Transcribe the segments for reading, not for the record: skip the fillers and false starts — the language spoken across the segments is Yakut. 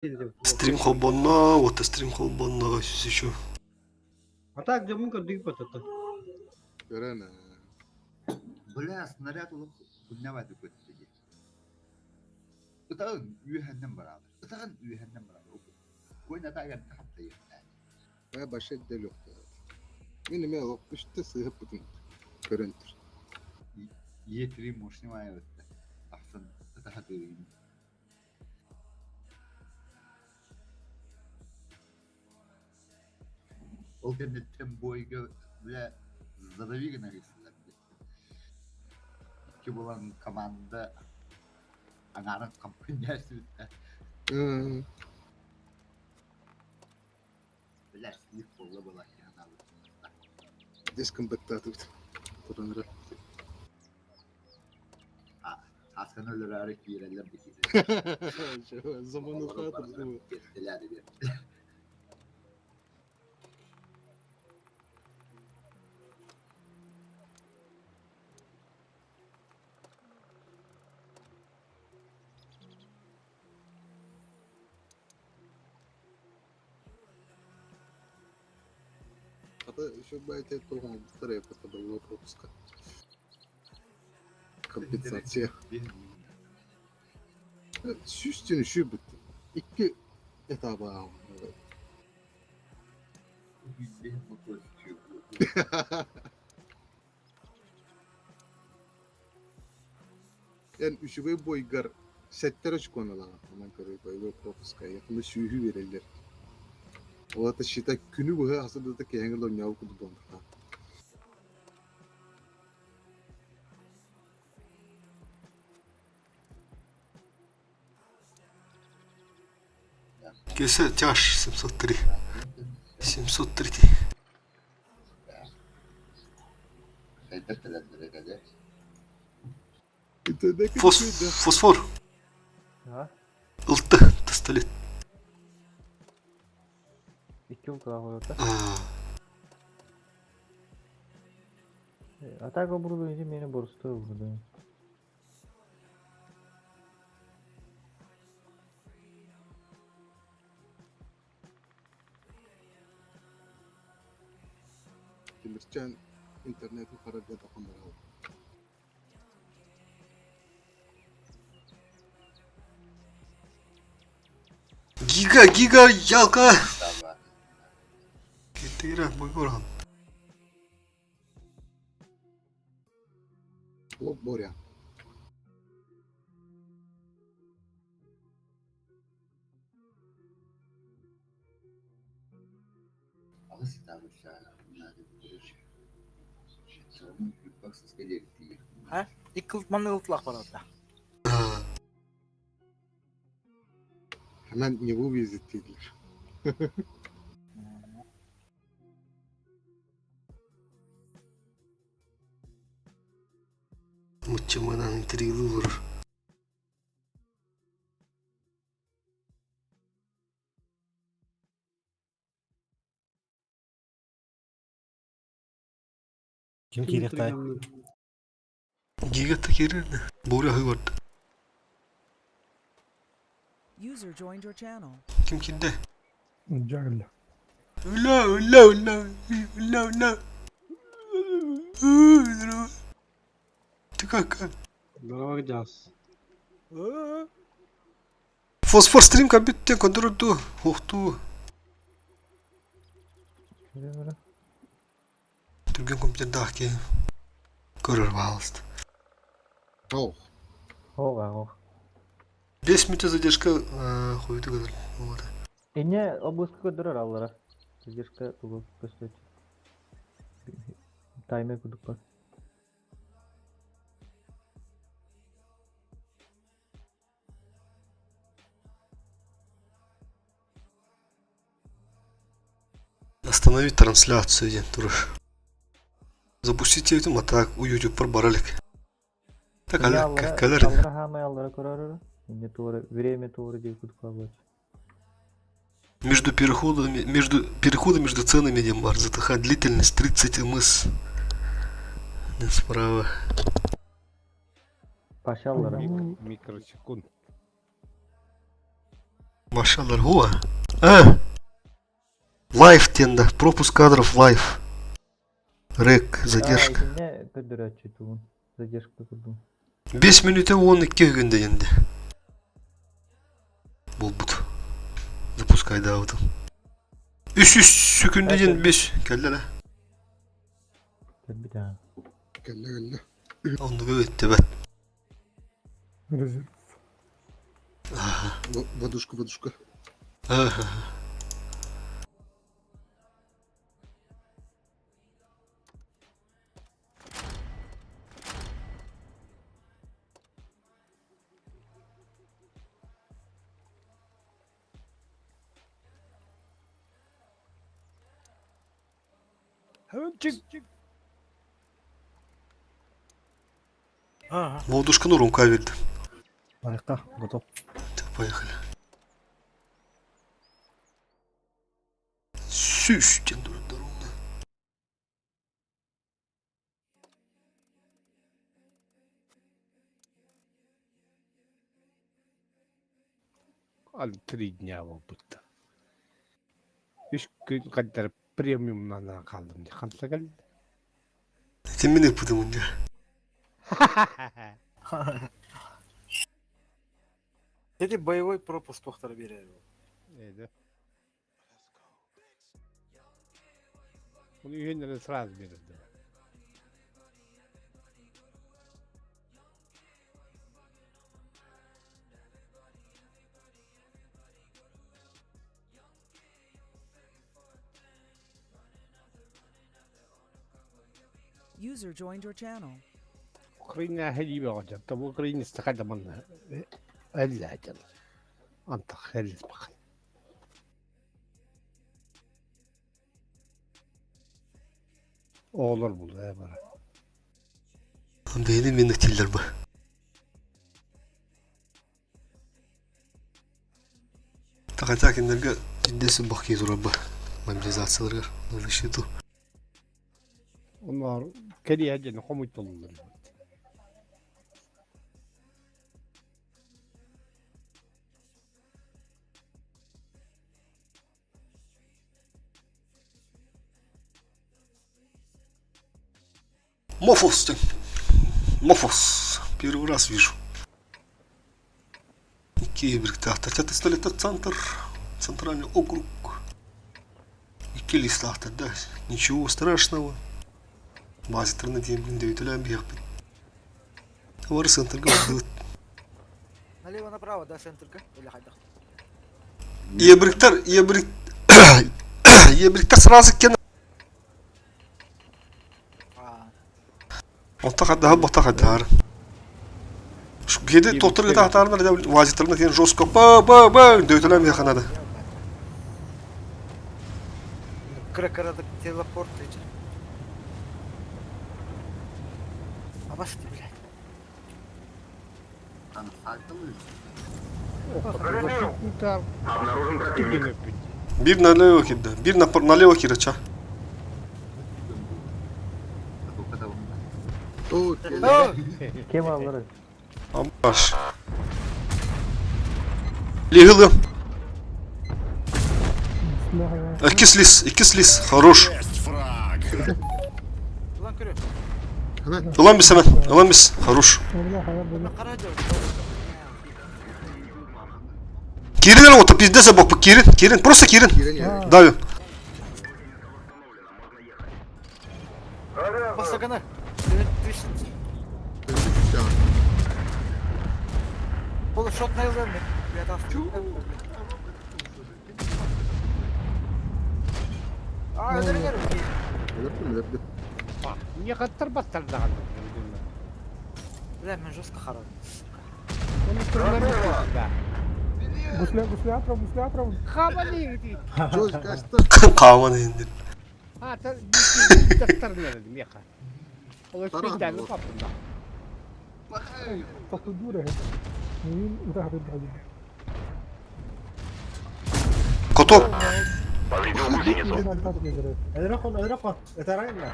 Стрим холбонно, вот стрим холбонно еще. А так дьоммун көрдүүр батата. Көрөн ээ. Бля, снаряд улук күннэбэти көттү дии. Ытаҕын үөһэннэн бараалар. Ытаҕын үөһэннэн бараалар. Кой натаагар хаптайыахтаа. Ээ баша делюхта. Мин эмиэ олох үстэ сыыһыппытым көрөн тур. Е3 мощный маайбытта. Ахсын ытаха тыырыйын. Ол кэнниттэн бойга бля задави гына рисылар Икки булан команда аҥаарын хампынньаасыбыта. Бля слив буолла была Дискомбаттаатыбыт. Туран эрэ. Аасканы өлөрөөрү киирэллэр да киирэллэр. Замануха Биэртэлээри Хата еще байте туһаҥтар это было пропуска. Компенсация. Сүүстэн үсүү бүттэ. Икки этаба Эн үчүгэй бойгар сэттэр очкону ылаҕын. Онон көрүй боевой пропуска. Якуну сүүһү биэрэллэр. Ол ата считай күнү быһа асыдыта киһиҥи лонньообу курдук буолбуттаах. Кесе тяж 703. 703. Фос, фосфор. Ылты пистолет. Икки ултаах Атака оборудование мені борстой оборудование. Тимирчээн интернетин харарга тахан бараҕын. Гига, гига, ялка! Киттигирэ, бойгорхан. Лоп Боря. Ha? Иккылтманы ылтылах баралда. Hemen не вывезет дииллэр. Муччаманан интриглы олорор. Ким киириэхтээй? Гигата киирэр да. Буря аһыы барда. User joined your channel. Ким киирдэ? Дьэ Үлэ, үлэ, үлэ, үлэ, үлэ. Ты как? Здорово, Джаз. Фосфор стрим компьютер контроль Ух ту. Түргэн компьютердаах киһи көрөр баалыста. Ох. Ох, ох. 5 минут задержка хуйду көрөр. Вот. Инне обыска көрдөрөр аллара. Задержка тугу көстөт. Таймер курдук бар. Остановить трансляцию диэн турар. Запустите этим, а так у YouTube баралик. Так, Аллара, кэлэр. аллара хаамай аллара көрөр Инне туора время туора диye курдук Между переходами, между переходы между ценами диэн бар. ЗТХ длительность 30 мс. Справа. Паша аллара. Микросекунд. Машалар хуа. А! Лайв тенда. Пропуск кадров лайв. Рек, задержка. Итиннэ көрдөрөөччү тугун. Задержка курдук. 5 мүнүүтэ 12 күндэ енді. Буолбут. Запускайдаабытым. 300 секүндэ диэн 5 кэллэ да. Кэлбит аа. Кэллэ кэллэ. Оннуга өттөбөт. Резерв. Водушка, водушка. Ага. Чик. Ага. Водушканы Румка берді. Лайка, готов. Так, поехали. Сүүс диэн турар ровно. Al 3 дня буолбут. 3 күн қадар премиумнан қалдым. Ханса кэллэ. Ити мин ыппытым дьэ. Эти боевой пропуск тохтар берер. Эде. Bunu үйенлere сразу берді. User joined your channel. Украина хәлибе алып, та Украина стакада манна. Әллә әҗәл. Антах хәлис бак. Оğlar buldu he bara. Бэйни мин тиллер бу. Тахата киндерге индесин бак турар бу. Мобилизацияларга на защиту. Onlar kedi həcəni хомуйтоллар. Мофос ты. Мофос. Первый раз вижу. Кибрик Это столица центр. Центральный округ. Икки листахта, да. Ничего страшного. База интернете, блин, дөйтүлән бияқпын. Бар центрга бардыбыт. Налево направо, да, центрка? Или хайдах? Ебриктер, ебрик... Ебриктер сразу кен. А, Ота бота хаддар. Геде тоқтыр гыта хатарна да вазитерна тен жестко ба ба ба дөйтүлән бияқанады. Кыра-кыра телепорт эти. Абас ты, блядь. Там сайтылы. Бир налево кирди. Бир налево кирача. О, кэллэ. Кем аллара? Амбаш. Лигылы. Икки слиз, икки слиз. Хорош. Улан көрө. Ылан бис hemen. Ылан бис. Хорош. Кирин вот пиздец бок Кирин, Кирин, просто Кирин. Киирэн иһэр. Давим. Басагана. Кэллэ. Полушот на ЛМ. Я там. А, өлөрүңөр. Өлөрдүм, өлөрдүм. Не қаттар баттар даған. Бля, мен жестко харам. Гусля, гусля, прав, гусля, прав. Хабали. Жож кашта. Каван енді. Ha, таттар dedim яқа. Ол Таран өспейді ол. қаптым да. Процедура. Мин утаҕы Коток. Эдрахон, это раньше.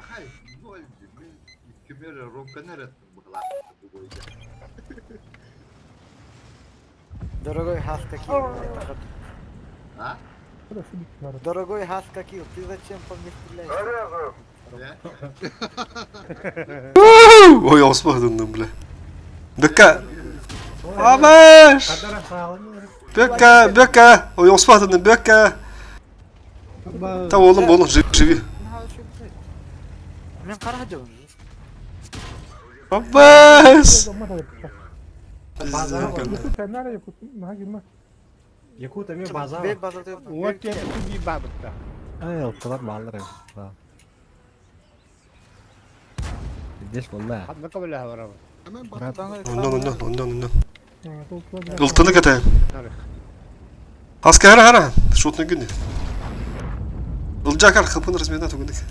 Хай, ноль, мен кемер ромканер еттім бұғыла. Дорогой Хаска Килл, это А? Дорогой Хаска Килл, ты зачем по мне стреляешь? Ой, оспадынным, бля. Бека! Абаш! Бека, бека! Ой, оспадынным, бека! Та oğlum oğlum живи, живи. Мен қара жабын. Абаш! Якут эми база. Бек базар Уот би бабытта. Ай, ылтылар маллар. Здесь волна. Ханна кабыла барабы. Брат, Ondan ondan ondan ondan. Ылтыны кәтә. Хаска хара хара. Шотны күнде. Ылжакар хыпын размена түгіндік.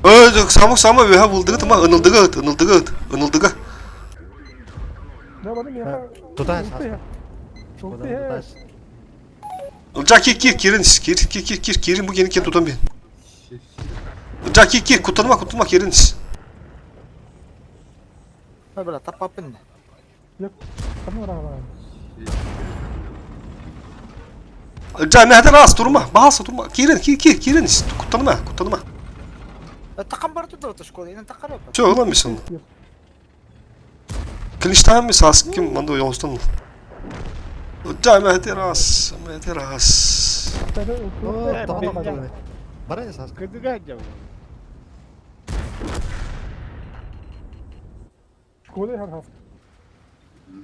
Ой, само само веха булдыгы тыма ынылдыгы ынылдыгы ынылдыгы. Туда Туда Ылжа кир кир кирин кир кир кир кир кирин bu кени тутам бен. Ылжа кир кир кутанма кутанма кирин. Бля, тапапын. Ылжа мәдер аз турма, баас турма. Кирин кир кир кирин кутанма кутанма. Тақам бар туды оты школа, инен тақар өп. Чо ылам мисон. Клиштан ми сас ким мандо йонстон. Ылжа мәдер аз, мәдер аз. Бара сас. Кыдыга жабы.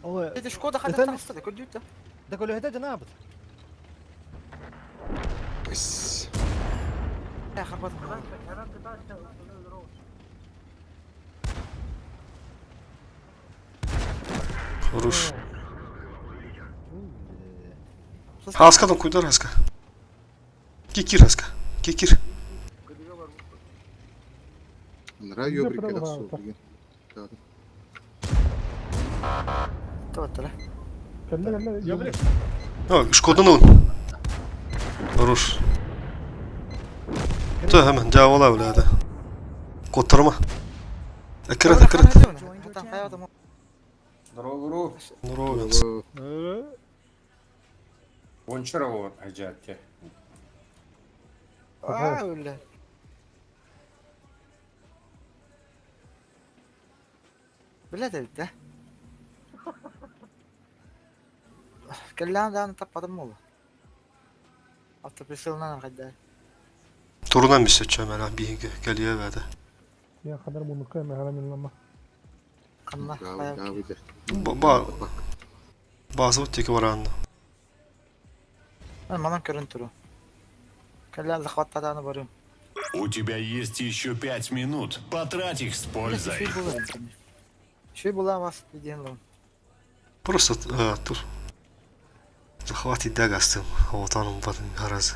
Ой, Эти шкода хата тақсты, көрдү да көлөһөтө жанабыт. Пс. Хорош. Хаскадан куйдар хаска. Кикир хаска. Кикир. Нра ёбрик это все. А, Шкодан он. Хорош. Та hemen cevap bile Kotarma. Ekret ekret. Здорово, Здорово. Гончарова ажатте. А, öyle. Bile de de. Келлән таппадым ол. Автоприцелынан кайда. Турунан bir seçeceğim ben bir geliyor verdi. Я хадар мунука мехара Канна. Ба Bazı teki var anda. Манан көрін туру. Келлән захваттаданы барым. У тебя есть еще 5 минут. Потрать их с пользой. Шүй була вас диден лом. Просто тур. Захват идагастым. Отаным бадын харазы.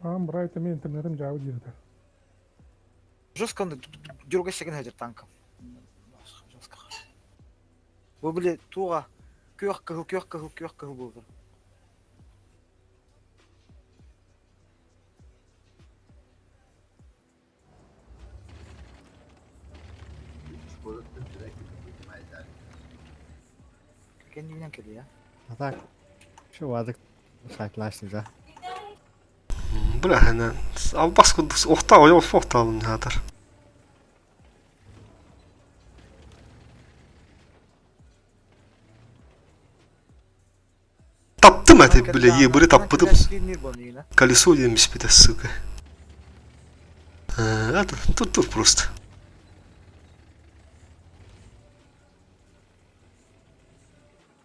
Ам брайт мен интернетим жабы дирде. Жестко дюрга секен хәҗер танком. Жестко. Бу биле туга күөх кыһыл күөх кыһыл күөх кыһыл булды. Kendimden келdi ya. А так. Şu вадык сайтлашты да. Бля, хәнә. Албас кудус охта ой охта алын хатар. Таптым әте, бля, ебыры таппыдым. Колесо емес бит, сука. Это тут тут просто.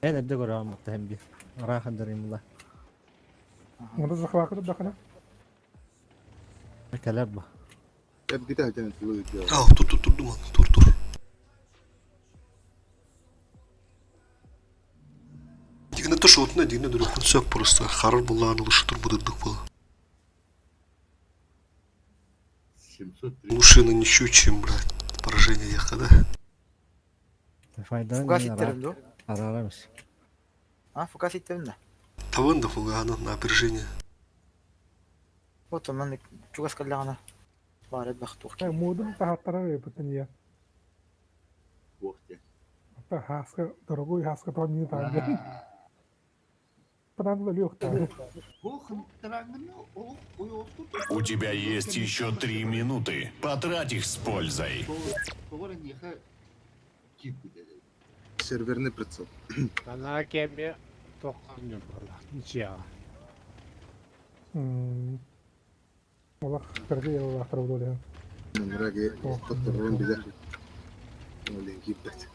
Мен әбді көрөм муктахым би. Рахандарым ла. Онда захвакы дахана. Калаб. Эбдите хатен тулы дия. Ау, тур тур тур думан, тур тур. Дигне то шотна, дигне дурухун сөп просто. Харар булланы лучше тур будырдык было. Лучше на ничью, чем, блядь, поражение яха, да? Файда. Фугас иттерим ду. Арарамыз. А, фугас иттерим да. Тавын да фуганы на опережение. Вот он чугас каллягана. Бар бах тух. Мудун тахаттара репутын я. Та хаска, дорогой хаска тоҕо миин таан. Панан өлүөхтаах. У тебя есть еще 3 минуты. Потрать их с пользой. Серверный прицел. Анаа кэми тоққан буолла. Ничего. Олох кыргый ыллаахтар буолуо. Нраги хотторон билер. Олен киирбэт.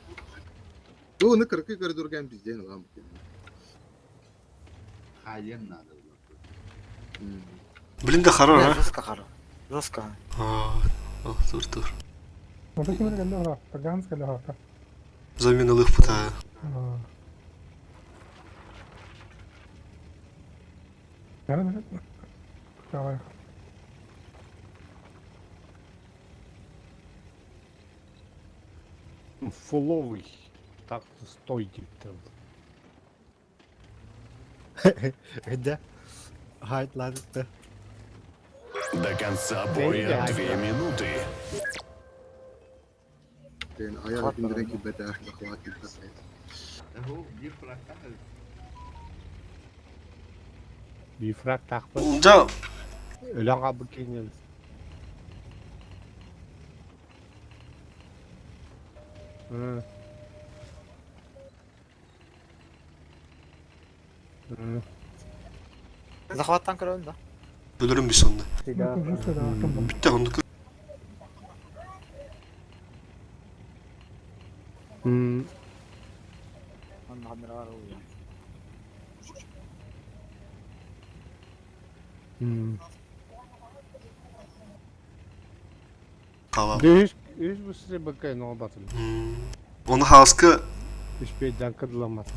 Бу кыракый коридорга бизден алам. Хаайан надо было. Блин да хорош, а? Жестко хоро. Жестко. А, о, тур тур. Онто ким эрэ кэллэ олох, Ганс кэллэ олох. Замена лых пытаю. Наверное, давай. Фуловый. Так стой там. Где? Хайт ладно. До конца боя 2 минуты. Тен аяқ күндерен киирбэт захват киирбэт. Бифрак тахпы. Да. Өлөң абы кенен. Захваттан көрөбүн да. Өлөрүм bir sonunda. Bitti onu. Онно ханнара бар ол. Tamam. Үс үс бу сире бакай нолбатын. Оны хаска Үс бейден кыдыламат.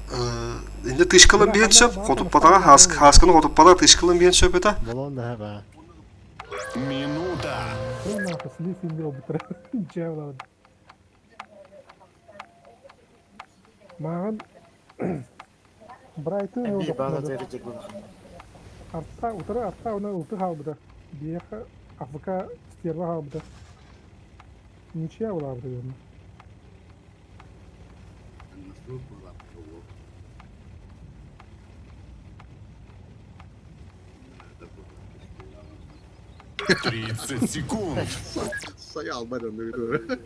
Инде тышкалын биен сөп, хотуп патага хаск хасканы хотуп патага тышкалын биен сөп это. Болон да ба. Минута. Нахуй, слив инде бутыр. Жабылады. Маған Брайтон Эми база тережек был. Артта, утары артта оны улты халбыда. Биеха АФК стерва халбыда. Ничья улабыда верно. 30 секунд. Сая албайдан да.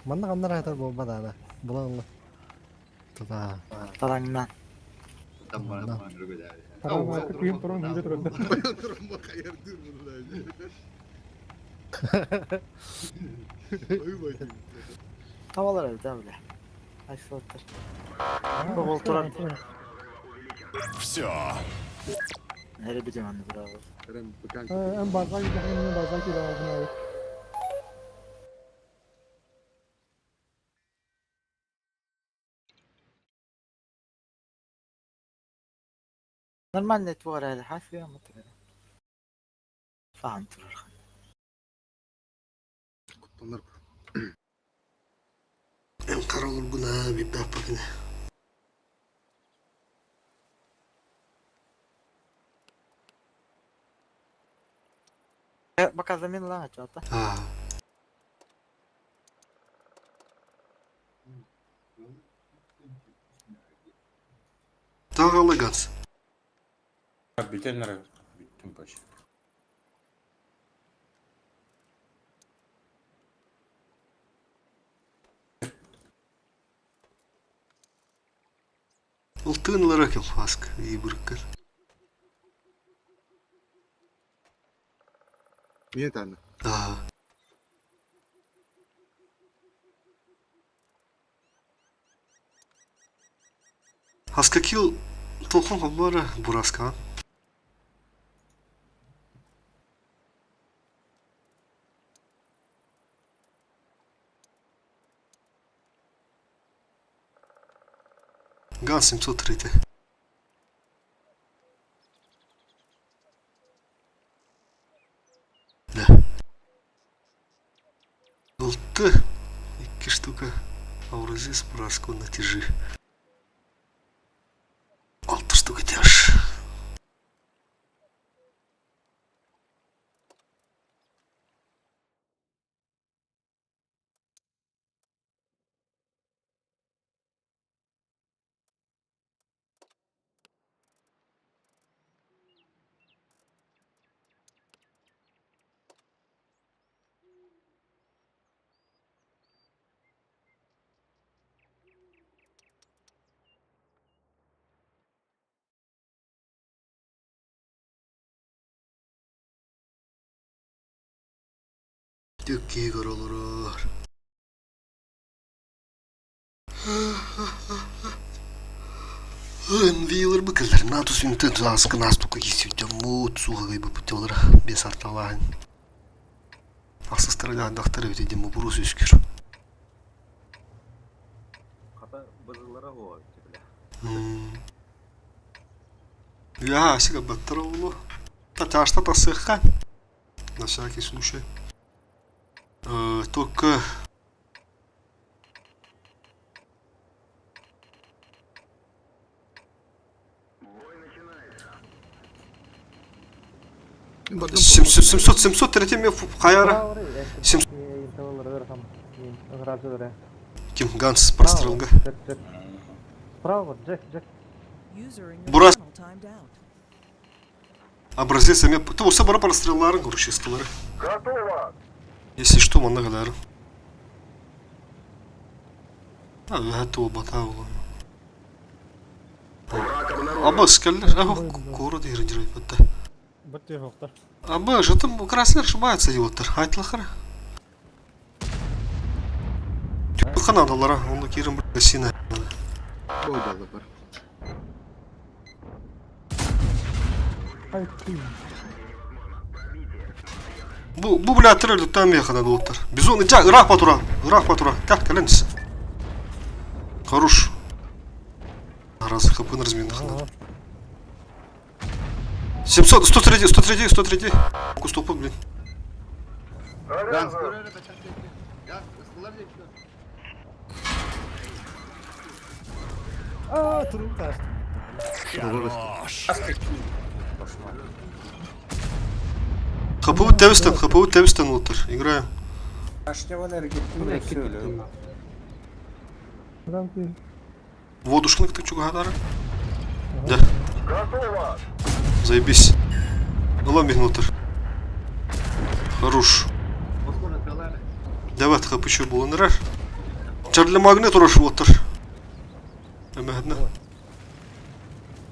Манна каннар айтар болба да. Болон. Туда. Таранна. Күйім тұрын күйде тұрады. Турма хайыр дүр бұны. Ой, Tavalar evde bile. Айсылаттар. Бол турар. Все. Her bir zaman bravo. Эн база киден, база киден. Нормально твор әлі хафия мытыр. Фаһам турар. Куттанар. Эм каралыр гуна bir бак bakın. Бака замена лага чата. А. Тагалы ганс. Бүтэн бүттүм почти. Ылтыынлара кел хаск и бүркер. Мен таны. А. Хаска кил толхон хабара бураска. Ган 703. Да. Ылты. Икки штука. Ауразис бураску натяжи. Алты штука тяж. Түк киһи көрө олорор. Вилар быкыллар НАТО сүнтэн сааскы наастукка киирсибит дьоммут сууһагайбыппыт дьоллара биэс арталааһын ахсыстара даандахтар эбит диэн боппуруос үөскүүр. Хата бызыллара оһуо бля. Я, сига баттар оҕолу. Таташта тасыахха. На всякий случай. Только 700 703 ме хайара. 700 Ким Ганс прострелга. Справа, Джек, Джек. User in your Бурас. channel timed out. Образец эме ту уса бара прострелларын короче стылары. Если что, манна галары. А, это бата улан. Аба скеллер, ах, город ирдир битте. Бытты жоқтар. Аба, жытым красный ошибается делоттар. Айтлахара. Канадалара, онда кирим сина. Койдалы бар. Ай, ты. Бу бу бля трель там ехана долтар. Бизон жа Ирак патура, Ирак патура. Как каленс. Хорош. Раз хп на размен хана. 700, 103, 103, 103. Кустопы, блин. Ганс көрө бачак Ганс ыстылар деп. А, турун тас. Хорош. ХПУ Тевстен, ХПУ Тевстен ултар. Играем. Kaçta var gittim de söyle. Адам ти. Водушканы ты чугадара. Да. Заебись. Ылам минутр. Хорош. Оскора тылар. Давай хп еще булынырар. Чарли магнит ураш оттыр. Эмэхне.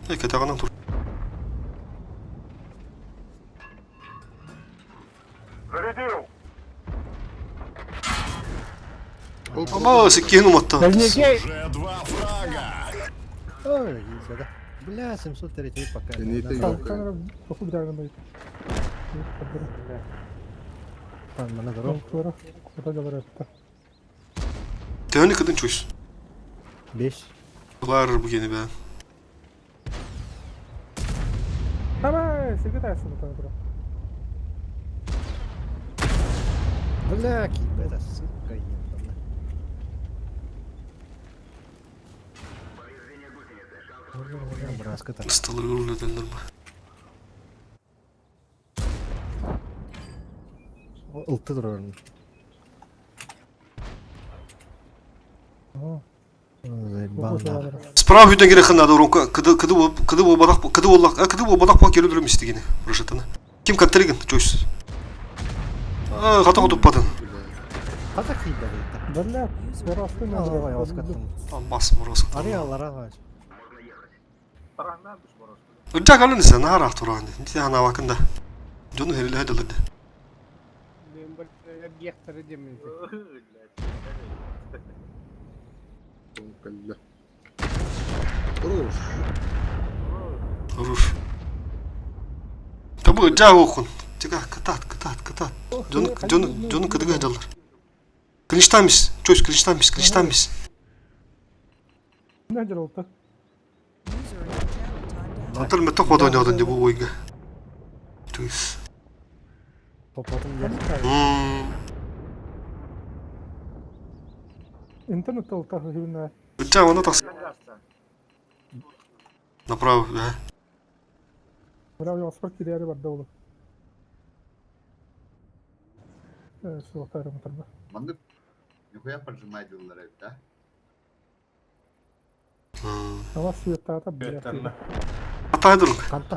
Эке тагынан тур. Аба, секину матта. Уже два фрага. Ой, да. Бля, 703 пока. Кенете Там yok. камера боху бирагын бай. Там, на дорогу. Куда говорят? Төһөнү кыдын чуйс. Беш. Булар бугени бә. Давай, секретарь там тура. Бля, кибета, сука, ебаная. Браска там. Столы үлөдөлдөр ба. Ылты турар. Ага. Заебал. Справа бүтән керек ханада урунка кыды кыды кыды бадак кыды боллак кыды бадак па келе дүрмис дигени рышытына. Ким каттерген чуйс. А, хата туппадын. Хата кибета. Бля, User просто Давай, оскаттым. Бас мороз. Ариалара. Ыджа галын нара туран. Нити ана вакында. Жону хериле хеделди. Калла. Хорош. Хорош. Табы ыджа окун. Тига катат катат катат. Жону жону жону кыдыга хеделдер. Клинчтамис, чойс клинчтамис, клинчтамис. Не делал-то? User in your channel timed out. Антар метток водойнодон деп бу ойга. Чойс. Попотум я. Интернет толта хивна. Ыджа оны тас. Направо, да. Бля, я спорт киряри бар даула. Э, суохтар мутарба. Маннык нихуя поджимай дыллар эбит, а? Ама света бля. Атайдыр. Канта.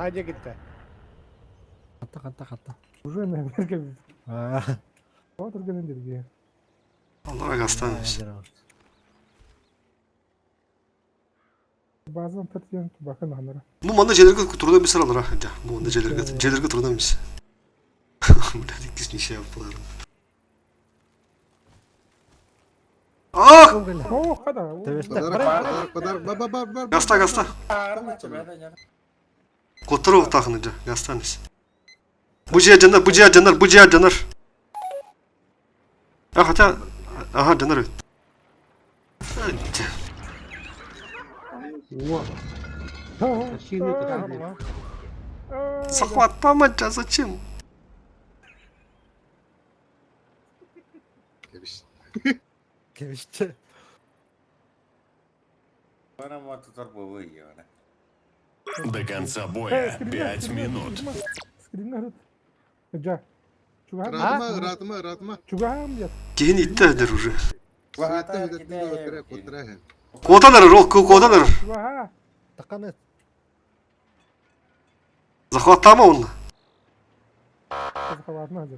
Канта, канта, канта. Уже не берге. А. Вот эрген дерге. Аллара гастаныз. Базан тартиен бакын анара. Бу манда желерге турдан бисер алар а. Бу манда желерге желерге турдан бис. Бля, иккис неше yaptılar. Ох! О, хада. Подарок, подарок, бар, бар, бар, бар. Гаста, гаста. Коттору уктахыны жа, гастаныз. Бу же жанар, бу же жанар, бу же жанар. А хотя, ага, жанар. Захват помочь, а зачем? Кэбистэ. До конца боя 5 минут. Жа. Ыраатыма, ыраатыма, ыраатыма. Чугаһаам диэт. Киһини иттэ уже. Куоттара Куотан эрэр, ол куотан эрэр. Чугаһаа. Таканы. Захваттаама онно. Захватна дьэ.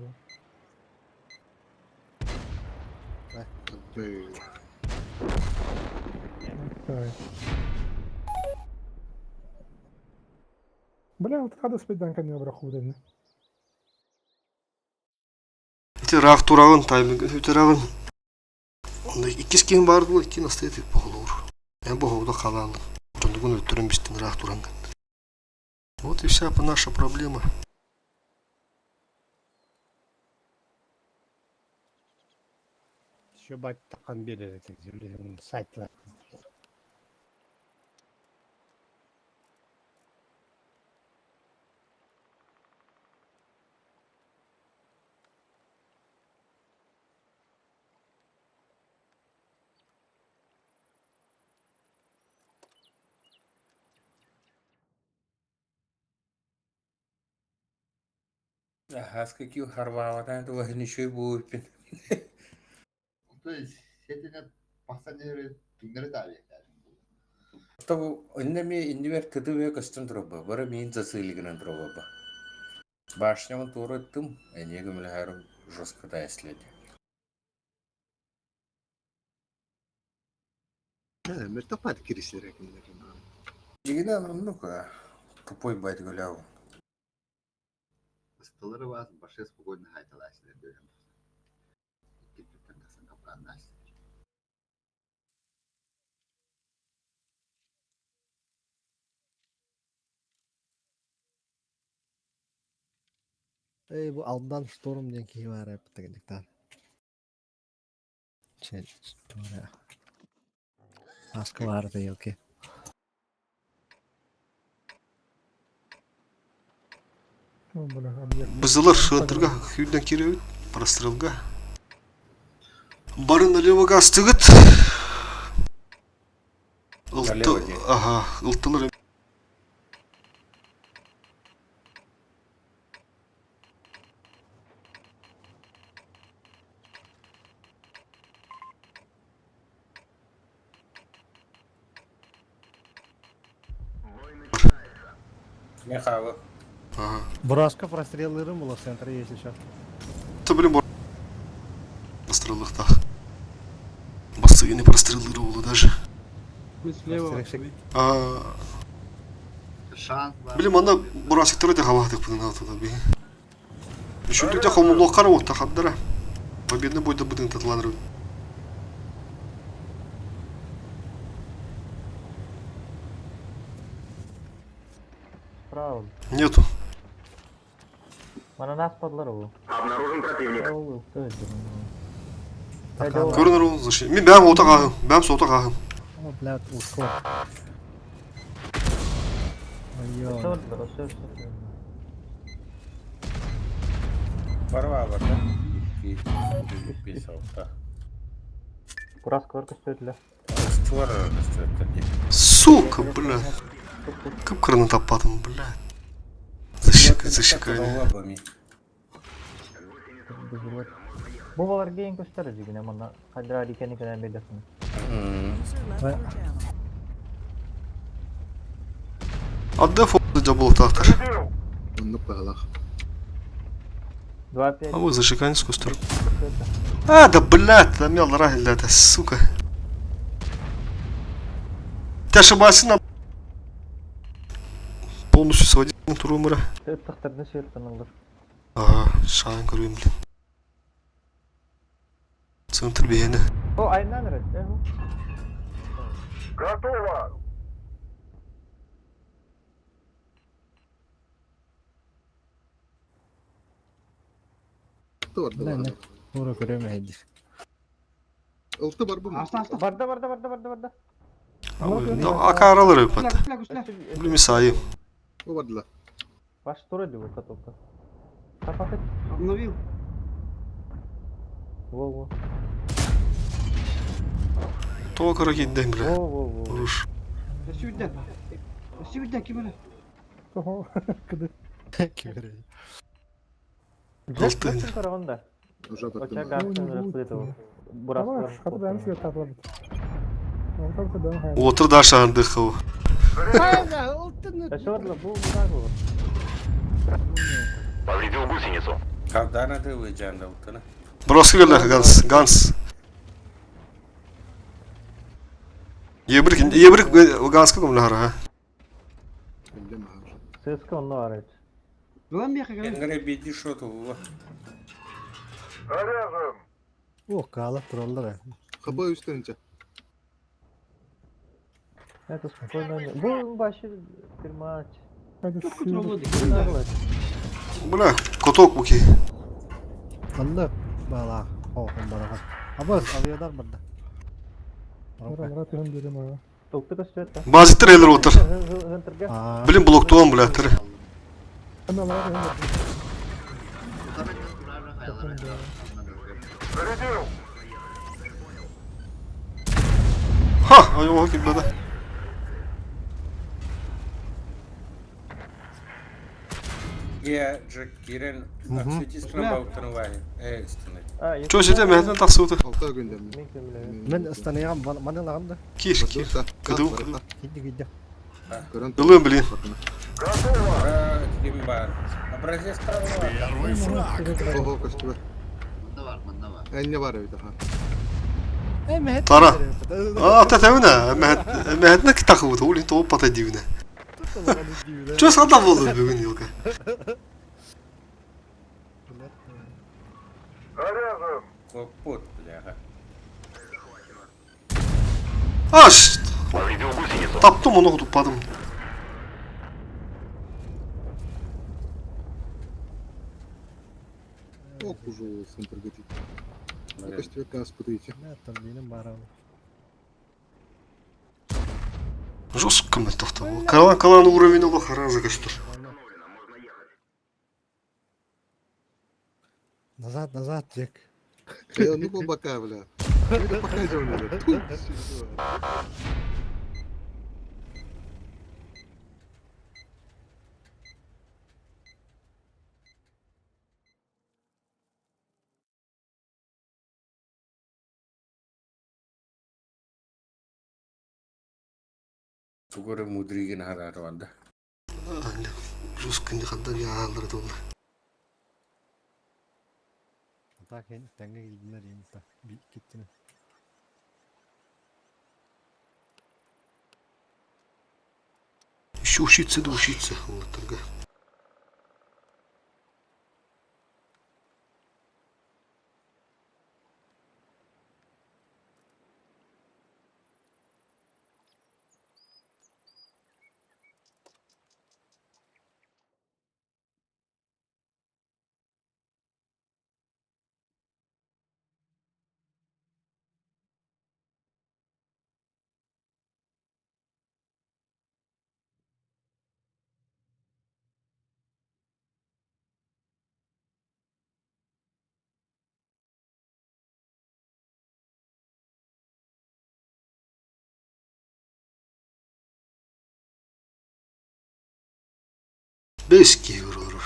Бля, вот надо спайданка не обрахуден. Ити ыраах тураҕын, таймингын сүтэрэҕин. Онно иккис киһим баар буолла, икки настайы боһолуур. Эн боһоуда халаалын. Дьонугун өлтөрөн бистин ыраах тураҥҥын. Вот и вся наша проблема. Еще баттахан берер этик сайтлар. Аһааска киу харбаабатаан туга ничего бууппин. То есть сетине пахсан түҥнэри таабиэхтээр. Тобу инне ми иннибер кытыбе көстөн турабба. Бары миин засыылигынан турабба. Башнямын туора ыттым, эниэ көмөлөһөр жестко да эследи. Мөлтөх кирисилер экиннер. Дигине оннук тупой байт гөлөв. Ыстылары вас башы спокойно хайталаасылар бөлөм. Икки тасан капканнаасылар. Эй, бу Алдан Шторм диэн киһи баар эппитигиниктан. Чэ, туора. Аска баар елки. Бызылар шыатырга хүйден кирэбит, прострелга. Бары налево астыгыт. Ылты, ага, ылтылар Не хавы. Ага. Бураска простреллырым было в центре есть еще. Ты, блин, простреллыхтах. Бассыгыны простреллыры было даже. Мы слева. А, Шанс бар. блин, манна бурасиктары да хавахтык пынына туда би. Үшүндүк хомуллохкара уотта хаддара. Победный бойда быдын татланыры. Справа. Нету. Мананас подлар ол. Обнаружен противник. Ол, кто это? Көрүнөр ол заши. Мен бәм ота кахым. Бәм сота кахым. О, блядь, ушко. Ой, Барва бар да. Икки, бес алта. Бураска бар көстөдүлөр. Ыстылар көстөттөр. Сука, бля. Кып-кырны таппадым, бля. Защика, защика. Бу балар кейин көстөр дигине мына кадра дикени кенен белесин. User left your channel. Адда фото жабылыктаахтар. Оннук баҕалаах. 2-5. А вы зашиканец кустар. А, да блядь, намел рахил это, сука. Ты ошибался на полностью сводил турумара. Тыктырны сүйөттөн Ага, шағын көрейін, блин. Центр бейіні. О, айнан эрэ. Готово! Алты барда Бля, бар. Ура көрөм эһэдир. Алты бар бу. Аста аста. Барда барда барда барда барда. Акаралар өпөт. Күслә күслә күслә. Бу мисайы. Бу бардылар. Ваш тура дип католка. Тапакыт. Обновил. Во во. Тоға кара кидден бля. Во во во. Уруш. Өсүдә. Өсүдә ким әле? Toho кыды. Кибер. Джек Алты. көстөн караганда. Уже Оча баттым. гартын расплетал. Ama хаты бәмс гә татылып. Онтан кыдан хай. Отыр да шаһарды хау. Өсө бу бу бу. Повредил гусеницу. Кавдана ты выйджанда утына. Броска келді Ганс, Ганс. Ебрик, ебрик Ганска көмлі хара. Эллем аха. ЦСКА онно арайт. Булан бияка кем? Энгре биди шоту була. Заряжен! О, каалап тураллар. Хапа үстәренчә. Это спокойно. Бу башы бир матч. Hadi Çok sür. kontrollü. Бля, коток буки. Онда бала хохон бараган. Абас авиадар барда. Ора түһөн дедим ага. Толты көстөт. Базиттер элер отыр. Хынтырга. Аа. Блин, блоктуан, бля, тірі. Ана лара түһөн. Зарядил! Ха, ай, о, ким бада. Я Джек Кирен отсветискана баутына вали. Э, стыны. Чо сете мәһден тақсы отыр. Алты көндәм. Мен кем Мен станыягам манылагам да. Кир, кир. Кыды, кыды. Кидди кидди. Ылым, блин. Готово! Ра, ким бар. Образец правила. Первый фраг! Ого, көстүбә. Мында бар, мында бар. Әнне бар бит аха. Э, мәһет. Тара. А, тәтәвенә, мәһден тақы отыр. Улин топ патай дивіне. Чо санда болды бүгін елка. Заряжен! Копот, бляха. Аш, Повредил гусеницу. таптым оны тупадым. Ох, уже центр гатит. Көстүбә кас пытыйчы. Там барам. Жестко мы тоқтау. Калан калан уровень олы харазы көстір. Назад, назад, Джек. Э, ну по бока, бля. Ну пока жауны. Ту. Тугары мудригин харары ванда. Жестко не хандан я алыр долы. Так, энэ таңга килдилер энэ та. Би кеттин. Еще учиться да учиться. Вот тогда. Бес киевер олар.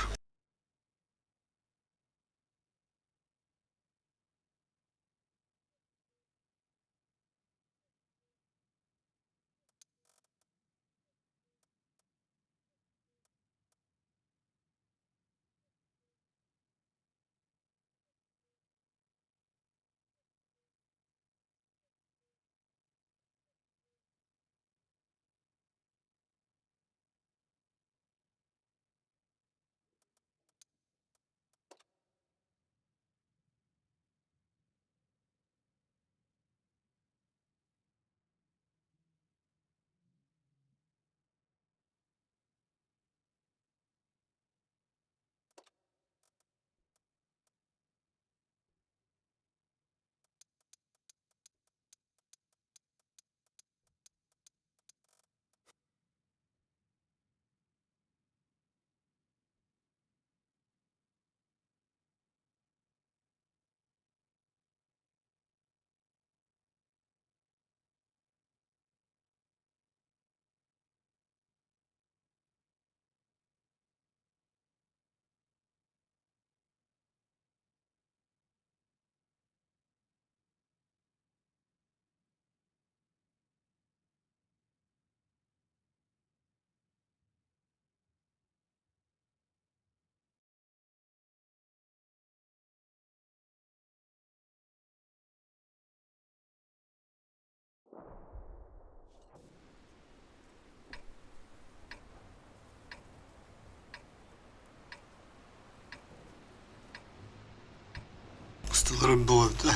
Тыстыларым бөҕөтө.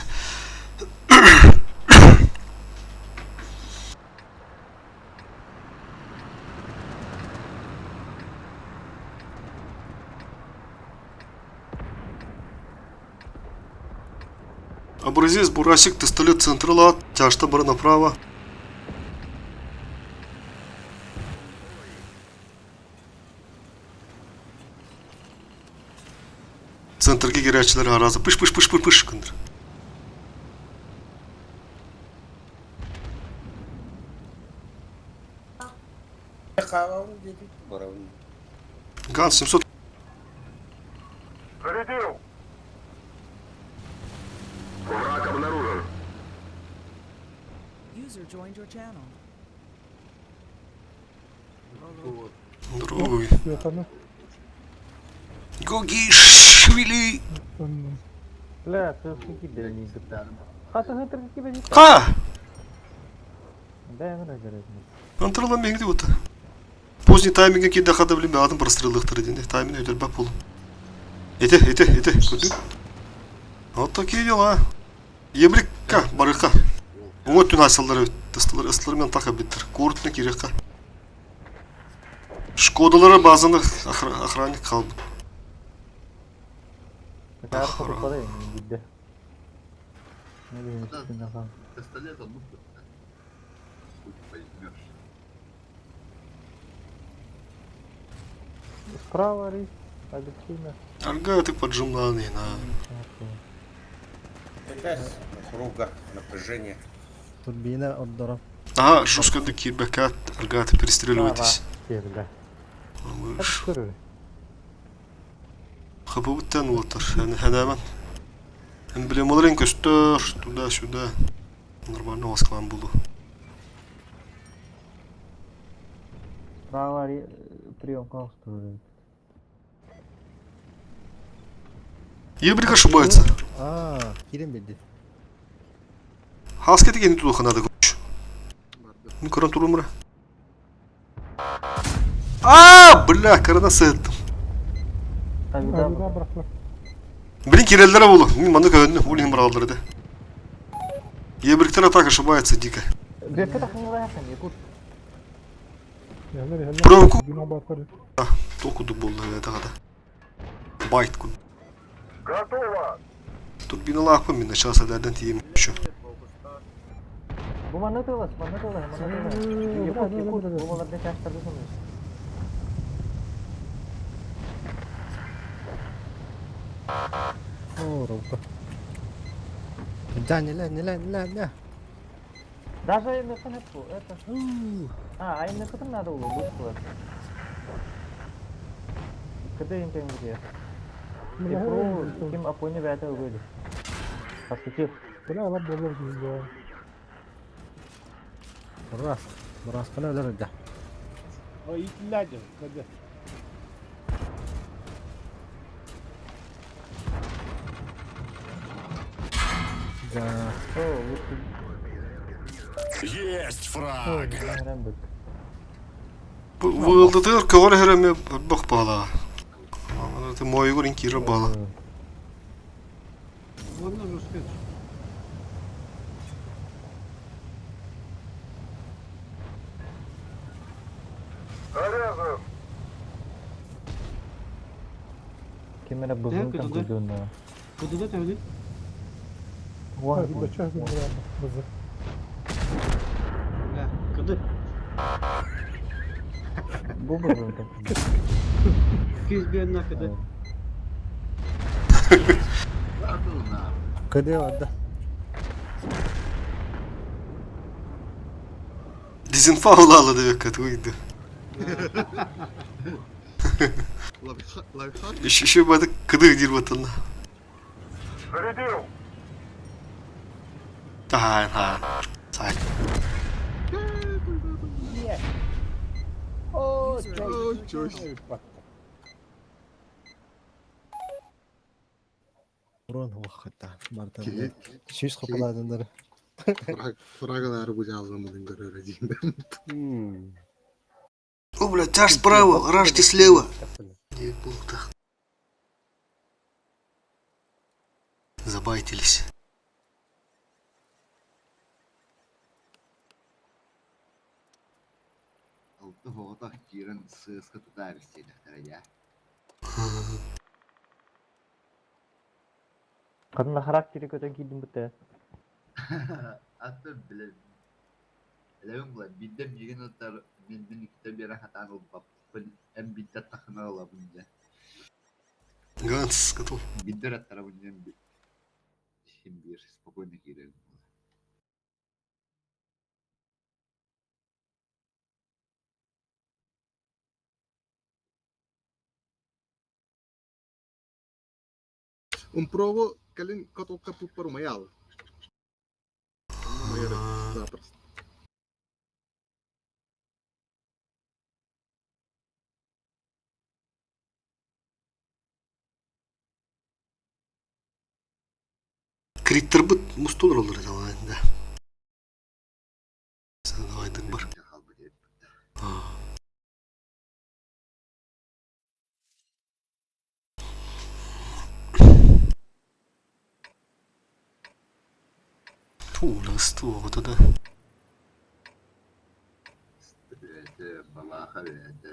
Образец Бурасик пистолет централат, тяжто бары направо. Центрге кирәчилер аразы пыш пыш пыш пыш пыш кындыр. Ган 700 Зарядил! Враг обнаружен. User joined your channel. Здоровый. Светаны. Гогишвили. Бля, ты скики не Ха! Да, я говорю. Контрола меңди ота. Поздний тайминге киде хада билим адам простреллыктыр динде. Таймин өйдөрбөп болум. Эте, эте, эте, көрдүң? Вот такие дела. Емрикка, барыка. Оңо түн асылдары, тыстылар, ыстылар мен така биттер. Куртны кирекка. Шкодалары базаны охранник калды. Пистолет он мог Хуй возьмешь. Справа рис, объективно. Арга ты поджимланы на. Круга, напряжение. Турбина ордора. Ага, жестко такие бэкат, аргаты перестреливайтесь. Бля. Хабыбыттан улатар. Хәнәмән. Эмблемаларын көстөр, туда-сюда. Нормально ласкалан булду. Справа прием устроили. Ебрик ошибается. Аа, кирен билди. Хаски деген тудуха надо короче. Ну, корон турумра. А, бля, корона сеттім. Авида бырахтылар. Блин, киреллere болу. Мин маны көрдүм, улин бұралдырды. Ебриктер атак ошибается дико. Бекке тахыңлай хасан, якут. Яхлар, яхлар. Провоку. Дина баткар. Толку болду это гада. Байт кун. Готово! Турбина лапы мин начался дәрден тием еще. Бу манны тылас, манны тылас, манны тылас. Якут, якут, бу баларда чаштырды соны. О, ровка. Да, не ля, не ля, не ля, не. Даже айныкын это, это. А, айныкын надо было, быстро. Когда им там где? Типа, ким апони бәтә үгәде. Пасытив. Бля, алап болар дейді. Раз. Раз, кана өлөр да. О, итилляжы, кады. Да. О, лучше. Есть фраг! Вылдытыр көгөр хереме бөх бала. Аны мойгор инкире бала. Ладно, жестко. Заряжен! Кемере бузун там куйдун. Куда да ты? Вон. Бля, куда? Бу бузун там. Киз бен на куда? Кыды барда. Дезинфа улалы деп кат уйду. Лайфхак. Еще бады кыды дир батынна. Зарядил! Ха, ха. Сай. О, чё Урон вакытта. Барда. Киһи- Сүз копаладындар. Фрагалары бу жазылмадын көрөр дейм. О, бля, тяж справа, ражди слева. Не, был так. Забай. Замайтились. Алта оҕото киирэн сыаска тутаар истиэтэхтэрэ дьэ. Ханна характеры көтөн киирдим бытта. Аты билэ Элэбин булан биирдэ миигин ыттар мин мин иккитэ биэрэ сатаан ылбаппын эн биирдэ тахына ылабын дьэ. Ганс кытыл. Биирдэ ыраттарабын диэн син биир спокойно киирэрим буолар. Умпрову кэлин католка пуппар умайаал. Умайар запросто. Криттарбыт мустулар олор да. Саҕайдык бар. Туулас туоҕута да Балааха бэйэтэ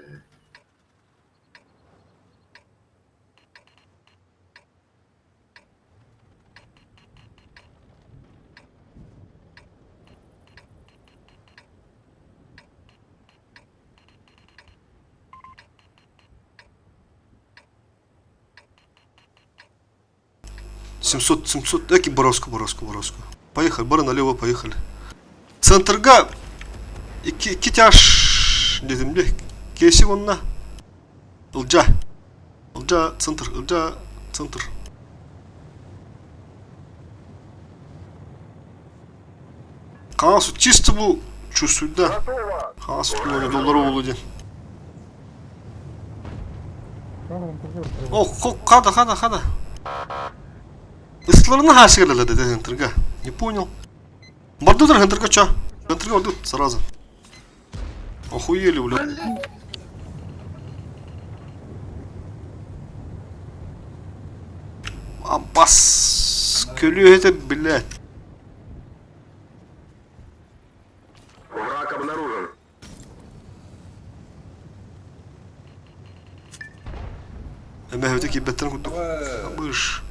700, 700, эки Боровску, Боровску, Боровску. Поехали, бары налево поехали. Центрга икки, икки тяж дедим де. Кеси онна. Ылдьа. Ылдьа, центр, Ылдьа, центр. Хаос чисто бу чувствует, да. Хаос доллар уолу диэн. О, хада, хада, хада. Ыстыларына хаасыгар да Хентерга. Не понял. Бардыдыр Хентерга чё? Хентерга бардыт сразу. Охуели, бля. Аббас көлүө это, блядь. Враг обнаружен. Эмэһэбитэ киирбэттэрин курдук. Абыш.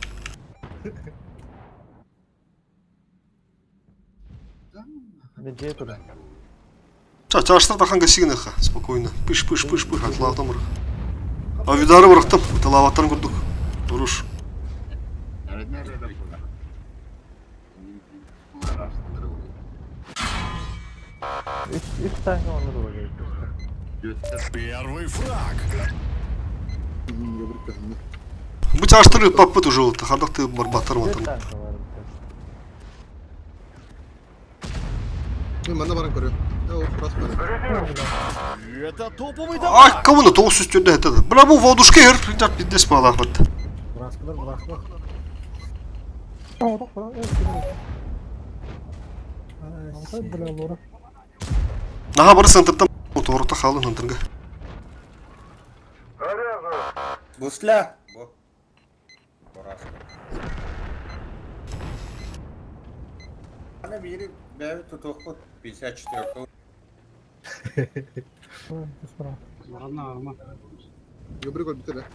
Дьиэ турар. Чаштар тахан гасигыныха спокойно. Пыш пыш пыш пыш атлаатам бырах. Авидары бырахтым. Талаабаттарын курдук. Дуруш. Үс үс танка онно тула Первый фраг. Бу чаштары ыппаппыт уже вот хардах ты барбаттар Төрт мантан. танка бар. Манна баран көрүө. Ол фраз бар. Это топовый Ай, кого на тоғыз жүз төрдө это. Бля, бу водушка ер, ребят, пиздец балахват. Быраскылар, быраскылар. Бля, лора. Наха бары центртан торута халын хантырга. Гусля! Бу. Быраскы. Ана бири бәбі тутуқпут 54 Баранна Göbürük ol biter.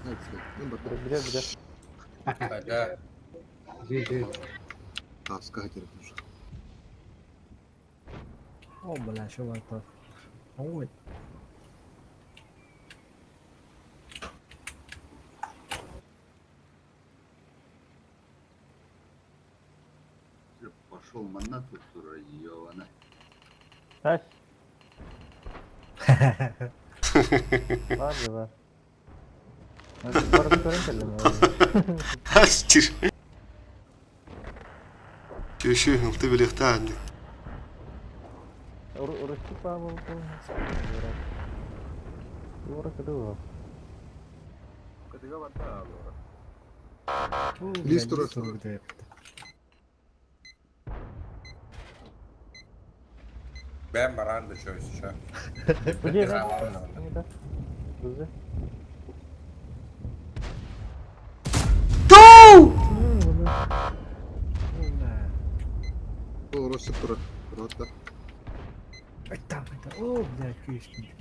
Мен бар. Билер билер. Қайда? Таска керек уже. О, бля, что это? Ой. Пошел манна тут ёбана. Taş. Var ya var. Барып көрөн келдим. Хастир. Чеши, ты билехта. Урусчик ба бу. Ура кыды Кытыга барда Лист турар. Бәм баран да чё еще. Бу же. Бу Ту! Олоросик турар. Туруотта. Там, это, о, блядь, кишки.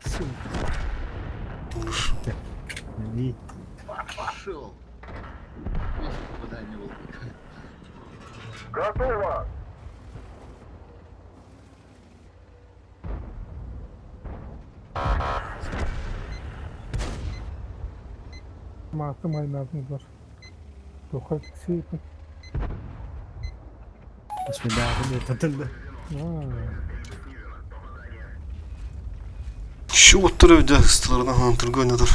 Сука. Не. Пошел. Есть попадание волка. Готово! Мааты майнаатын бар. Тоха сиэтин. Бисмиллahirrahmanirrahim. Şu otur evde ısıtılarına Hunter oynadır.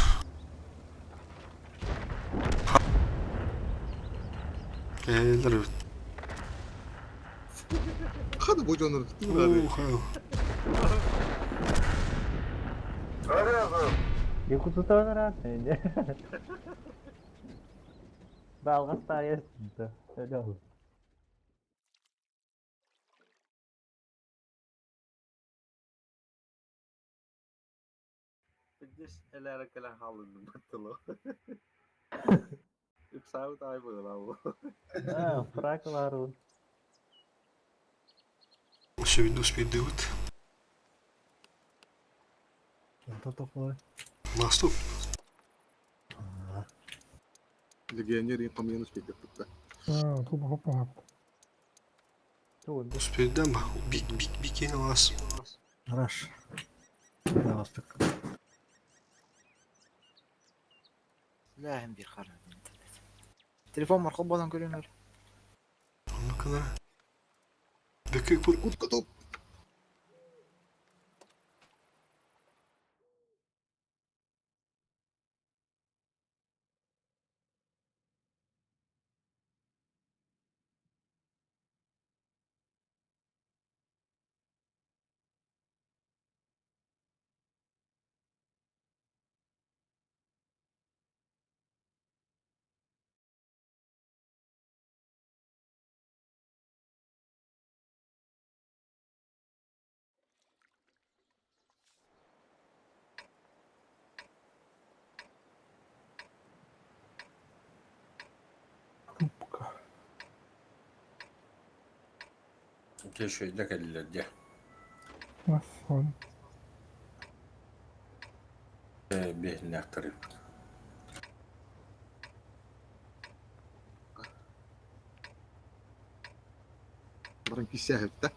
Eller evet. Хады бу дьоннор тугу Якутутан Балгас таарыйа Öyle Здесь эләре кэлэн хаалынным баттылы. Үксаабыт ай быылау. А, фраклару. Все видно успеет делать. Онтон тохлой. Наступ. Легионер хамыйан успейдек тутта. А, тупо хоппа хап. Успеет да бик бик бик ене вас. Хорош. Давастык. Ләһин бир хара интернет. Телефон маркы болан көрүнөр. Ну-ка Бекек бу Кут готов. Тупка. Кешөйдө кэллэр дьэ. Масон. Биһиннээхтэр. Баран кисэһэттэ.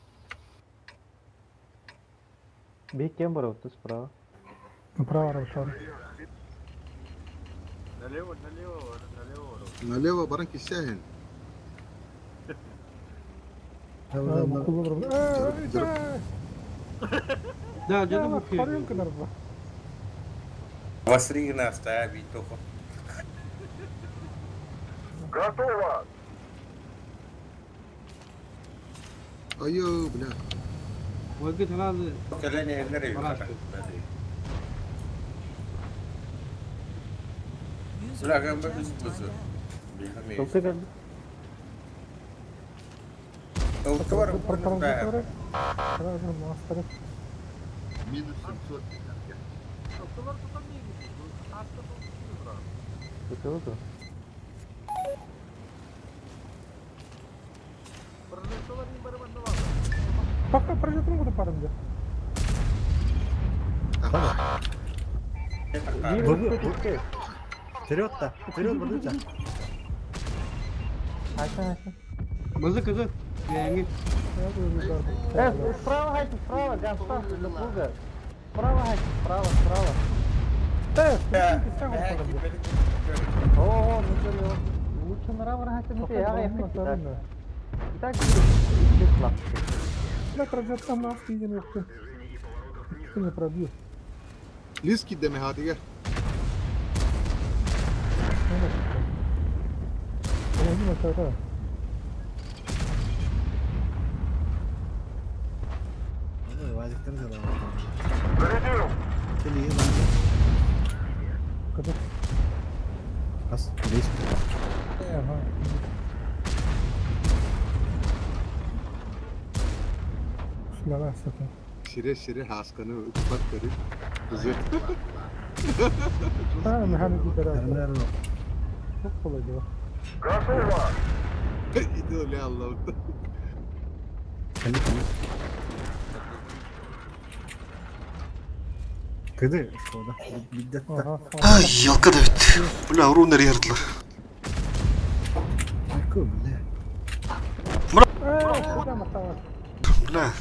Беккен бар вот справа. Направо работал. Налево, налево, налево. Налево баран кисэһин. Да, где-то бухи. Васригна оставить только. Готово! Айо, бля. Ойгы сразу Кэлэн эллэр Барашка. User Бля, in your кэм channel timed out. Толты geldi. Минус 700 тенге. Алтылар тутан негизи. Аста толтур. Көтө Прожекторлар не бар манна бар. Пока прожектором куда парым Вперед-то! Вперед, Бадуча! Айсан айсан. Мызы кызы. Бәңі. Э, справа гайся, справа, Ганстан, для плуга. Справа гайся, справа, справа. О, ну что, лучше направо гайся, не ты, а я хочу так. И так будет лапки. Бля, прожектор нас виден, Ты не пробил. Лиски демехатыга. Вазиктер дела. Зарядил! Кели Когда? Ас, лезь. Ага. Сюда, сюда. Сире сире хасканы укпат көрү. Кызы. А, механики Наверное. Çok kolay diyor. Готово! Ити өлө аллабыт. Кэлли кэлли. Кыды, шода. Биддетта. Ага. Ай, ялка да бит. Бля, урун эрийэрдилэр. Айку, бля. Э, куда махталар? Бля.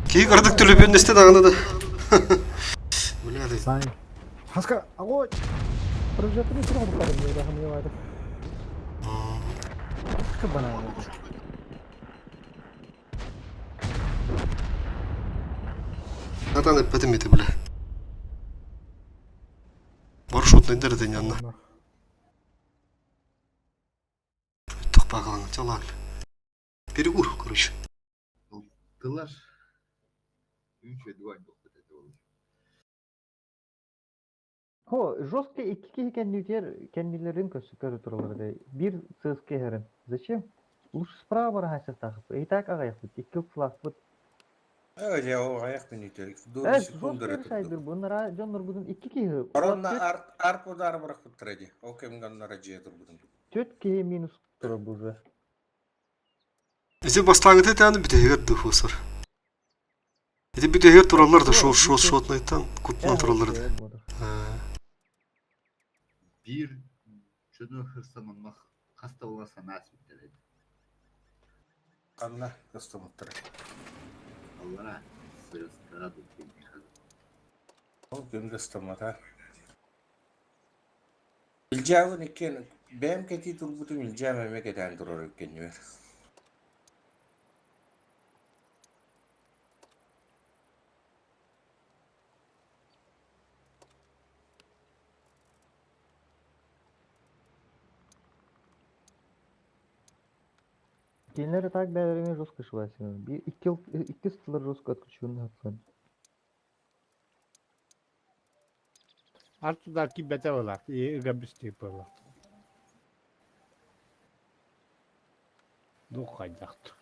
Киһи кырдык түлүпүннэстэ даҕаны да. Бля, да. Сай. Хаска, огонь! Прожекторы все равно парень, я не Хаска банан. Сатан эппэтим ити, бля. Маршрутный дэр янна. Тохпагалана чалал. Перекур, короче. Тылар. Үч дуань буолбут этэ ол. Хо, жестко икки киһи кэннитер кэннилерин көссө көрө туралар да. Бир ЦСК херин. Зачем? Лучше справа барахасыктахып. И так агайыппыт. Икки флагпыт. Э, я аяқ минутер. До Э, секунды жестко решайдыр. Буннара дьон нургудун икки киһи. Баронна арт арт удар барах туради. Окей, мганнара жедер будем. Төт киһи минус турар уже. Ити бастаңыты тәні бүтегер духусар. Ити бүтегер туралар да шол шол шотнайтан кутунан туралар да. Биир дьону хырсан онно хаста була санаа сүттэр этэ. Канна кастомуттар. Аллара сырыстара дуу Ол күн кастомата. Илжабын иккен бэм кети турбутум илжам эме кетен турар иккен юер. Кинилер так бээлерин жестко шыласың. Бир икки икки стылар жестко отключен атсан. Артудар ки бете болар. Ыга бисти болар. Ду хайдакт.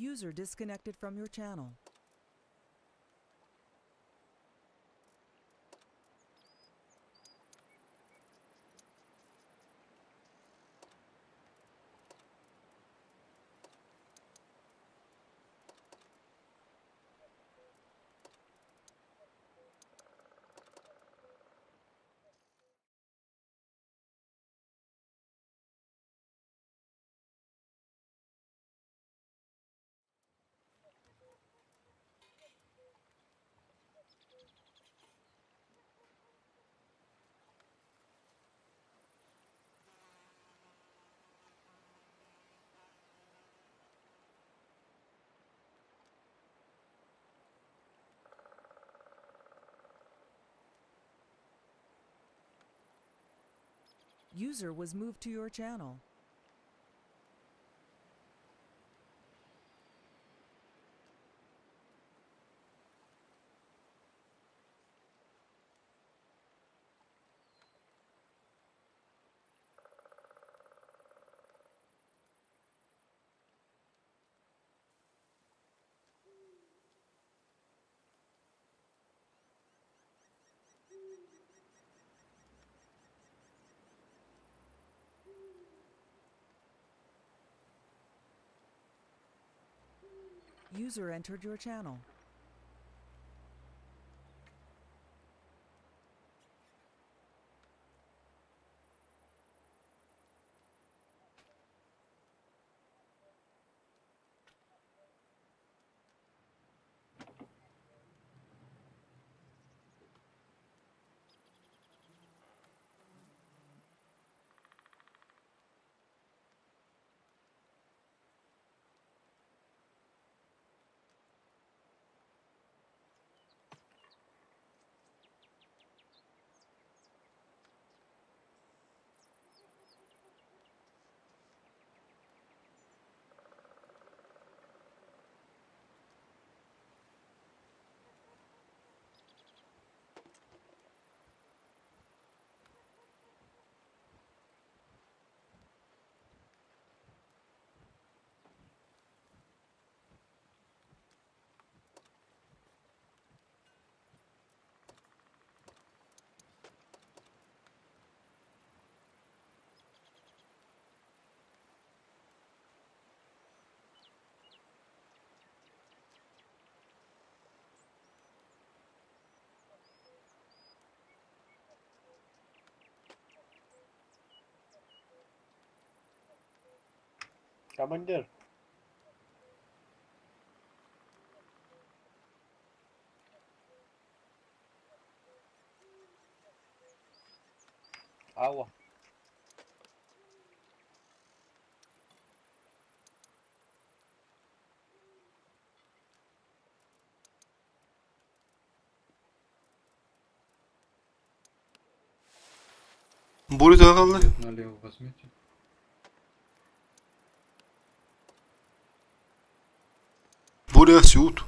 User disconnected from your channel. User was moved to your channel. User entered your channel. Командир. Алло. Боря төһө хаалла? Налево возьмете. Боря сют.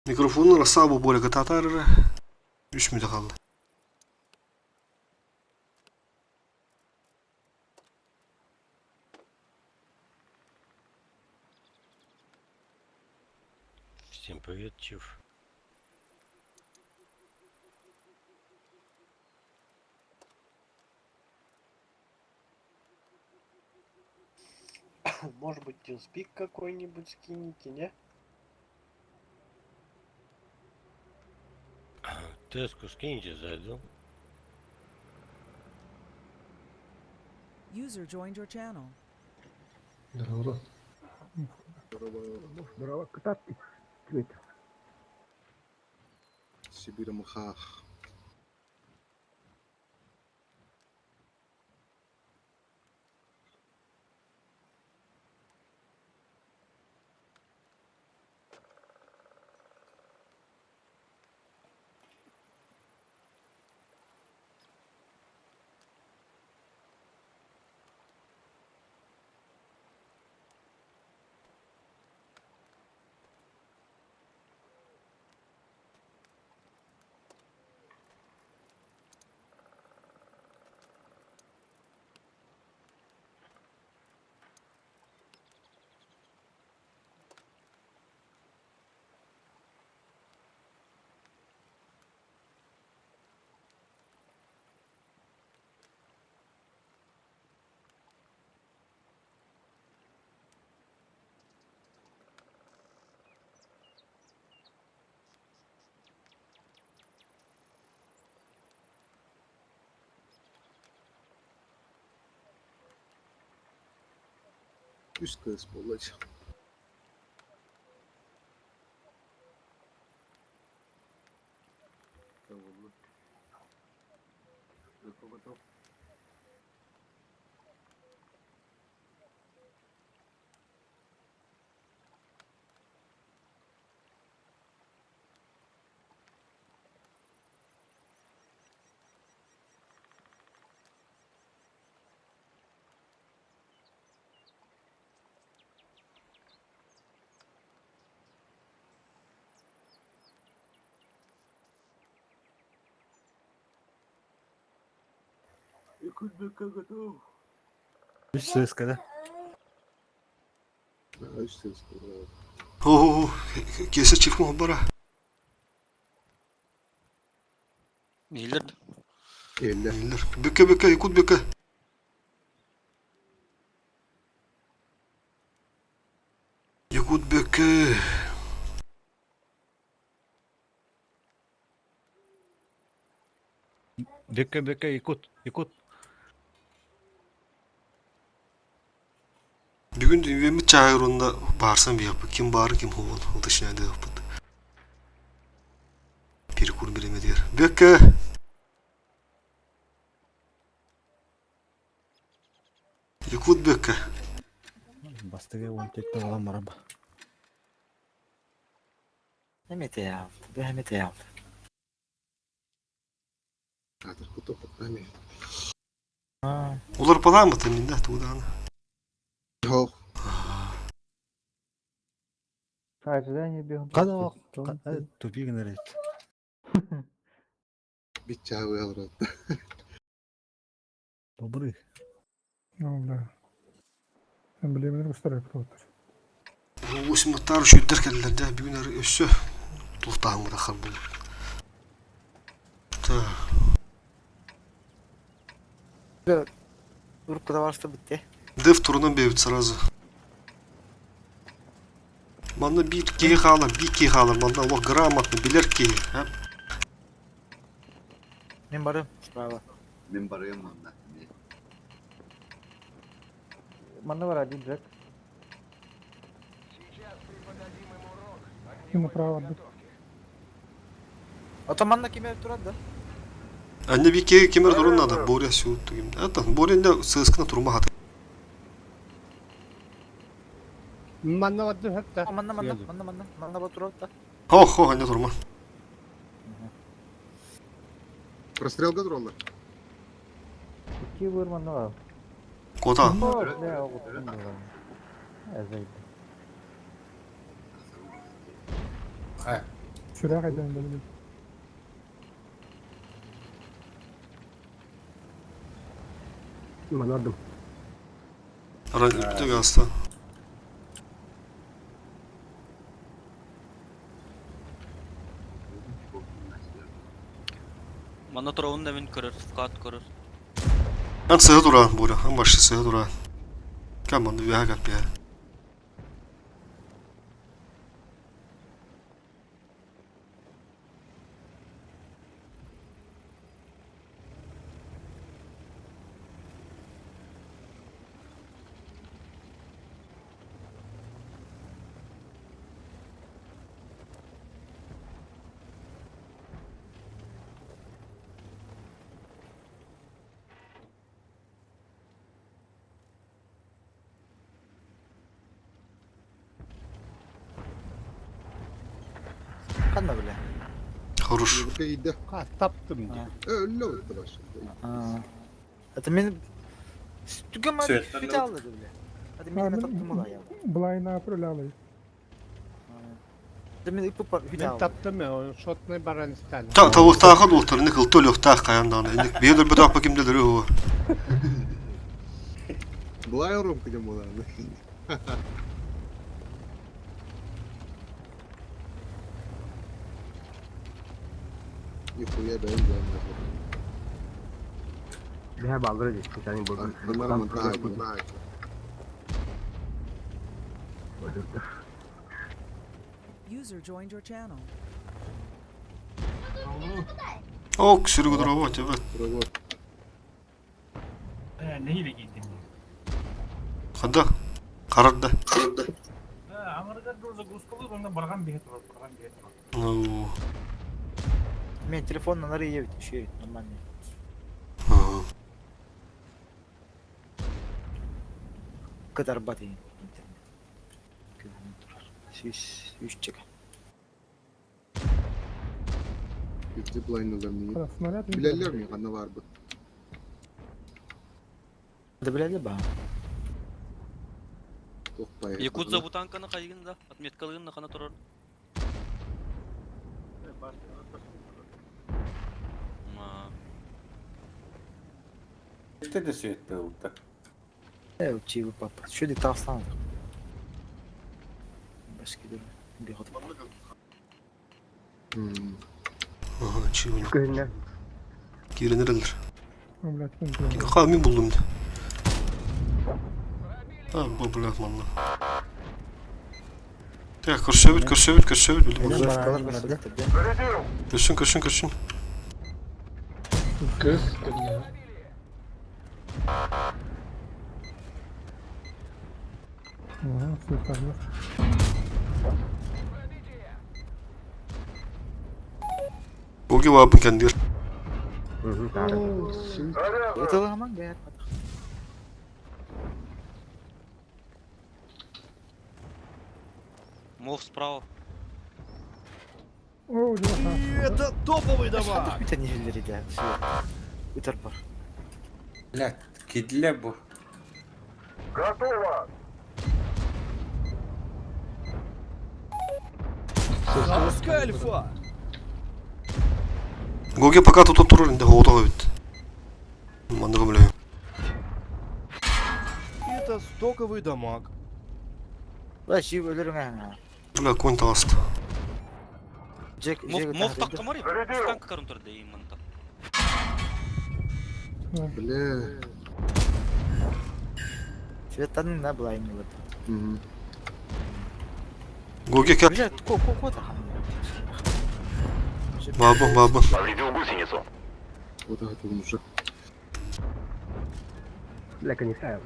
Микрофонун рассаабы Боря кытаатаар эрэ. Үс мүнүүтэ хаалла. Всем привет, Чиф. Может быть, TeamSpeak какой-нибудь скинете, не? Теску скиньте, зайду. User joined your channel. Здорово. Здорово, кытат. Привет. Сибирь мхах. Үс кыыс буолла Үс сыска да? Үс кыыс буолла. О, киэсэ чифкун бара. Миллер. Эллер. Миллер. Бүкке бүкке, якут бүкке. Якут бүкке. Бека, бека, якут, якут. Бүгүн үөммүт чааһыгар уонна баарсан биһиэхпит ким баарын ким суоҕун уточняйдыахпыт. Перекур бириэмэтигэр. Бүөккэ! Якут Бүөккэ. Бастыгы уон теттен алан баран ба. Эмите алды, бэһэмите алды. Олор палааммыта мин да туудааны. Хоох. Ожидание бегун. Кана тупик генерит. Биччаабы алырат. Добрый. Ну, бля. Эмблемалар устар yapıyorlar. Усиматтар үшүйдер кэллэр дэ бүгүн ары өссө туохтааһыммыта харбыл. Уруккуда барыста битте. Дев турунан бэйбит сразу. Манна биир киһи хаалар, биир киһи хаалар, манна олох грамотно билэр киһи. Мин барым справа. Мин барыам манна. Манна бар один Джек. Ким направо барбыт. Ото манна ким эрэ турар да? Анне бикке кимер турун надо, Боря сүүт ким. Это Боря инде сыскына турма хаты. Манна барды хатта. Манна манна манна манна манна ба турар да. Хо хо анне турма. Прострелга тураллар. Икки быр манна бар. Кота. Бля, оҕуттум буолан. Эзэйди. Сүрэх айдан бөлүм. Манардым. Арай үрдүк аста. Манна туравын да мин көрөр, вклад көрөр. Ан сыһа тура, Боря, ан башы сыһа тура. Кам манны үөһэ кэлпиһэ. Ханна бile. Хорош. Кыйда. Таптым дии. Өллө отты башы. Это мен түгем сүт алды бile. Hadi мен таптым ола я. Былайына апыр Это мен ипп хүт Мен алды. таптым, шотный баран стали. Та тавыктааха дуолтар, ник ылты өлүөхтээх хайан даҕаны. Ник биир өлбөтөх кимдэлэр үһү. Былай ромка дем болар. Нихуя бәйін Бэһэ бааллара дии, специальный буолбут. Bunlar mı? Daha, User joined your channel. Ок, сүрүгү тура evet. Bravo. Neyle giydim? Хада. Карарда. Аңырга загрузка онда барган бейет бар, барган бейет бар. Ну. Мен телефоннан ары ебит, еще нормально. Кытарбат интернет. Сүүс үч чека. Зиплайнылар ми? Снаряд Билелер ми кана бар бу? Да билели ба. Тохпай. Якудза бутанканы хайгын да, отметкалыгын да хана турар. Ма. Это да все это вот так. Э, учи папа. Şu di tavsan. Başka bir bir hot. Ага, чего не. Көһүннэ. Кииренерелер. Блядь, ким Ха, мин булдум да. А, бу блядь, манна. Так, көрсөбүт, көрсөбүт, көрсөбүт, билим. Көрсүн, көрсүн, көрсүн. Көз Ага, светло. Оги бабын кендир. Это хаман бәят. Мов справа. О, Это топовый дамаг! Bir tane yerleri de. Үтер бар. Бля, кидле бу. Готово! Запускай, Альфа! Гоги пока тут турар инде хоотого бит. Манны көмлө. Это стоковый дамаг. Ла жи өлөрүң аңа. Бля, конь таҕаста. Джек Мов Джек мов таккамар. Танк карун тур дейм манта. Бля. Светанын на былайын болот. Гоги кел. Бля, ко ко ко та. Бабын, бабын. Повредил гусеницу. Вот это уже. Бля, конечно.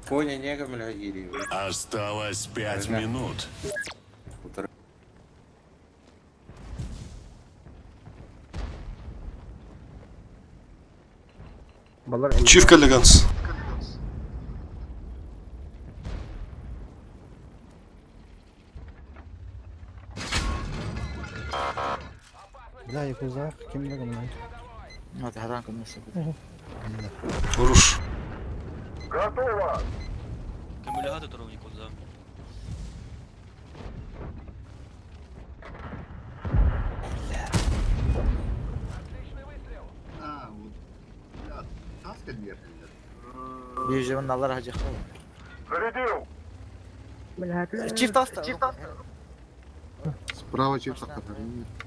Коня не көмөлөһө Осталось пять минут. Балар Чиф Каллиганс. Бля, Якузах, ким да гымнай? Ну, это танк вместе. Хорош. Көмөлөһө турар Якуза. А, вот. Бля, таска дверь. Биржевин алар хажы Чифт аста. Чифт аста. Справа чип сақтар.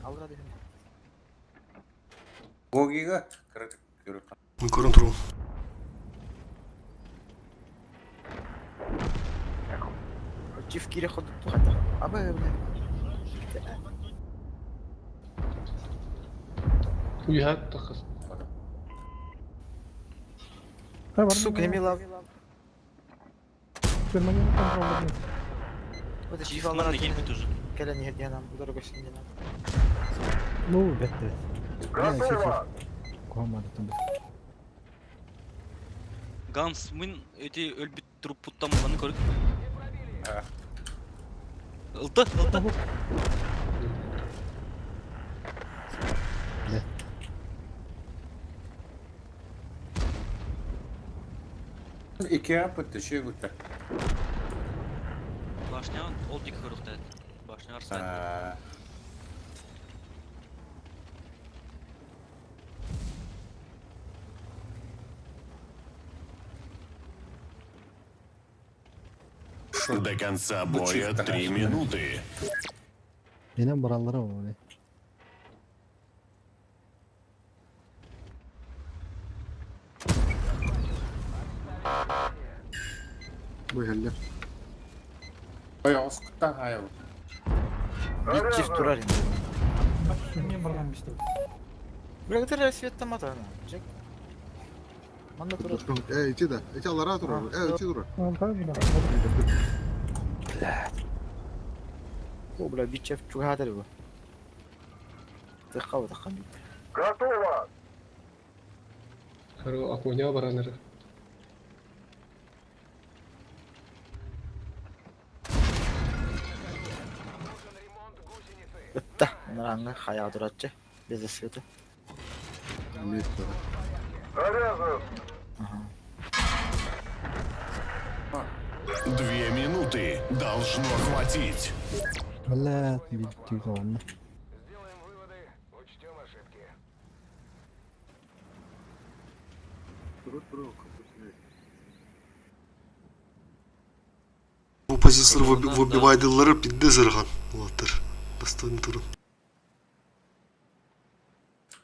Алра дедим. Гогига көріп Мен көрін тұрмын. Чифт кире ходу тухата. Абы бля. Сука, не мила. Германия контролда. Вот это Чиф чифт алар. манна килбит уже. Келен ерден удар көсүн ден. Ну, бетте. Бля, чиф. Куамады там. Ганс мин эти өлбүт труппуттан маны көрүк. Ылты, ылты. Ики апытты, шей күтті. Башня ол дик көрүктәт. Башня арсайт. До конца боя 3 минуты. Менен баралары ол. Бу хәлләр. Ой, оскыттан хайыл. Бит чифт турар инде. Не барган бистер. Бля, это свет там ата. Жек. Манда турар. Э, ити да. Ити алара турар. Э, ити турар. О, бля, бит чифт чугадыр бу. Тыкка тыккан бит. Готово! Акуня бараныр. Ытта, мына хая туратчы. Без света. Имеет Ага. 2 минуты. Должно хватить. Бля, бит онны. Турар турар. Bu pozisyonu выбивайдылары пидде зырган. Улаттар. Достойный турun.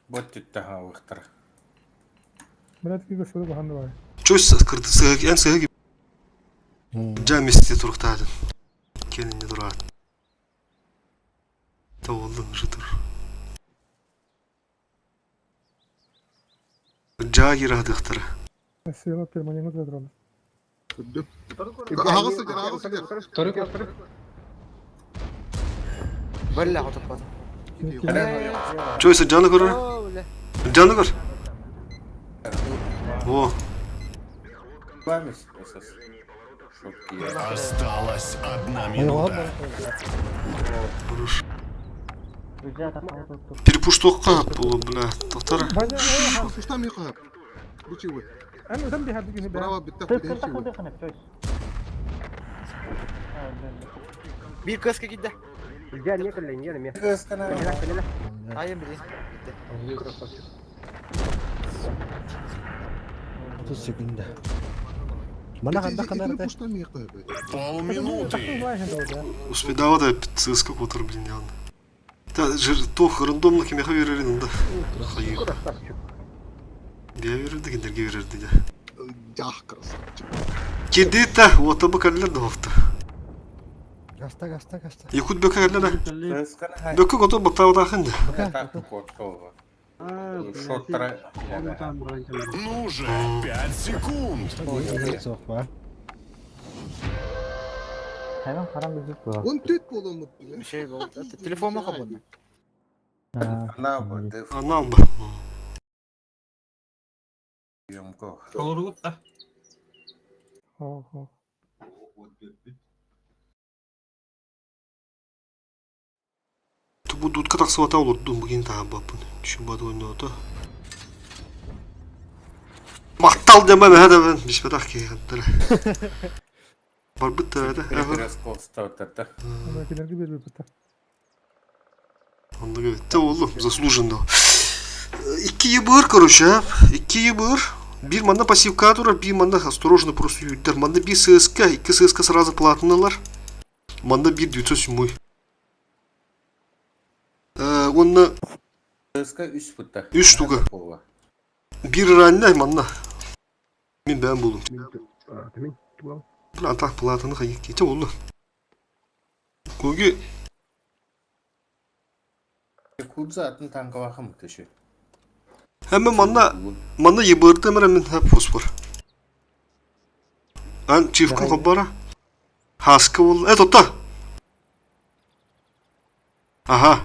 Бот түтті хауықтыр. Блядь, киге сыры баханды бар. Чөс кырды сыгы эн сыгы жа месте туруктадын. Келинне турат. Тавылдың жытыр. Жа кирадыктыр. Сыйла перманент дрон. Күрдүм. Ағасы сидер, ағасы сидер. Торы торы. Бля, хотоп бат. Чөс жаны көр. О, бля. Жаны көр. О, Память, эсэс. Шотки. Осталась 1 минута. хорош. Перепуштоққа болу, бля, тоқтар. Суштан ми кап. Бу чиwe. Ән өтем бихарды күні бә. Справа биттак бит чиwe. Бир көскө кидде. Кыскана. Айым билин. Красавчик. 30 секунда. Мана ханда канарда. Пуштан ми кап. Полминуты. Успедава да циск отыр, блин, явно. Та жир тох рандомно кемеха берерин да. Хайыр. Бия берерди, киндерге берерди да. Жах красавчик. Кеди та, ота бу каллер да хофта. Гаста, гаста, гаста. Якут бөкө каллер да. Кыскана. Бөкө гото бата отахын да. Так, кот кого. Шоттара Ну же, 5 секунд. Суох ба. Hemen karan gözük bu. Он төт боломут бile. Şey oldu. Телефонuma kapandı. Она бы Анал ба. Емко. Толоругут да. Ого. Бу дудка тахсыбата олордум бүгін таабаппын. Түшүн бады ойноото. Мактал деме бэһэ да бен бишпетах киһиттер. Барбыт да. Перекрестка. Ана кинерге бербей бітті. Онда говорит, олу, заслуженно. Икки ебыр, короче, а. Икки ебыр. Бир манна пассивка турар, бир манна осторожно просто юддер. Манна бир ССК, икки ССК сразу платныйлар. Манна бир 907. Онна ССК үс путта. Үс штука. Бир раннай манна. Мен бән болдум. Мен туал. Бля, так платаны хайык кете олу. Көге Кудза атын танка вахым төшө. Hemen манна манна ебырды мен хеп фосфор. Ан чифкин хабара. Хаска бол. Э тота. Ага.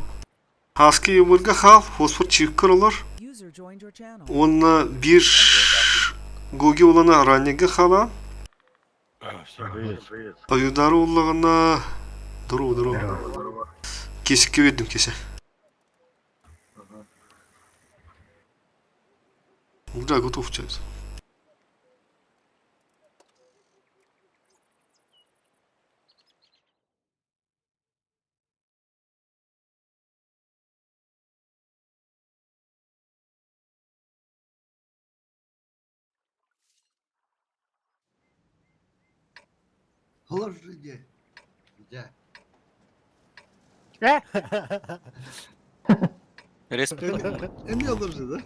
Хаска ебырга хал фосфор чифкин олар. User joined your channel. Онна бир гоги олана раннига хала. Аюдары оллагана Здорово, здорово. Кесикке бердим кесе. Да, готов сейчас. Положи Где? Респект. Эми alır да.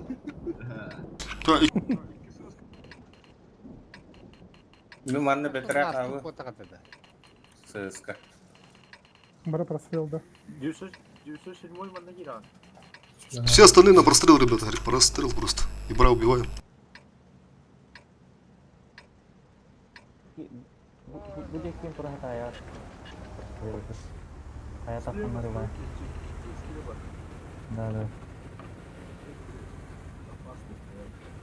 Та, Ну манна бетере халы. ССК. Бара прострел, да. 907 манна киран. Все остальные на прострел, ребята, говорит, прострел просто. И бра убиваем. Бу деккен тура хата аяр. Ая тапканнары бар. Да, да.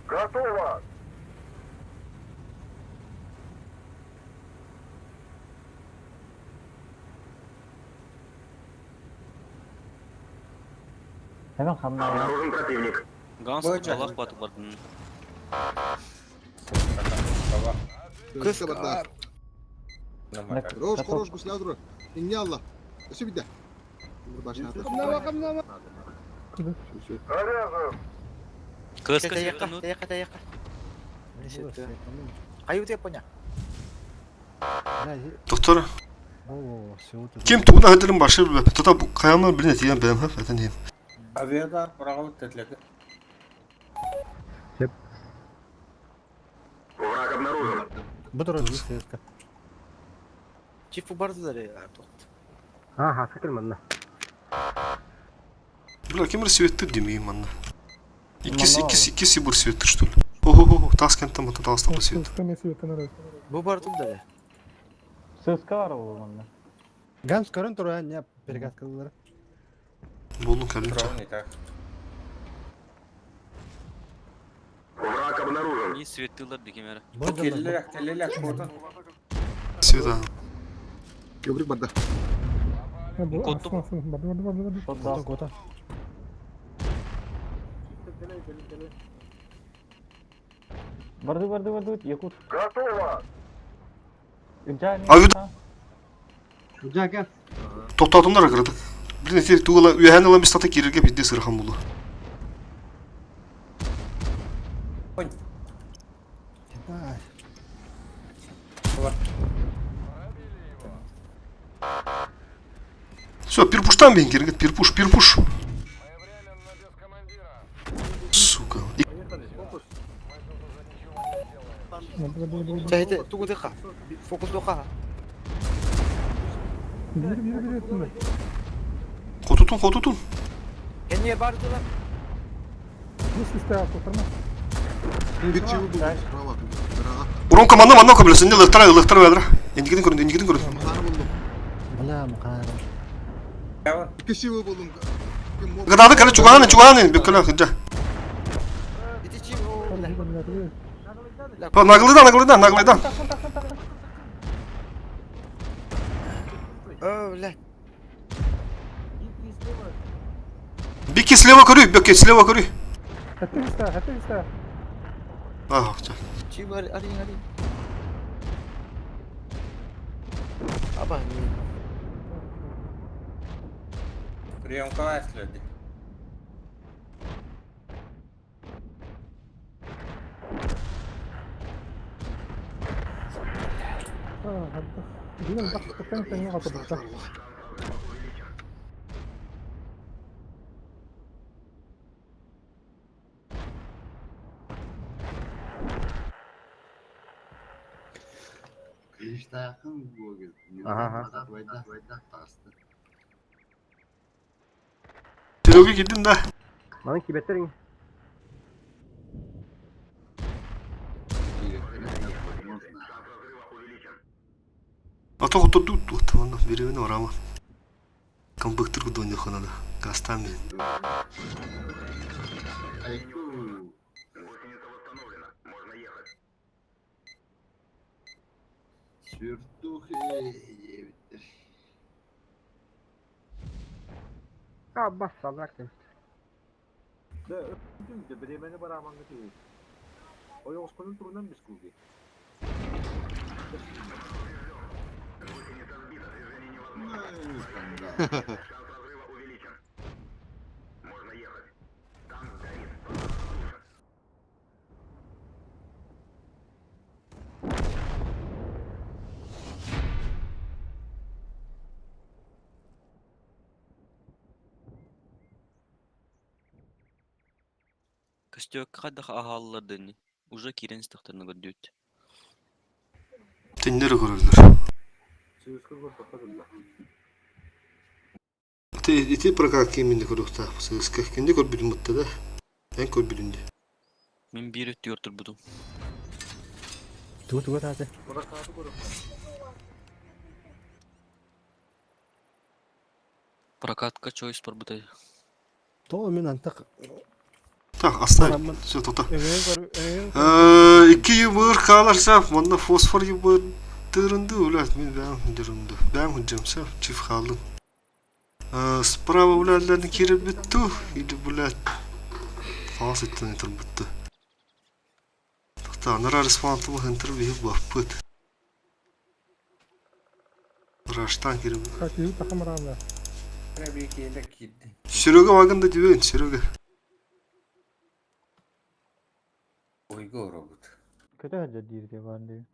Готово. Hemen хамна. противник. Ганс Аллах батып бардым. ССК барда. Хорош, хорош, гусля дура. Инне алла. Өсө бидде. Башына. КСК Таяққа, таяққа, таяққа. Кайы деп поня. Доктор, О, все. ким тугуна хадырын башы билбеп. Тота бу каямы билне тиен бәм хап, этен хем. Авиадар прагы тетлеге. Враг обнаружен. Бу турар бир ССК. Чиф барды да тоқт. А, хаска манна. Бля, ким светти демейм манна. Икки икки икки сибур светти что ли? Ого, тас кентем ата тас тапы свет. ССК мен светтен арай. Бу барды да. ССК бар ол манна. Ганс көрөн тура не перегаскалар. Болдун кәлем. Трон так. Враг обнаружен. Не светилер декемер. Келлер, келлер котон. Света. Көбүрүк барда. Бу Коту. асын асын. Барды барды барды барды. Кота. Кота. Барды барды барды Якут. Готово. Үджа. Авид- Үджа Токтотундар кырдык. Блин, эти тугала үйәһән ала мистата кирерге бидде сырхан булу. Все, пирпуштан бен киргет, пирпуш, пирпуш. Сука. Барды барды барды. Чайты тугу деха. Фокус доха. Бир бир бир этинде. Котутун, котутун. Кенне барды да. Бу система кутарма. Bir чивы булдум справа. Дыраға. Уронка манна манна көбүлэ синде ылыктара ылыктара бәдра. Индикитин көрүн, индикитин көрүн. Маханы булдум. Бля, мукара. İki чивы булдум. Гадады кэлэ чугааны чугааны бүккөлө кыджа. Ити чив о бля. Наглыда наглыда наглыда. О бля. Бики слева көрүй, бики слева көрүй. Хәтте истә, хәтте истә. Ах, ча. Чив ари ари ари. Аба не. Приемка следи. А, хәтте. Дигән бак тәң тәңгә катырды. Кыйыштаахын буогил. Аха. Вайда, вайда, тағысты. Серега кидин да. Маны кибеттерин. А то тут тут тут онно беребин орама. Комбыктыр гудони хонада. Гастами. Айку. Сүртух диэбиттэр. А, бас саллак деп. Да, öldüm de bilemeni бараманга değil. Ой, оспанын турунан бискуги. Костёк хадах ахаллар дени. Уже кирен стахтарны көрдүт. Тиннер көрөлдөр. Ити ити прокат киминди көрүкта. Сыска кинди көрбүдүм мутта да. Мен көрбүдүм ди. Мен бир өттү турбутум. Тугу тугу тааты. Прокатка чойс барбытай. То мен антак Так, оставь. Бараммын. Все, тота. Өҥөйөн көр өҥөйөн көр. Икки йыбыр хааларса, манна фосфор йыбыр тырынды, блядь, мен бәм хындырынды. Бәм хынджамса, чиф хаалын. Справа, блядь, кире битту, или, блядь, фалс иттен турбутtu. Тоқта, анара респонтымы хынтыр бихи баппыт. Раштан кире. Хәтте тахамрана. Серега вагында дибен, Серега. Ойго робот. Көтө хаджа диир бар дии.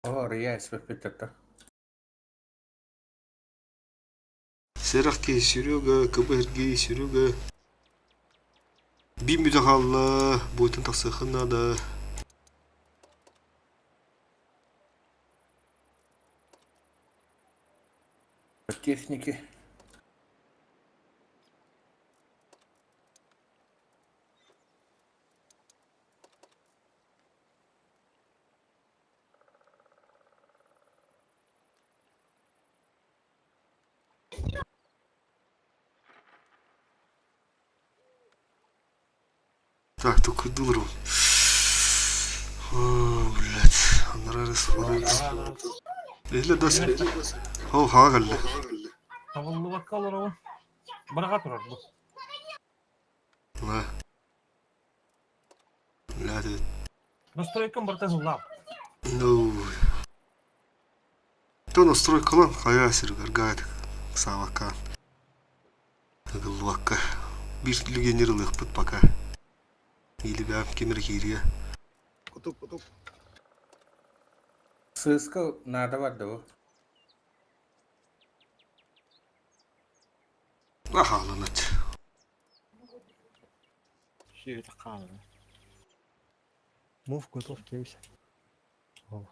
О, я спепетта. Серахки, Серега, КБРГ, Серега. Би müdahale, boyutun тақсықына да. Техники. Так, только дуру. О, блядь, анрарыс форекс. Эһле дас. Хо хагалла. Табыллыбакка олоробун. Бараға турар бу. Ла. Блядь. Настройкам барта зыллап. Ну. То настройкалан хая сиргаргат савака. Гылвакка. Бир легенерлых пока. Или бям кемер кирия. Кутуп, кутуп. Сыска надо вардо. Ахаланат. Сүйөтө хаалар. Мув готов кейс. Ох.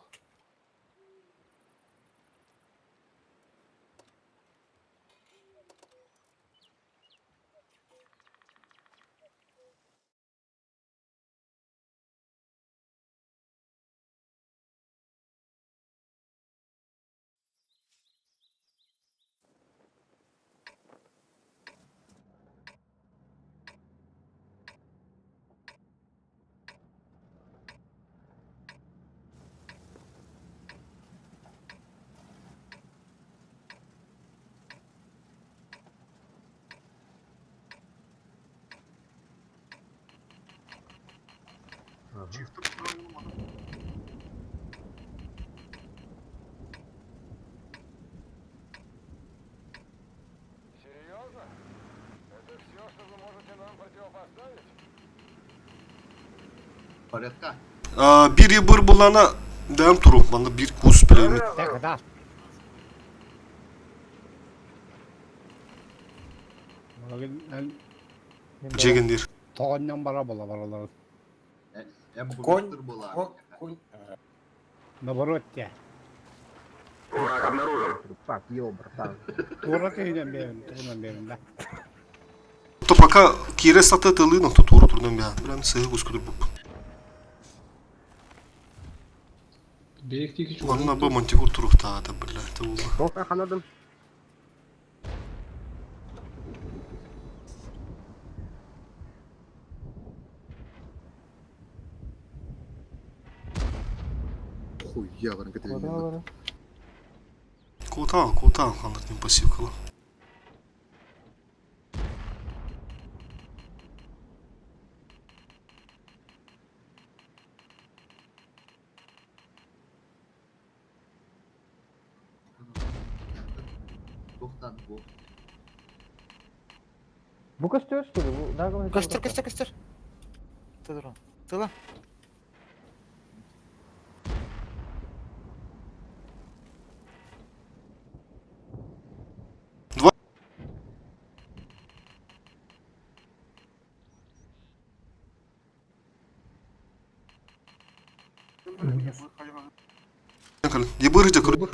Порядка. Бир ыбыр булана дэм туру. Манна бир кус билеми. Так, Жегендир. Тоҕонньон бара була баралар. Конь, конь. Наоборот те. Трупак, йо, братан. Туора киһинэн бэйэм, тугунан бэйэм да. То пока киирэ саты тылын онто туора турдан бэйэм. Прям сыһы кускутур буп. Биэктики Манна бу мантикур туруктаата, бля, это было. Тоқ ханадым. Хуя баран Куда кэтэрин бары? Кута, кута, ханнар пассивкала. Туохтан бу. Бу көстөр что ли? Бу нагыл Көстөр, көстөр, көстөр. Тыдырон. Тыла. Два. Ебыр где кру.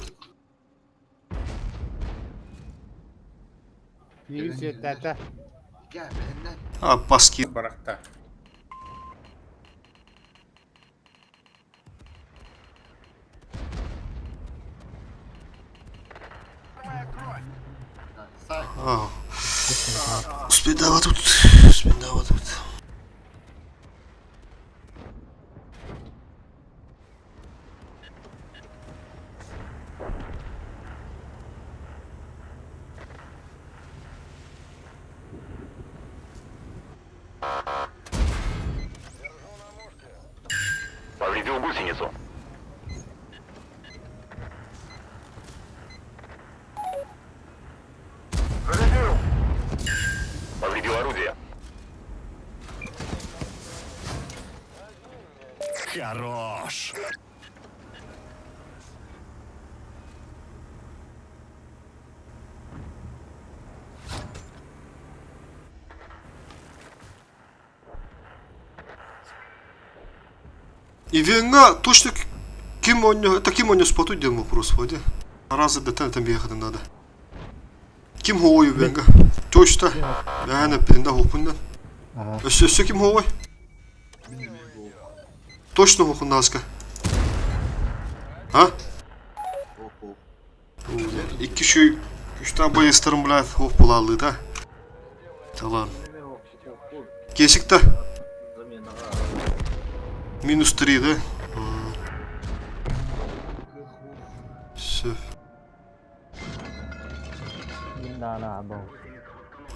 Тата. А, паски. Барахта. А. Успедава тут. Успедава тут. Повредил гусеницу. Повредил орудие. Хорош. Ивенга точно ким он это ким он споту дем вопрос воде. Разы да там ехать надо. Ким хоой Ивенга? Точно. Бәне пенда хопундан. Өссө өссө ким хоой? Точно хопундаска. А? Икки шүй үч байыстарым блядь хоп булалды да. Талан. Кесик та. Минус 3, да? Все.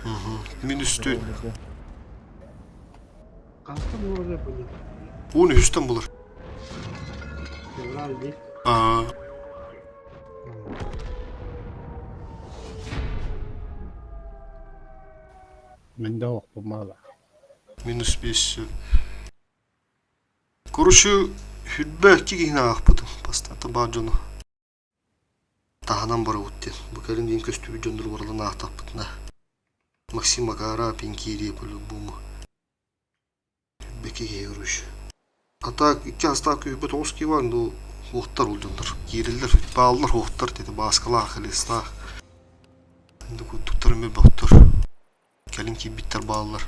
Угу. Минус 4. Кастым уже были. Оны үстен булар. Февраль дейт. А, Мен де оқпамала. минус 5. Короче, хүлбэ кигиһин аахпытым. Бастата баар дьону. Таһынан барабыт диэн. Бу кэлин диэн көстүбүт дьоннору барыларын аахтахпытына. Максим Макара пинкири по-любому. Хүлбэ киһи короче. А так, икки астаах күүһүбүт оҕус киһи ну, хуохтар ол дьоннор. Киирэллэр, бааллар хуохтар диэтэ, бааскалаах, листаах. Курдуктар эмиэ бөхтөр. Кэлин киирбиттэр бааллар.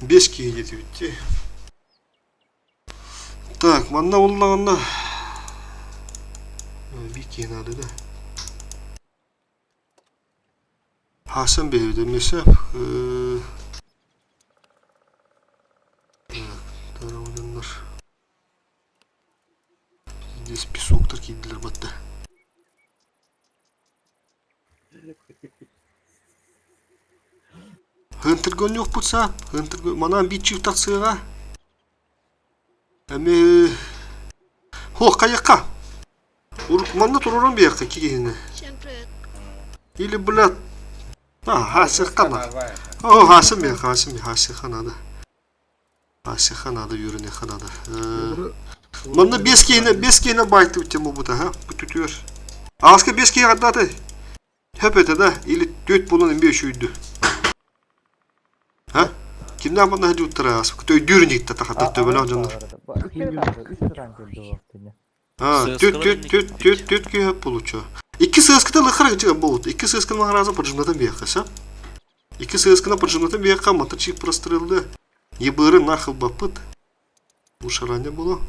Биэс киһи диэтибит дии. Так, манна буллаҕына биир киһи наада да. Хасан биһиги эмиэ доннор Здесь песоктар киирдилэр батта. Хынтырга онньуохпут саап. Хынтырга манаан биир чыып тахсыаҕа. Эми Хуох хайыхха. Урук манна туруран биэххэ киһини. Всем привет. Или, блядь, а, хасыхха надо. О, хасым я, хасым я, хасыхха надо. Хасыхха надо, үөрэнэххэ надо. Манна бес киһини, бес киһини байтыбыт тем буолбута, ха? Бүтүтүөр. Ааска бес киһи хаддааты. Хөп этэ да, или түөрт буолан эмиэ үчүйдү. Ха? Кимнээх манна сылдьыбыттара ааспыт? Өйдүүр инигиттэ тахатар төбөлөөх дьоннор. А, түт түт түт түт түт киһи получу. Икки сыаскыта лыхар гычыга болут. Икки сыасканы махараза поджимнатан биэххэ, сэ? Икки сыасканы поджимнатан биэххэ, моточик прострелды. Ебыры нахыл баппыт. Ушаране было.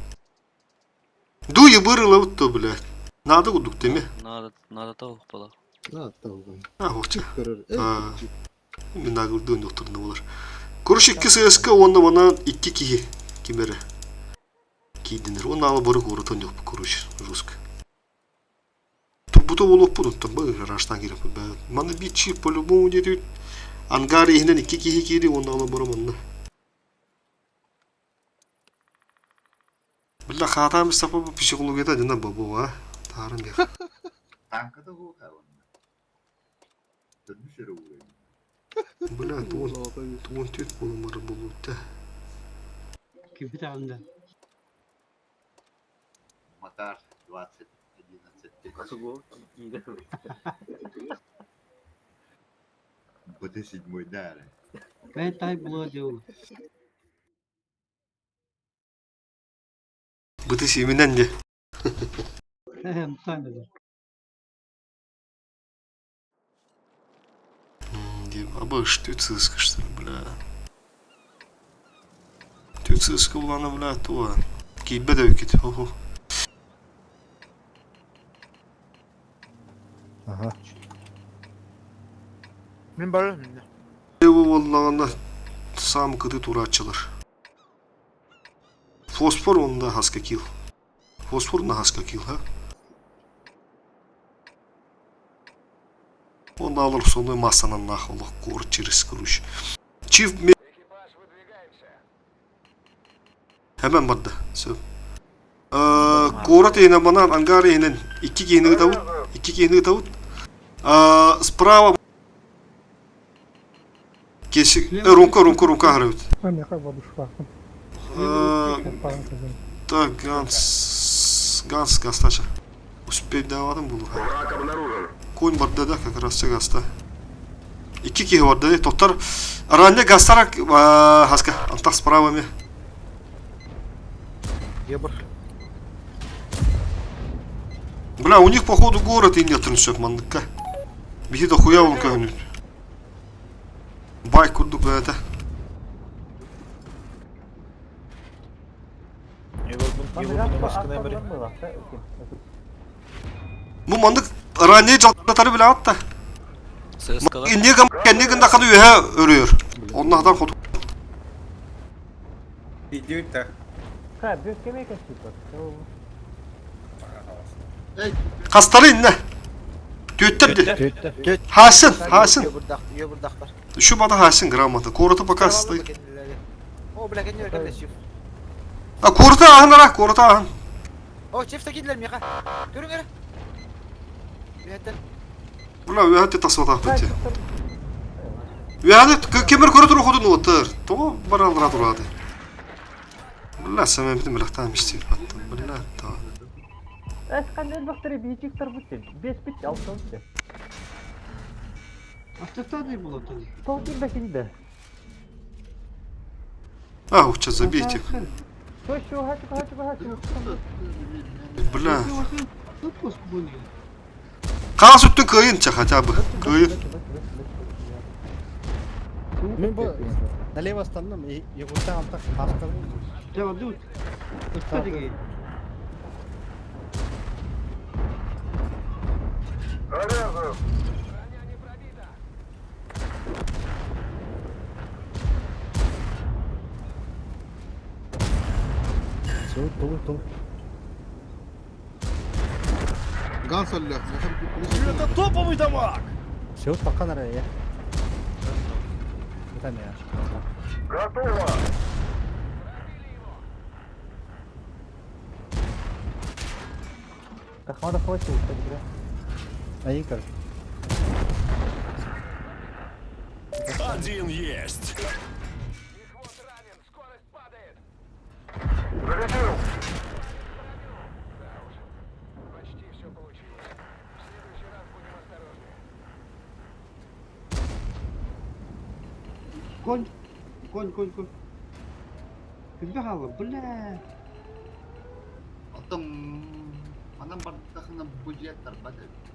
Ду ебыры лабыт то, блядь. Надо кудук теме. Надо, надо того была. Надо того. А, хохча. Көрөр. А, Мин агылдыын докторна болар. Короче, икки ССК уонна манан икки киһи ким эрэ киирдинэр. Уонна алы бары куоратан дьох короче, жестко. Турбута буолуохпут оттон бу гаражтан киирэппит бээ. Манна биир чип по-любому диэтибит. Ангар иһинэн икки киһи киири уонна алы бары манна. Бля, хаатаам сапа психологията дьона бабу, а? Таарым бих. Танката хуха онно. Төрдүс эрэ уурайым. Бля, туон, туон түөт буолумары буолуутта. Кимпит анда. Макар 20 11 БТ седьмой да. Пять тай было дело. Быты сииминэн дии. Эм, тайна. Аба түт сыскыштыр, бля. Түт сыскы булана, бля, туа. Кийбе да үкит, хо-хо. Ага. Мин барарым. Бу буоллаҕына саам кыты турааччылар. Фосфор онда хаска кил. Фосфор на хаска кил, ха? Он алыр соны массанан нах олох кор через круч. Чив ме... Hemen барда. Все. Куорат иһинэн манан ангар иһинэн икки киһини ыытабыт. Икки киһини ыытабыт. Справа Кеси румка румка румка аһарабыт. Миэхэ воодушевлаахпын. Так, Ганс, Ганс гастача. Успеть давадым булу. Конь барда да, как раз гаста. Икки киһи барда, тоттар ранее гастара хаска, антах справа ме. Ебр. Бля, у них походу город и нет все манныкка. Биһи да хуя он көһүнүт. Бай курдук бэйэтэ. Бу маннык ранее дьалтатары билэҕит да. Инние кэнние гындаханы үөһэ өрүөр. Онно хатан хоту. Идиот да. Ха, бүккеме кэсиппат. Хастары инне. Түөттэр ди. Хасын, хасын. Şu bana хасын грамота. Корота пока стоит. О, бля, кэннилэр кэллэ чиф. А корота аһын ара, корота аһын. О, чиф та киирдилэр миэхэ. Көрүҥ эрэ. Үһэттэн. Бля, үөһэ тасватаахпын ти. Үөһэ кемер көрө туру хотун уоттар. Тоҕо бараллара тураады. Бля, сэмэбитин билэхтаан истиир баттым. Бля, та. Эс қандай элбэхтери биичиктер бутте. Бес бит, алты битте. Автостады было там. Тоқ килбе килде. А, сейчас забейте. Көшү, хачы, хачы, хачы. Бля. Выпуск были. Хаас үттүн кыайын ча хотя бы. Кыайын. Мен бу налево станным, и егутта антах хаскал. Да, тут. Что деген? Все, тул, тул. Ганс алла. Это топовый дамаг! Все, пока на я. Артан я. Готово! Тахмада хватит, бля. Айын көр. Один есть! Зарядил! Конь, конь, конь, конь. Кырга бля. Оттон манан бардахына бу дьиэ тарбат эбит.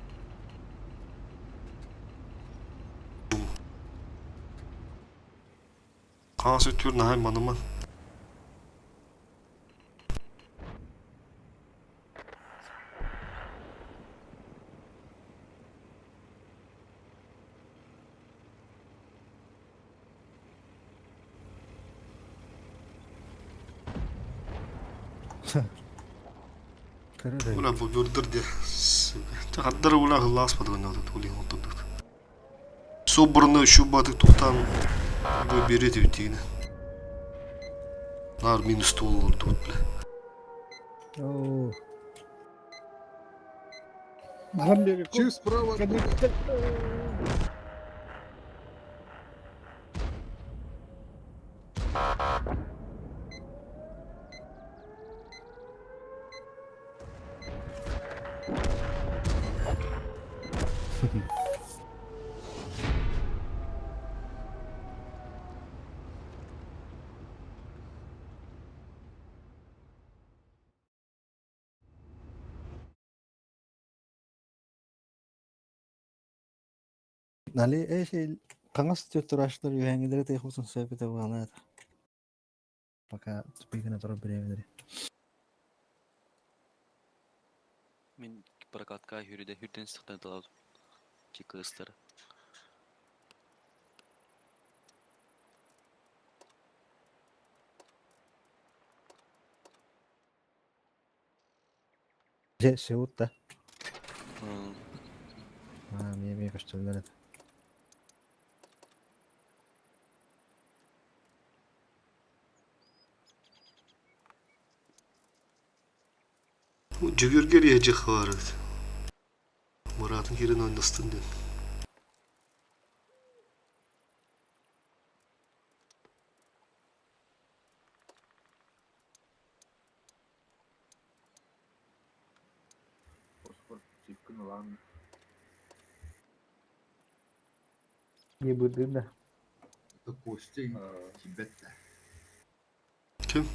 Хаҥас өттүгэр наһаа маныма. Көрөр Ула бу бюрдер де. Хаддар ула хыллааспады гына тулин отурдук. Соборны шубатык тухтан бу берет үтигине. Нар минус туол олордубут бля. Оо. Баран бери. Чип справа оттуда. Нали эши қаңас түр тураштар үйәңгілері тейхусын сөйпіте болғаны. Пока тупигіне тұрып біремедері. Мен прокатка хүрүдэ хүрден сыктан талап. Чекыстар. Же сеутта. А, мне көстөлөр это. Жүгіргер ежі хабар. Мұратын керен ойнастын ден. Чипкин ылан Не буду, да. Это Костя Тибетте. Ким?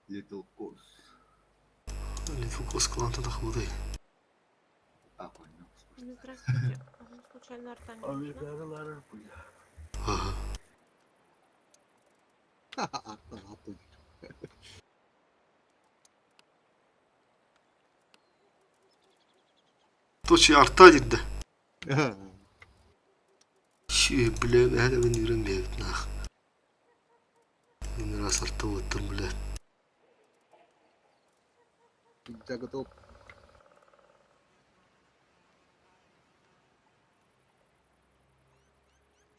Little Kos. Литвукос кланта да худай. А, понял. Здравствуйте. А вам случайно арта не нужна? Ага. Артан аты. Точи арта деді. Ши, бля, әлі мен үйренбейді нах. Мен рас арта оттым, бля. Я готов.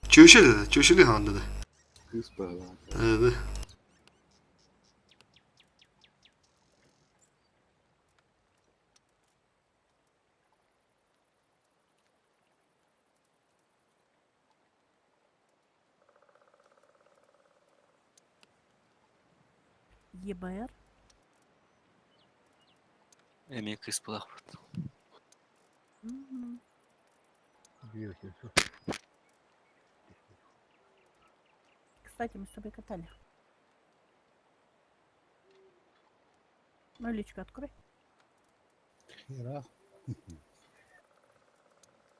Чөші деді, чөшілі хан деді. Кыз бала. Evet. ЕБР? Эми кыс булах. Мгм. Кстати, мы с тобой катали. Мою личку открой. Хера.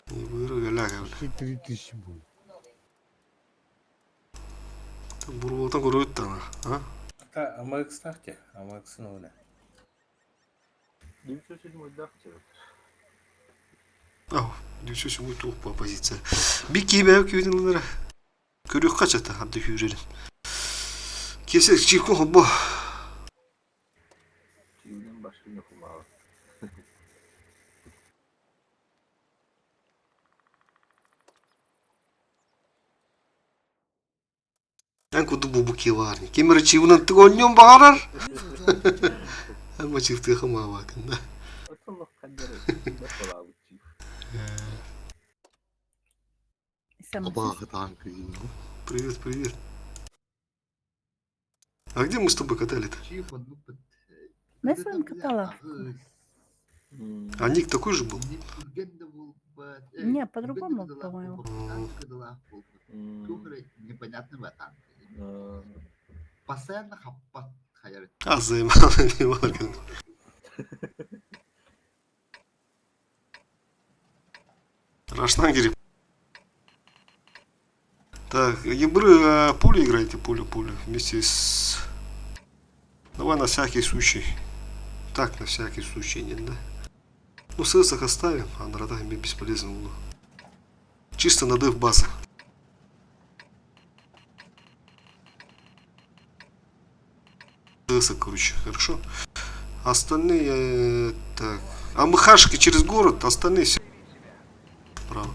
Buyur gel gel. 3000 будет. Бурултан көрөт тана. А? Та АМХ тахте, АМХ нуна. Ау, düşüşü bu tuğ по позиция. Bir кибе күйдүнлөр. Көрүк качата хабды хүрерин. Кесе чиркун хоббо. Чиюнен başka yok abi. Эн курдук бу киларни. Ким эрэ чивынан тыгонньон баҕарар. Эн чивтыаха маабакын да. Абааһы танка Привет, привет. А где мы с тобой катали-то? Мы с вами катала. А ник такой же был? Не, по-другому, по-моему. Постоянно хаппат хайар. А, заебал, не Раштан гирип. Так, ебры пули играете, пулю, пулю. Вместе с... Давай на всякий случай. Так, на всякий случай, нет, да? Ну, СС оставим, а на родах бесполезно было. Чисто надыв база. СС, короче, хорошо. Остальные, так. А МХшки через город, остальные все. Право.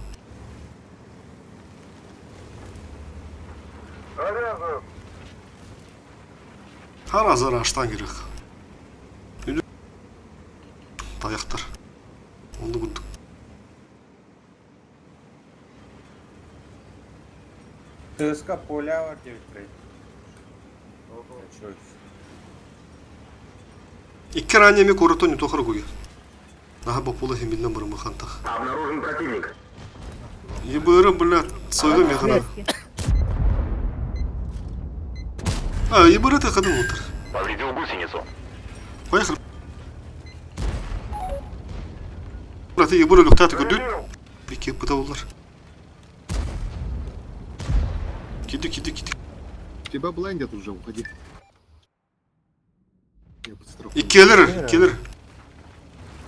Хара зара аштан керек. Таяқтар. Оны күттік. ТСК поля var 9 Икки ранее корото не тохар гуги. Наха бопула химилен бұрын хантах. Обнаружен противник. ЕБР, бля, своего механа. А, ЕБР это ходил утр. Повредил гусеницу. Поехали. Брат, ЕБР люктаты көрдүт. Бики бытавулар. Киди, киди, киди. Тебя блендят уже, уходи. Я подстрахую. Иккелер, иккелер.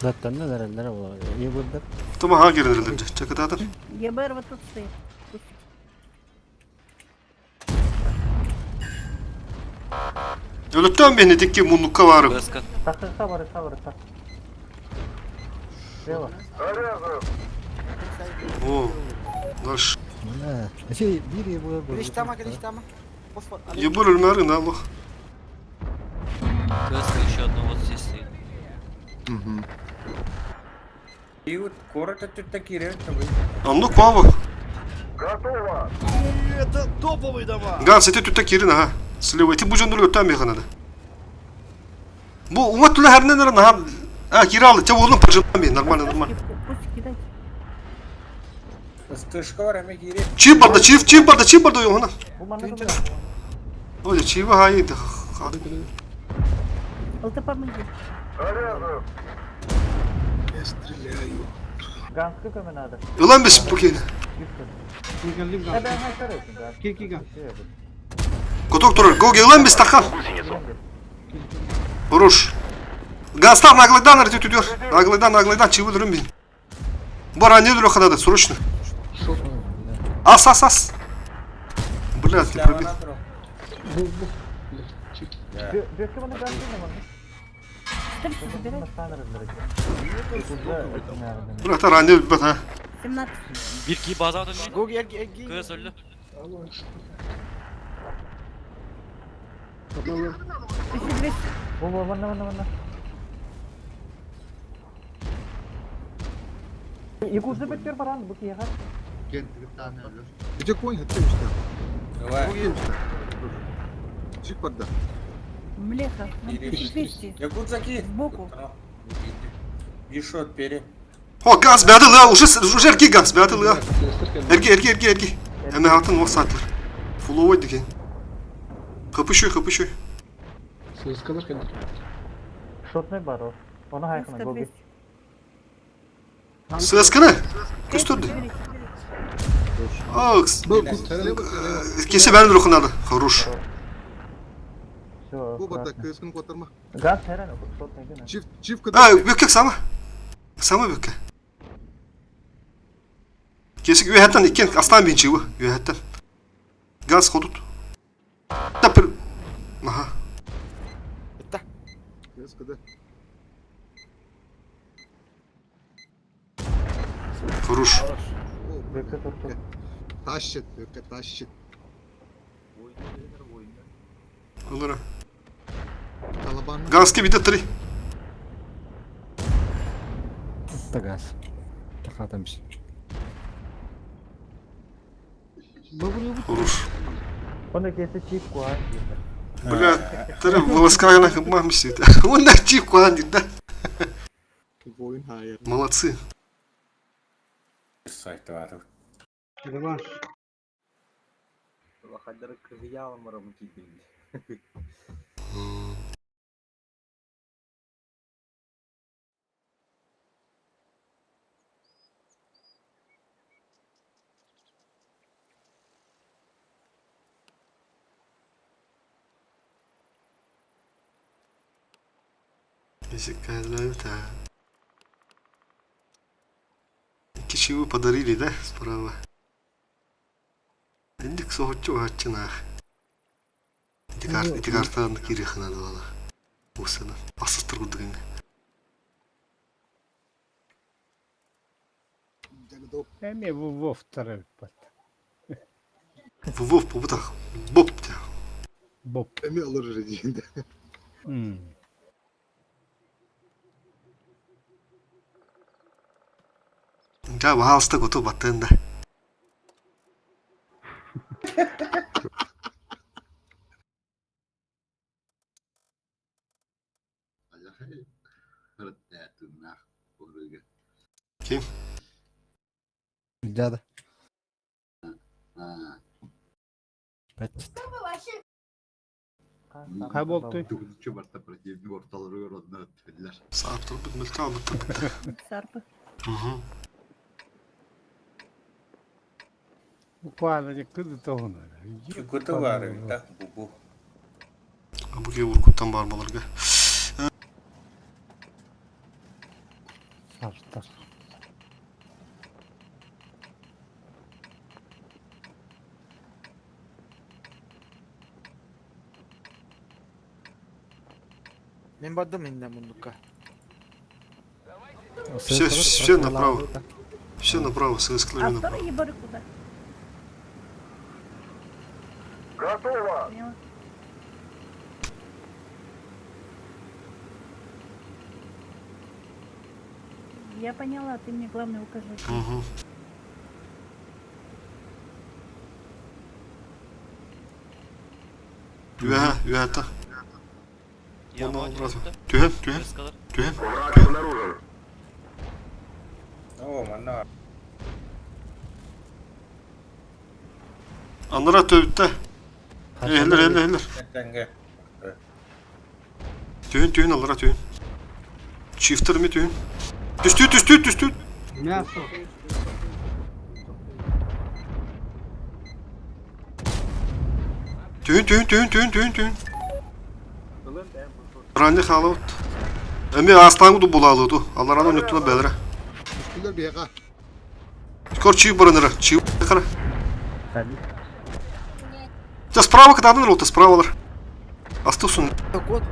Заттанна дараллар була. Ебурдар. Тома ха кердилер. Чакататын. ЕБР вот тут стоит. Өлөттөн бени текке муннукка барып. Тақырыққа бар, бар, так. Слева. О, дальше. Мына. Şey bir ебур. Кириш тама, кириш тама. Ебур өлмәрин аллах. КСК еще одно вот здесь стоит. И вот коротко тут такие Анну квава. Готово! Это топовые дома! Ганс, эти тут такие, ага. Слева, эти бужан дурга там надо. Бу ума тула хәрнен ага. А, киралы, те волну поджимами, нормально, нормально. Пусть кидайте. Стышка var hemen geri. Чип барда, чип, чип барда, чип барда йоғына. Ой, чип хай, Алты помоги. Я стреляю. Ганска көмө надо. Ulan biz спокойно. Коток турар, го гелен biz тахан. Хорош. Гастав наглыдан артет идет. Наглыдан, наглыдан, чего дурым бин. Бара не дуру хадада, срочно. Ас, ас, ас. Бля, ты пробил. Бля, это ранил, бля. 17. Bir ki baza döndü. Go gel gel gel. Kız öldü. Бу, бу, ванна, ванна, ванна. Якуза беттер баран, бу кияга. Где конь? Где что? Давай. Чик барда. Млеха, на 1200. Якудзаки. Сбоку. Еще пере. О, газ бәді ла, уже уже эрки газ бәді ла. Эрки, эрки, эрки, эрки. Эме атын о сатлар. Фуловой деген. Хапышой, хапышой. Шотный бар ол. Оны хайқына, гоги. ССКны? Көстөрдү. А, кесе бәрін рухынады. Хорош. Все, Бу барда көзгүн котырма. Газ хәрән, шотный гына. Чиф, чиф А, бөккек сама. Сама бөкке. Кесик үйәттен икен астан бин чыгы, үйәттен. Газ ходут. Тапыр. Аха. Көзгүдө. Хорош. Бөкке турту. Тащит, бөкке тащит. Ылара. Газки биде три. Тагаз. Тахатамс. Хорош. Оны кесе чип куан диир. Бля, тары волоскагана хыммамсит. Он на чип куан да. Воин хайер. Молодцы. Сайтоватов. Реванш. Хаддары кыһыйаалам киирдин. Да. Кичеву подарили, да, справа? Индик соһуччу уһаччынаах. Ити картаан кириэххэ наада Усана. Асыстыр курдук эҥэ. Эми Вовтар бат. Вов побутах. Боп. Боп. Эми алыр диэн. Дьэ, баһаалыста куту баттыан да. Ким? Дяда. Пәтчет. Хай болтуй. Чубарта противник орталары родна өттүлэр. Саап турбут мүлтэ албыттар. Сарпы. Буквально кыды тоғына. Кыты бар да, бу. Бу уркуттан бар баларга. Сартар. Мен бардым инде мундукка. Все, все направо. Все направо, с А направо. второй ебары куда? Готово! Поняла. Я поняла, ты мне главное укажи. Угу. Үөһэ, үөһэттэ. Оны сразу. Түһэн, түһэн, түһэн. Враг обнаружен. О, манна. Аннара төбүттэ. Эхлер, эхлер, эхлер. Тәңге. Түһүн, түһүн, аллара түһүн. Чифтер ми түһүн. Түстүү, түстүү, түстүү. Мясо. Түһүн, түһүн, түһүн, түһүн, түһүн, түһүн. Ранни халабыт. Эми астаңы ду булалыду. Аллараны нүттүнө бэлere. Түстүлэр биһиэхэ. Кор чип барыныра. Чип кара. Та справа катанын рота, справалар. Астысын. Код.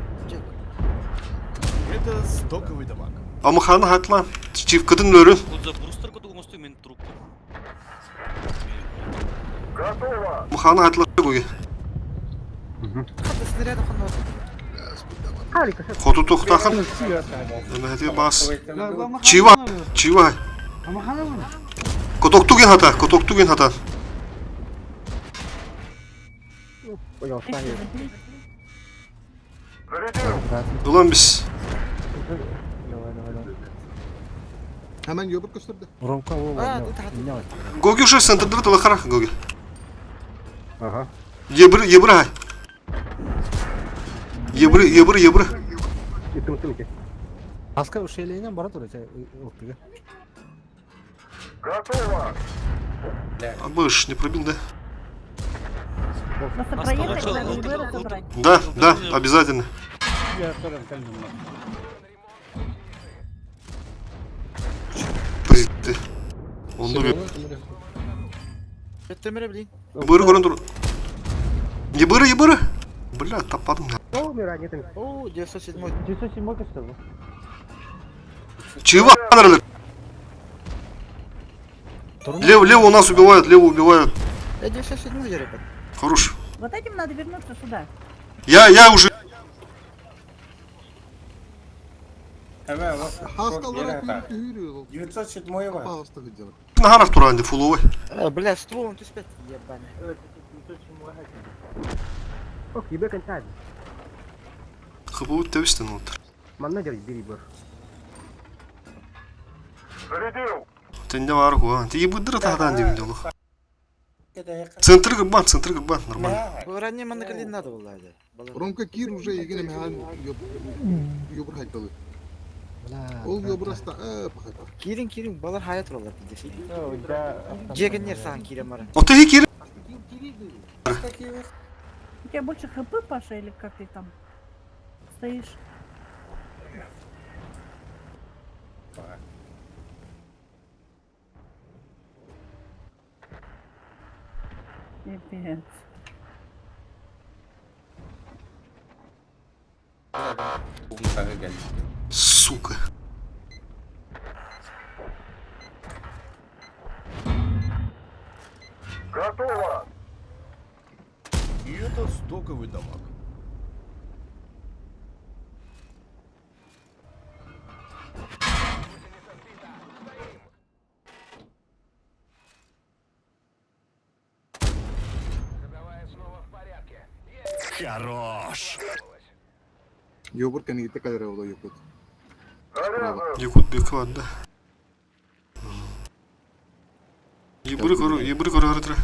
Это стоковый дамаг. Амаханы хатла. Чип кытын өрүн. Вот за брустер куту мосту мен трупу. Готово! Амаханы хатла көге. Хатта снаряды ханна. Хоту тухтахын. Эми бас. Чива, чива. Котоктуген хата, котоктуген хата. Ulan biz. Hemen yobur көстөрдө. Ромка ол. Гоги уже центрдыр талахара Гоги. Ага. Ебры, ебры хай. Ебры, ебры, ебры. Иттим иттим ики. Аска ушелейнен бара тур эте ылтыга. Готово! А быш, не пробил, да? Просто проехать надо и Вера забрать. Да, да, обязательно. Я көрөм кэлдим. Президенти. Онду bir. Өттөмөрө билин. Быры көрөн тур. Ебыры, ебыры. Бля, таппадым. О, умирать, нет. О, 907. 907 көстөр бу. Чего Лево, лево у нас убивают, лево убивают. Я 907 ребят. Хорош. Вот этим надо вернуться сюда. Я, я уже... Хасталара күрү 907 ва. Пожалуйста, где Нахарах туранды фуловый. Бля, стволом түспэт, ебаный. Ок, ебе контакт. Хыбы тэбистен олтыр. Манна дер бери бар. Зарядил! Тенде бар куа. Ти буддыра тадан дим дело. Центр гыбан, центр гыбан, нормально. Ранее манна калин надо было. Ромка Кир уже егене механ ёбр хайдалы. Ол ёбраста пахата. Кирин кирин балар хаят роллар десе. Жегеннер саған кирен бара. Оты кир. У тебя больше хп, Паша, или как ты там стоишь? Пипец. Сука. Готово! И это стоковый дамаг. Хорош! Ёбр кәнегите калера ола ёкут. Якут бекват, да. Ебры кору, ебры кору харытра.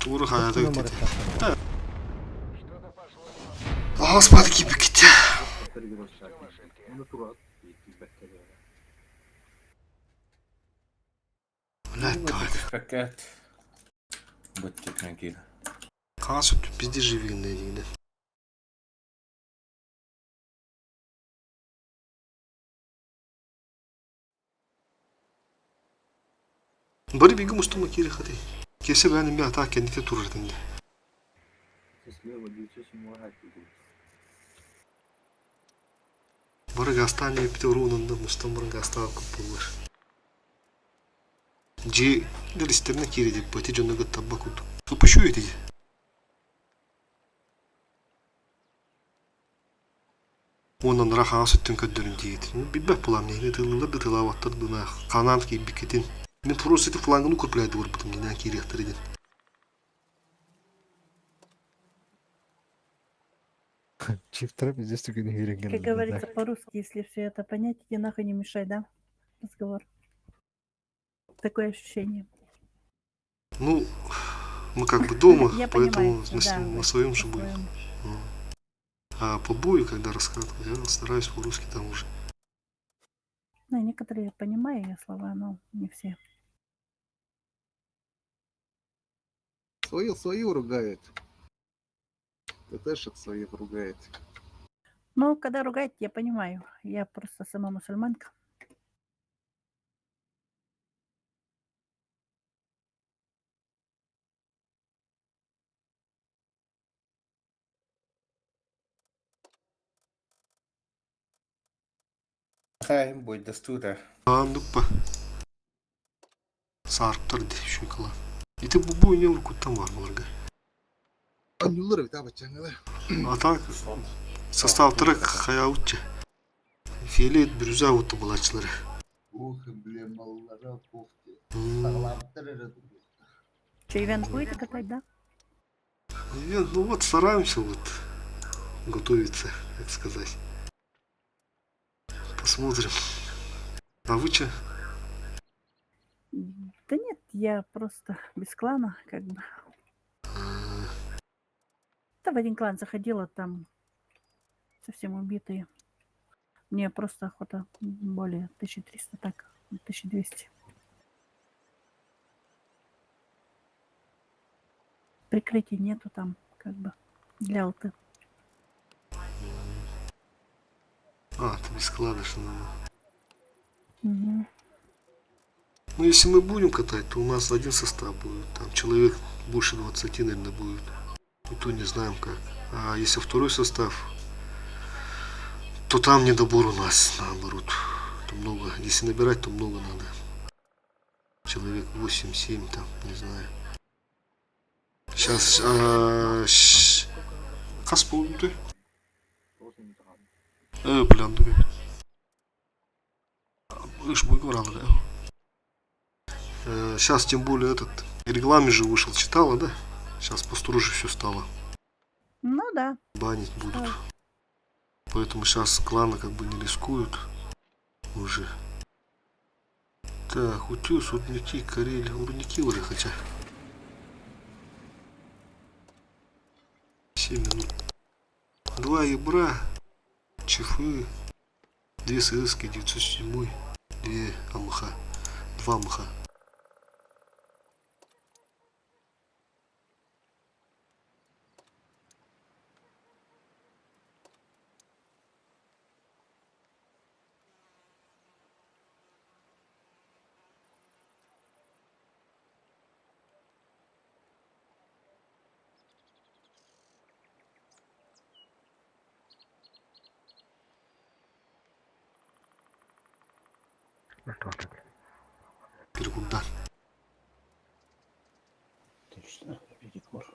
Тур хаяты гитти. Да. Господи, кипиките. Блядь, давай. Пакет. Будьте tranquilo. Қағаз өтіп бізде живигінде дейді. Бары бигім устума кири хаты. Кесе бәні ме ата кендите турыр дindi. Бары гастани бите урунunda мустан барын гастаа көп болар. Жи дер кири деп бати жонога табба куду. Кыпышу ети. Онан рахаға сүттін көддөрүн дейт. Билбек булам не тылылар да тылабаттар дуна канан ки бикетин. Мен просто эти флангын укрепляйды көрбүтүм динан кирехтер идин. Чифтер пиздец түгені үйренген. Как говорится по-русски, если все это понять, иди нахуй не мешай, да? Разговор. Такое ощущение. Ну, мы как бы дома, Я поэтому понимаю, на, да, на вы своем же по будем. своему. Ну. А по бою, когда рассказываю, я стараюсь по-русски там уже. Ну, некоторые понимаю я слова, но не все. Свои свои ругает. ТТшек своих ругает. Ну, когда ругать, я понимаю. Я просто сама мусульманка. Хайм будет достуда. Андуппа. Сарптар ди шуйкала. Ити бу бу не уркуттан бар буларга. Анюлар бит абачаңылар. А так состав трек хаяутча. Филет брюза утты булачылары. Ух, эмблемалара кофте. Сағламтыр эрэ Че, ивент будете катать, да? Ивент, ну вот стараемся вот готовиться, так сказать. Посмотрим. А вы че? Да нет, я просто без клана, как бы. Да в один клан заходила, там совсем убитые. Мне просто охота более 1300, так, 1200. Прикрытий нету там, как бы, для алты. А, ты без клана, что Мгм. Ну, если мы будем катать, то у нас один состав будет. Там человек больше 20, наверное, будет. И то не знаем как. А если второй состав, То там недобор у нас, наоборот. Там много, если набирать, то много надо. Человек 8-7 там, не знаю. Сейчас, хас буолбутай? Бля, Ыш да. Сейчас тем более этот регламент же вышел, читала, да? Сейчас построже все стало. Ну да. Банить будут. Поэтому сейчас кланы как бы не рискуют уже. Так, Утюс, Рудники, Карелия. Рудники уже хотя. 7 минут. Два ебра, чифы, две ССки, 907, две АМХ, два АМХ. Перекуда. Точно, перекур.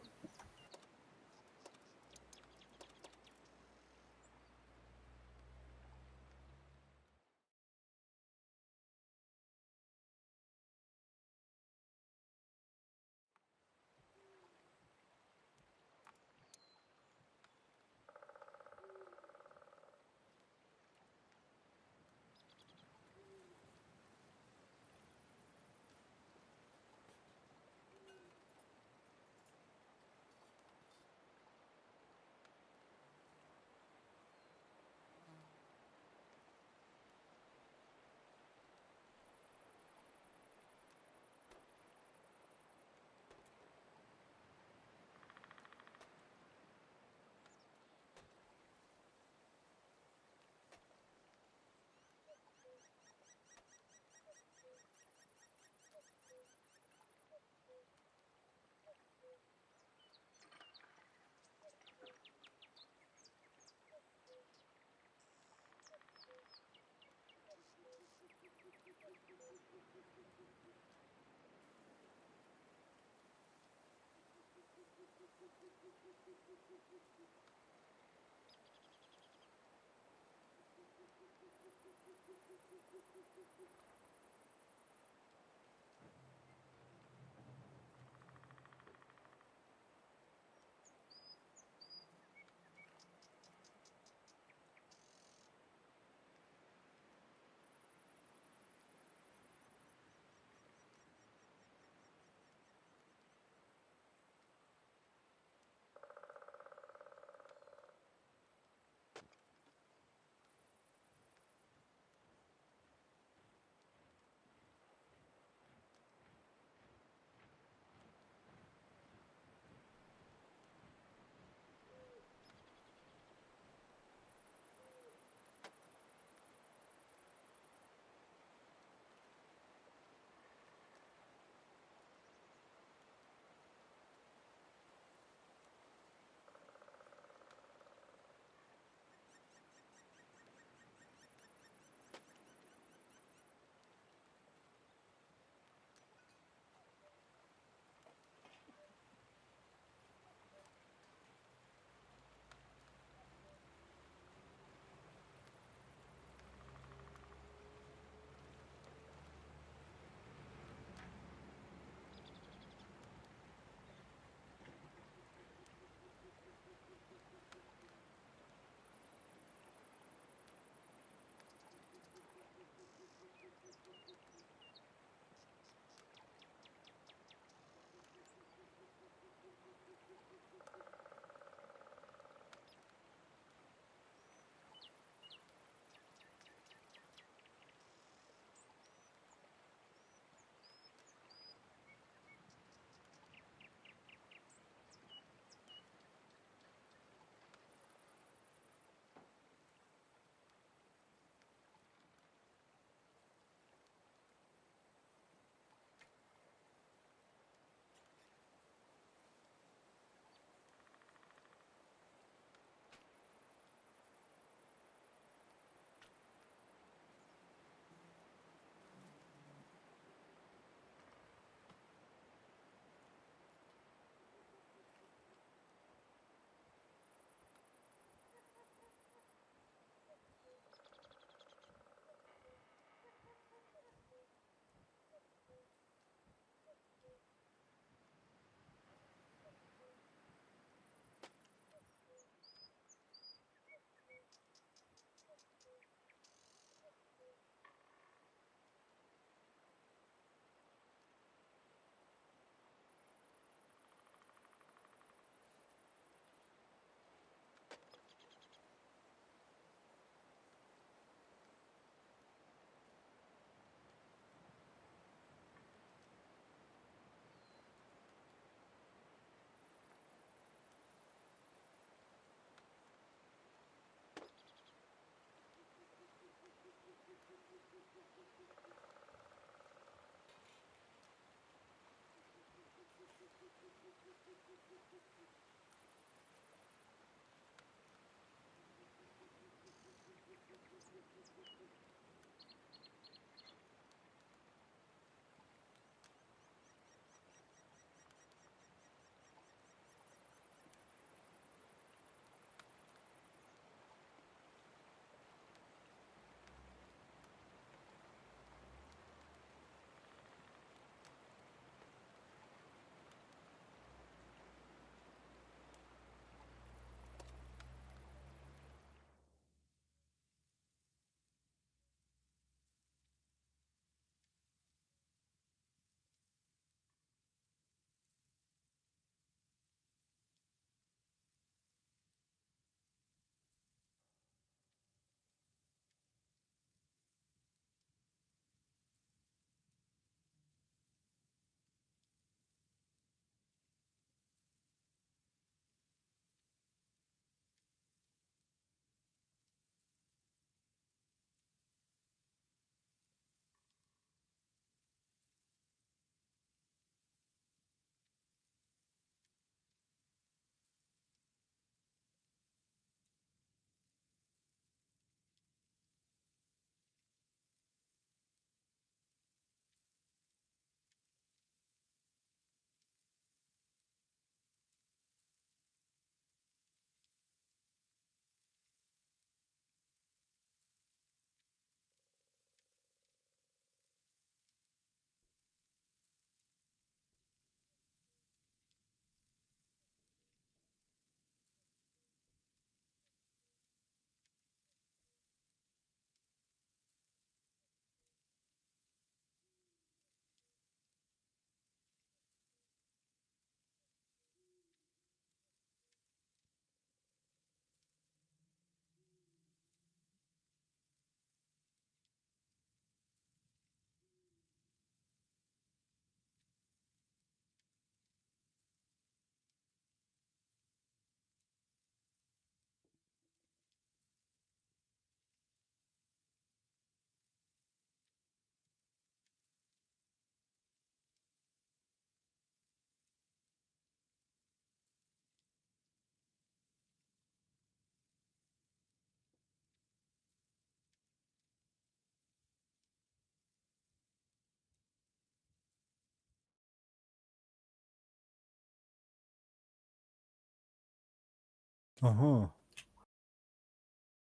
Ага.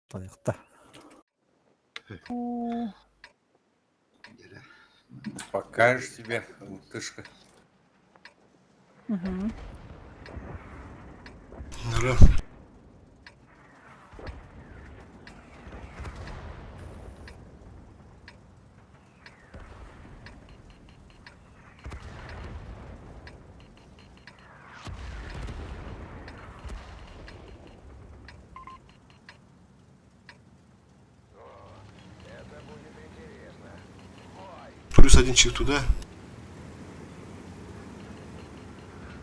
Тайыкта. Покажешь тебе, лутышка. Угу. Нара. Плюс один чип туда.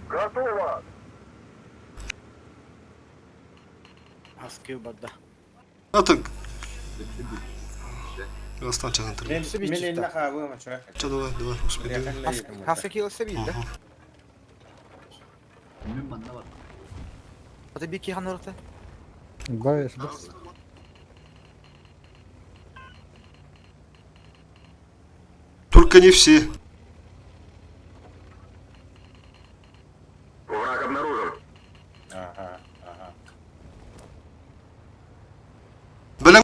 Готово! Аскы барда. А так. Астан чадан тыр. Мен мен элне хаабы мача. Ча давай, давай, успей. Хаска килсе бир да. Мен манна бар. Ата бир кихан орта. Да, Только не все. Враг обнаружен. Ага, ага. Бэлэм.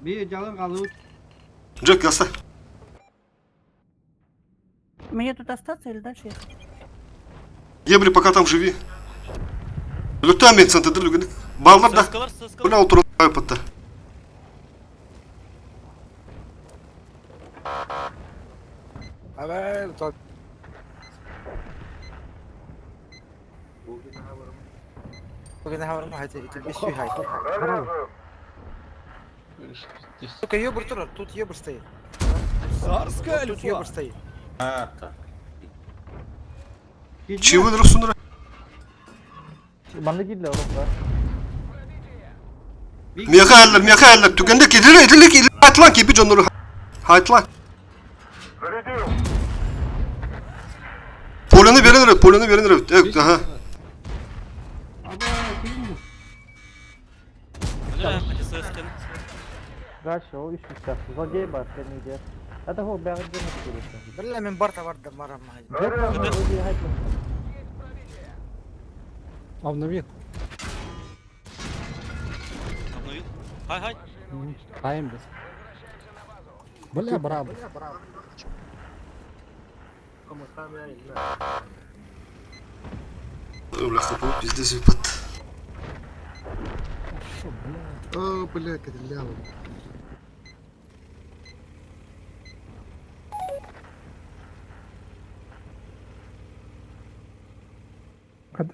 Bir жалын қалып. Джек, гаста. Мне тут остаться или дальше ехать? Ебли, пока там живи. Люктан мен центр люгін. Баллар да. Саскалар, саскалар. Бля, отырып айпатта. Абай, тот. Бүгін хабарым хайты, ити бес үй хайты. Только ёбр турар, тут ёбр стоит. Царская Тут альфа. ёбр стоит. А, так. Чего русунра? Манна киирдэ орохха. Михайлер, Михайлер, түгенде кидире, идиле ки, хайтлан ки би жоннору. Хайтлан. Зарядил! Полени берен полени берен Evet, aha. Дальше, ол үш үстә. Злодей бар, кәнеге. Это хол бәгын дәмәк кирәк. Бля, мен бар товар да марам хайты. Обновил. Обновил. Хай, хай. Хайм без. Бля, браво. Бля, хапу, пиздец, выпад. О, бля, кадлява.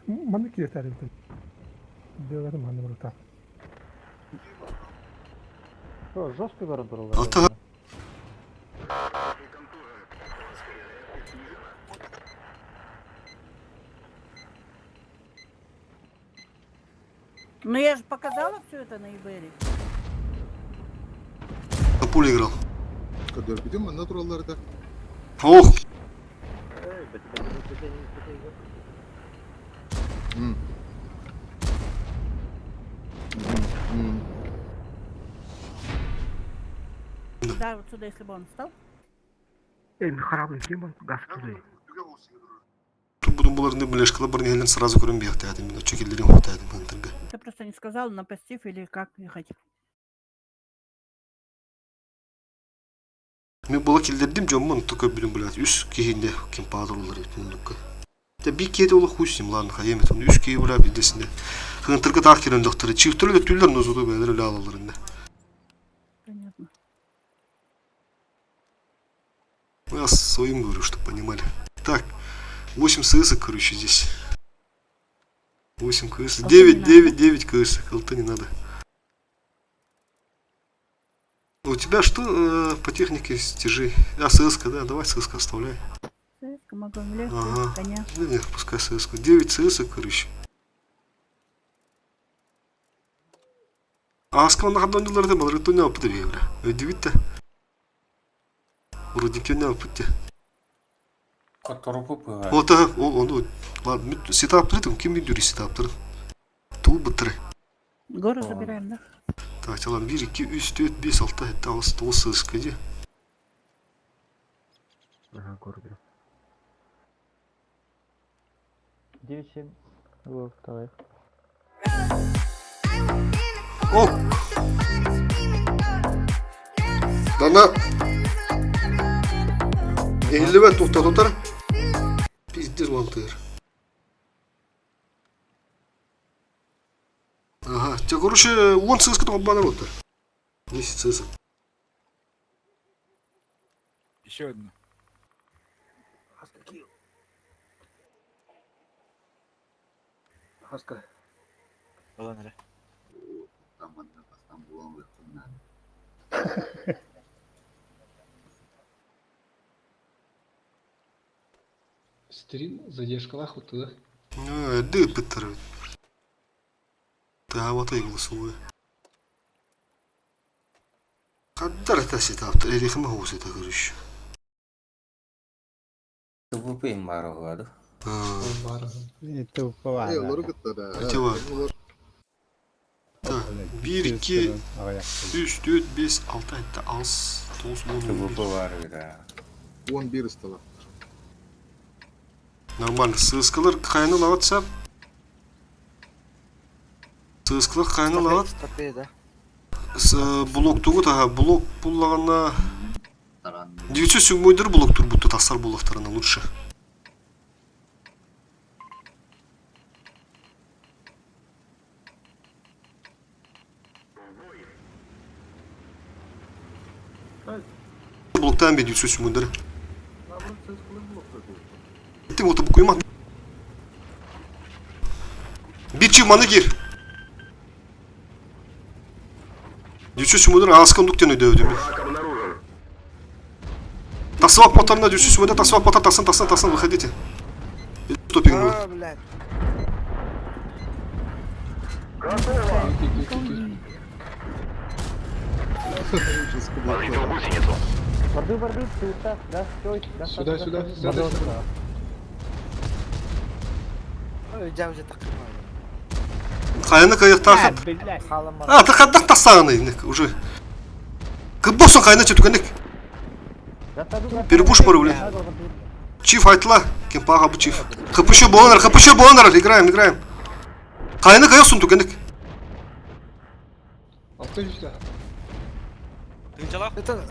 Манна кииртээр эбит. Бөгөтүм манна барыта. Что, жестко көрөн тураллар. Алта. Ну я же показала все это на eBay. На поле играл. Көрдөрбүтүм манна тураллар да. Ох, М. М. Да, вот сюда, если бы он встал. Эй, храбрый Кимон, газ туда. тут будем буларны билешкала бар нехелен сразу көрөн бияхта ядым. Мен чекелдерин хутайдым хантырга. Ты просто не сказал на пассив или как ехать. Мен була килдердим жоммун только билим блядь. Үс кихинде ким патруллар этмендукка. Те би кете ола хуй с ним, ладно, хаемет. Он үс кихи бля билдесинде. Хантырга так келен докторы. Чифтер эле түллер нозуду бәлер эле алаларында. Понятно. Ну, я своим говорю, чтобы понимали. Так, 8 СС, короче, здесь. 8 КС. Алты 9, не 9, 9 КС. ЛТ не надо. У тебя что по технике стяжи? А, СС, да, давай СС оставляй. ЦСК, могу легкую, Ага. коня. Да нет, пускай СС. 9 СС, короче. А скан на хадон дилар да малры тоня апты бля. Өдүбүттэ. Вроде не апты. Которую пыга. Вот ага, ол оны ладно, сетаптыр ким дүри сетаптыр. Тул быттыры. Гору забираем, да? Так, ладно, 1, 2, 3, 4, 5, 6, 7, 8, 9, СС, где? Ага, көрдүм. 9-7. Вот, давай. О! Дана Иһиллибэт тухта тутар. Пиздец мантыыр. Ага, те, короче, он сыска толбана вот. 10 сысок. Еще одна. Хаска. Ылан эрэ. Таманна бастан булан ылыахпын Стрим задержкалаах уттуда. Эрдэ ыппыттар эбит. Тыаабата голосовое. Хаддар это ситаптар, эрихиме хоус это көрүш. ТВП им баар оҕуаду. ТВП баар. Э, олору кытта да. Эти бар. Так, 1, 2, 3, 4, 5, 6, 7, 8, 9, 10, ТВП 11. баар эбит 11 ыстала. Нормально. Сыскалар хайаны лават сап. Сыскалар хайаны лават. Стопе, да? С блок тугу таха блок буллагана 907 блок турбутtu тахсар буллахтарына лучше. Блоктан бе 907 Ты вот букуйма. Бирчи маны кир. 907 аскан дуктен өйдөбүдүм. Тасвап моторна 907 тасвап мотор тасан тасан тасан выходите. Топик будет. А, блядь. Барды, барды, сюда, да, стой, да, Сюда, сюда, сюда, сюда. Ой, дьэ, уже такой. Хайаны кайыктаахыт. Блядь. А, ты хаддах тасааны уже. Кыббосон хайна чөтүгенник. Перепуш поры, блин. Чиф айтла. Кемпага бу чиф. ХПШ боланар, ХПШ боланар. Играем, играем. Хайны кайыксун түгенник. Алты жүз Тынчалах. Это...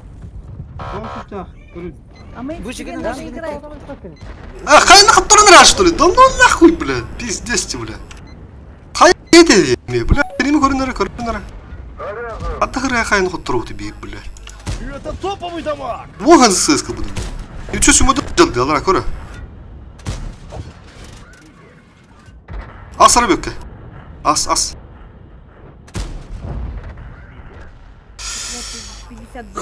А мы Вы тебе же даже играем. А, хайны хаттырын что ли? Да ну нахуй, бля. Пиздец ты, бля. Хай это, бля. Переми көрүнөр, көрүнөр. Аттахыр хайны хоттуру тебе, бля. Это топовый дамаг! Вон сыска буду. И что сюда делать, алара көрө. Ас арабекке. Ас, ас. 50 Б.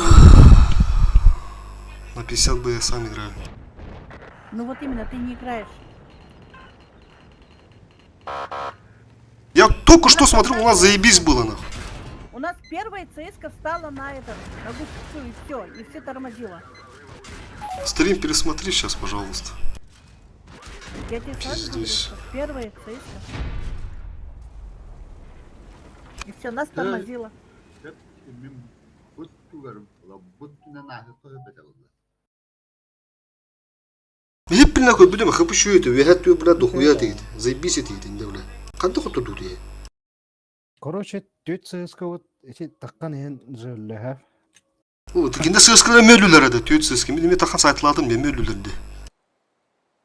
На 50 бы я сам играю. Ну вот именно, ты не играешь. Я только что смотрю, у нас заебись было, нахуй. У нас первая ЦСК встала на этот, на гусцу, и все, и все тормозило. Стрим пересмотри сейчас, пожалуйста. Я тебе сразу говорю, Пиздец. что первая ЦСК. И все, нас тормозило. Мин бут тугарым, бут нахы Хеппин нахуй будем, хапышу это, вегатую, бля, дохуя ты. Заебись это, да, бля. Канда хоту дури. Короче, түт ЦСК вот эти таккан иһин жөллөһө. О, тигинде сыскалар мөлүлөр эди, түт сыски. Мен тахан сайтладым, мен мөлүлөрдү.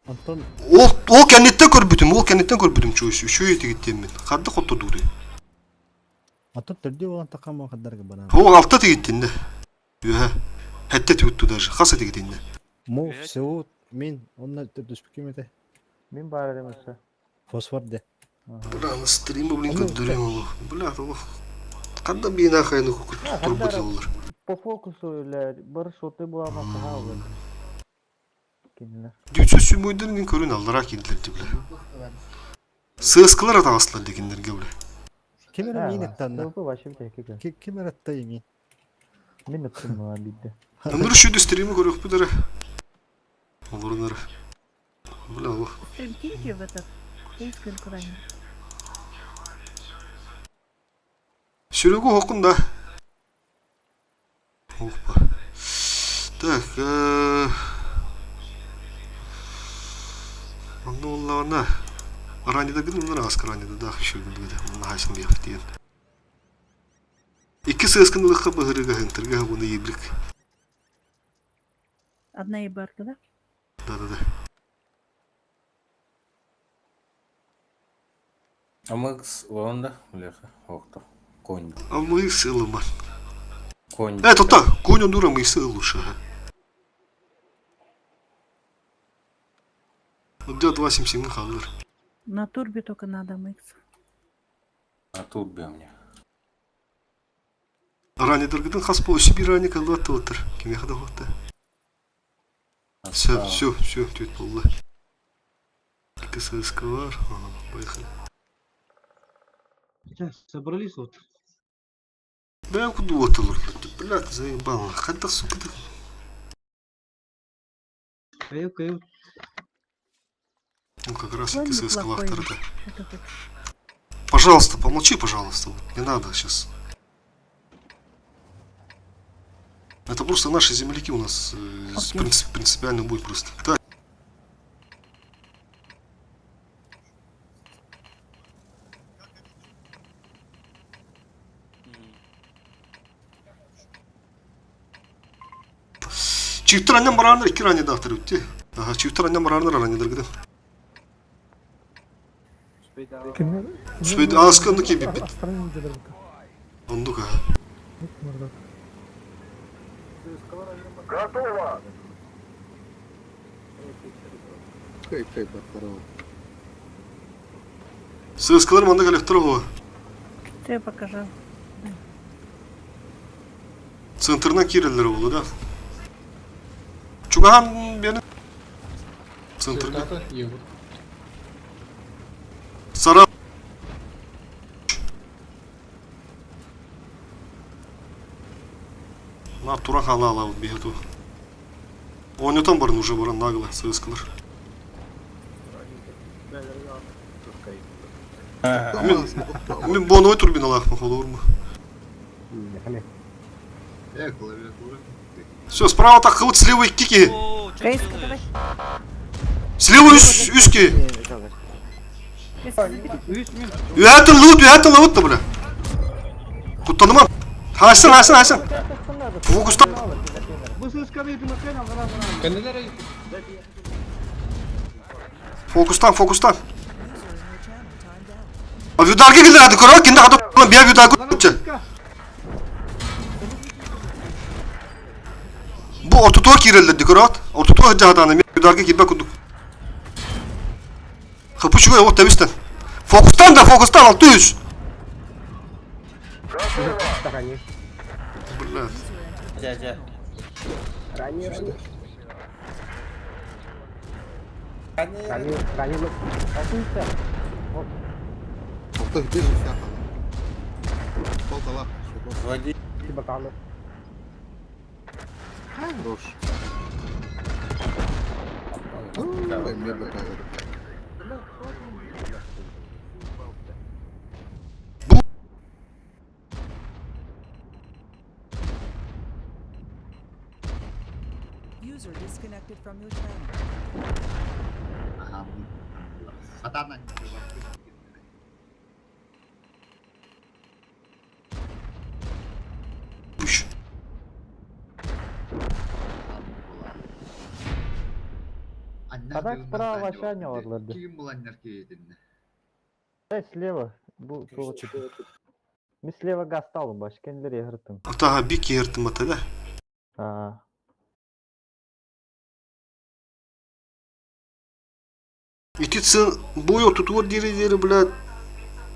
Онтон Ол ол кенеттен көрбүтүм, ол кенеттен көрбүтүм чуйсу. Шүй тигиттем мен. Канда хоту дури. Антон төрдү болан таккан бу каддарга банан. О, алта тигиттин да. Үһэ. Хэтте түттү даже. Хаса тигиттин да. Му всего мин онна төрдүспүкүм эте. Мин бар эдем өссө. Фосфор де. Бля, на стриме, блин, көддөрөм ол. Бля, ол канда бина хайны турбут олар. По фокусу или бар шоты була ма кахал. Кинилер. Дүүсү сүмөйдөрүн көрүн аллара килдер бля. Сыскылар атагаслар дегендерге бля. Ким эрэ миин эттанна? Тылпы вообще битэ Ким эрэ аттай миин? Мин ыттым була бидде. Ындыр шүйдү стримы көрөк бүдөрө. Олорунар. Бля, ол. Стрим киньте в этот, ЦСК или куда-нибудь. Сүрөгү хокун да. Опа. Так, э... Манна ранидагын ылар аска ранидадаах шүгүлүгүдэ манна хайсан биэхтиэн. Икки сыаскын ылыхха быһырыга хынтырга буну ибрик. Одна ебарка, да? Да-да-да. Амыкс уонда бляха охто конь. А мы сылыма. Конь. Э, тота, конь он дура, мы лучше. Ну где 2.77 халыр? На турбе только надо мыться. На турбе у меня. Ранидыргыдын хас по себе рани каллы отыр. Киме хада хотта. Все, все, все, түт болду. КССК бар. Ага, поехали. Сейчас собрались вот. Бля, куда вот Блядь, заебал. Хата, сука, ты. Каю, каю. Ну, как раз План КССК неплохой. вахтер Это хоть. Пожалуйста, помолчи, пожалуйста. Вот, Не надо сейчас. Это просто наши земляки у нас Окей. принципиально будет просто. Так. Çiftler annem baranlar iki ranya dağıtır bitti. Aha çiftler annem baranlar ranyadır gidin. Кинилэр Сүбэйди ааска оннук киирбиппит. Астарын илдьэлэр быта. Оннук аха. Мордат. Готово! Кай кай баттарова. Сыскалар маннык электро оҕо. Тебе покажу. Центрынан киирэллэр буолла да. Чугаһан биэрин. Центрга. Цитата его. Сара. На тура хала алабыт биһи ту. Оонньотон баран уже баран нагло сыскалар. Мин мин боновой турбиналаахпын холуурма. Э, клавиатура. Все, справа так вот слева кики. О, что Кейска, делаешь? давай. Слева үс үски. Кейска, забери. Үһәтин лут, үһәтин лут бля. Куттаныма. Хасан, Хасан, Хасан. Фокуста. Бу сысканы ютумаккен алгана Кеннелер Фокустан, фокустан. User in your channel timed out. Авюдарга келер хады көрө, кинде хады бия авюдарга көтчө. Бу ортотуга киирэллэр көрөт. Ортотуга жаһадааны мен авюдарга кирбе курдук. Хапучуга вот табистен. Фокустан да, фокустан 600. Бля. Дядя. Алта держи сахар. Полтала. Води. Хорош. Ой, мне бы User disconnected from your channel. Ага. Сатана. Пуш. А так справа Шаня орларды. Ким буланнар кейдин. Дай слева. Бу Ми слева газ стал баш, кенлер егыртым. Атаха би кииртим ата да. А, Ити цен бой ортотугар диэри диэри блядь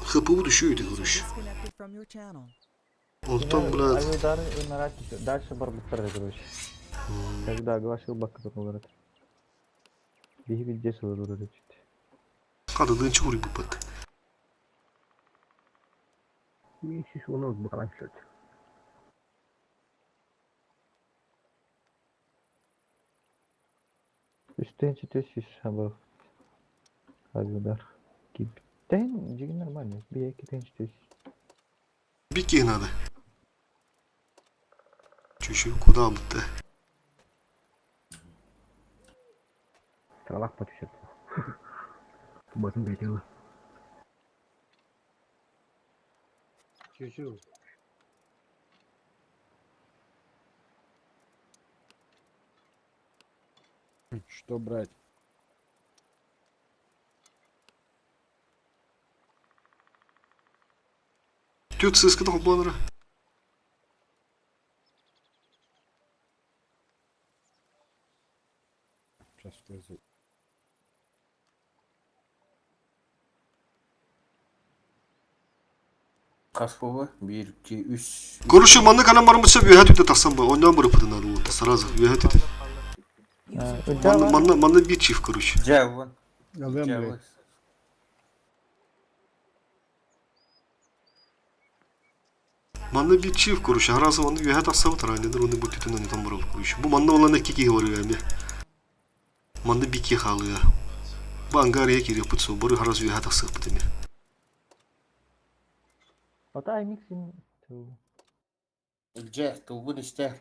ХПУ түшүү User короче. disconnected from your channel. Онтон блядь Авиудары и дальше барбыттар, короче. Когда огласил бак, который говорит. Биһи билдес олорор чуть. хадыдын чури бупат. Месяц у нас балансит. Үстен четес үс абы. Авиудар. Киптен жиги нормально. Би эки четес. Бики надо. Чуть-чуть куда бы-то. Тралах потушит. Батын бэйдиҥ. Чуть-чуть. Что брать? Түт сыскыта холбонора. Сейчас влезу. Хас буолла? Биир, икки, үс. Короче, маннык анан барымытса үөһэ түтэ тахсан ба. Онньоон барыппытын надо вот сразу үөһэ түтэ. Манна манна манна биир чиф короче. Дьэ, вон. Алыам Дьэ, били. вон. Манна биир чиф короче, аразы манна үөһэ тахсабыт раненер оны бу түтүн онньотон барабыт короче. Бу манна олан икки киһи барыа эмиэ. Манна биир киһи хаалыа. Бу ангария киириэхпит суох, бары харас үөһэ тахсыахпыт эмиэ. Вот I mixing to Дьэ, тылбын истээр.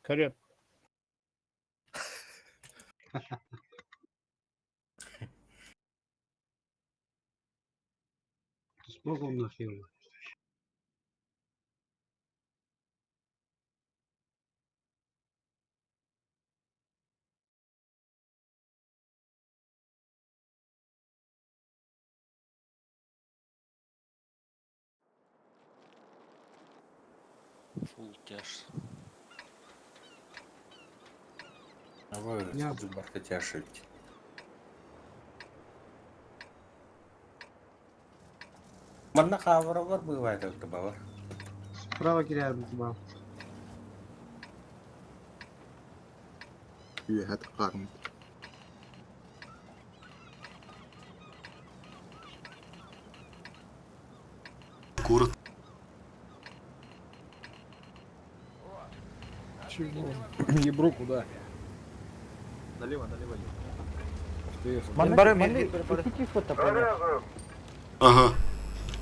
Көрүөм. С Богом нахер. Фул тяж. Давай, Я- барта тяжить. Манна хааваралар бывает это бавар. Справа киряют ба. Үөһэ таххаармыт. Город. Чего? Ебру куда? Налево, налево. Ты Манна Бары, манна мен- бары, бары. икки чиф вот понятно. Ага.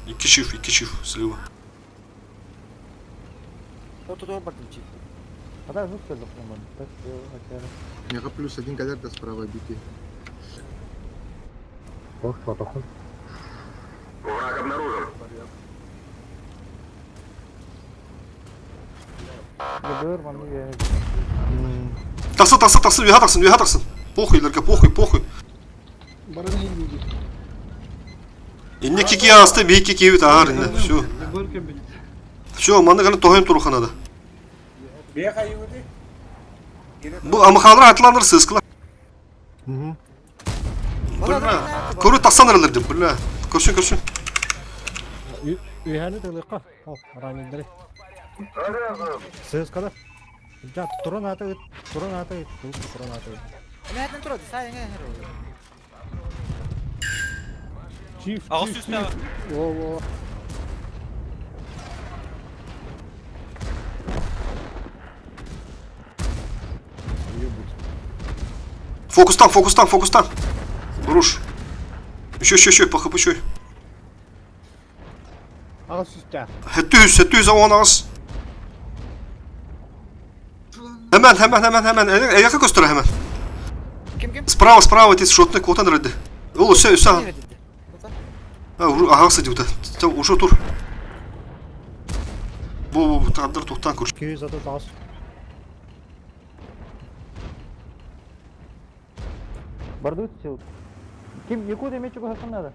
Икки чиф, икки чиф слева. Тот бардым чип. А да, жутко запомнил. Так, хотя. Мега плюс один кадр да справа бити. Ох, фотохон. Враг обнаружен. Ебыр, манна үөһэ. Тахсын, тахсын, тахсын, үөһэ тахсын, үөһэ тахсын. Похуй, лерге, похуй, похуй. Баран иһин Инне кики асты, бии кики бит аар инне. Все. Ебыр кем Все, манна гана тоһойм туруха надо. Бе хайыбыты? Бу амахалар атланыр сыскыла. Бля. Көрү тахсан эрэлэр деп, бля. Көрсүн, көрсүн. Үөһэни тылыахха. Ал, раненнери. Сыскада. Жа, туран ата ыт, туран ата ыт, туран ата ыт. Эмээтин турады, саа эҥэ Чиф, Аҕыс чиф, сүүстээх. чиф. Во, во. Ебуть. Фокустан, фокустан, фокустан. Руш. Еще, еще, еще, по хп еще. Аҕыс сүүстээх. Хэттүүс, хэттүүс, он ағыс. Hemen, hemen, hemen, hemen. Эйяка көстөр hemen. Ким ким? Справа, справа, тез шотны котан рыды. Ол өсө, өсө. А, ағасы диута. Уже тур. Бу, бу, тандыр туктан көрш. 238. Бардут сил. Ким якут эме чугу хакын надо?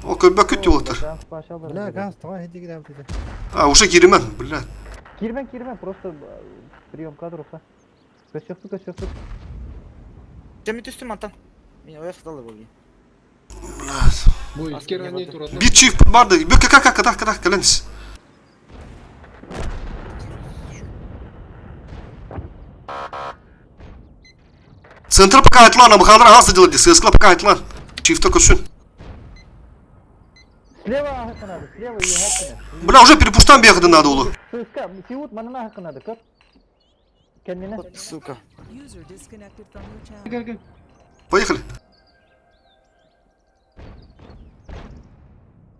О, көбөк күт юлатар. Бля, газ, давай иди кидай вот А, уже киримен, бля. Кирмен, кирмен, просто прием кадров, а. Көсөктү, көсөктү. Жеми түстүм мантан. Мен оя саталы болду. Бля. Бу икки ранее турат. Бир чиф барды. Бир кака кака кака кака каленс. Центр пока атлан, амхалар ағасы делать, сыскла пока атлан. Чифта көсүн. Слева хакын надо, слева и хакын. Бля, уже перепуштан бегады надо улу. Сыска, сиут манана хакын надо, көр. Кәннене. Сука. User disconnected from your channel. Поехали.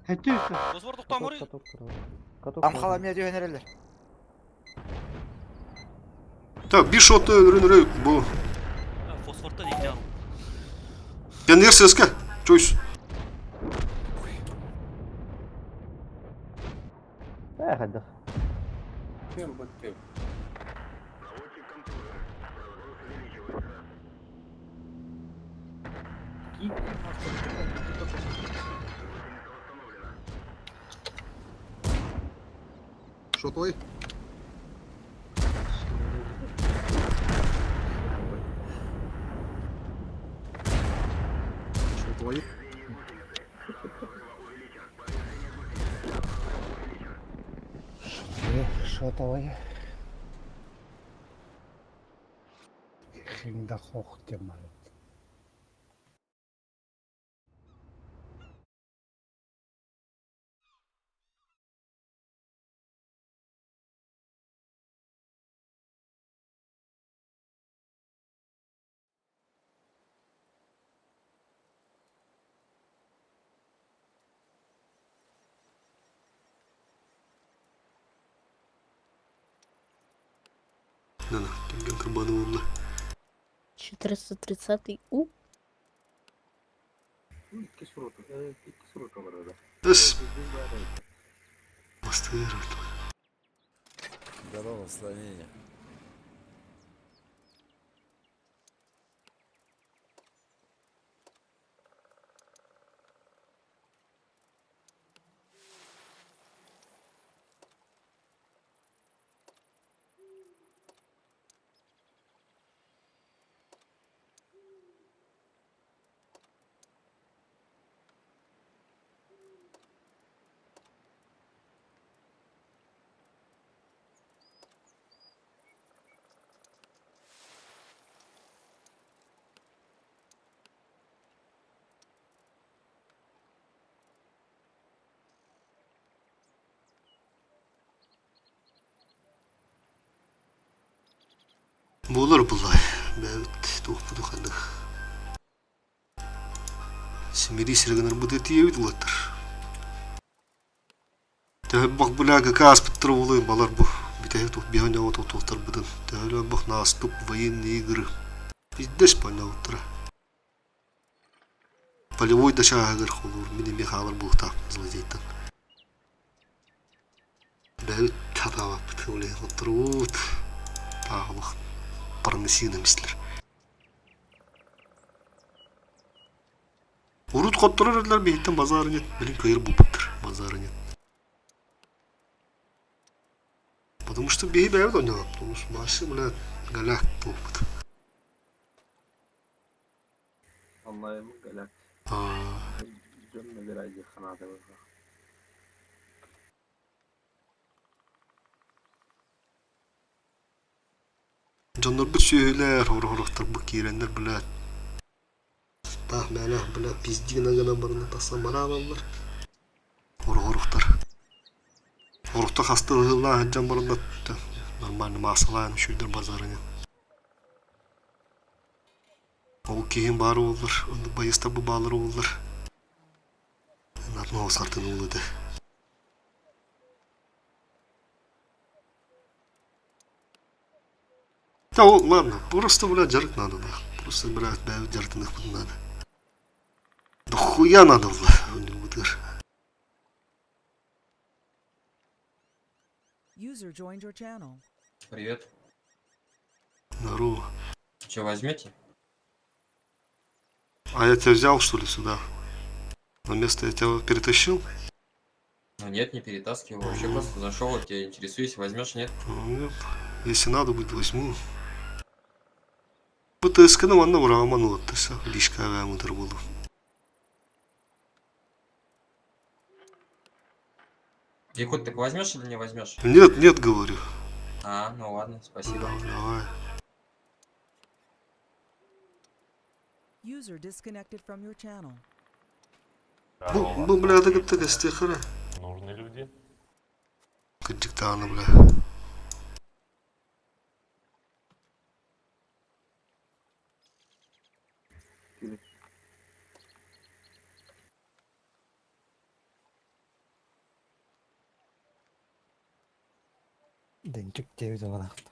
Фосфор тоқтан мұры. Амхала меня дүйенерелер. Так, бир шотты үрін үрі, бу. Сорта дикке Пионер ССК. Чуйс. Э, хайдах. Кем бы ты? Что твой? Что твои? Шотовая. Ging de hoogte man. На-на, түргэн кырбаны булла. 430 У. Икки сурута, икки сурута бар edi. Эс. Бастыр. Здорово, слонение. Буолар буллай. Бэбит туохпуту ханнык. Симири сиргэнэр быты тиэбит улаттар. Төһө бля ГК аспыттар улы балар бу. Бүтэһик тух биһөн оҕо туохтарбытын. Төһөлө бах наступ военные игры. Пиздец понял-тара. Полевой да чааһыгар холуур мин эмиэ хаалар буолуохтаахпын злодейтан. Бэйэбит хатаабаппыт улей хотторубут. Таах парносина мислер. Урут хотторор этилэр биһиттэн базара нет, билин кыайыр буолбуттар базара нет. Потому что биһи бэйэбит оонньообоппут, потому что Маша, бля, голяк буолбут. Онлайн голяк. Дьон набирай ханаата быһа. Дьоннорбут сүөһүлэр, хоро-хорохторбут киирэннэр, бля, таах мээнэ, бля, пизди гына гынан баранна тахсан бараалаллар. Хоро-хорохтор. Хорохто хаста ыһыллаан сылдьан баранна нормально маассалаан үчүгдэр базарыҥа. Ол киһим баар буоллар, оннук байыстар бу баалар буоллар. Одного сартын улыды. Да ладно, просто, блядь, дьарык надо, да. Просто, блядь, бэйэбит дьарыктаныахпытын надо. Да хуя надо, бля, User joined your channel. Привет. Здорово. Че, возьмете? А я тебя взял, что ли, сюда? На место я тебя перетащил? Ну нет, не перетаскивал. Вообще просто зашел, вот тебя интересуюсь, возьмешь, нет? Ну, нет. Если надо будет, возьму. БТС-кны манна быраҕаман уоттаса, лишка авиамутар буолу. Якут, так возьмешь или не возьмешь? Нет, нет, говорю. А, ну ладно, спасибо. Давай. User disconnected from your channel. Бу, бу бля, это кытта кэстиэххэ Нужны люди. Кырдьыктааны, бля. Денчик диэбит олорохт.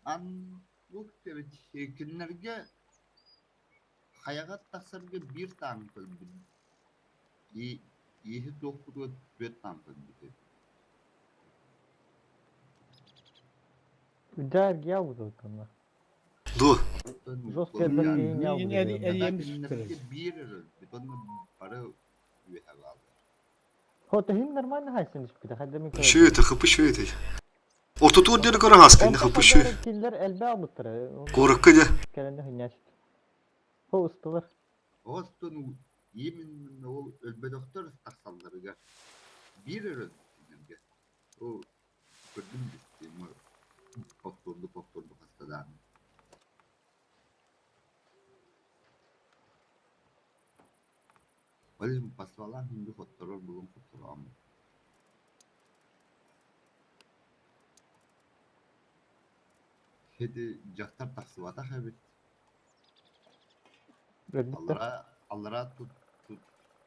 Ан диэбит кинилэргэ хайаҕа тахсарга биир таанк көрбүт ииһи туохпутугар түөрт таанк көрбүт эбит Дьэ эргийэ албытыттанна. Дуо? Жестко эргийин биир эрэ өлбүт уонна бары үөһэ бааллар. Хотоһин нормально хайсын испите хайда мин Үчүгэй это, хапы үчүгэй это. Ортотугар диэри көрө хаска, инде хапы үчүгэй. Кинилэр элбэ албыттара. Куоракка дьэ. Кэлэнне хынньаачыт. Хо ыстылар. Оттон именно ол өлбөтөхтөр тахсалларыгар биир эрэ кинилэргэ ол көрдүм система повторду повторду хастадаан. Ол иһин паствалаан күндү хотторор булун хоттороом. Ити дьахтар тахсыбатах эбит. Аллара, аллара тут, тут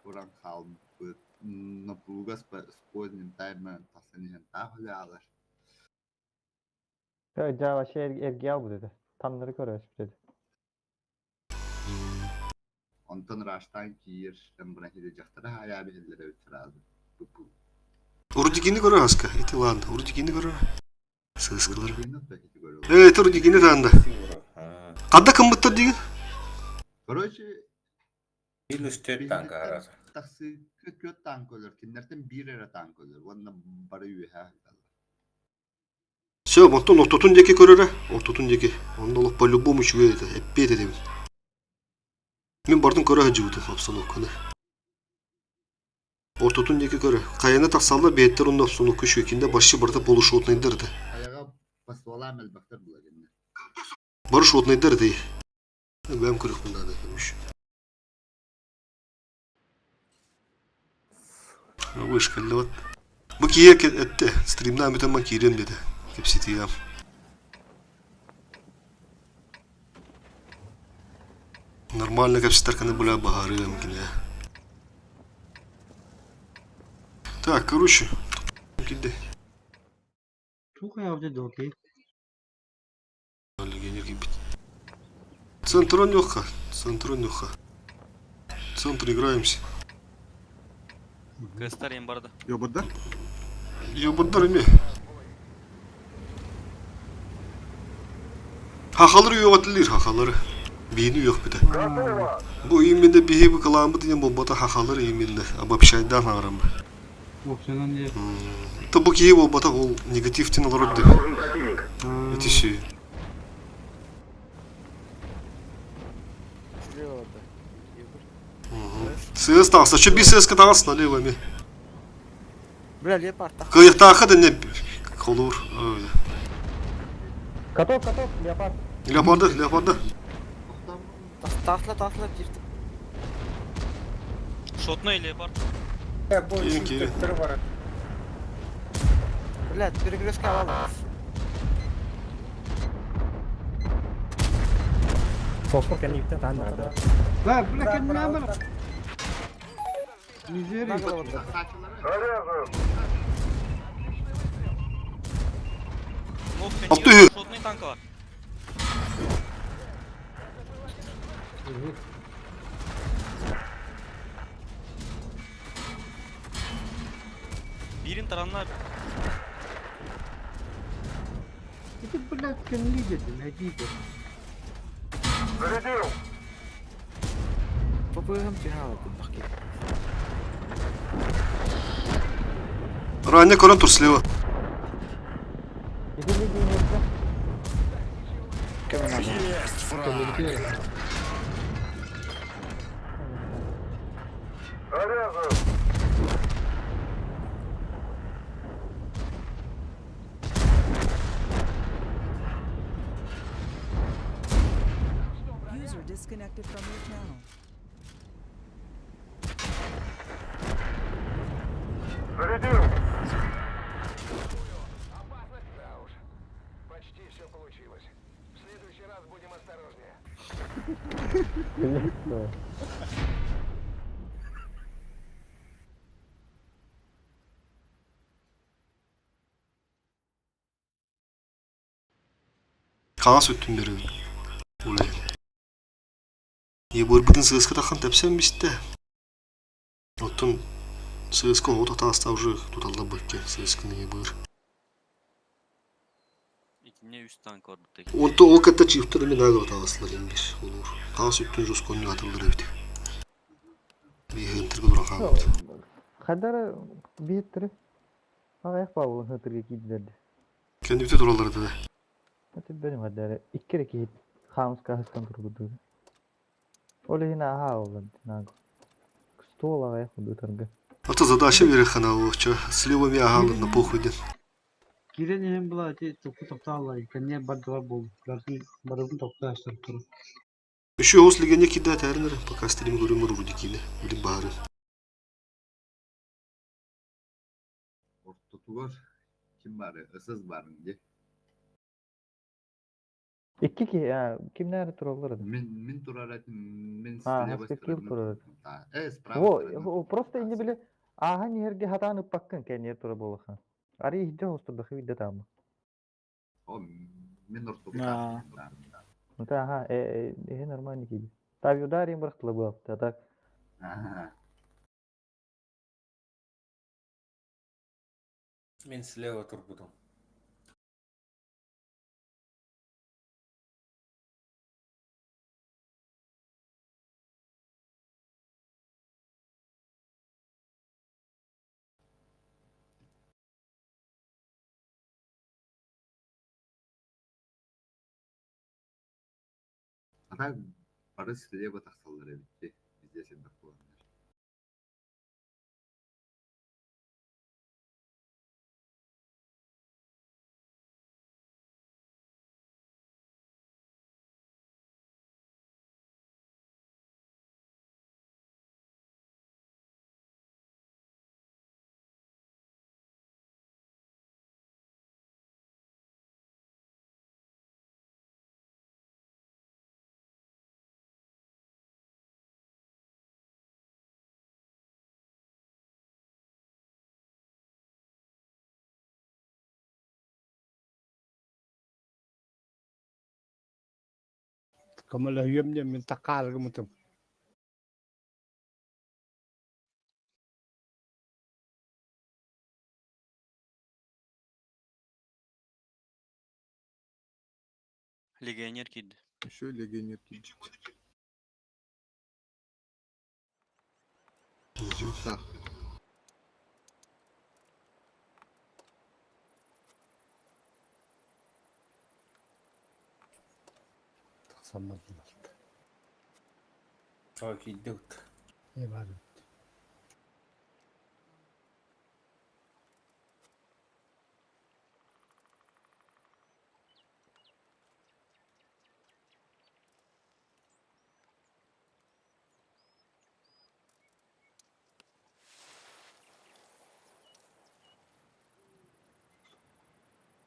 туран хаалбыт напруга с поздним таймером тахсан иһэн таах үлэ Дьэ вообще эргийэ албыт этэ. Таннары көрөөспүт этэ. Онтон Раштан киир, братья дьахтара хаайаа биһэллэр эбит сразу. Урдикини көрөр аска, ити ладно, урдикини көрөр. Сыыскалар. Э, это урдикини таанда. Хадда кыммыттар дигин? Короче, Минус төрт танк араса. Тахсыыка төрт танк өлөр, кинилэртэн биир эрэ танк өлөр, уонна бары үөһэ сылдьаллар. Все, онтон ортотун диэки көрөрө, ортотун диэки. Онно олох по-любому үчүгэй этэ, эппиэт этэбин. Мин бардым көрө сылдьыбытым обстановканы. Ортотун диэки көрө. Хайаны тахсаллар бэйэттэр онно обстановка үчүгэй. Кинде башчы барыта полушотнайдар этэ. Хайаҕа постволаам элбэхтэр була кинилэр. Бары шотнайдар этэ. Бэйэм көрүөхпүн наада үш. Вышка вот. Бу киһи этте, стримнаан бүтэн ман киириэм диэтэ. Кэпсэтиэм. Нормально кэпсэтэр каны бля баһарыам кине. Так, короче, киирди. Туох айаҕа окей. Легионер киирбит. Центрон нюха, центрон нюха. Центр играемся. Кыстар им барды. Йобурдар? Йобурдар эми. Хахалары үөҕэтилир хахалары. Биһини үөхпүтэ. Бу именно биһи бу кылааммыт диэн буолбата хахалары именно обобщайдаан хаҥарам. Опционан диye. То бу киһи буолбатах ол негативтен олорор деп. Ити сүү. Слева да. Сыас таҕыста. Чө би сыаска таҕыс налево эми. Бля, леопард. Кыйахтаахха да не холуур. Каток, каток, леопард. Леопарды, леопарды. Тахла, тахла, дирт. Шотной леопард. Киин, киин. Бля, перекрестка алалым. Фосфор кэнниттэн таан наада. Бля, бля, кэннэ бар. Нижери. Алты үһү. Шотный танка бар. Бирин таранна Это, блядь, кэнни дедим, эдиде. Попыгам тихала бахки. Ранее көрөн тур слева. Есть фраг! User disconnected from your channel. Блядь. Хаҥас өттүн бөрөбүн. Улэ. Ебырбытын сыаска таххан тэпсэн бистэ. Оттон сыаска оҕото тааста уже туталлар быкке сыасканы ебыр. Итинне үс танк орбута. Онто ол кытта чыыптар эми наага таҕыстылар имбир олуур. Хаҥас өттүн жусконню атыллар эбит. Биһыынтырга туран хаалбыт. Хадара биһиттери аҕыйах баалын хытырга киирдилэр. Кэннибитэ тураллар да. Это беним хадара икки эрэ киһи хаамыска аһыстан турбутуга. Ол иһин ааһа оллон наго. Стол аҕыйах курдутарга. Это задача верхана лучше. Сливами агалын на похуй ден. Киирэн иһэн была ити топпу топтааллар, кэнниэ бардылар буолбут, барыбын топтоо турар. Еще ос легенде кидает әрнер, пока стрим көрүм рудикины, билим баары. Ортотугар ким бары, ысыз барын дии. Икки киһи, кимнээр тураллар edi? Мин мин турар этим, мин А, с левой хаска кил стороны турар edi. Да, с правой Во, стороны. просто инде били ааһан иһэргэ хатаан ыппаккын кэнниэр тура буолахан. Ари иһдэ хостурдахы видде таама. О, мин ортоку Аа. Да. Это ага, нормально киди. Та ударим бырахтыла буолапта, так. Ага. Мен слева турбутум. А так бары слева тахсаллар эбит дии. Везде элбэх буоланнар. Көмөлөһүөм диэн мин таккаарыгымытым. Легионер киирди. Еще легионер киирбит. Так. Тахсамматылар. О, киирдибит. Э бар.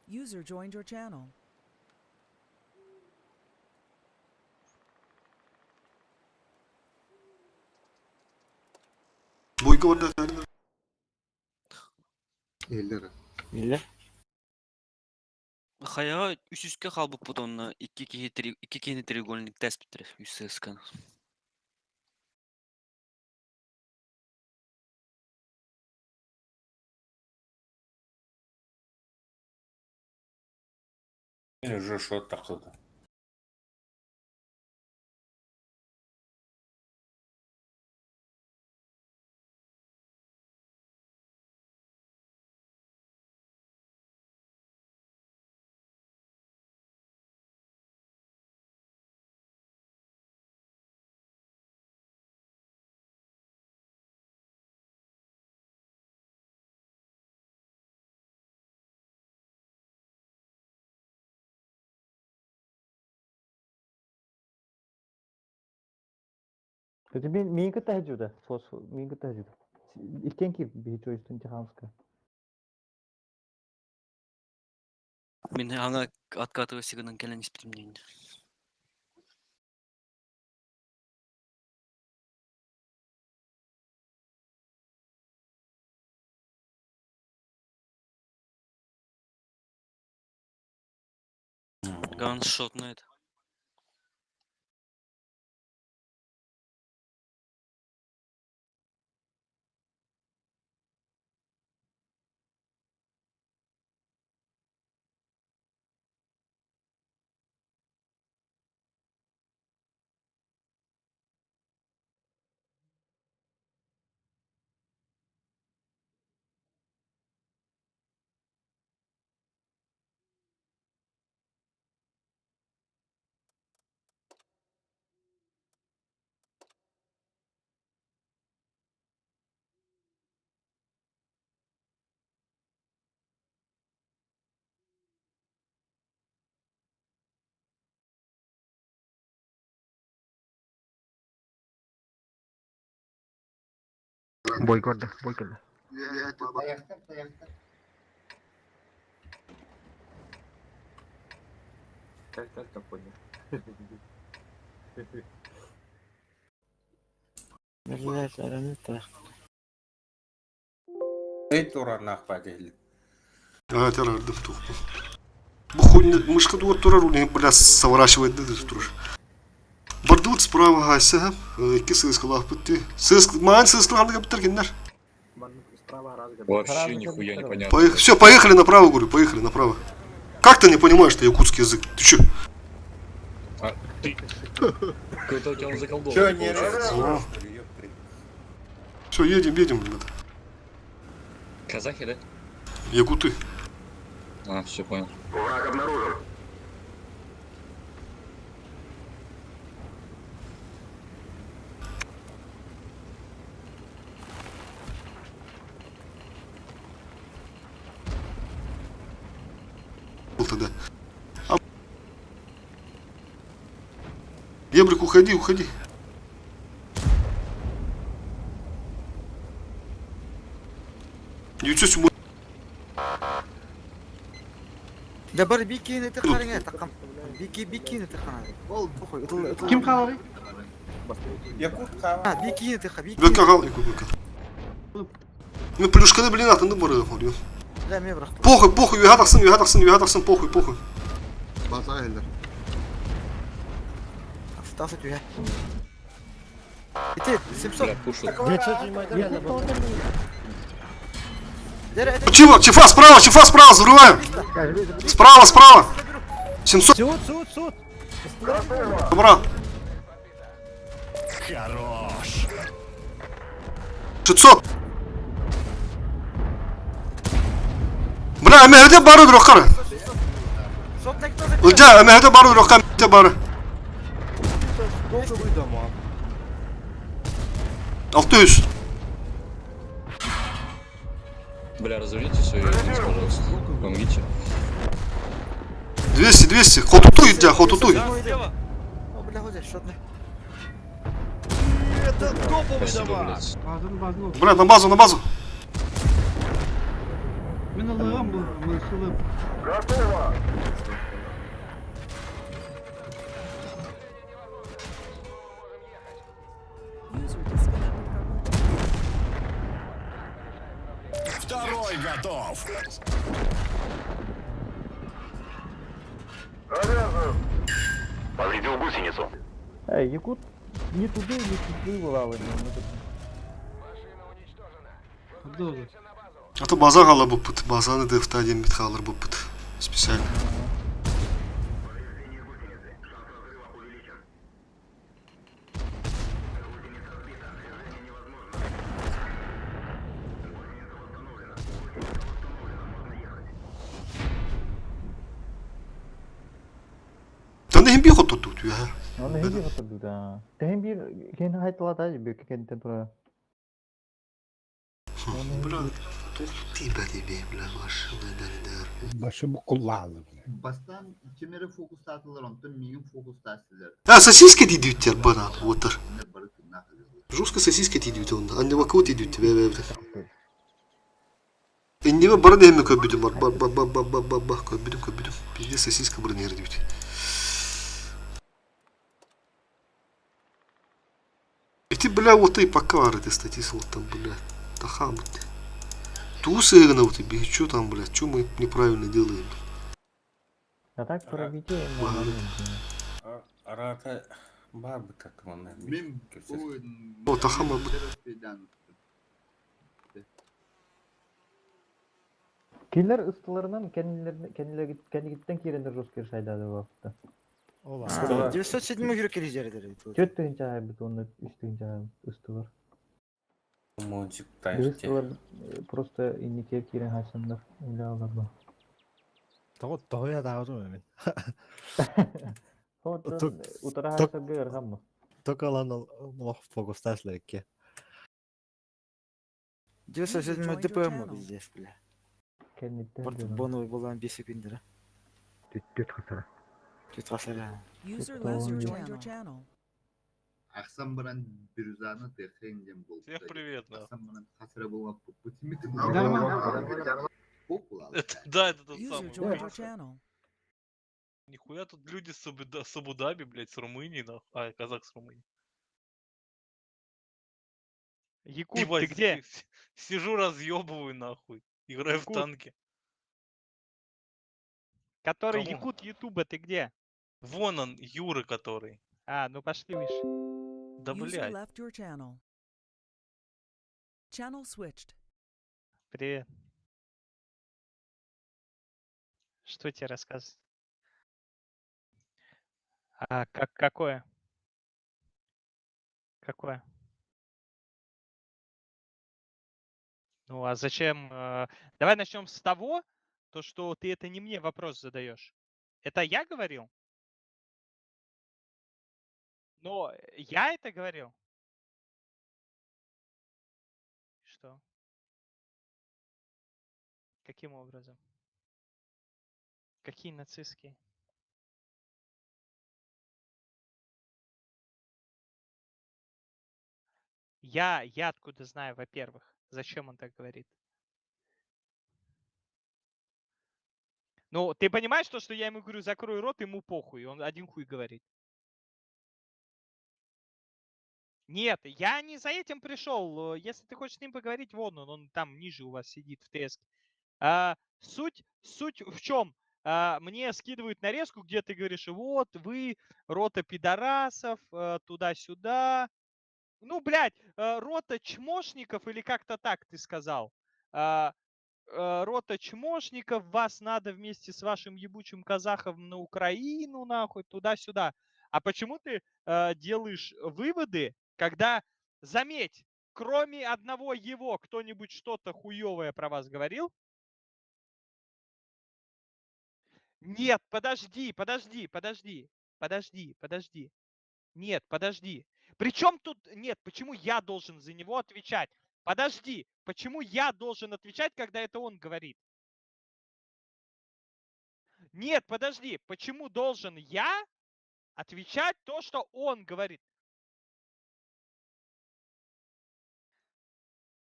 User joined your channel. Бойга барда әрнер. Эллер. Милле. Хайаҕа үс үскэ хаалбыппыт онно икки киһи икки киһини треугольник тэспиттэрэ үс сыасканы. Мен уже шот тахсыта. Это мин мин кытта хажуда. Сос мин кытта хажуда. Иккен киир биһи чойстун тихамска. Мин аңа откатывайся гынан кэлэн испитим диэн. Ганшотный это. Бой көрдө, бой көрдө. Таяқтар, таяқтар. Как, как там понял? Блядь, арамита. Эй тураннаах баатиһилик. А, терардым тухпу. Бу хуйня мышка дуар турар, у них, бля, сворачивает да турар. Бардыбыт справа хайса, икки сыскалаах бытты. Сыск, маан сыскалаах каптар киннер. Вообще нихуя не понятно. Поехали. Все, поехали направо, говорю, поехали направо. Как ты не понимаешь, что якутский язык? Ты че? А, ты... Какой-то у тебя он заколдован, Чё, не получается. Все, едем, едем, ребята. Казахи, да? Якуты. А, все понял. Враг обнаружен. Был тогда. А... Ебрик, уходи, уходи. 907 Да бар бикини тахарыңа такам. Бики бикини тахана. Похуй, ытыл ытыл. Ким хааларый? Якут хаала. А, бикини таха, бикини. Бөккө хал, якут бөккө. Мен плюшканы блин атынды бары говорю. Да, мен бырахтым. Похуй, похуй, үйе тақсын, үйе тақсын, үйе тақсын, похуй, похуй. База эллер. Тасы түйе. Ити, 700. Бля, пушат. Чего? Чифа справа, чифа справа, взрываем! Справа, справа! 700. Суд, суд, суд! Добра. Хорош. 600. Бля, МХД бары дұраққары. Ылжа, МХД бары дұраққа, МХД бары. Долго дома. 600. Бля, разверните свою единицу, пожалуйста. Помогите. 200, 200. Хотутуй, Илья, хотутуй. О, бля, ходи, шотный. Это топовый Спасибо, дома! блядь. Базын базын olsun. Бля, на базу, на базу. Мен алыгам бу, мен сылып. User disconnected from your Второй готов. Повредил гусеницу. Эй, якут не туды, не туды вылазили. Долго. А то база қала бұппыт. Базаны дефта дем бит қалыр бұппыт. Специально. Да не бихот тут, я. Оны хинди хотурду да. Тэхин бир кен хайтла бөккө кентен тура. Бля, ты, бля, бля, ваш, бля, Башы бу куллаалы. Бастан кемере фокустатылар, онтон мигин фокустатылар. А, сосиски дейдүүттер бана, отыр. Не бары тыннах Жестко сосиски дейдүүт онда. Анне вакуут дейдүүт, бе, бе, бе. Иннеме бары дәме көбүдүм бар, бар, бар, бар, бар, бар, бар, бар, көбүдүм, көбүдүм. Бизде сосиска бары нер дейдүүт. Эти, бля, вот и пока ты статис вот там, бля, таха, вот. Тусы вот тебе, что там, бля, что мы неправильно делаем? А так пробитие нормально. Арата баар бытак манна. Мин О, тахама бу. Кинилэр ыстыларынан кэннигиттэн киирэннэр жесткий шайдады буолбута. 907 жүрек кележердер. Төрт тыһыынча аайбыт уонна үс тыһыынча ыстылар. Мончик Биир ыстылар просто инникигэ киирэн хаачсаннар үлэ аларба. Тоҕо тоҕо таҕытым мин. Отон утара хаачсарга ыарахаммы. Только ылан олох фокустаслар икки. 907 ДПМ пиздец, бля. Кэнниттэн Бону булан 5 секундера. Түт хасара. Түт хасара. User left your channel. Ахсан баран Бирюзаны тыахын диэн буолбута. Всех привет, нахуй. Ахсан баран хасыра булган пуппут Это, да, это тот User самый. joined your channel. Нихуя тут люди с, с Абу-Даби, блядь, с Румынии, нахуй. А, казах с Румынии. Якут, Ебать, ты где? Сижу, разъебываю, нахуй. Играю в Якут. танки. Который Кому? Якут Ютуба, ты где? Вон он, Юра который. А, ну пошли, Миш. Да, User блядь. left your channel. Channel switched. Привет. Что тебе рассказывать? А, как, какое? Какое? Ну, а зачем? Давай начнем с того, то, что ты это не мне вопрос задаешь. Это я говорил? Но я это говорил? Что? Каким образом? Какие нацистские? Я откуда знаю, во-первых, зачем он так говорит? Ну, ты понимаешь то, что я ему говорю, закрой рот, ему похуй, он один хуй говорит. Нет, я не за этим пришел. Если ты хочешь с ним поговорить, вон он, он там ниже у вас сидит в ТС. А, суть в чем? А, мне скидывают нарезку, где ты говоришь, вот вы, рота пидорасов, туда-сюда. Ну, блядь, рота чмошников или как-то так ты сказал. А, рота чмошников, вас надо вместе с вашим ебучим казахом на Украину, нахуй, туда-сюда. А почему ты делаешь выводы, когда, заметь, кроме одного его, кто-нибудь что-то хуевое про вас говорил? Нет, подожди, подожди, подожди, подожди, подожди. Нет, подожди. Причем тут, нет, почему я должен за него отвечать? Подожди, почему я должен отвечать, когда это он говорит? Нет, подожди, почему должен я отвечать то, что он говорит?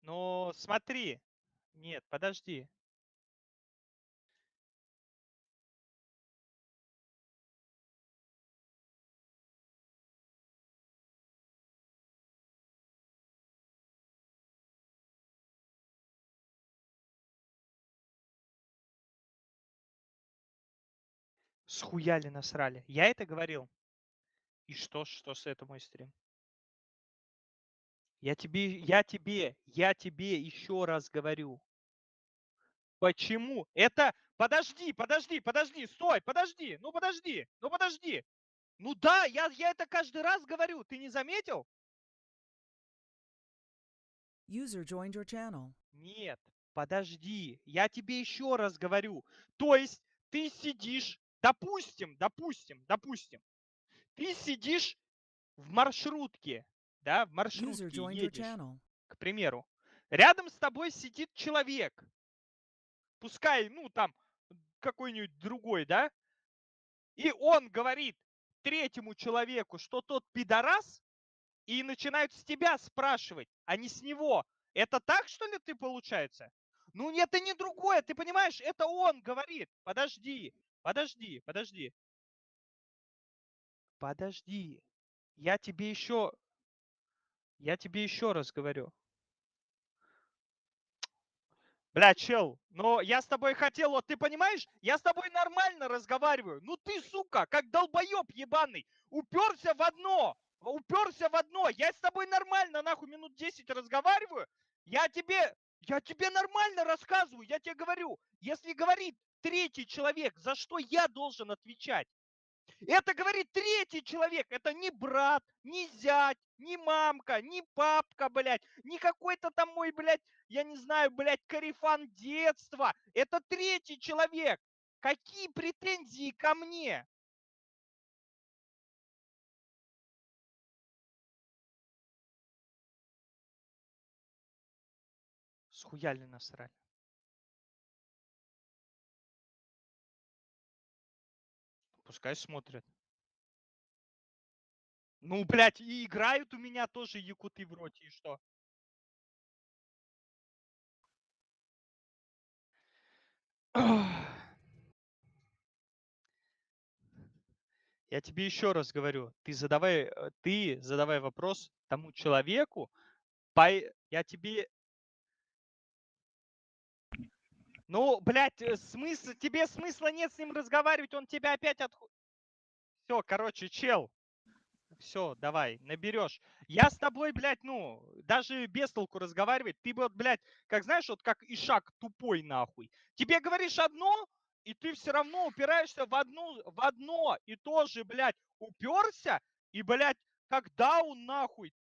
Ну, смотри. Нет, подожди. Схуяли насрали. Я это говорил? И что, что с это мой стрим? Я тебе еще раз говорю. Почему? Это... Подожди, подожди, подожди, стой, подожди, ну подожди, ну подожди. Ну да, я это каждый раз говорю, ты не заметил? User joined your channel. Нет, подожди, я тебе еще раз говорю. То есть ты сидишь, допустим, допустим, допустим, ты сидишь в маршрутке, да, в User маршрутке joined your едешь, channel. к примеру. Рядом с тобой сидит человек, пускай, ну, там, какой-нибудь другой, да, и он говорит третьему человеку, что тот пидорас, и начинают с тебя спрашивать, а не с него. Это так, что ли, ты получается? Ну, это не другое, ты понимаешь, это он говорит. Подожди, подожди, подожди. Подожди. Я тебе еще раз говорю. Бля, чел, но я с тобой хотел, вот ты понимаешь, я с тобой нормально разговариваю. Ну ты, сука, как долбоеб ебаный, уперся в одно, уперся в одно. Я с тобой нормально, нахуй, минут 10 разговариваю. Я тебе нормально рассказываю, я тебе говорю, если говорит третий человек, за что я должен отвечать? Это говорит третий человек, это не брат, не зять, не мамка, не папка, блядь, не какой-то там мой, блядь, я не знаю, блядь, корефан детства. Это третий человек. Какие претензии ко мне? Схуяли насрали. Пускай смотрят. Ну, блядь, и играют у меня тоже якуты в роте, и что? Я тебе еще раз говорю, ты задавай вопрос тому человеку, я тебе. Ну, блядь, смысл, тебе смысла нет с ним разговаривать, он тебя опять от. Все, короче, чел, все, давай, наберешь. Я с тобой, блядь, ну, даже без толку разговаривать. Ты вот, блядь, как знаешь, вот как ишак тупой нахуй. Тебе говоришь одно, и ты все равно упираешься в одно и тоже, блядь, уперся, и, блядь, как даун нахуй.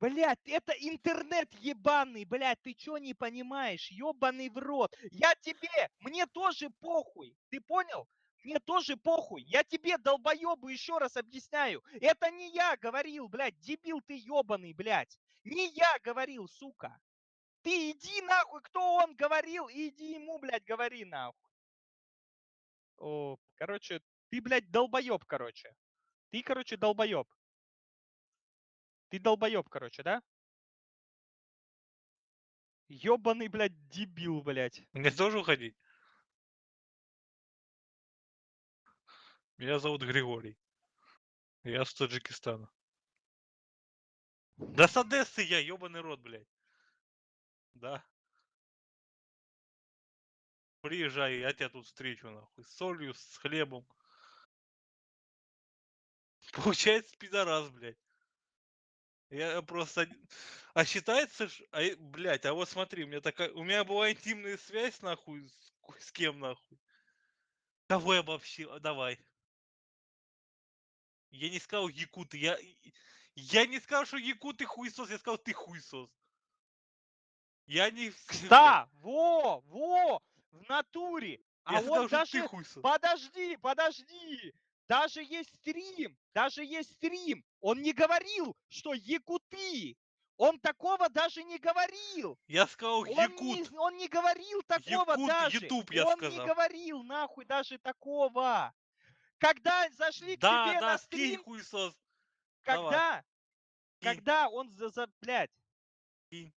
Блядь, это интернет ебаный, блядь, ты чё не понимаешь? Ебаный в рот. Я тебе, мне тоже похуй, ты понял? Мне тоже похуй. Я тебе, долбоебу, еще раз объясняю. Это не я говорил, блядь, дебил ты ебаный, блядь. Не я говорил, сука. Ты иди нахуй, кто он говорил, иди ему, блядь, говори нахуй. О, короче, ты, блядь, долбоеб, короче. Ты, короче, долбоеб. Ты долбоеб, короче, да? Ёбаный, блядь, дебил, блядь. Мне тоже уходить? Меня зовут Григорий. Я с Таджикистана. Да с Одессы я, ёбаный рот, блядь. Да. Приезжай, я тебя тут встречу, нахуй. С солью, с хлебом. Получается, пидорас, блядь. Я просто... А считается, ж... А, блядь, а вот смотри, у меня такая... У меня была интимная связь, нахуй, с кем, нахуй? Кого я вообще? Давай. Я не сказал якуты, я не сказал, что якуты хуесос, я сказал, ты хуесос. Я не... Да, во, во, в натуре. А Я он сказал, что даже... ты хуесос. Подожди, подожди. Даже есть стрим, даже есть стрим. Он не говорил, что якуты. Он такого даже не говорил. Я сказал Он якут. не, он не говорил такого Якут, даже. Ютуб, я он сказал. не говорил нахуй даже такого. Когда зашли к Да, тебе да, на скинь стрим, хуесос. Давай. когда, когда он за, блядь. Кинь.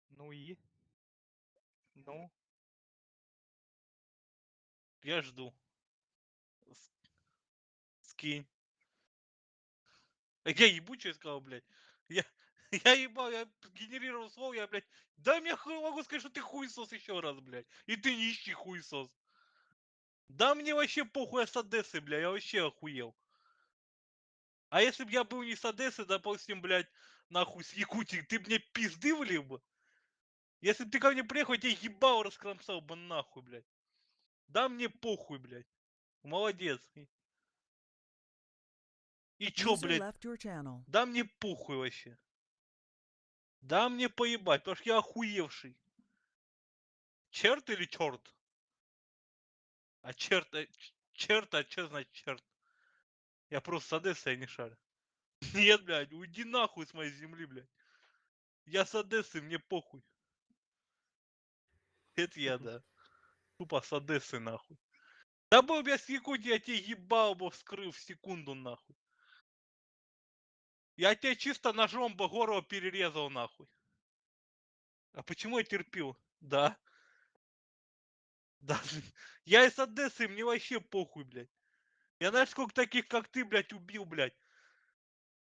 Ну и? Ну? Я жду. Скинь. А я ебучий сказал, блядь. Я ебал, я генерировал слово, я, блядь. Да мне хуй могу сказать, что ты хуесос еще раз, блядь. И ты нищий хуесос. Да мне вообще похуй, я с Одессы, бля, я вообще охуел. А если б я был не с Одессы, допустим, блядь, нахуй с Якутии, ты б мне пизды влил бы? Если б ты ко мне приехал, я тебя ебал раскромсал бы нахуй, блядь. Да мне похуй, блядь. Молодец. И чё, User блядь? left your channel. Да мне похуй вообще. Да мне поебать, потому что я охуевший. Черт или черт? А черт, черт, а что значит черт? Я просто с Одессы, я не шарю. Нет, блядь, уйди нахуй с моей земли, блядь. Я с Одессы, мне похуй. Это я, да. Тупо с Одессы, нахуй. Да был бы я с Якутии, я тебе ебал бы вскрыл в секунду, нахуй. Я тебе чисто ножом бы горло перерезал, нахуй. А почему я терпил? Да. Да. Я из Одессы, мне вообще похуй, блядь. Я знаешь, сколько таких, как ты, блядь, убил, блядь.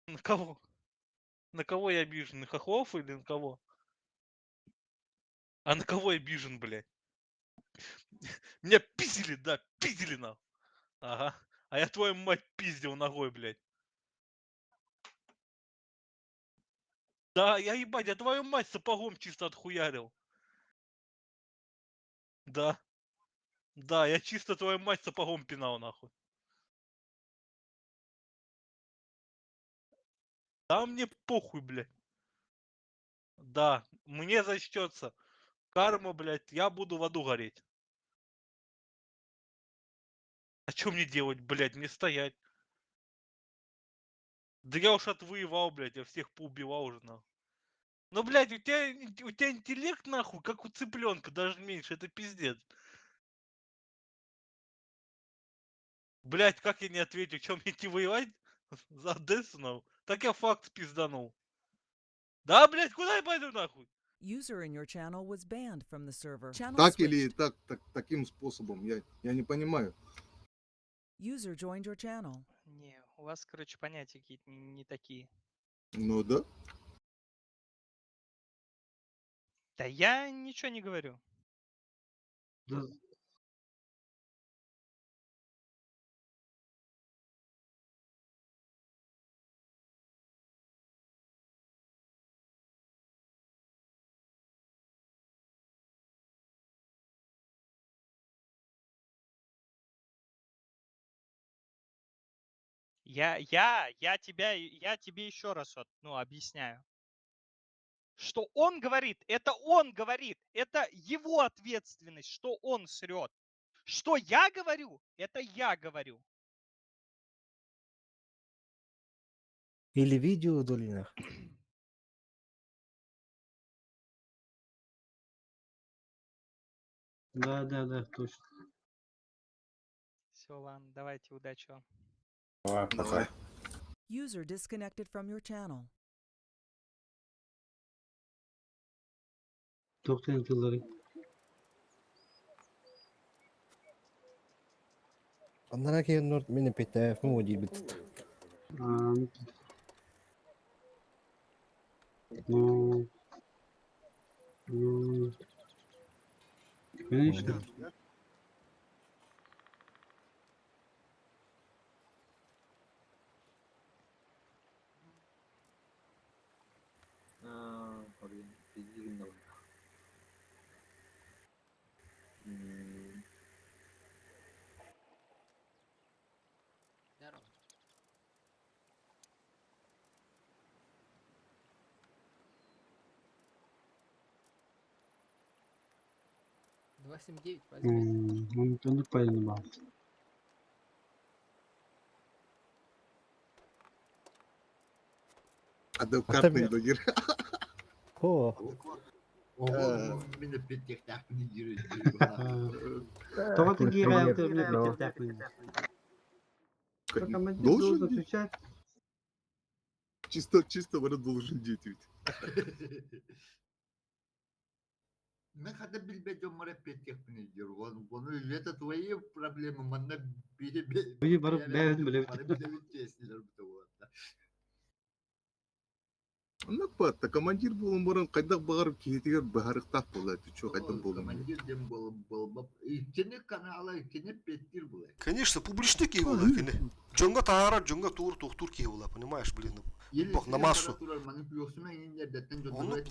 На кого? На кого я обижен? На хохлов или на кого? А на кого я обижен, блядь? Меня пиздили, да, пиздили нахуй. Ага. А я твою мать пиздил ногой, блядь. Да, я ебать, я твою мать сапогом чисто отхуярил. Да. Да, я чисто твою мать сапогом пинал, нахуй. Да мне похуй, блядь. Да, мне зачтется. Карма, блядь, я буду в аду гореть. А что мне делать, блядь, мне стоять? Да я уж отвоевал, блядь, я всех поубивал уже, нахуй. Ну, блядь, у тебя интеллект, нахуй, как у цыпленка, даже меньше, это пиздец. Блядь, как я не ответил, чем мне идти воевать? За Одессу, нахуй? Так я факт пизданул. Да, блядь, куда я пойду, нахуй? User in your channel was banned from the server. Channel Так или switched. так, таким способом, я не понимаю. User joined your channel. Не, у вас, короче, понятия какие-то не такие. Ну да. Да я ничего не говорю. Да. Я тебе еще раз вот, ну, объясняю. Что он говорит, это он говорит, это его ответственность, что он срет. Что я говорю, это я говорю. Или видео удали нах. Да, точно. Все, ладно, давайте, удачи вам. Давай, пока. User disconnected from your channel. Тоқтайын тыллары. Аннара киһи норт мин эппиттэ му диэбит. А, Ну, конечно. А, блин, пизди давай. Здорово. 279 возьми. Он понимал. Адекватный догер. О. Ого, мин эппиттиэхтээхпин диир Тоҕо киирээбит мин эппиттээхпин. Командир Должен должен отвечать. Чисто, чисто в должен действовать. Мин хата билбэт дьоммор эппиттиэхпин диир. Ону это твои проблемы, манна бири Бии барып бэйэбин билэбит. Бары билэбит тиэстилэр бу буолла. Оннук баатта командир буолан баран хайдах баҕарар киһитигэр быһаарыахтаах буолла ты чё хайдах буолан. Командир диэн буол буолба. Иккини канала иккини эппиэттиир буолар. Конечно, публичный киһи буолар кини. Дьоҥҥо таһаарар, дьоҥҥо туур туохтуур киһи буолар, понимаешь, блин, бох на массу. Оннук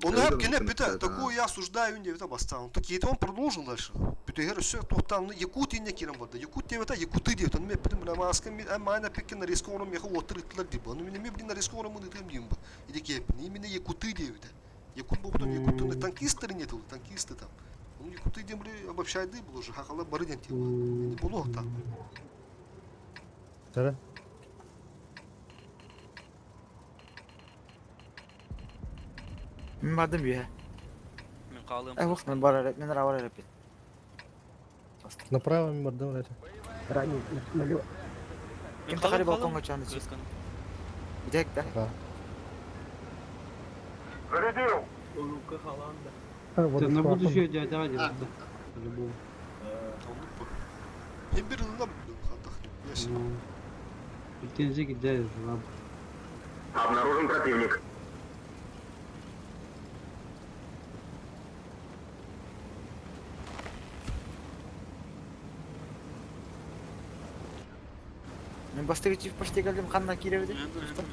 Он хап кини бүтэ, такую я осуждаю не это бастаан. Так он продолжил дальше. Бүтэгэр өссө туохтаан якут инне киирэн барда. Якут диэбитэ, якуты диэбит. Ону мен бүтүн бля маска мен маана пеккен нарезка ону меха отыр ыттылар дип. Ону мен блин нарезка ону мы ытым диим. Или кепин. Именно якуты диэбитэ. Якут был якуты танкисты не был, танкисты там. Ну якуты диэн били обобщайды был уже хахала бары диэн тип. Не было так. Тара. Мин бардым үөһэ. Мин хаалым. Э, ух, мин бар мин бар эппит. Направо мин бардым это. Ранее налево. Ким тахари балконга чаны Бүтэк да. Зарядил! Ты на будущее дядя да. По-любому. Hem bir ылына хатах. Ну, Претензии дядя, ладно. Обнаружен противник. Бастакы чиф почти кэллим ханна киирэбит?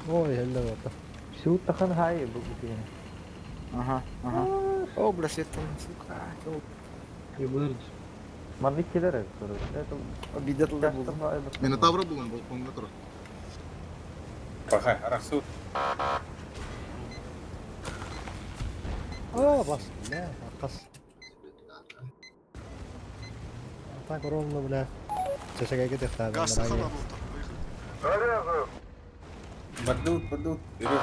Ой, эллэ болду. Сют тахан хай бу киһини. Ага, ага. О, бля, свет сука. Маннык кэлэр Это Обида тылда булдум. Минотавра булан балконга турар. Пахай, арахсу. О, бас, бля, аркас. Так ровно, бля. Чачагайга техтаады. Газ сахала болтар. Бардут, бардут. Вперед.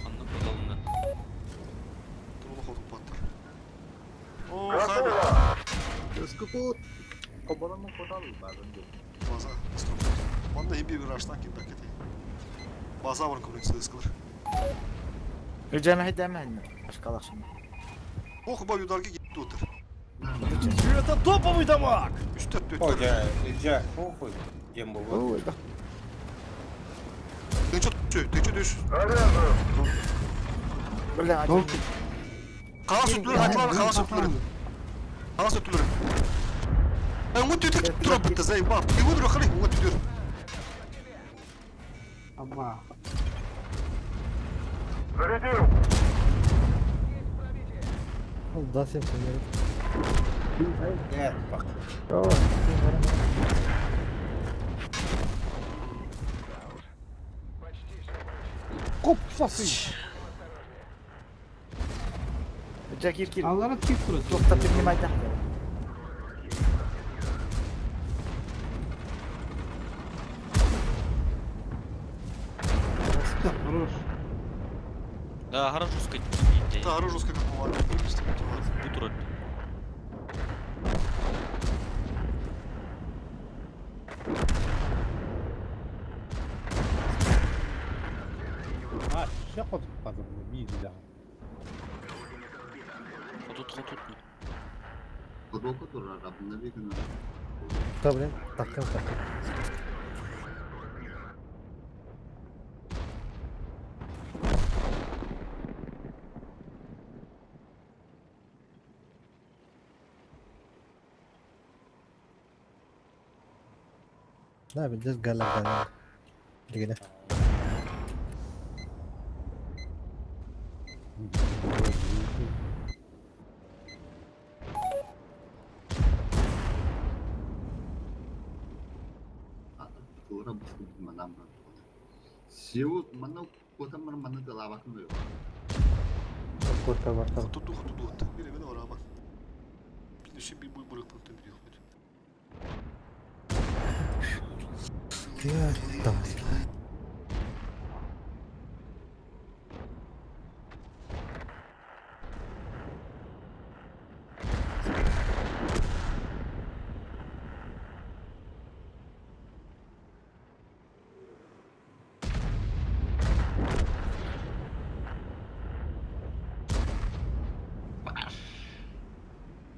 Ханнык куталына. Турула хотук баттар. О, хайда. Өскөпот. Кобаланы котал барын деп. База, стоп. Манда химби bir раштан ким бакети. База var kompleks ıskılır. Режеме хедеме. Ашкалах шама. Ох, ба юдарги gitti otur. Это топовый дамаг! Üç dört dört. Ой, я, похуй. Дем был. Тынчы тү, тынчы düş. Бля, Kalas ötülür, haklar kalas ötülür. Kalas ötülür. Ben bu tütük drop bitti zayıf bak. Bir vudur xali, bu tütür. Аба. Да, сен сен. Нет, пах. Коп сасы. Жакир кир. Аллара кип турат. Токтап принимай да. Хорош. Да, хорошо жестко. Да, хорошо жестко как бывает. Бутур А, все хотут потом, видели, да. Хотут хотут. Ходока турар, абына бекін. Да, блин, такым такым. Да, билдес галар Дигене. Тура баскы манам. Сеу мана котамар мана талабакын yok. Кота бар. Хотуду хотуду. Bir evine var ama. Bir düşün bir bu bırak bırak bir yok. Да.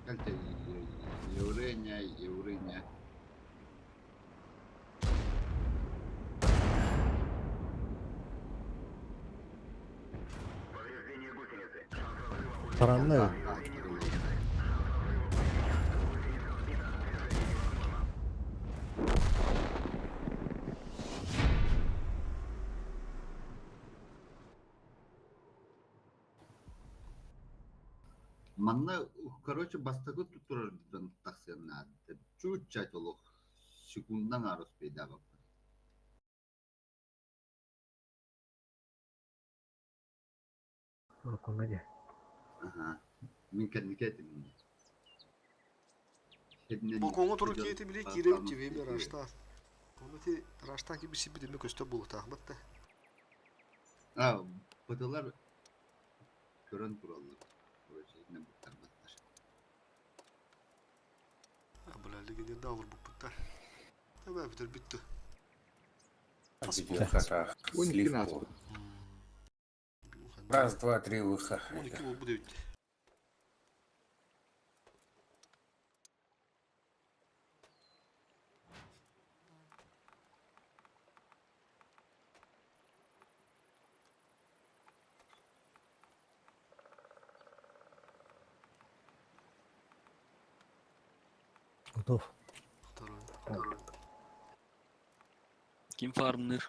Кальте евреня, евреня. Таранны. Манна, короче, бастакы туттурар дон таксиянна. Чуть-чуть олох. Секундан арус пейда бак. Балконга Ага. Мин кәнникәтим. Балконга туруп киети биле кире бит веме рашта. Оны ти рашта ки биси бидеме көстө болу тахмат да. А, бытылар көрөн тураллар. Короче, не буттар баттар. А бля легенда olur bu бутта. Tamam битер битти. Слив был. Раз, два, три, выход. 12 oldu bu da bitti. Готов. Второй. Ким фармныр?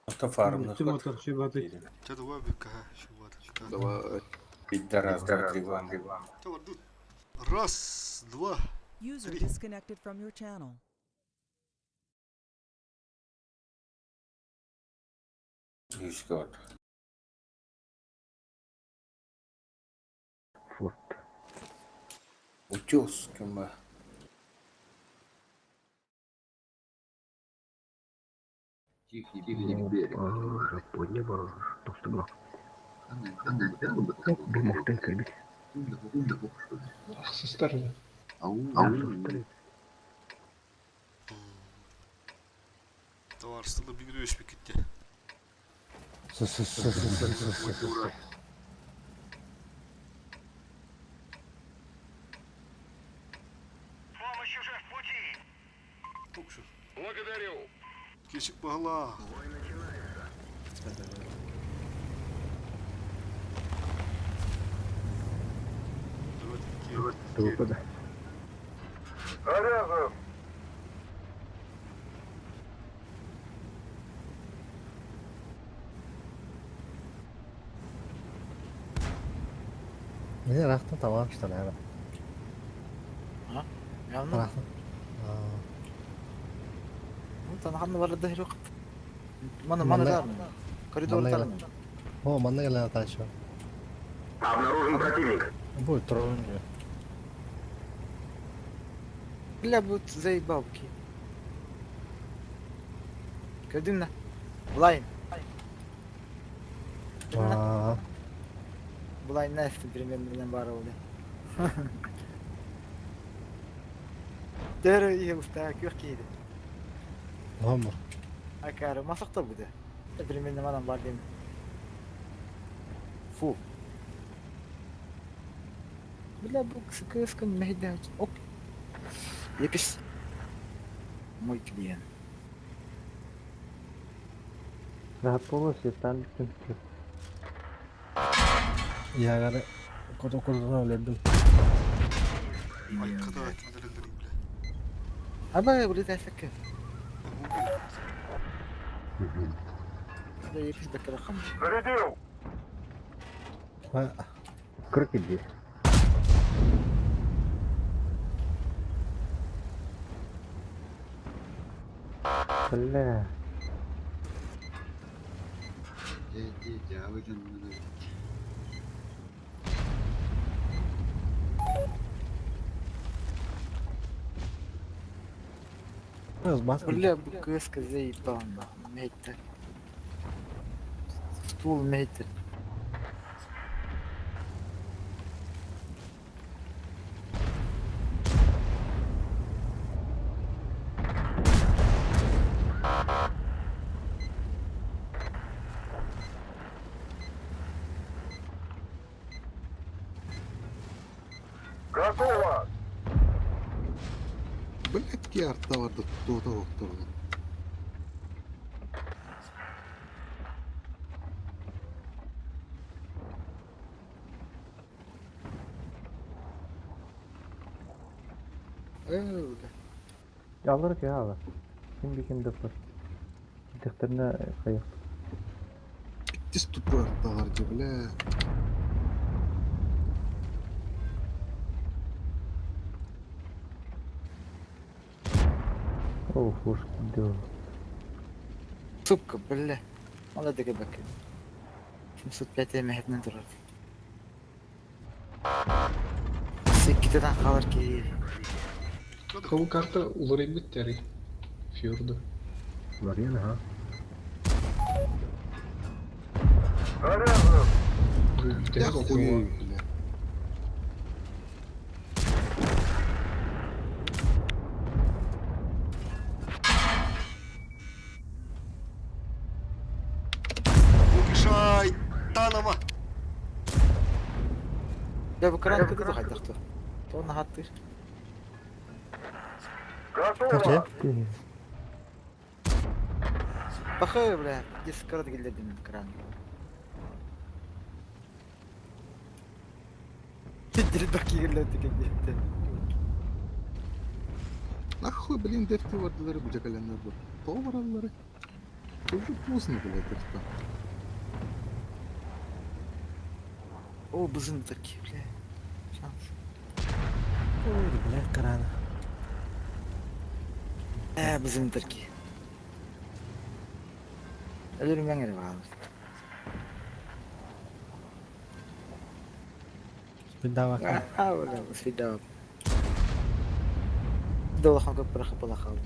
Ото фармных. Бүтүм отор шибаты. Чэ, давай быкка, шубат. Давай. Пидда раз, два, три, вам. Раз, два, User три. disconnected from your channel. Үскө от. Форт. Утес кем Тихий берег. Жапония бар. Тостыгы. Бу мохтан кэлбит. Ахсыстар. Ау. Ахсыстар. Товарыстылы бигри өспек кетті. С-с-с-с-с-с. Токшу. Кешик бағала. Тугу да. Не рахтан тамам что ли, А? Явно. Рахтан. Аа. Ну, танахан бар да yok. Мана мана Манна- да. Коридор манна там. О, манна гала таачо. Обнаружен противник. Будет трон. Бля, вот заебалки. Көрдүм на. Булайн. Аа. Булайн нэсти примерно менен бар oldu. Дөрө ийилта күөх кийди. Номер. Акары масакта буде. Примерно манан бар дейм. Фу. Бля, бу кыскын мехде. Оп. Епис. Мой клиент. Rahat боло сеттан бүтүн. Ягары кото кото лебдим. Ай, када кимдерелер бля. Аба, билет әсәкке. Да, епис бәкер ракам. Зарядил. Крокодил. Бля. Де, де, де, а вы там, Бля, бу кыска заебал, мейтер. Стул мейтер. Готово. Блядь, арта барды тута оқтырды. Э, бля. Алыр ki ала. Ким би ким деп бар. Тихтерне кайык. Тис тупой арталар же, бля. О, фуш, да. Сука, бля. Мала деге бәк. 705 мехетнен турар. Секкитеден қалар ки. Кого карта уларайбыт тери. Фьорда. Варьян, ага. Заряжен. Я хуею, бля. Шайтанова! Я бу кран кыды хайдахты. Тон хаттыр. Готово. Бахы, бля, диск кран келдердим кран. Дирдак кигерлер деген депти. Нахуй, блин, дефти бардылар бу дьакаляннар бу. Тоҕо бараллары? Уже поздно, блядь, дефта. О, бызын такие, бля. Шанс. Ой, бля, карана. Э, бызын такие. Өлөрүмэҥ эрэ баҕалар. Спидавака. А, бля, спидавак. Да улахан көппөрө хапыла хаалла.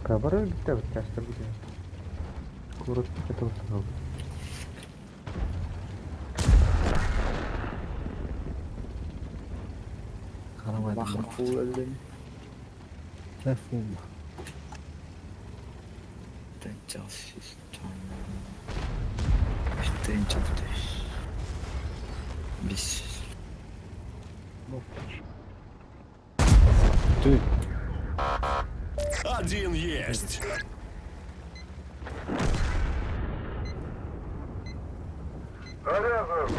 Кабары өлбүттэ быттаастар бу. Курут кытыл. Харамай. Улахан фул өллүм. Да фул. Бис. Ты. Один есть. Заряжен.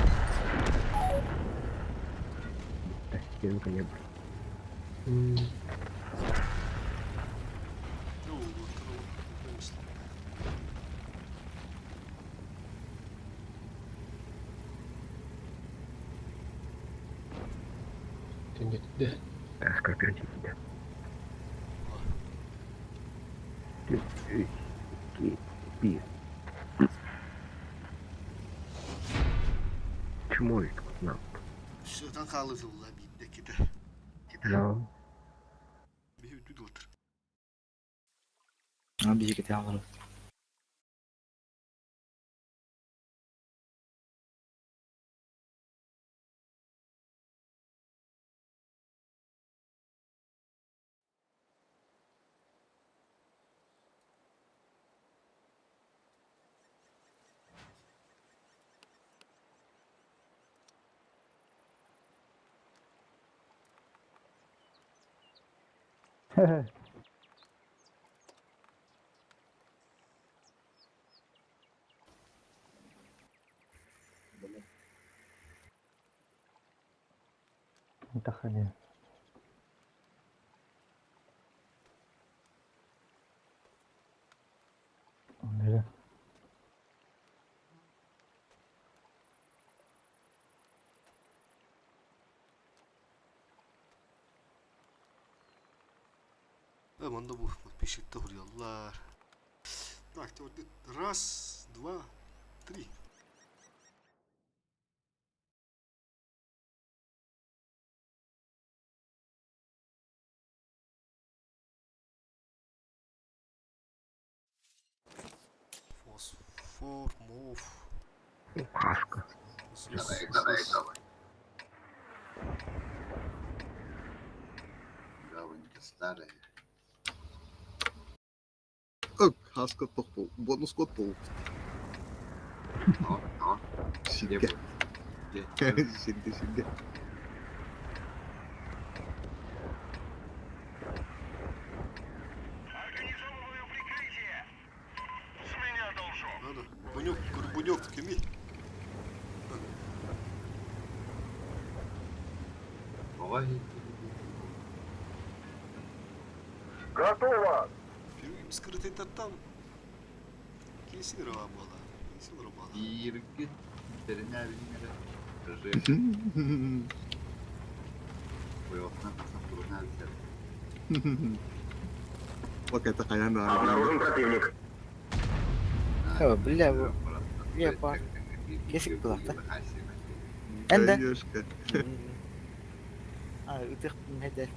Кем не был. Теңгетте. Скорпион тиийдэ. Үс, икки, биир. Чумой нам. Сытан хаалытылла биирдэ ките. Но. Биһи үтү дылтыр. А биһиги алар. Дыхание. Нere? Aman da bu подписчик хуруйаллар. Так, вот раз, два, три. Фосфор, мов. Кашка. Давай, давай, давай. Гаванька старая. Ök, хаска тохтол, бонус кот бол. Сиргэ. Сиргэ, сиргэ. Надо. Бунёк, горбунёк, кеми. Ой. Готово. Скрытый там. Кисин была. Кисин была. Бииргин тэринээбиннere Рыжы. Бойоттан тахсан турунаа билэр. Вот это хаян да. Обнаружен противник. Ха, бля, бу. Бля, па. Кесик была, да? Энде. Конечно. А, ытых неде.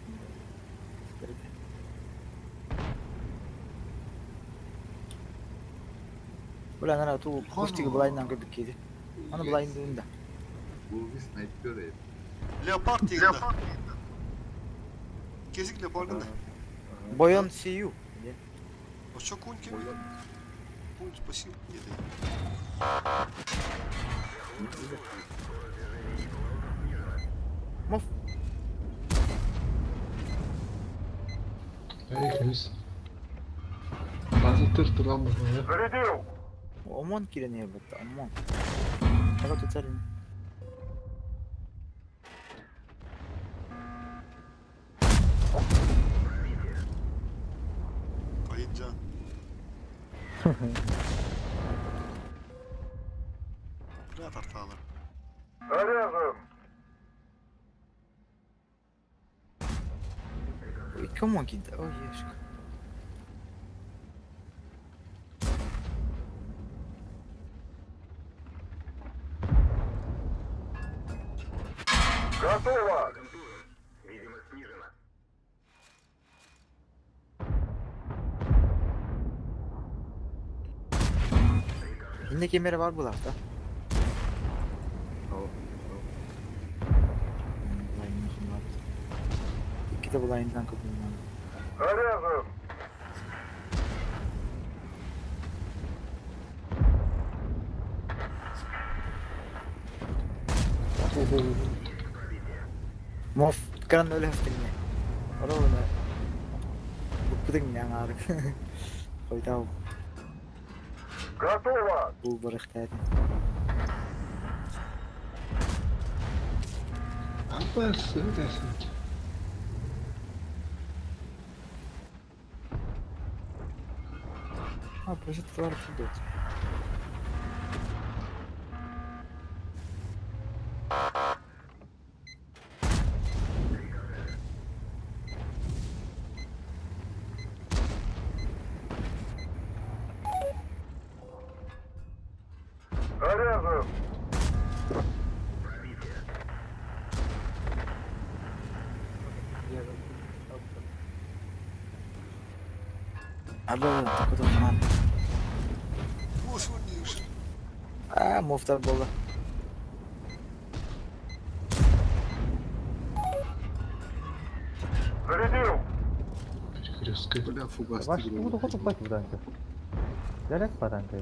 Бля, нара ту кустиги былайынан көрдүк кейди. Аны былайын да. Бу bir снайпер edi. Леопард дегенде. Кезик леопардында. Бойон сию. А что конь кеми? Конь, спасибо. Нет, Мов. Эй, кемис. Базы тыр туран бу. Зарядил. Омон кирене бутта, омон. Ага тутарин. Охуеть, Джан. Бля, тарталар. Заряжен! Ой, кому кида? Ой, ешка. Готово! Видимость снижена. Yine kemeri var bu lafta. İki de bulayından kapılmalı. Заряжен! Моф, кран öyle hafifine. Orada Bıktın ya abi. Koyda Готово! bu bıraktı. Апас, это суть. Ha, poşet var burada. Заряжен! Abi takıdım lan. Ось вони вже. Aa, moftar bola. Зарядил! Перекрестка. Бля, фугас Ваш буду хоту платить танка. Заряд по танка.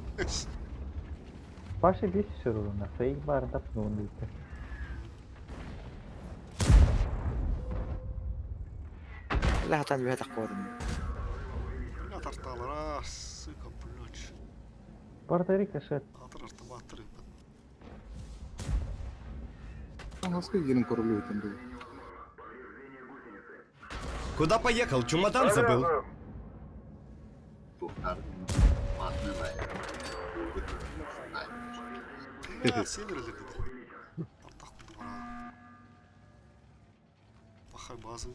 Паша бесит все равно. Фейк бар тапну он дейді. La hatan bir takvadım. Бля, тарталар, а, сука, блядь. Барда рикошет. Атыр автомат рыба. Хаска елин королю там был. Куда поехал? Чемодан забыл. Заряжен! Тухтар матны Бля, север или где? Тартах куда Пахай базы.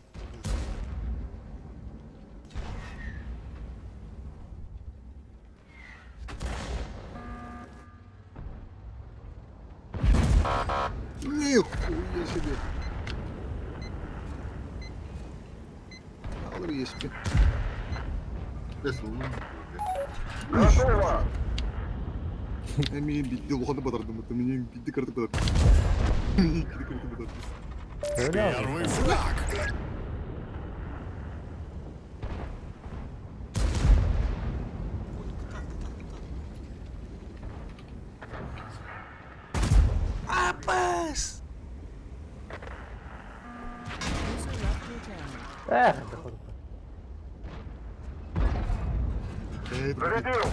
Блядь. Нихуя себе. Алыр есть. Готово! Мен бидди улаханы батардым, это мен бидди картып батардым. Мен бидди картып батардым. Öyle abi. Первый фраг. Апас! User left your channel. Эх, это хоть. Зарядил!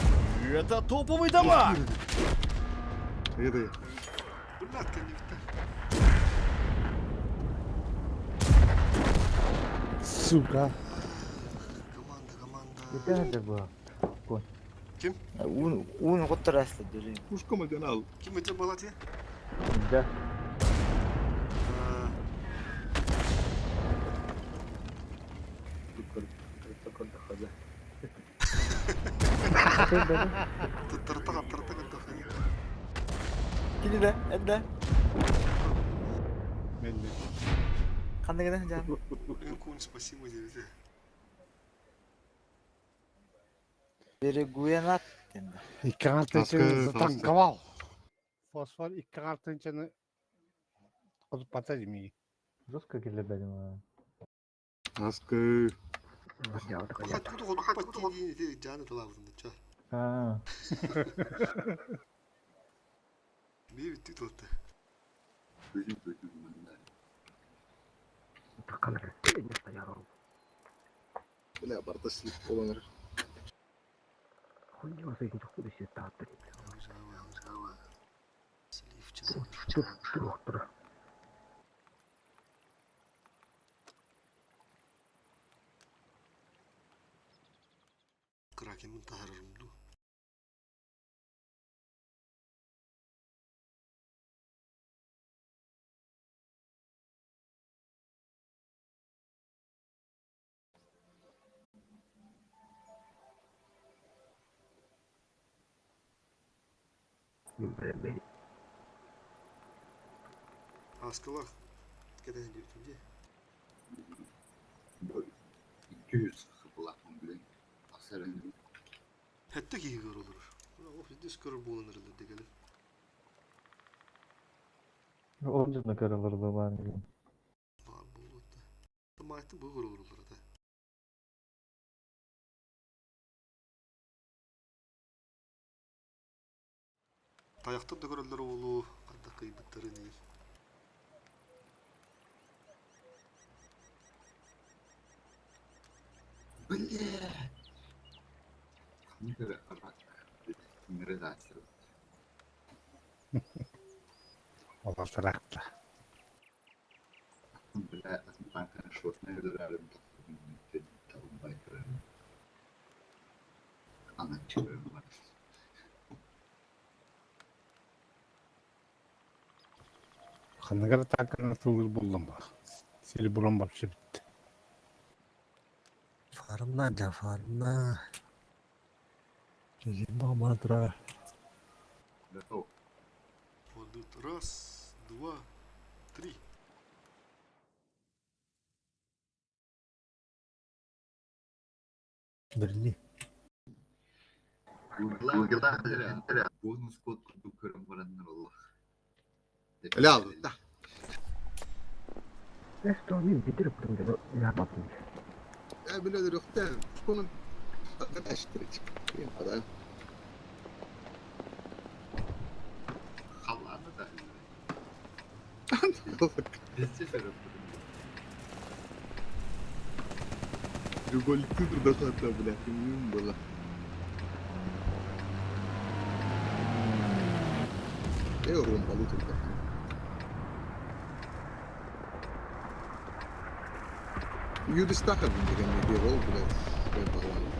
Это топовый дамаг. Это Блядь, коннекта. Сука. Команда, команда. Yeter bu. Кон. Ким? Un un qottar aslı dürü. Пушка мадянал. Ким это была те? Да. Тартага, тартага, тартага. Kini de, ende. Мен Kandı gene can. Кун, спасибо тебе. Biri guyanat dendi. Икки артынчаны затанковал. Фосфор икки артынчаны кудуп бата демей. Жестко келе бәдім. Хаска. Пахай, куда хоть пойти, Джаны талабын, ча. А, Би бит тут. Бля, барда слип оланыр. Кракенмин таһаарарым дуу. Аскалах кэтэһэн диэбитим дии. 200 хапылаахпын билэн тахсарын Хэттэ киһи көрө олорор. Ол здесь көрөр буолан эрэллэр дэгели. Ол дьоно көрө олордо баан диэн. Баар буолуо да. Маайтын бу көрө олороллор да. Тайахтар да көрөллөр уолу хайдах кыйбыттарын иир. Бля! Ханнык рак миризация. Олорсоракта. Бля, Ханныгар тааккана тылыр буллам бар. Сири булан вообще битти. Фармна да фармна. Жиба матра. Готов. Вот тут раз, два, три. Бирли. Бонус код курдук көрөн бараннар олох. Эле алды да. Что мин битирип турдум я баттым. Я биле рөхтә. Шконын әштирич. Кийин када. Халлааны да. Треугольник турда хатта, бля, кимим было. Э, румбалы турда. Юдистаха деген не ол, блядь, мен бағланып.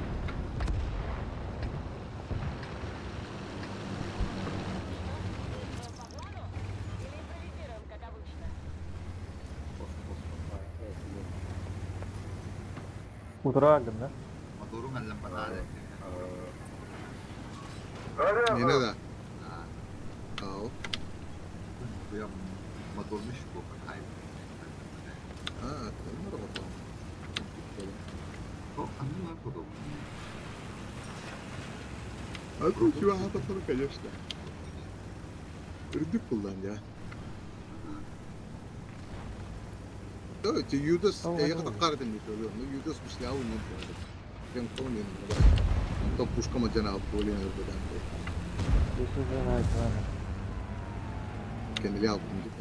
Утра да? Моторун аллан батаары. Yine de. Ау. Моторну шкока кайып. А, там работал. Ханна кодо. А тут чего конечно. Үрдүк булдан я. Да, ти Юдас, я такар ден бит өлү. Ну Юдас бисляу не было. Прям то не было. То пушка мажана поле не было. Кенели алдым деп.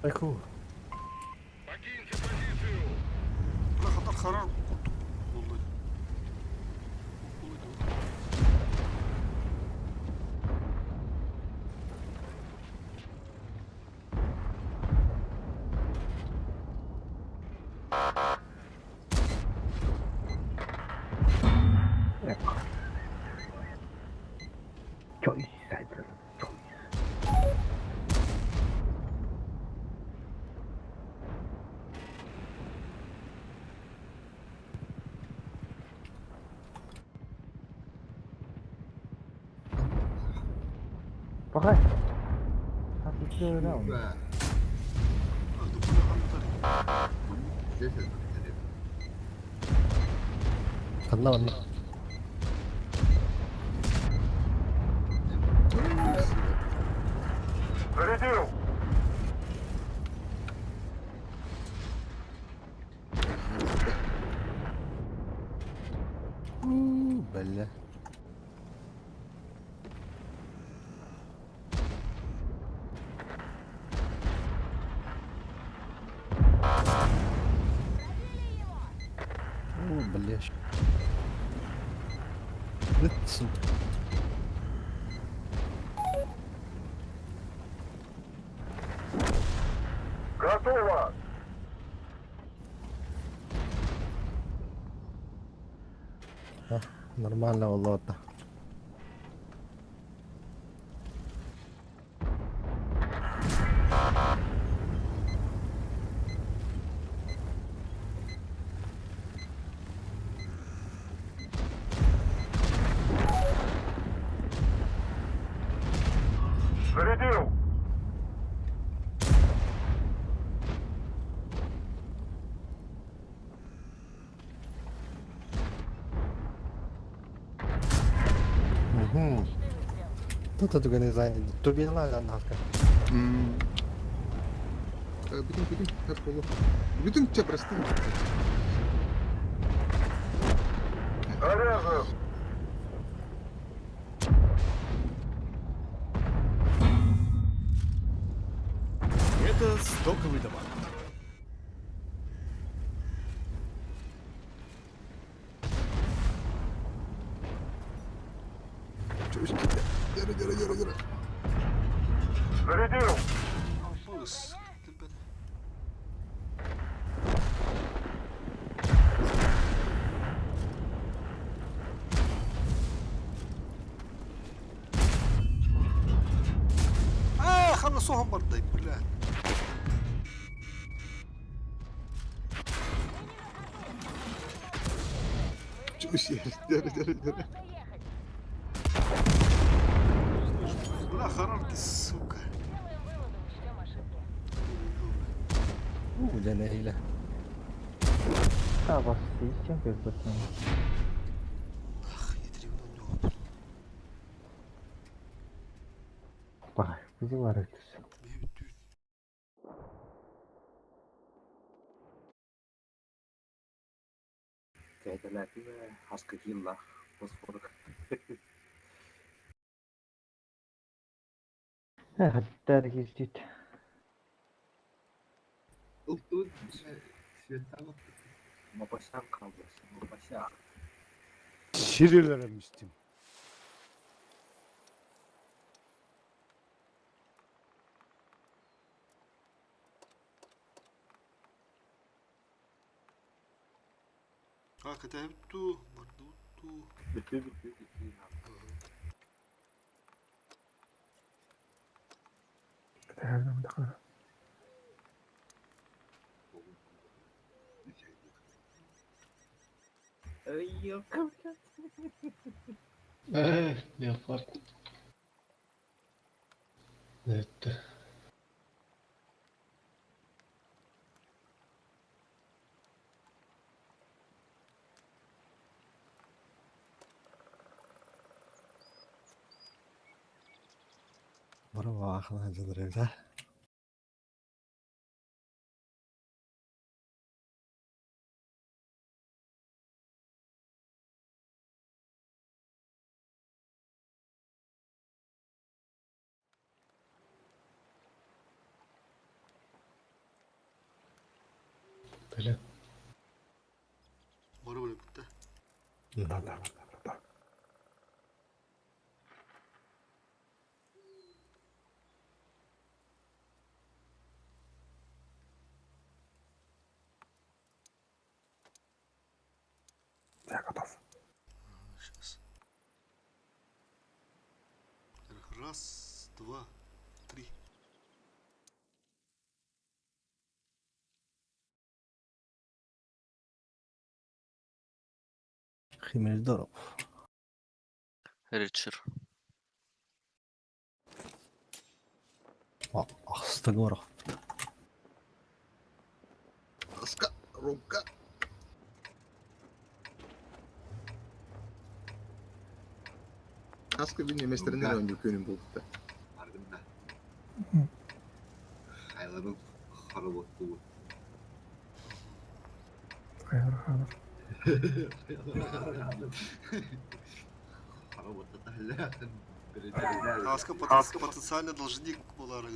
Айку. Покиньте позицию! Бля, хатар харар курдук болду. Choice сайдер. Пахай. А ты что, да? Ханна манна. Зарядил! Бля. Ыт, сука. Готово! А, нормально боллота. Зарядил! Угу. Тут это не знаю, турбина наска. Бүтүн бүтүн хас болу. Бүтүн че прости. Заряжен! Это стоковый товар. Yürü yürü yürü yürü. Зарядил! Алпыс. А, خلصوهم برضه بالله. Yürü yürü yürü. Бля, харарки, сука. У, дьэ, А, вас чем как Бай, bizi var ötüsü. Кәйтеләти хаскы килла фосфор. Hatta girdik. Ултун света Мапасан kaldı. Мапасан. Сирилерем истим. А, كتبته مردودته. Bitti bitti bitti. Леопард. Это. Бара ахна жадырыгда. Бля. Бары бile bitti. Да, да. Я готов. Сейчас. Раз, два, три. Химельдоров. Ричер. Астагоров. Аска, Ромка. Аска bir неместеринен önce köyünün buldu. Ардымда. Хайларын харабаттуу. Аска потенциальный должник была да.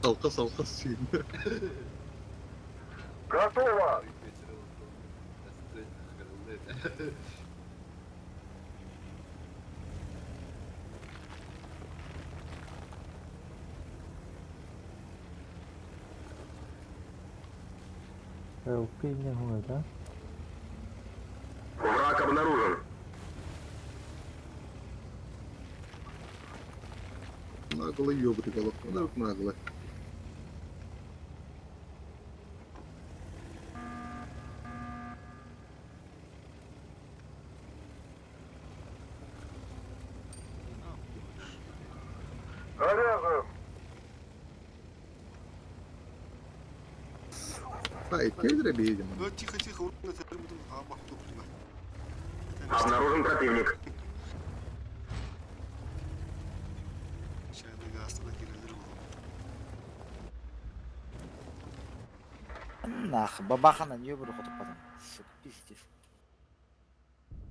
Алхас алхас сүүнэ. Готово! ЛП не говорит, да? Враг обнаружен. Наглый ёбрик олох. Наглый. Заряжен! Та иккиэдэрэ биһиги Э, Тихо, тихо, урын этэрим аабак туктуга. Обнаружен противник. Чайный газтан кирелер буолуо. Нах, бабахана не буду хотуппатым. Сука, пиздец.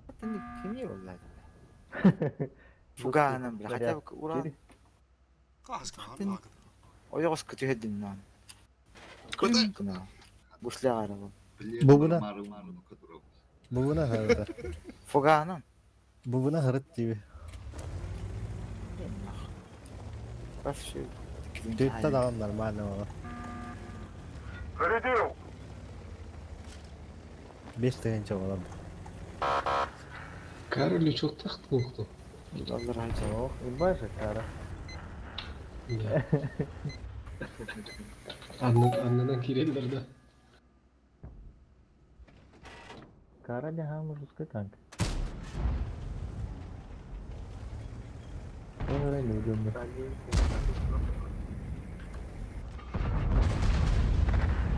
Это не кими блядь. Фуганам, бля, хотя бы ура. Кааска Ойоҕос көтүһэддин наан. Бусляҕара бу. Бубуна. Бубуна харыта. Фуганан. Бубуна харыт диби. Вообще. Түттэ даҕан нормально буолар. Зарядил! 5 тыһыынча буолар. Карли çok taht koktu. Ох, ебать же кара. Ya. Anne, anneden kireldir de. Кара не хам русский танк. Ой, людям.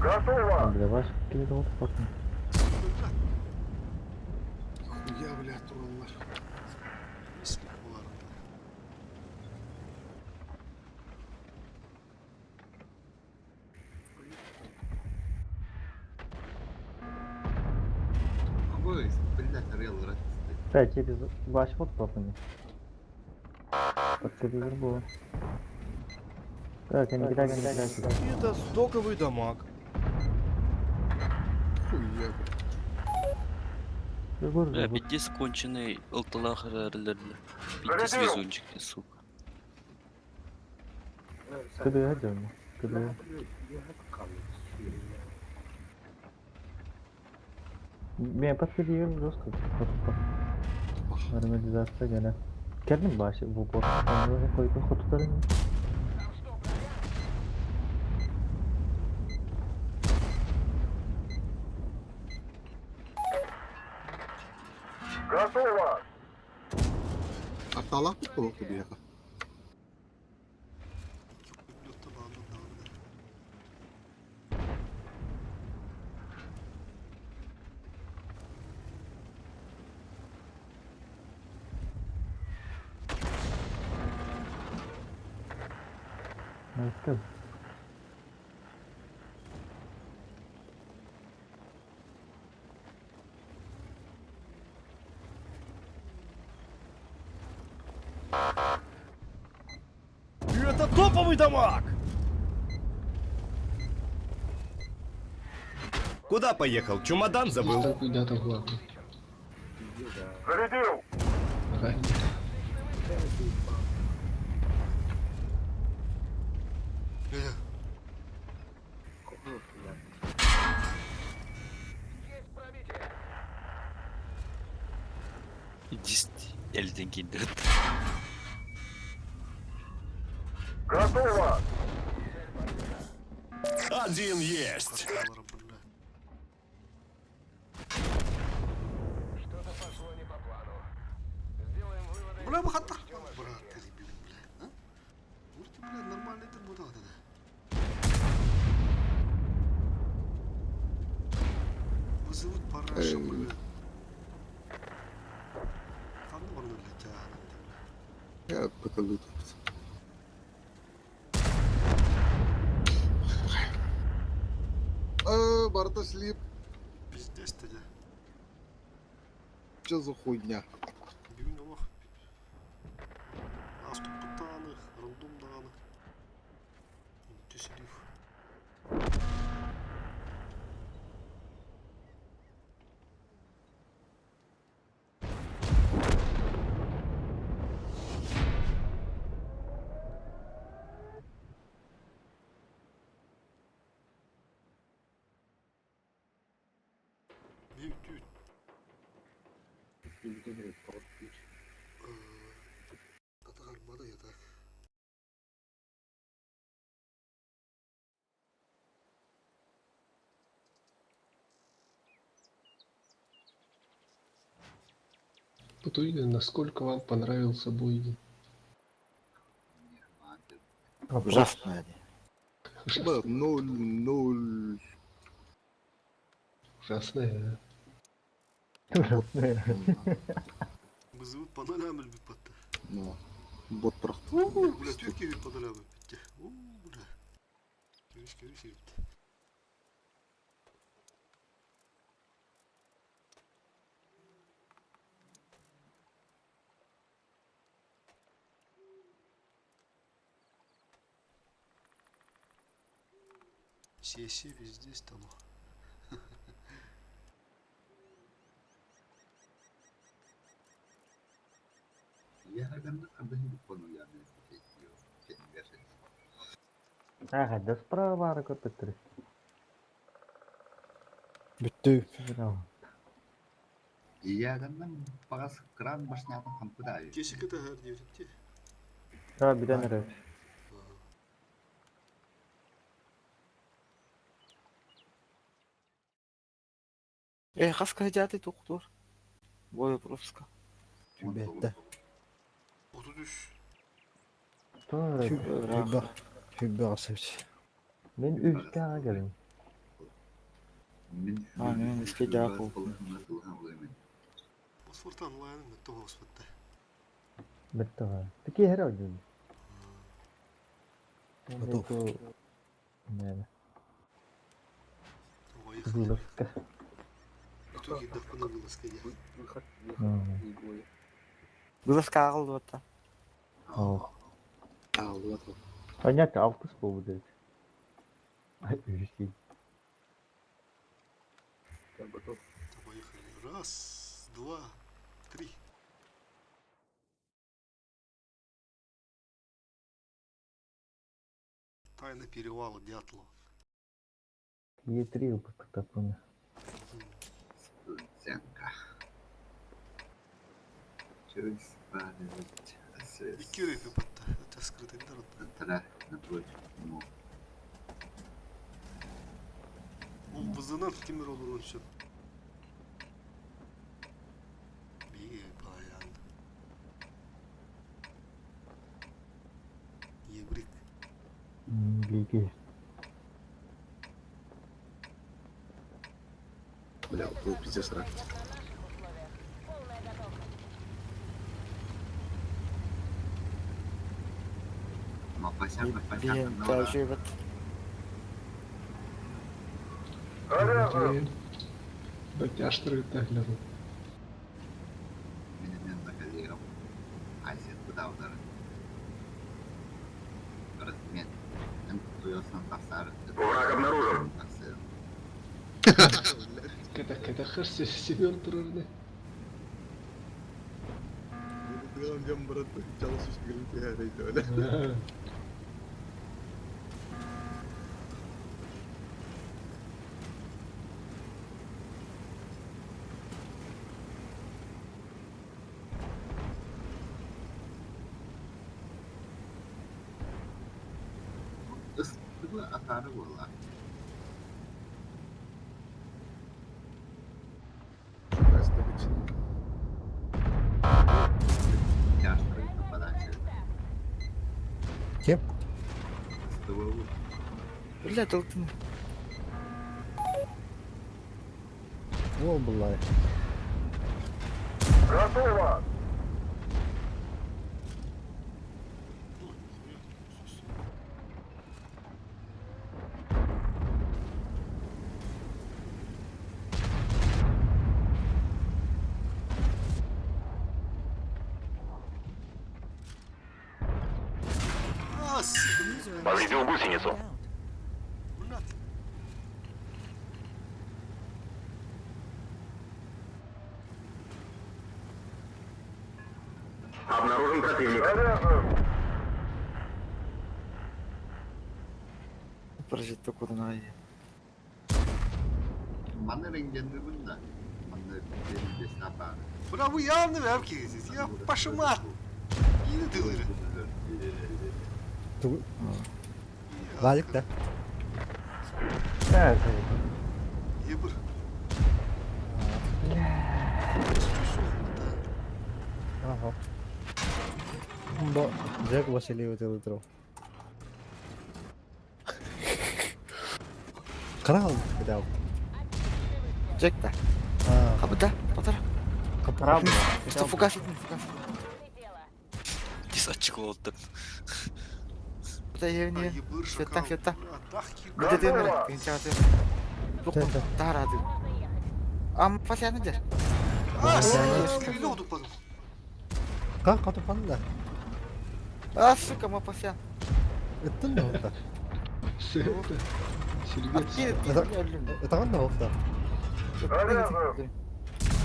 Готово! Бля, ваш передал потом. Хуя, бля, тураллар. Мислик буолар. Ой, блядь, орел, Да, через ваш вот потом. Под было. Так, не кидай, не кидай сюда. Это стоковый дамаг. Хуя, бля. Бля, пиздец конченый ылтылах Пиздец везунчик ты, сука. Куда идем? Куда? Мен подходил жестко. Нормализация gene. Kendim başı bu bot. Onları koydum kutularını. Готово! Арталаах буолуохту биһиэхэ. Люtta bağlı dağını. Let's go. Это топовый дамаг! Куда поехал? Чемодан забыл. Куда-то главное. Зарядил! Ранее. Бля, Иди элден киндерет. Готово! Один есть. карталара, бля. Бля, бахата. Брат, ты дебил, бля. А? Ур ты, бля, нормально это будет, да. Вызовут параша, бля. Ханна барна, бля, тяна, бля. Я покажу тут. Э, Барта слип. Пиздец ты, да. Че за хуйня? Бүгүн олох. Аступпутааны, рандомдааны. слив. Бүүт үүт. Атаҕарбата ятак. Путуина, насколько вам понравился бой? Ужасно. 0-0. Ужасная, Ужасная. Бызыбыт панолям өлбүт батта. Ну, бот тұрақ. Бля, Түркия панолям өлбүттэ. У, бля. Көрүш көрүш эбит. Сессия везде стало. Ага, да справа бары көпөттөр. Бүттү. Иягыннан бағас кран башнятын хампыда. Кесик это хэр диэбитти. Ha, бүтэн эрэр. Э, хаска жаты тоқтор. Бой пропуска. Бетте. 33. Хүббэ. Хүббэ асыч. Мен үстәгә келим. Мин А, мен иске жаак болду. Босфортан лайын мөттө хоспатта. Бетте. Тики хэр ойдун. Готов. Не. Поехали. Вылазка. Итоги давно вылазка я. Выход, Мгм. выход, не Вылазка агылды батта. Ох. Алла. Понятно, алтыс болду дейт. Ай, үрүс Я готов. Поехали. Раз, два, три. Тайна перевала Дятлова. Е3 выпуск Студенка. Через падает. Икки рыпи батта. Это скрытый народ. Тара напротив. Ну, Ол бызынан кимер olur onun Bir bayan. Ебрик. Беги. Бля, бұл пиздец рак. Мапасян, Мапасян, Биен тәжі бат. да? Батяштыры тагляру. Менен наказиром. Айсет куда удары. Размен. Туйосан тасар. Враг обнаружен. Тасар. Когда когда хас Семен турарны. Дыган жан брат, жалыс үстігілін тиярайды өлі. Ыстығы атары бола. Яштыры нападачы. Кем? Ыстығы Бля, толтын. Ол булай. Готово! А, сука. User in Повредил your channel гусеницу. timed out. Противник. Прожитто кудунай. Манна рентгенныыбын да. Манна биэс баар. Бля, вы явно вявки здесь. Я пошимат. И дылыры. Ту... Валик да? Да, Ебыр. Ага. Бо Джек Васильев это Крал кидал. Джек да. Хабыта, потар. Крал. Что фугас итин, фугас. Дис ачык oldu. Бута евне. Феттан, феттан. Бля, Бите демер, тинча те. Бу тарады. Ам пасяны дер. А, стрелю тупо. Как катупан да? А, сука, ма пасян. Это не вот Это... Сергей. Это он на да.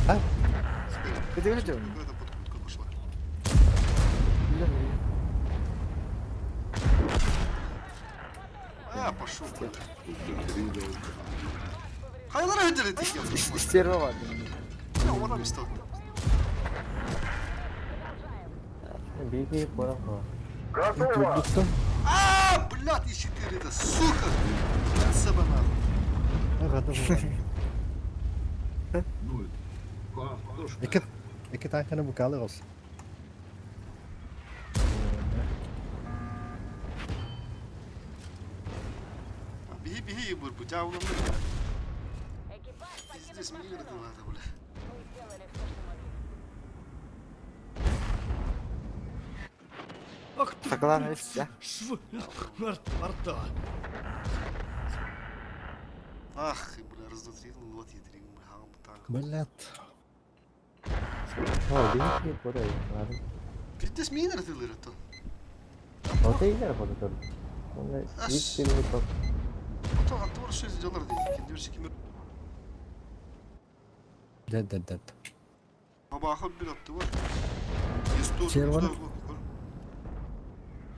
А? Где вы ждете? Какая-то подкрутка пошла. А, пошел. Хайлар өдөрөт экен. Стерва. Я орам стал. Беги, понял. Готово. А, блядь, и 4 это, сука. Себе нахуй. Ага, Ну, Ik heb, ik heb eigenlijk een boekale was. Биһи биһи ебыр бу жабылым. Пиздец, мир это бля. Ах ты, Согласна, да? Шв... Арта. Ах, бля, раз, два, три, ну вот я три, бля, танк. Блядь. О, беги, понял. Пиздец, мир это это. Вот и я буду тоже. Он видит пап. Ото антор шесть сделал дейт. Киндерси ким Дед, дед, дед. Бабаха бир атты бар. Естон, Сервер.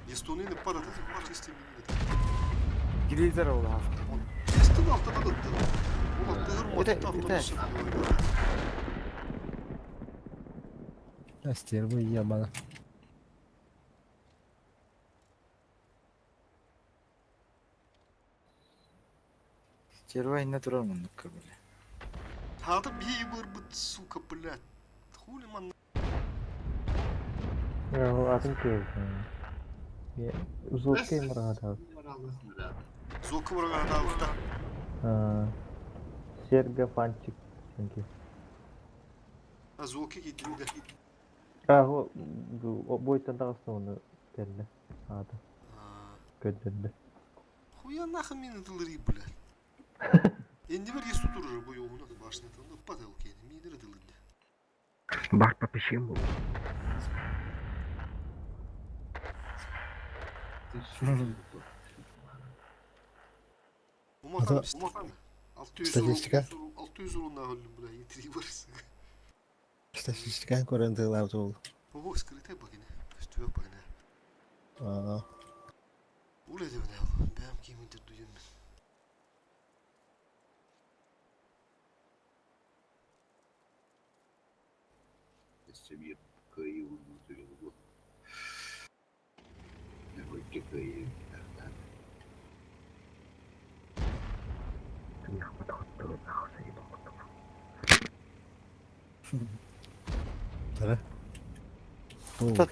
Естоны не падат, чисто мин это. Гризер oldu. Естон алтыда да. Ол аттыгыр Это- мотты это- автобусы. Да, стерва ебана. Стерва инне турар мындык бile. Хаты бейбір бит, сука, блядь. Хули ман Атын кел. Узлукка мурада. Зока барган да. Серга Фанчик. Çünkü. А зоки кидинде. А, о, бойтан дагысы оны келди. Ады. Көдөрдү. Хуя нахуй мин дылыры, блядь. Энди бир есту турur бу югуна башына танда падал кен. Минер дылырды. Бар попищем был. Уматам Ата- уматам. 600 Статистика. 600 урунна өлдүм, бля, итири барсы. Статистика көрөндүлөр ол. Ого, скрытый багине. Үстүбө багине. Аа. Уле деп не Бәм кийимдер дуйым. Өссө биир кыайыы уонна туйуллубут. Икки кыайыы Тара. Та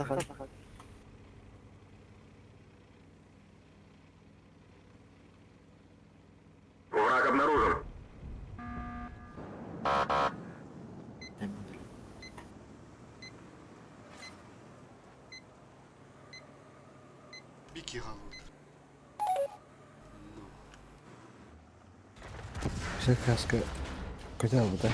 Враг обнаружен. Бики галур. Все краска. Көтө албыта.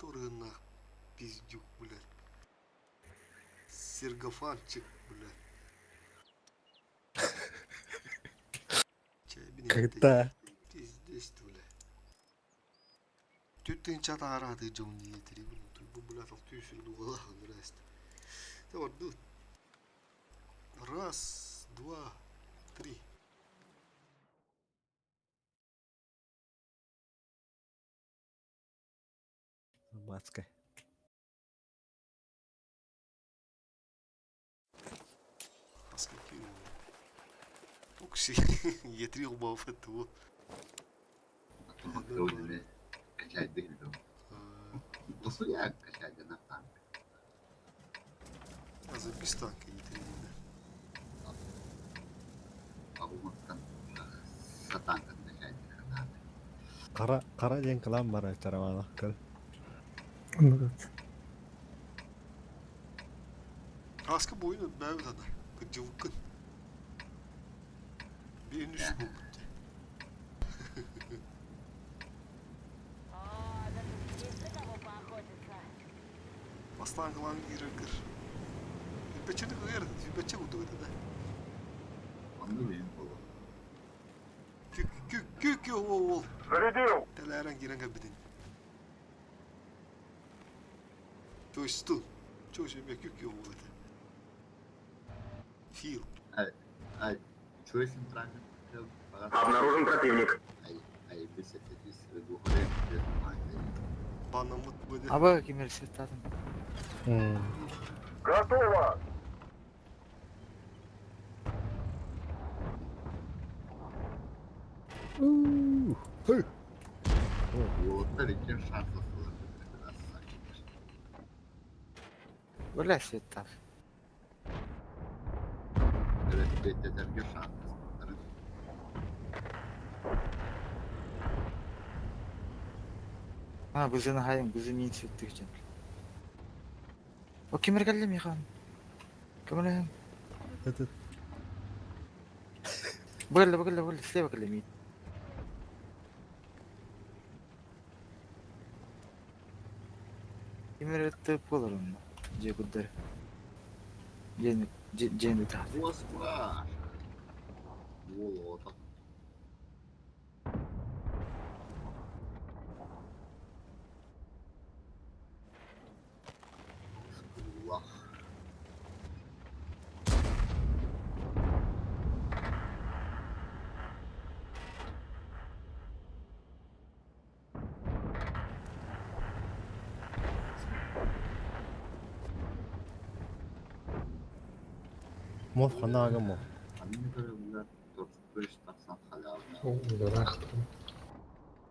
Торыгыннаах пиздюк, блядь. Сергофанчик, блядь. Когда? Пиздец, блядь. Түт тыынча таһарааты дьон диэтири бу блядь алтыы сүр дуҕалаах здрасте. Орду. Раз, два, три. Бацкай. Окси, етри убав этого. Дохуя качать на танк. А за без танка етри. Қара, қара диэн кылаан бара чараваалах көр. Аска бойын бәбіт ада. Кыджывыккын. Биин үс буолбут. Бастаан кылаан киирэргэр. Сүрбэччэни кыайар, сүрбэччэ курдук этэ да. Онну бэйэм буолуо. Кү-кү уол. Зарядил! Тэлээрэн киирэн кэлбитин. Чойсту. Чойсу эмиэ кү-кү уол этэ. Фил. Ай, ай, чуй центральный Обнаружен противник. Ай, ай, бесететис, Банамыт быды. Аба кимер сеттадым. Готово! Уолаттар иккиэн шанс ыллылар. Бля сеттад. Өрөспүөттэтэргэ шанс ыллылар. А, бызыны хайын, бызы мин сеттик жен. О кимер келди михан? Кимер Этот Бөгелле, бөгелле, бөгелле, слева келди мин. Кимер өттө болор онно. Же гуддар. Жени, жени тахт. Москва! Уолота. Скулах. Мов ханага мов. Анны көрөмлөр торт тахсан халявна.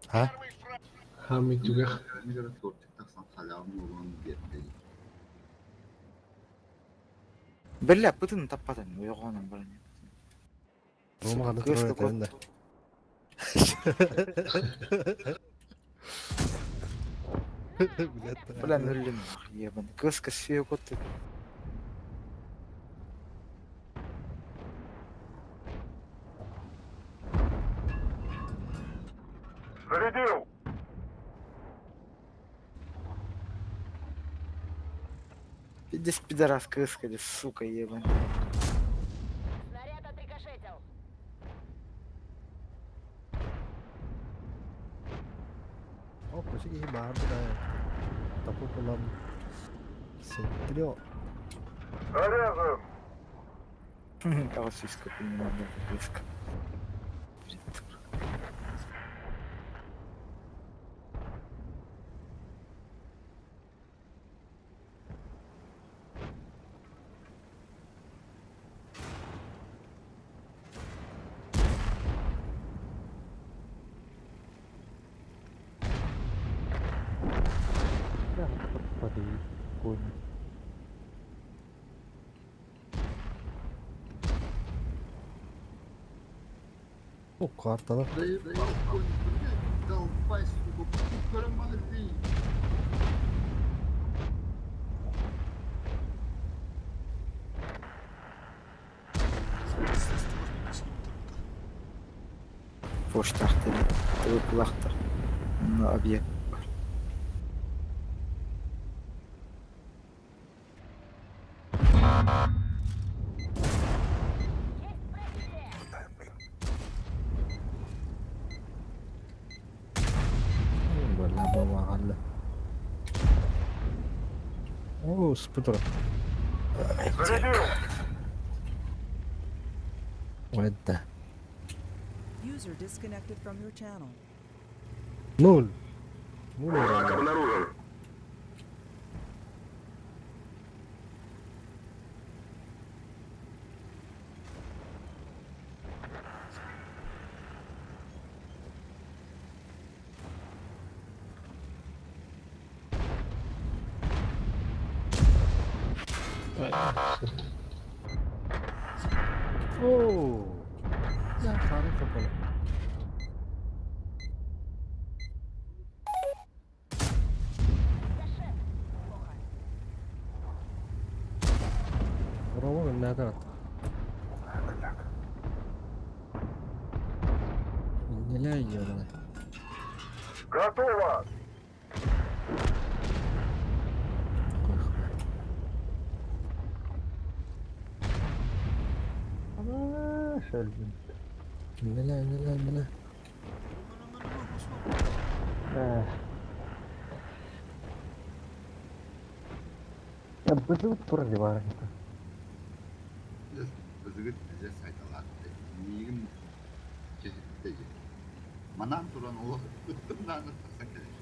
Ха? Хами түгэх. Анны көрө тортик тахсан халявна улан берди. Бля, бытын таппадан, уйгонун баран. Рома хана Кыыс турар да этэрин да. Блядь. Бля, мүллүм, ебан. Кыска сүйө котты. Зарядил! Пиздец пидорас кыска, де, сука, ебан. Снаряд отрикошетил. О, көсө киһи баар да. Тапы булам. Сентрио. Заряжен! Кого сиська понимаю, кыска. Да, подъедь, конь. О, карталар. Да ебал конь, блядь, долбай, сука, тормози. Поштахты, тылы кулахтар. На объект. Оо, спутер. Зарядил! Уэдда. User disconnected from your channel. Ноль. Ноль. Враг обнаружен. Оо. Я хары капалы. Рома надо. Неля ёбаный. Готово! Шельбин. Неля, неля, неля. Я бызыт турар Бызыгыт бизе сайталаатты. Миигин чэһиттэ дии. Манан туран олох ыттым даҕаны тахсан кэлэр.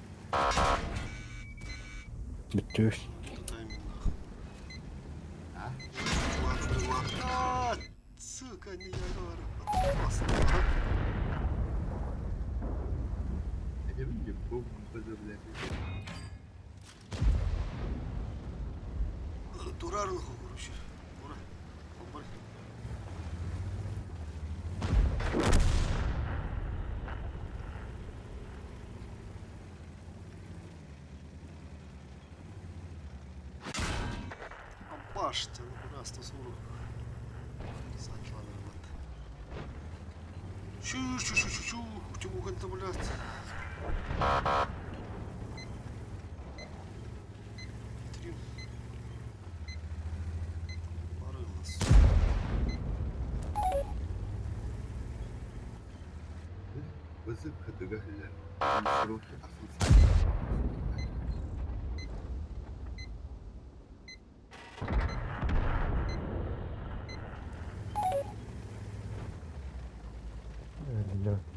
Бүттүс. А? А, сука, не я говорю. Этэбин дии бу бызы блядь. Турарын короче. Ура. Хомбар. Башня, ну куда 140. Сакиланыр бат. Шу шу шу шу шу, утюган-то, блядь. Три. Порылась. Бызык кытыга иһиллэр. Сроки атын сайт. Лед.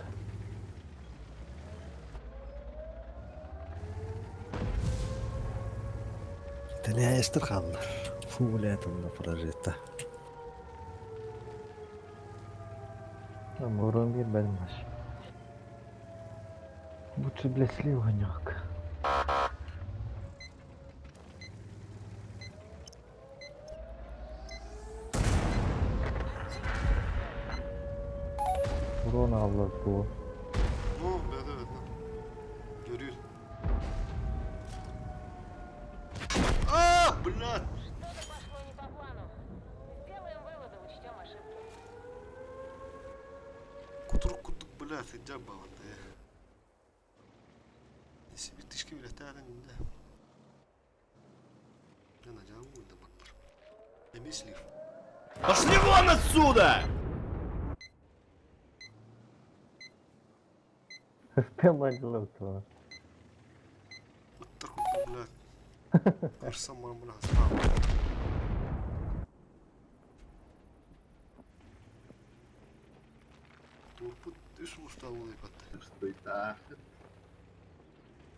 Тэлээстер хааллар. Фу, блядь, онно прожито. Мурон бир бэлмаш. Лучше, блядь, слив огонек. Урон алла бу. Ну, да, да, да. Görüyor. А, блядь! Что-то пошло не по плану. Сделаем выводы, учтем ошибки. Кутур кутук, блядь, иджаба вот. Себе тышки, блядь, да, да. Я на жагу да баттар. Эмеслив. Пошли вон отсюда! Спелла лед. Кутур кутук, блядь. Арсам бля, справа. Турпут үс улустаулы батта. Стоит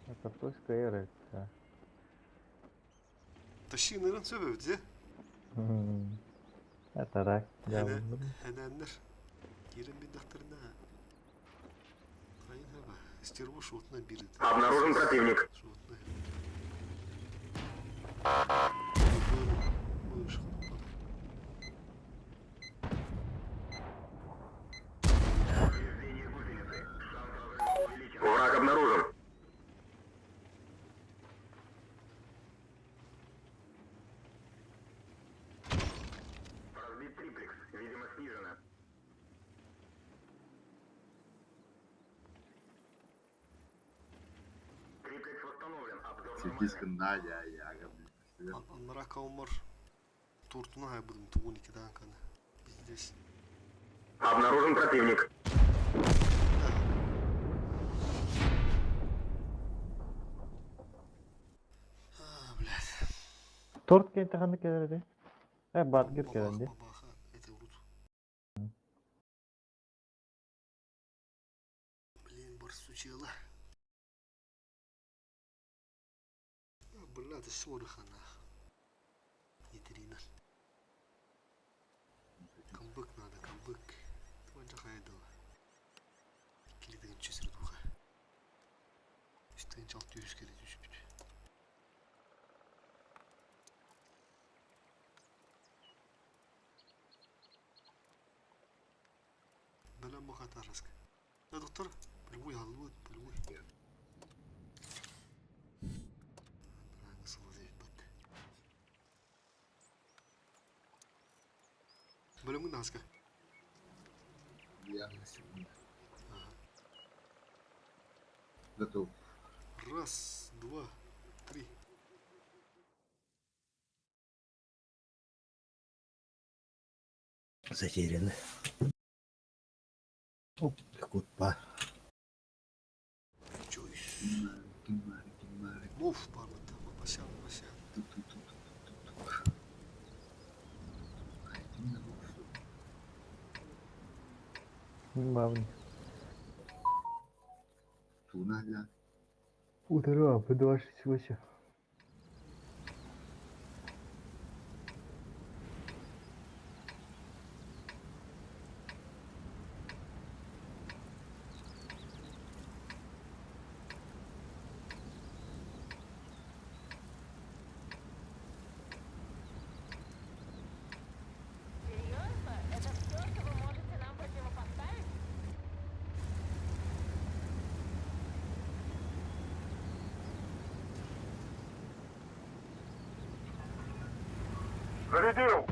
Это точка R, это. Тащинырын сөбөбүт, Это рак. Хэнэннер. Кирен бидахтарына. Хайын хаба. Стерву шотна бирит. Обнаружен противник. Шотна. Враг обнаружен. Разбит триплекс. Видимо, снижено. Триплекс восстановлен. Обзор Сергейская Надя, я блядь. Аннара каумар туртуна хайбудум тугун икидан кана. Здесь. Обнаружен противник. А, блядь. Торт кэнтэ ханнык кэлэр этэй? Э, Батгир кэлэн дии. Бабаха это урут. Блин, барсучела. Бля, ты сорыхана. Етерина. Камбык надо, камбык. Тванжа хайдала. Килидигин чүсүр духа. Үстен чал түйүс келе түспүт. Бэлэм махатараска. Да, доктор, полевой аллует, полевой. Бөлөмүн наска. Я на секунду. Готов. Раз, два, три. Затеряны. Оп, кутпа. Чуйс. Муф, бармыта, мапасян, мапасян. Бабни. Туна ля. Утро, П268. Серьезно? Это все, что вы можете нам противопоставить? Зарядил!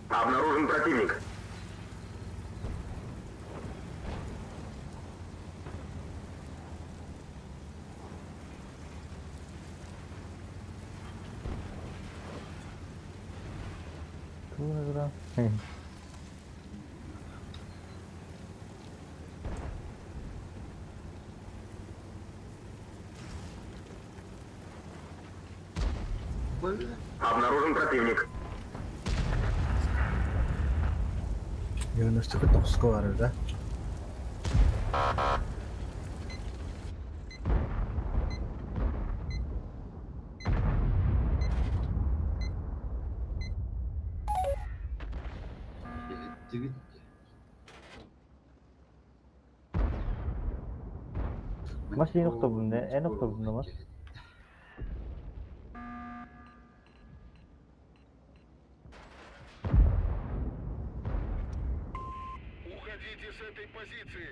Обнаружен противник. Туна да. Обнаружен противник. 99 var да? Maç yeni oktobrunda, en oktobrunda maç. Уходите с этой позиции!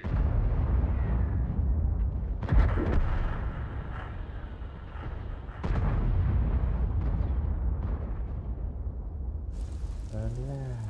Бля.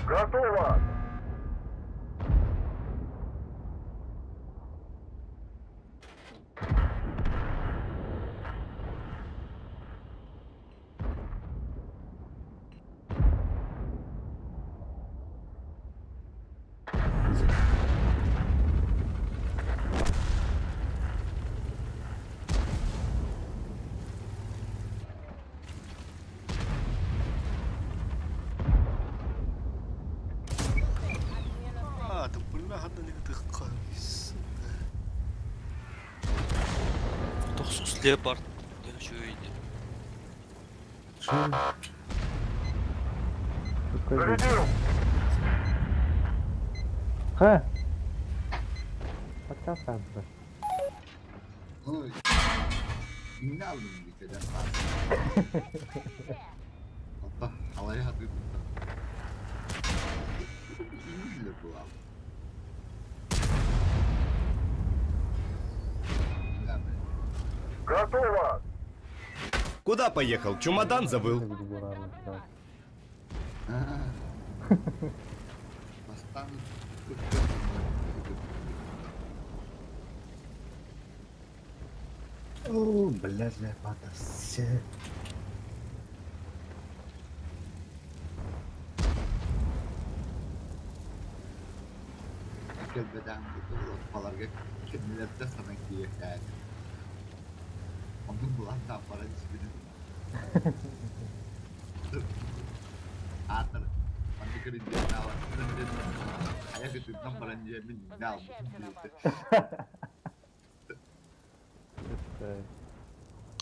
Готово! А, да бля, ханна не тыккайс. Тохсус леопард. Я еще и Зарядил! Ха! Подкаст да. Ой, иннэ алдым дии кэлэн баар. Оттон халайа сатыы туттар. Иннилэр буолаабыт. Готово! Куда поехал? Чемодан забыл. Бастаан О, блядь, лопата, все. Кэлбэтэҕим баларга кэннилэртэн санаан киириэхтээх Оннук булан тааппаран испитим. Аатыр маннык көрүдүөхтээҕиттэн диэн хайа кытыытынан баран диэммин иннэ албытым диэтэ.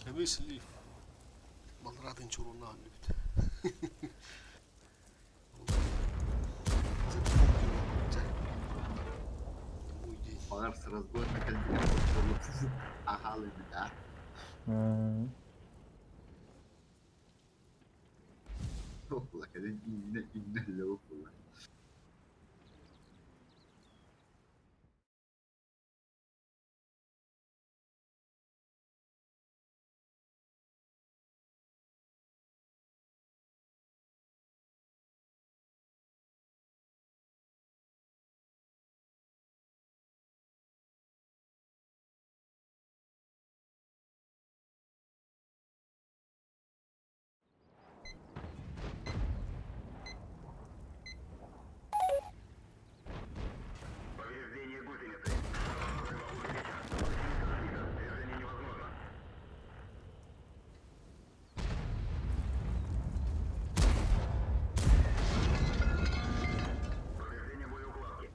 Эмиэ слив. Балараатын чурууннаах өллүбүт. Баҕар с разгона кэлбитэ аһаалыйбыт аа. Туох була кэлин иннэ иннэ өллөбүт була. Повреждение гусеницы. Движение невозможно. Повреждение боеукладки.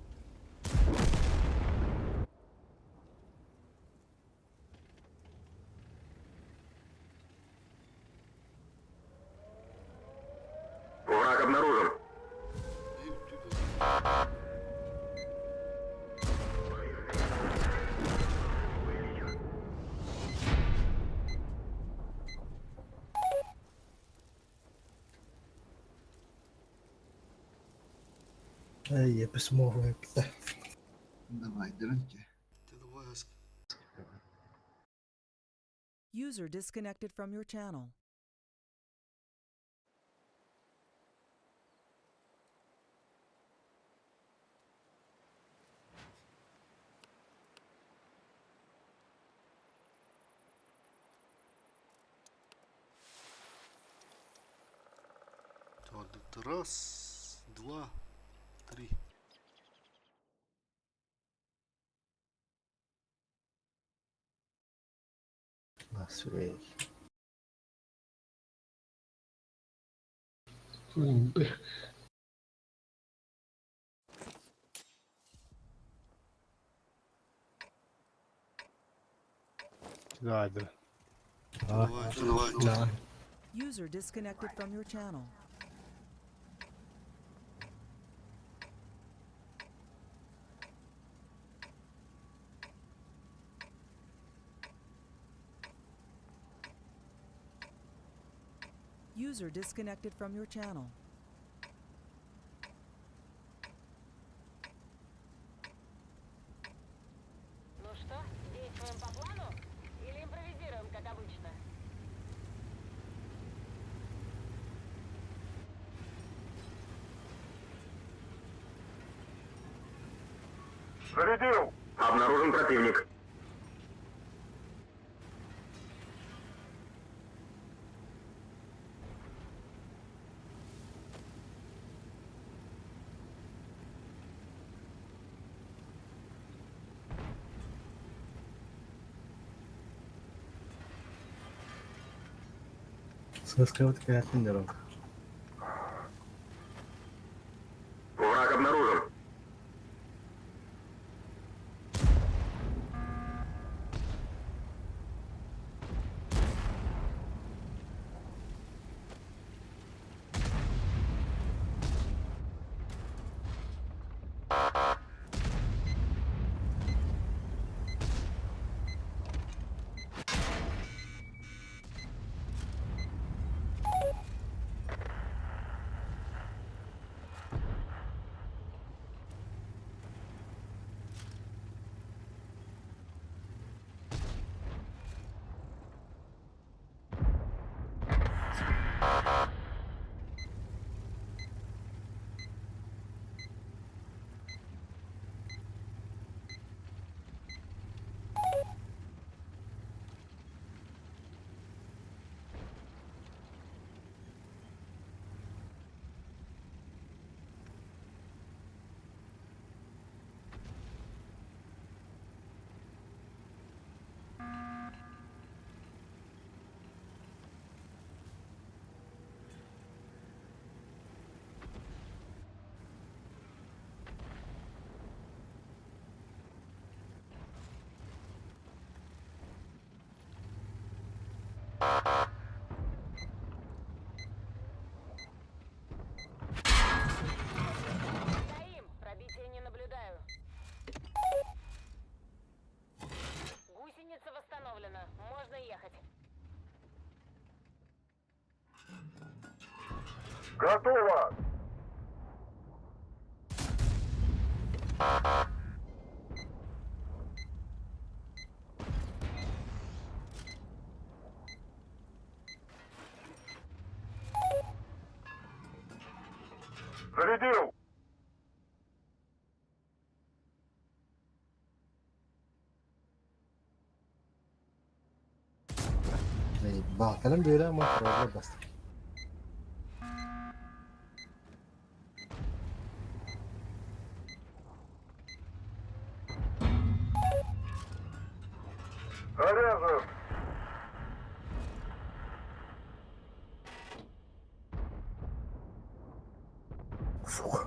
Враг обнаружен. Эй, я письмо выпита. Давай, дырынчы. User disconnected from your channel. Раз, два, три. Насвей. Давай, да. Давай, давай. User disconnected from your channel. User disconnected from your channel. Ну что, действуем по плану или импровизируем, как обычно? Зарядил! Обнаружен противник. Сыскалыт кәтин дорог. Враг обнаружен. Готово! Зарядил! Баалканан бүөрэ ама тураллар бастык. Заряжен! Сука.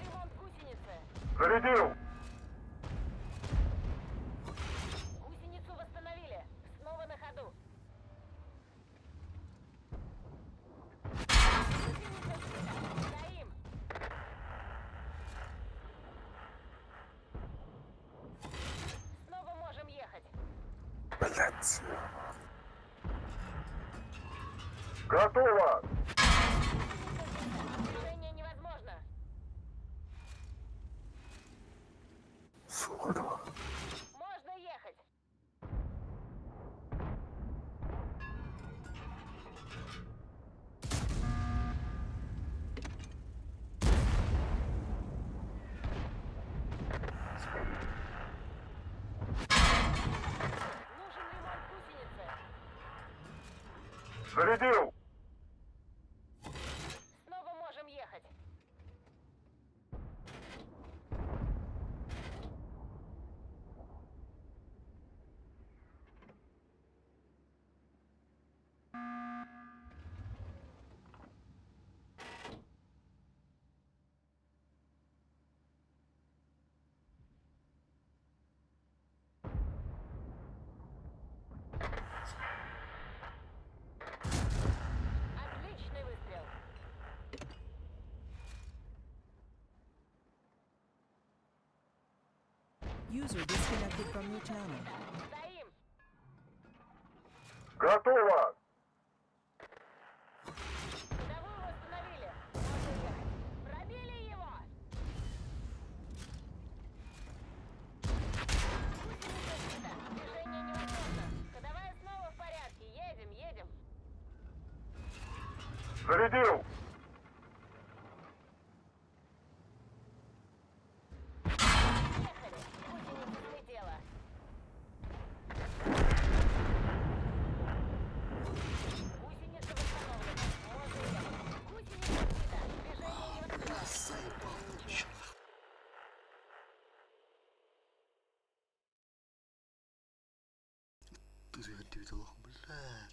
Ремонт гусеницы. Зарядил! Гусеницу восстановили. Снова на ходу. Гусеница сбита. Стоим. Снова можем ехать. Блять. Готово! Движение невозможно. Сука, давай. Можно ехать. Нужен ремонт гусеницы. Зарядил! Снова можем ехать. Отличный выстрел. User disconnected from your channel. Стоим. Готово! Ходовую восстановили. Можно ехать. Пробили его. Гусеница сбита. Движение невозможно. Ходовая снова в порядке. Едем, едем. Зарядил! Ехали. Гусеница слетела. Гусеница восстановлена. Можно ехать. Гусеница сбита. Движение невозможно. Заебал ты, чё. Ты блядь.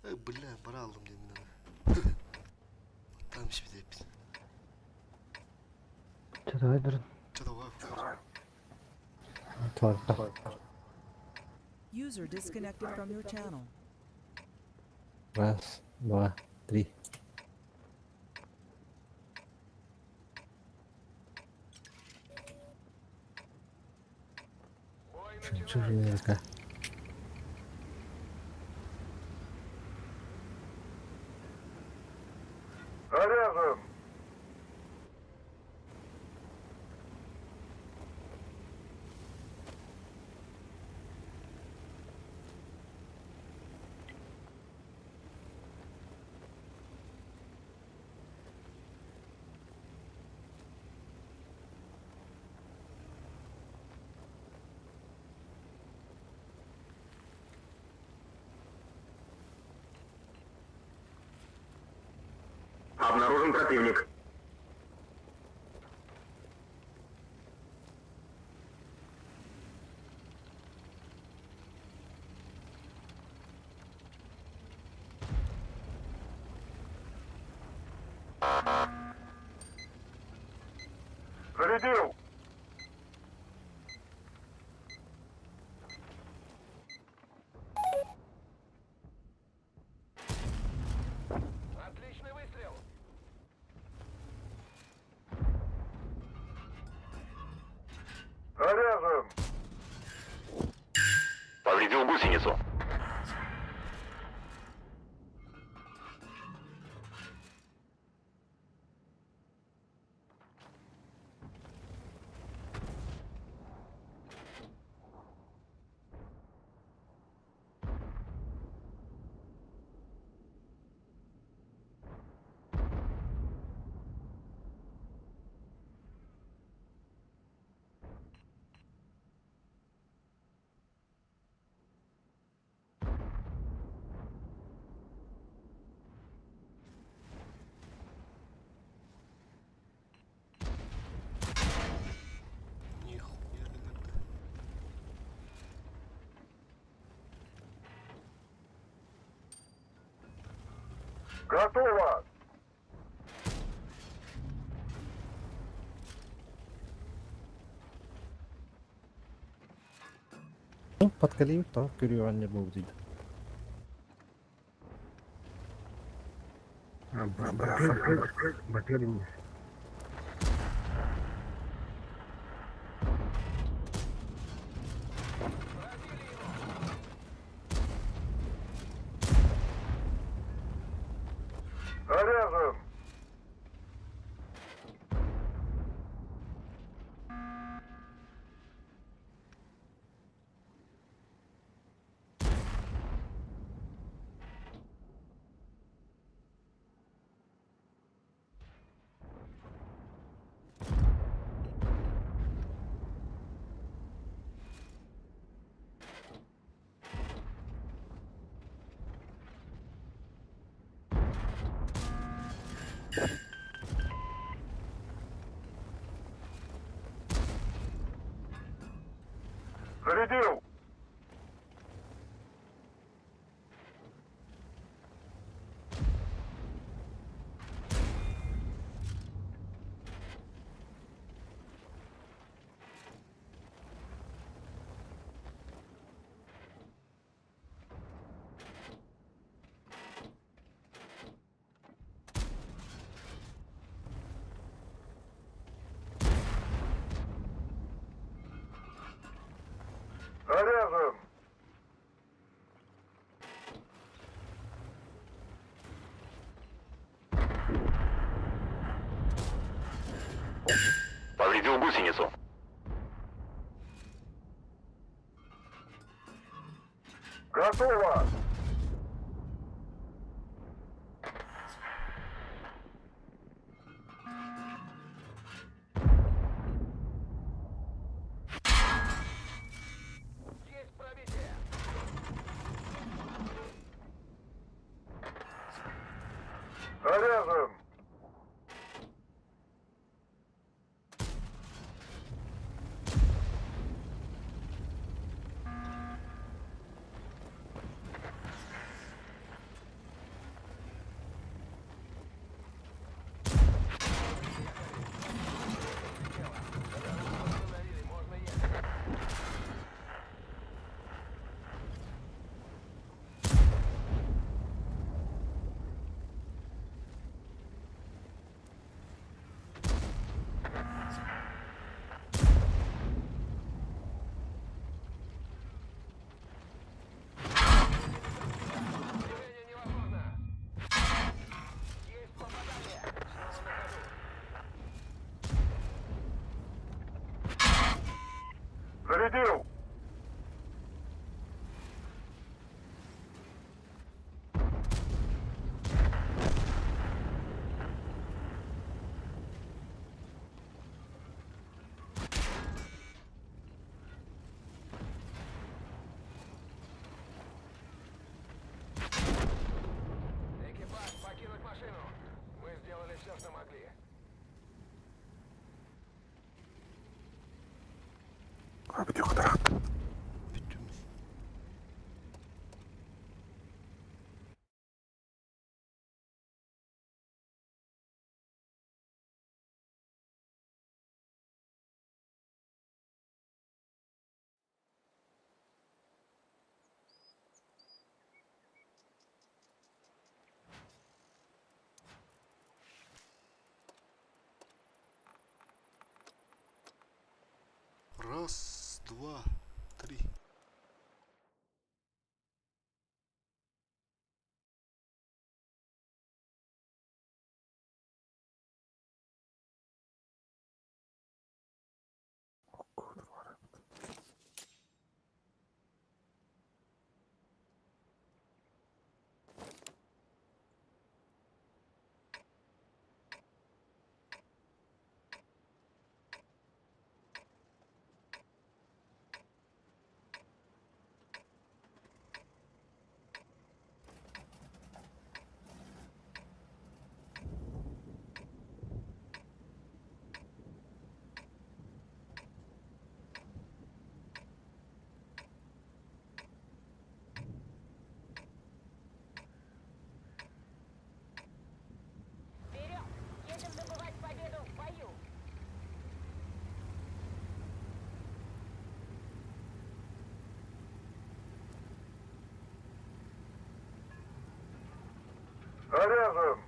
Э, бля, брал мне надо. Там себе запись. Че, давай, Дуран. Че давай? Тварь. User disconnected from your channel. Раз, два, три. Чужая. Заряжен! Обнаружен противник. Зарядил! Отличный выстрел. Заряжен! Повредил гусеницу. Нихуя, ребята. Готово! Ну, подкалибр, то көрүөҕүн буолбут Батыр. Заряжен! Зарядил! Заряжен! Повредил гусеницу. Готово! Есть пробитие. Заряжен! Зарядил! Экипаж, покинуть машину. Мы сделали все, что могли. Бүттүм. Раз, два, три. Вперед! Едем добывать победу в бою! Заряжен!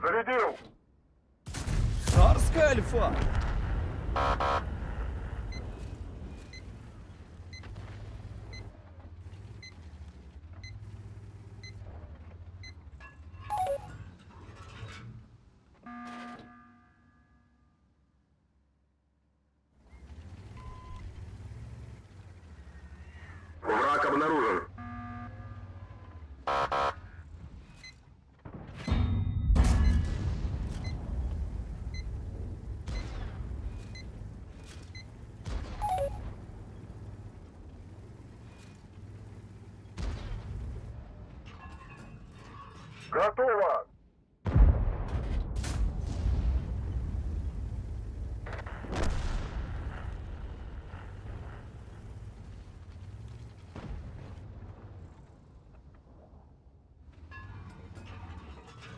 Зарядил! Царская альфа! Враг обнаружен. Готово!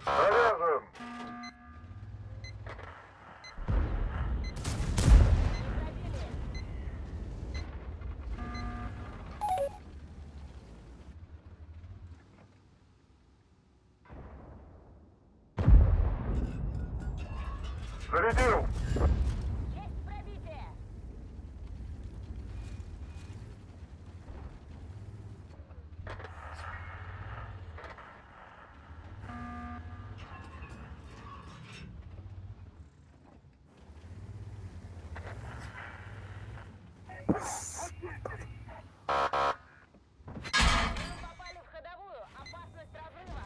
Заряжен! Зарядил! Есть пробитие! Нам попали в ходовую! Опасность разрыва!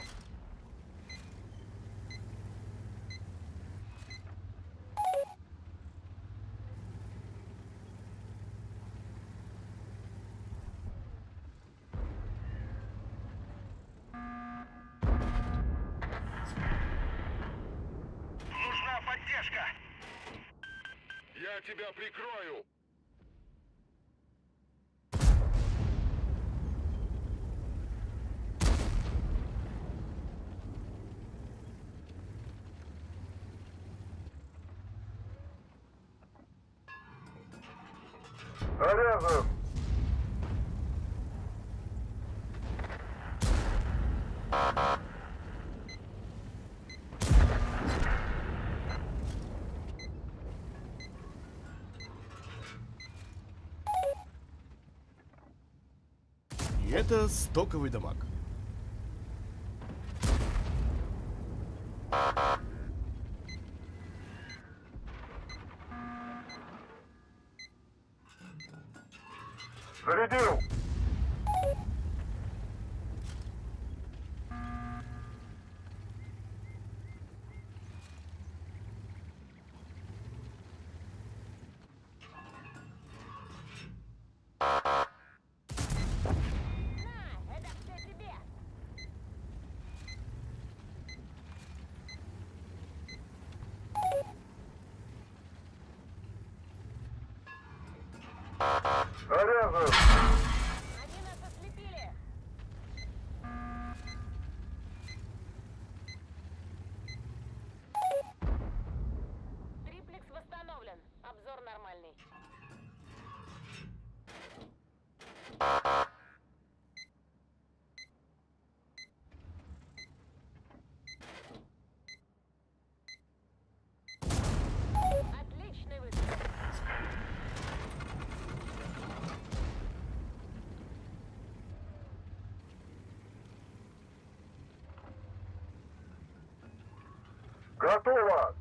Поддержка! Я тебя прикрою! Заряжен! И это стоковый дамаг. Зарядил! На, это все тебе! Заряжен! Они нас ослепили! Триплекс восстановлен. Обзор нормальный. Отличный выстрел. Готово!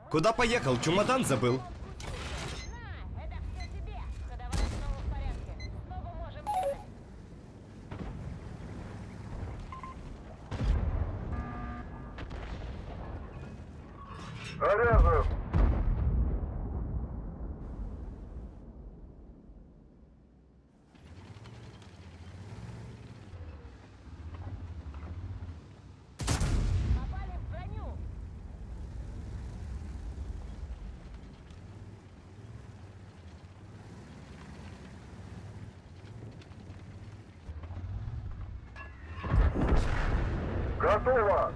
Куда поехал? Чемодан забыл. На, это все тебе. Ходовая снова в порядке. Снова можем ехать. Заряжен! Попали в броню. Готово!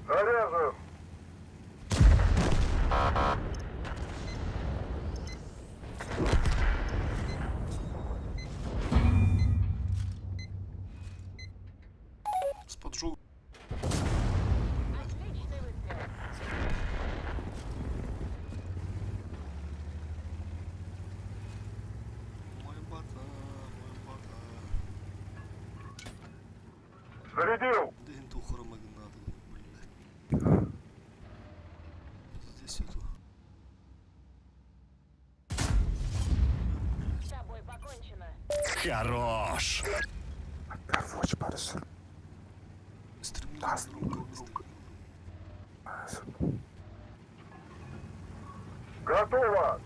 Заряжен! С поджогом. Отличный выстрел. Мой бата, мой бата. Зарядил! День тухара магнат, блядь. Здесь эту. С тобой покончено. Хорош! Готово!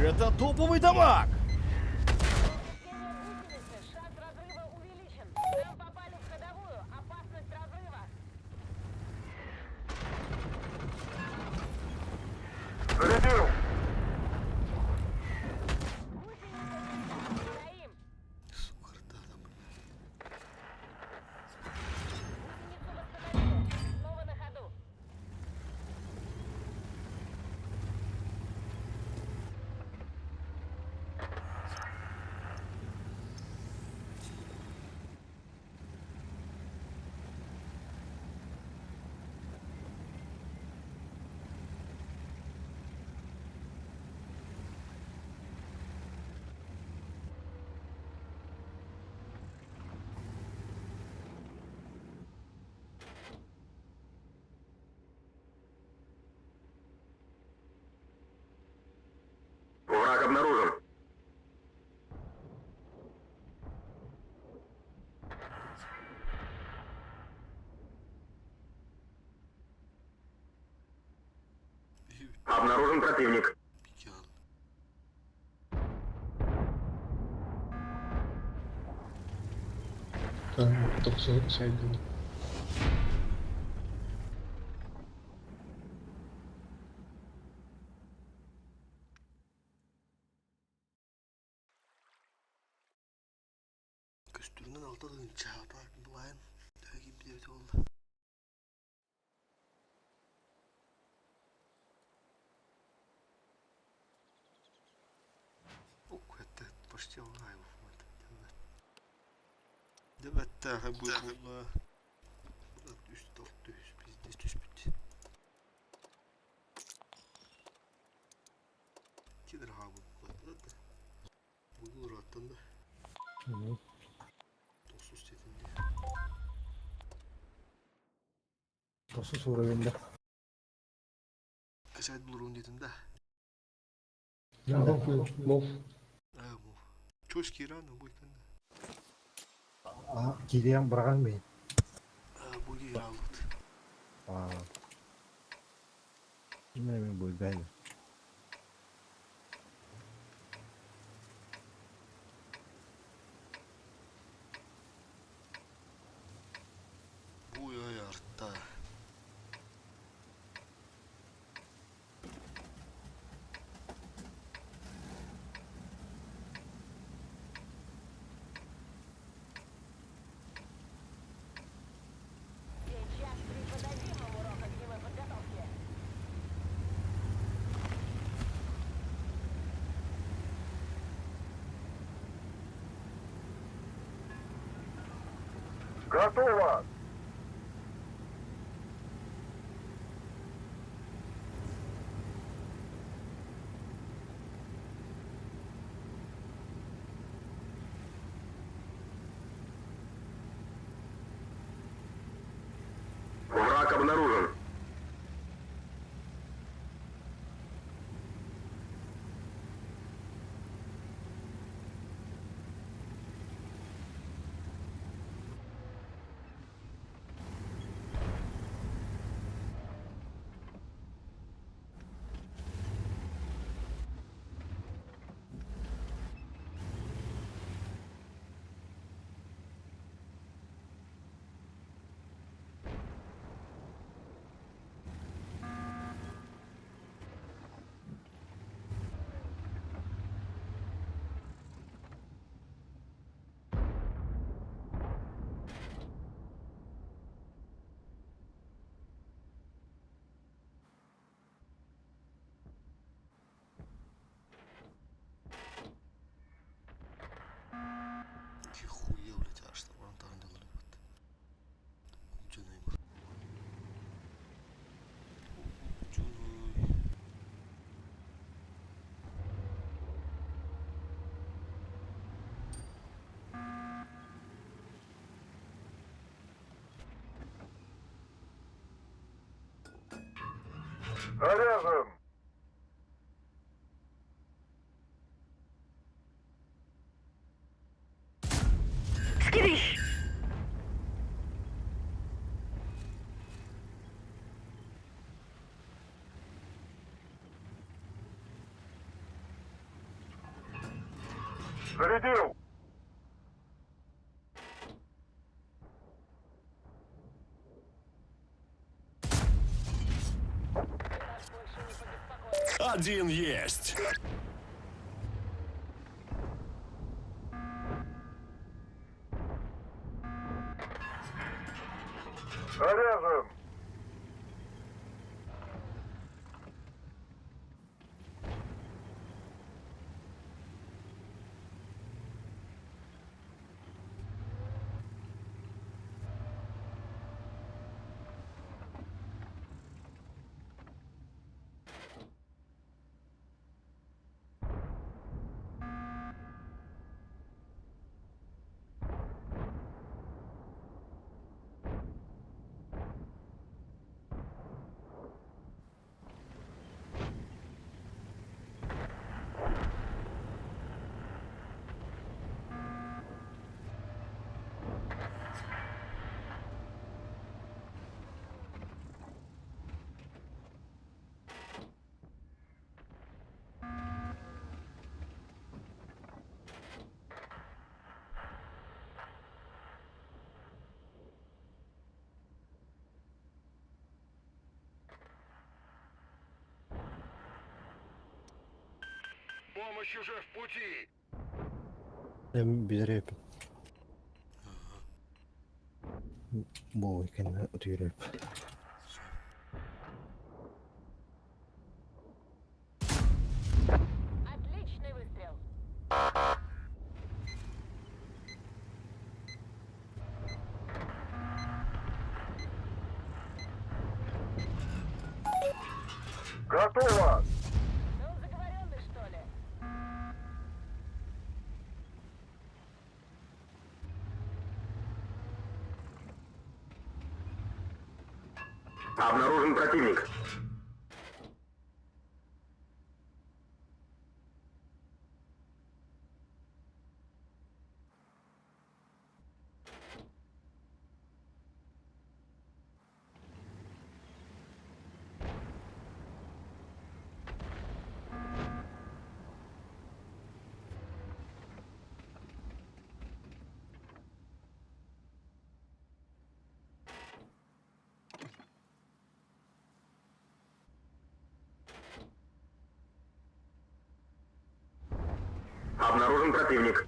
Это топовый дамаг! Обнаружен противник. Тохсо сайдын. Көстүүнэн алта тыһыынча былайын төһө киирбит эбитэ буолла. Уккуэтте почти Дебеттээхэй буолла. Үс алты үс пиздец түспүт. Кидр хаабы буолла. Бугул ыраттан да. Тосус тетинди. Тосус уровеньда. Касайт булурун дедим да. Мов. А, мов. Чош кираны буйкан. А, кириэн быраҕан мин. А, бу киралыт. А. Кимэ мен буйгайда. Буй ай артта. Сейчас преподадим им урок огневой подготовки. Готово! Враг обнаружен. Хуя, блядь, аж там делали. Заряжен! Скидыш! Зарядил! Один есть. Заряжен! Помощь уже в пути. Эм билэр Бу кэннэ утуйар Отличный выстрел. Готово! Да он заговоренный, что ли? Обнаружен противник. Обнаружен противник.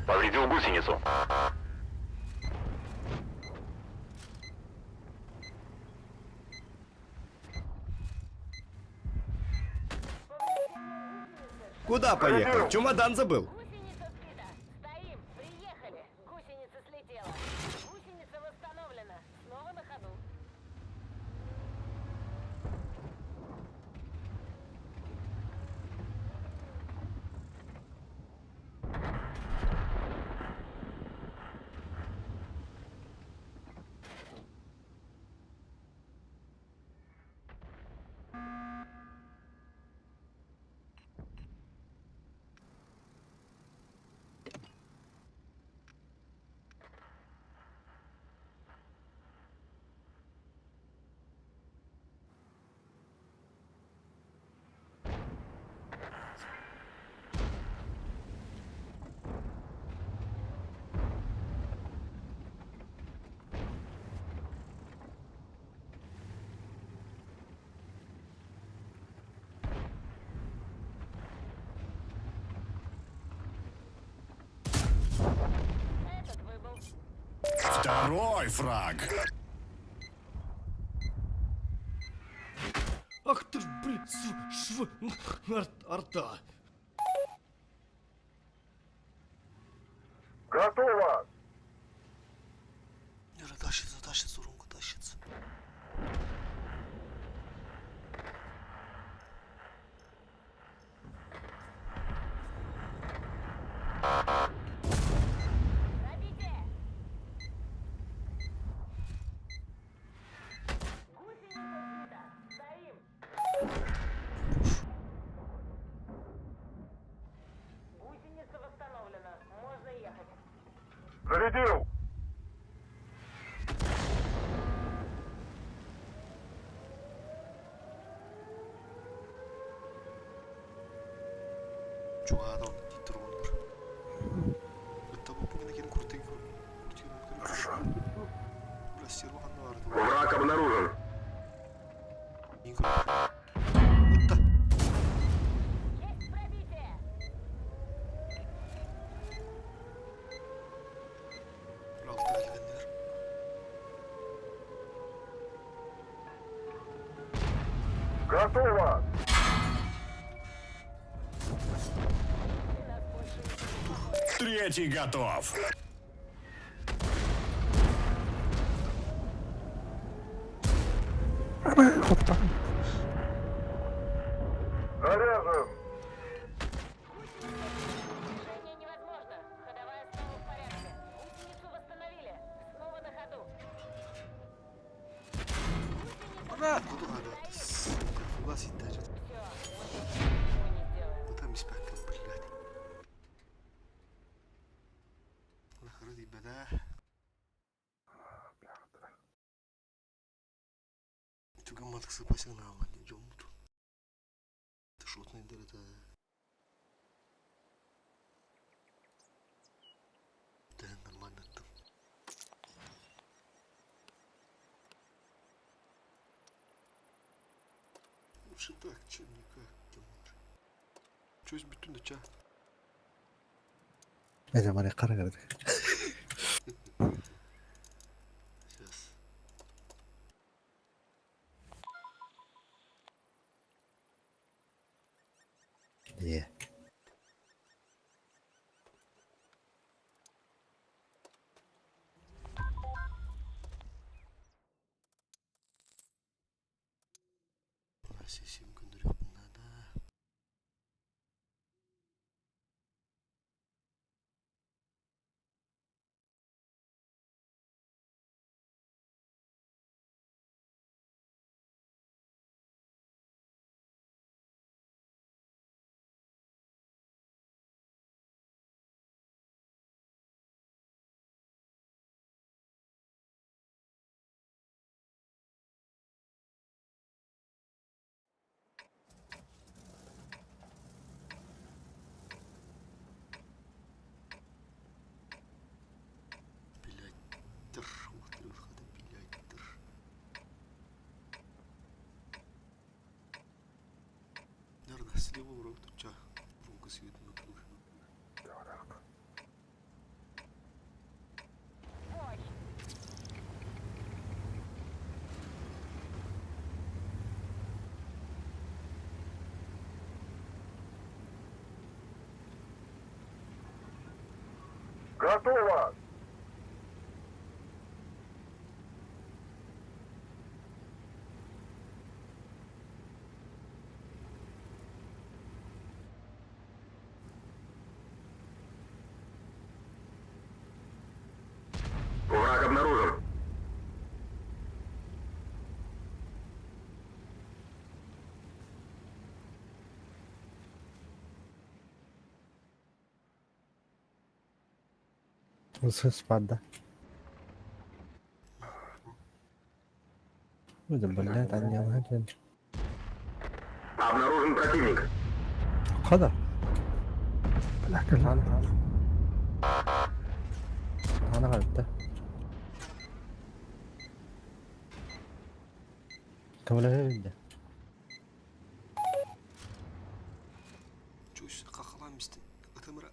Повредил гусеницу. Куда поехал? Чемодан забыл. Гусеница сбита. Стоим. Приехали. Гусеница слетела. Гусеница восстановлена. Снова на ходу. Этот выбыл. Второй фраг. Ах ты ж, блин, св, шв, арта. Готово! Юра, тащится, тащится, Румка тащится. Пробитие! Гусеница сбита. Стоим. Гусеница восстановлена. Можно ехать. Зарядил! Чугаада он диттер оннор. Ытта бу бүгүн кирин куртин куртин Хорошо. Бля, стерва ханна барды. Враг обнаружен. Ин Ытта. Есть пробитие! Бля, алты келгендер. Готово! Ты нас больше не беспокоишь. Третий готов. Заряжен! Движение невозможно. Ходовая снова в порядке. Гусеницу восстановили. Снова на ходу. Бра, куду хада. Сука, фугас иттер. Все, больше ничего не сделаем. Ытам испэккэ, блядь. Хары дибэдэ. Түгэн матык сыпасыгын аалла дии дьоммут. Шотный это Да, нормально там. Лучше так, чем никак, Тимур. Чөс бүтүн да ча. Это маны қара Сейчас. Yeah. Сесим күндүрүк надо. Блядь, ух ты, блядь, Наверное, слева урок тут ча. Рука свет на Готово! Враг обнаружен. Спад, Да блядь, они лагают. Обнаружен противник. Хода. Таана. Таана қалыпты. Кімлі Чусь, хахалам истин. Атымыра.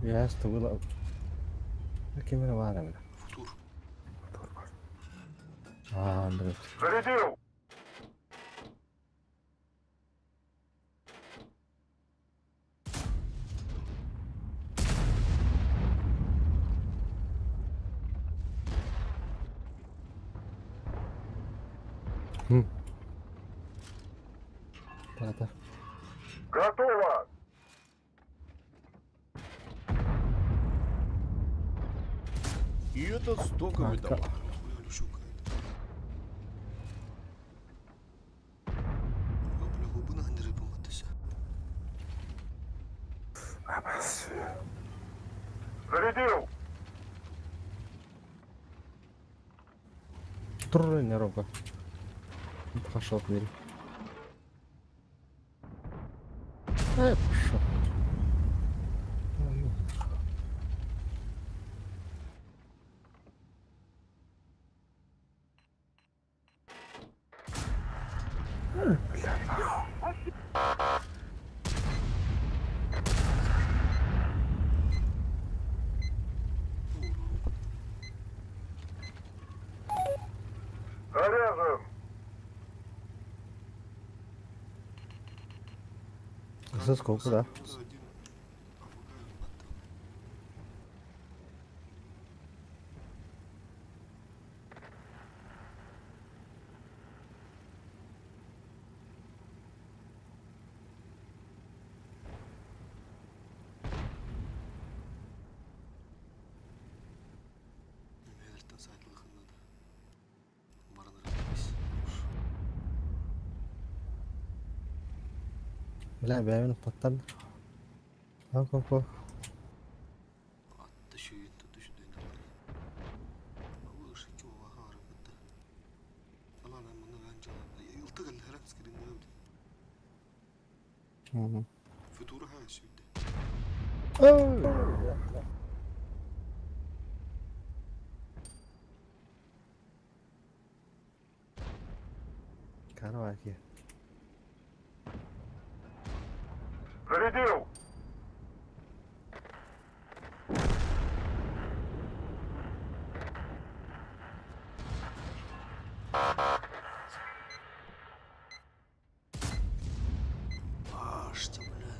Yes, тугула. Кимер бар эми. Футур. Аа, андыр. Зарядил! Тата. Готово! И этот столько выдавал. Зарядил! Тур не рога. Пошел в мире. Эй, пошел. Заряжен! За сколько, да? Мэлэртэн сайдлыхын надо. Баран Бля, бэйбин паттан. Хоп, хоп, хоп. Атты шүйін. Футура ха сүүрдэ. Караваки. Зарядил! Башня, бля,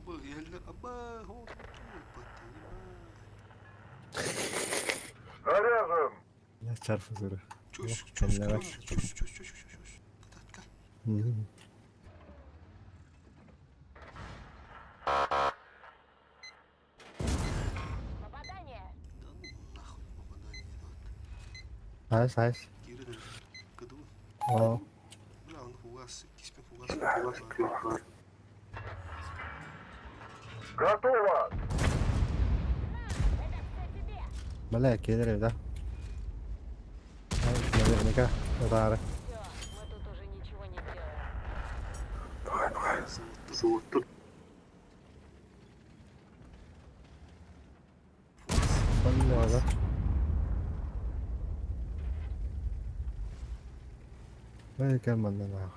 Аба, я аба, Заряжен! Я чарфы Чуш, чуш, чуш, чуш, чуш, чуш, чуш. Кататка. Попадание! Да ну нахуй попадание. Айс, айс. Кирин, кыду. О. Бля, он фугас, киспен фугас. Фугас. Готово! Бля, келер да. Наверняка, удары. Все, мы тут уже ничего не сделаем. Давай, давай. Золото. Бля, да. Эй, кәмәннән нах.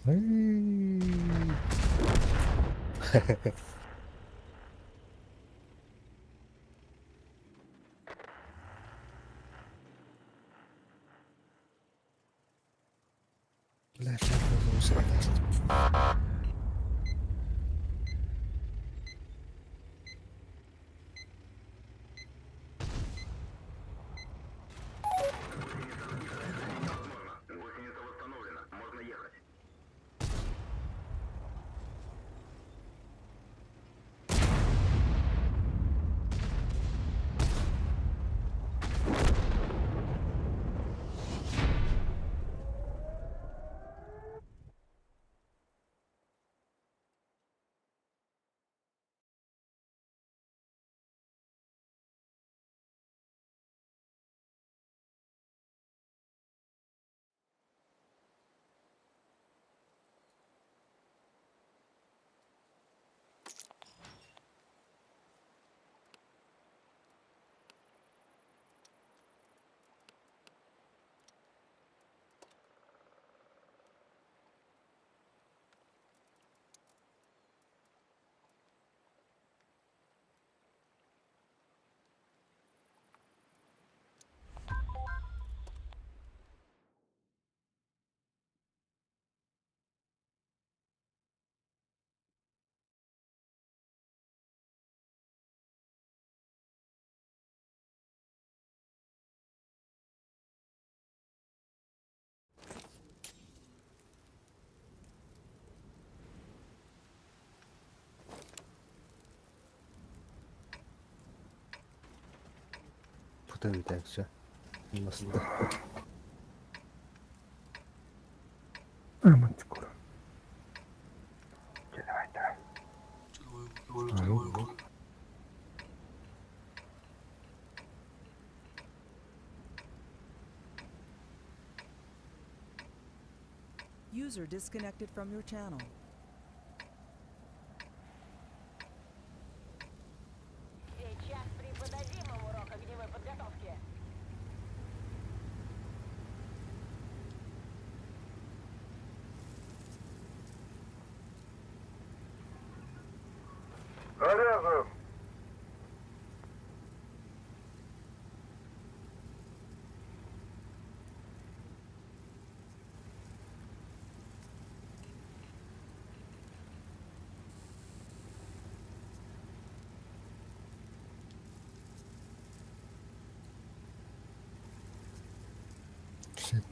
Эй. Бля, сейчас я Гусеница восстановлена. Можно ехать. Puta bir все. Nasıl? User disconnected from your channel. Сейчас преподадим им урок огневой подготовки. Заряжен!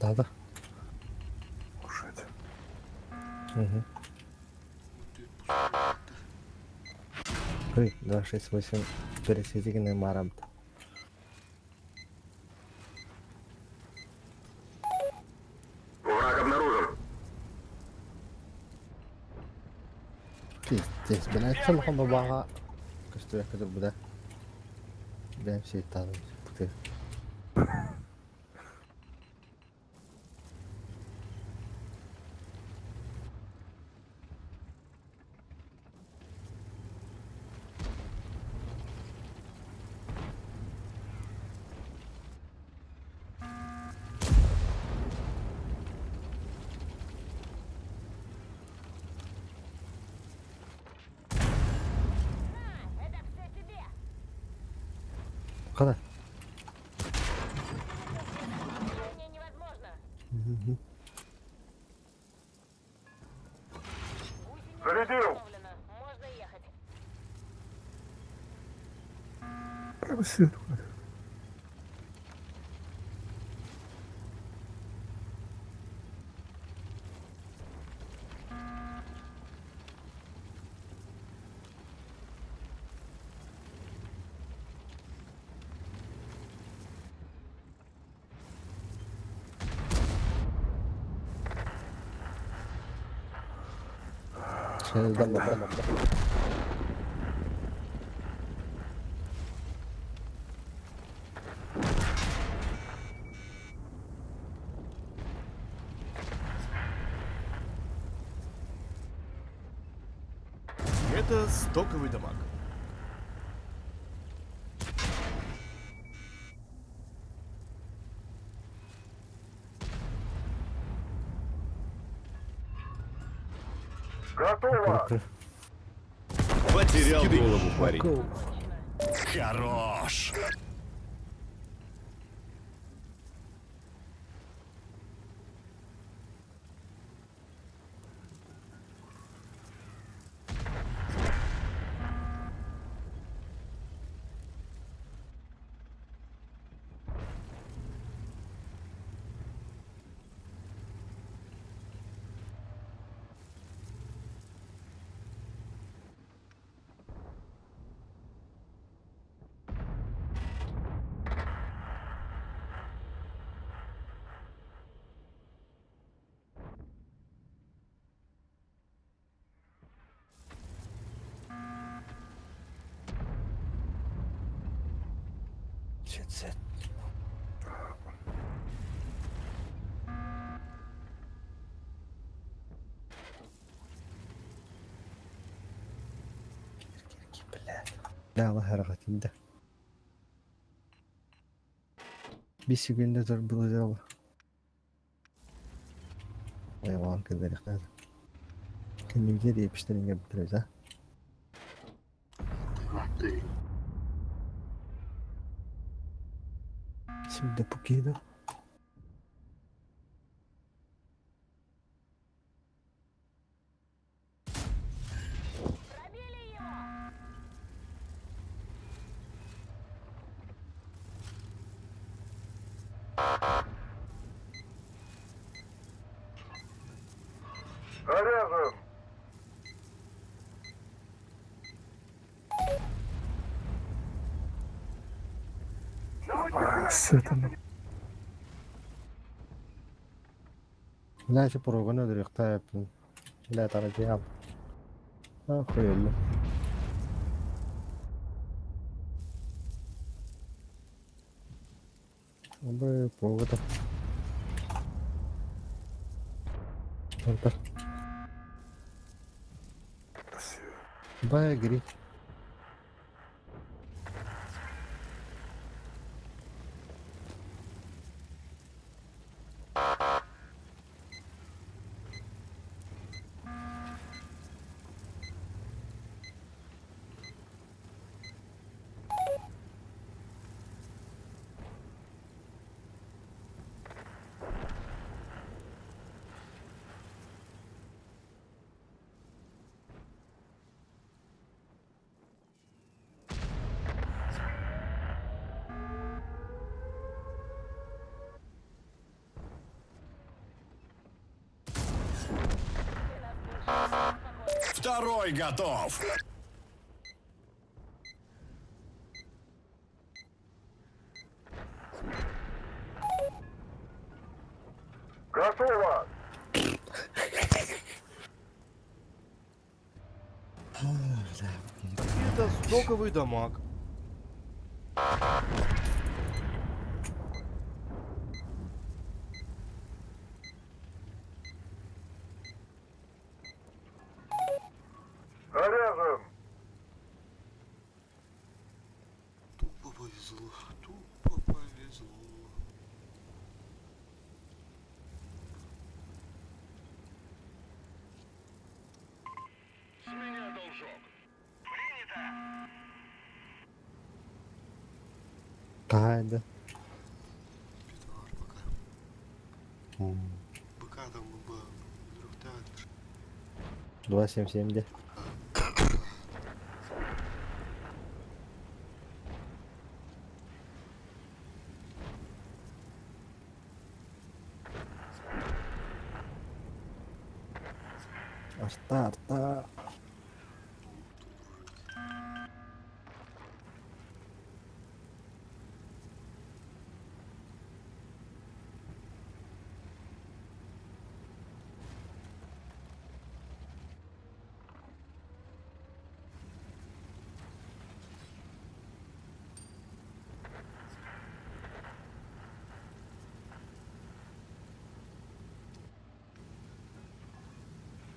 Надо. Угу. 3, 2, 6, 8, пересидигне марамт. Враг обнаружен. Пиздец, блядь, целхон баба. Костюя, который буда. Бэм все там. бутыр. На, это все тебе! Када? Движение невозможно! Гусеница Зарядил! восстановлена. Можно ехать. Это стоковый дамаг. Готово! Потерял голову парень. Хорош. Сет сет. Бля, харакатында. Bir секунда тұр бұл жолы. Ой, оған кідірік қазір. Күнімдер епіштерінге бітіріз, а? Şimdi Puki'de. Пробили его! Заряжен! Ла şu programı öldürüyor. Tabii. La tarafı al. Ha koyalım. Hombre, puedo. Torta. Vaya gris. Второй готов. Готово! Это стоковый дамаг. Повезло, тупо повезло. С меня должок. Принято. Хаһаайда. Петр пока. Быка там б өлөрүөхтээх 277 де. Арта, арта.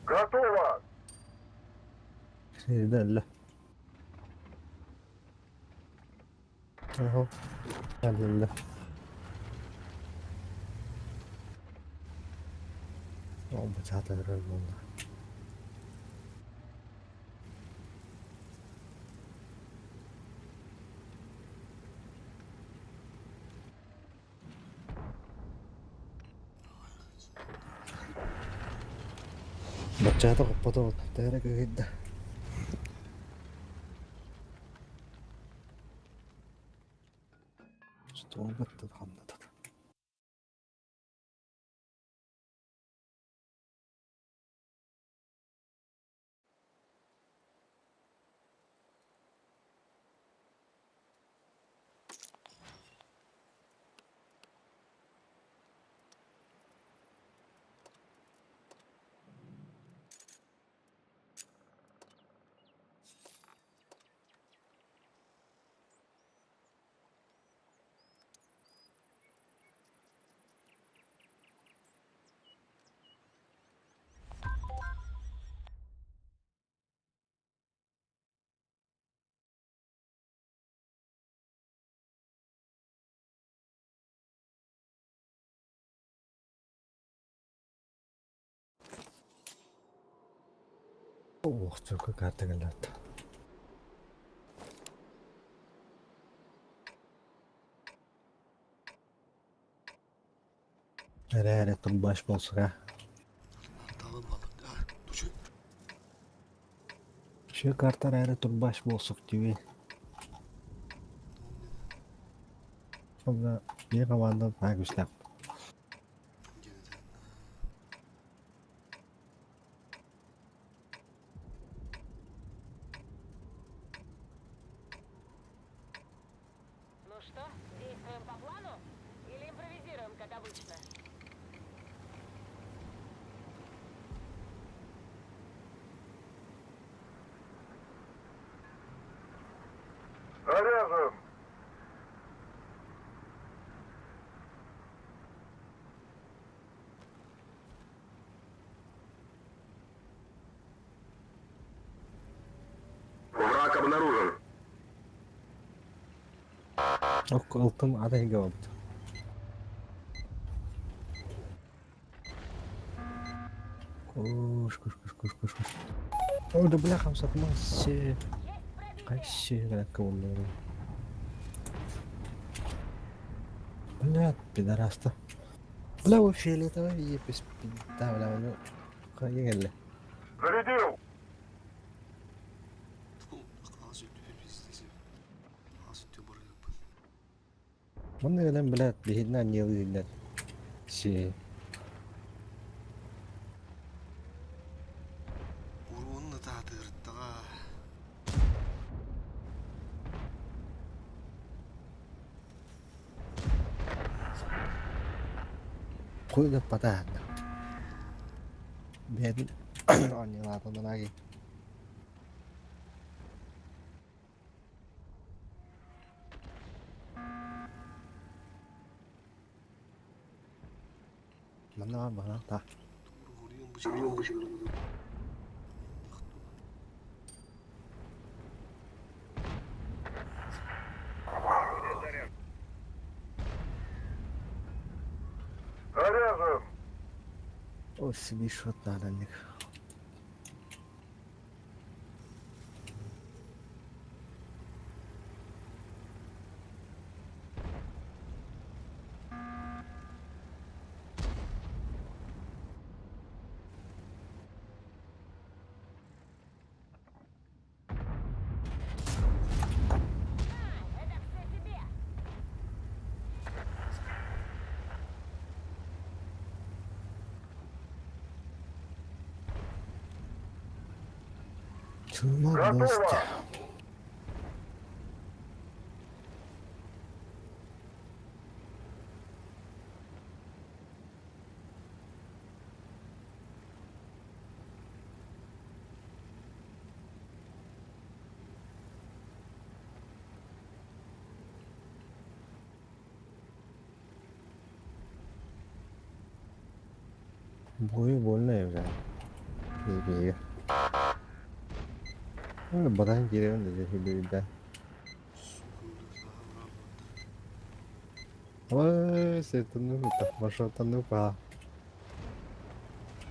Готово! Сирдэллэ. Аһо. Аллалла. Ол бачаата өрөр буолла. Баччаата хоппото тэһэрэ кыһыйда. Столбаттан ханнатар. Охчука картагалата. Эрэ турбаш болсуга. Şu картар эрэ турбаш болсук диби. Сонда bir команда агүсләп. Ну что, действуем по плану? Или импровизируем, как обычно? Заряжен! Враг обнаружен. Ок алтын адай гавабыт. Кош, кош, кош, кош, кош, кош. О, да бля, хамсатма се. Кайсы гранатка болду. Бля, пидораста. Бля, वो фиолетовый епис пизда, бля, ну, кайгелле. Зарядил! Манна кэлэн, блядь, биһиннэ анньыалыы Си. Уруонна таатыртаҕа. Хуй да патаанна. Бэйэтин анньыалаатынан аги. Манна баар та. О, себе шот надо них. Это все тебе! Чума гость. Бою больно уже. Беги. Ой, Бадан киирэн да дьэ да. Ой, сетану та, маршрутану па.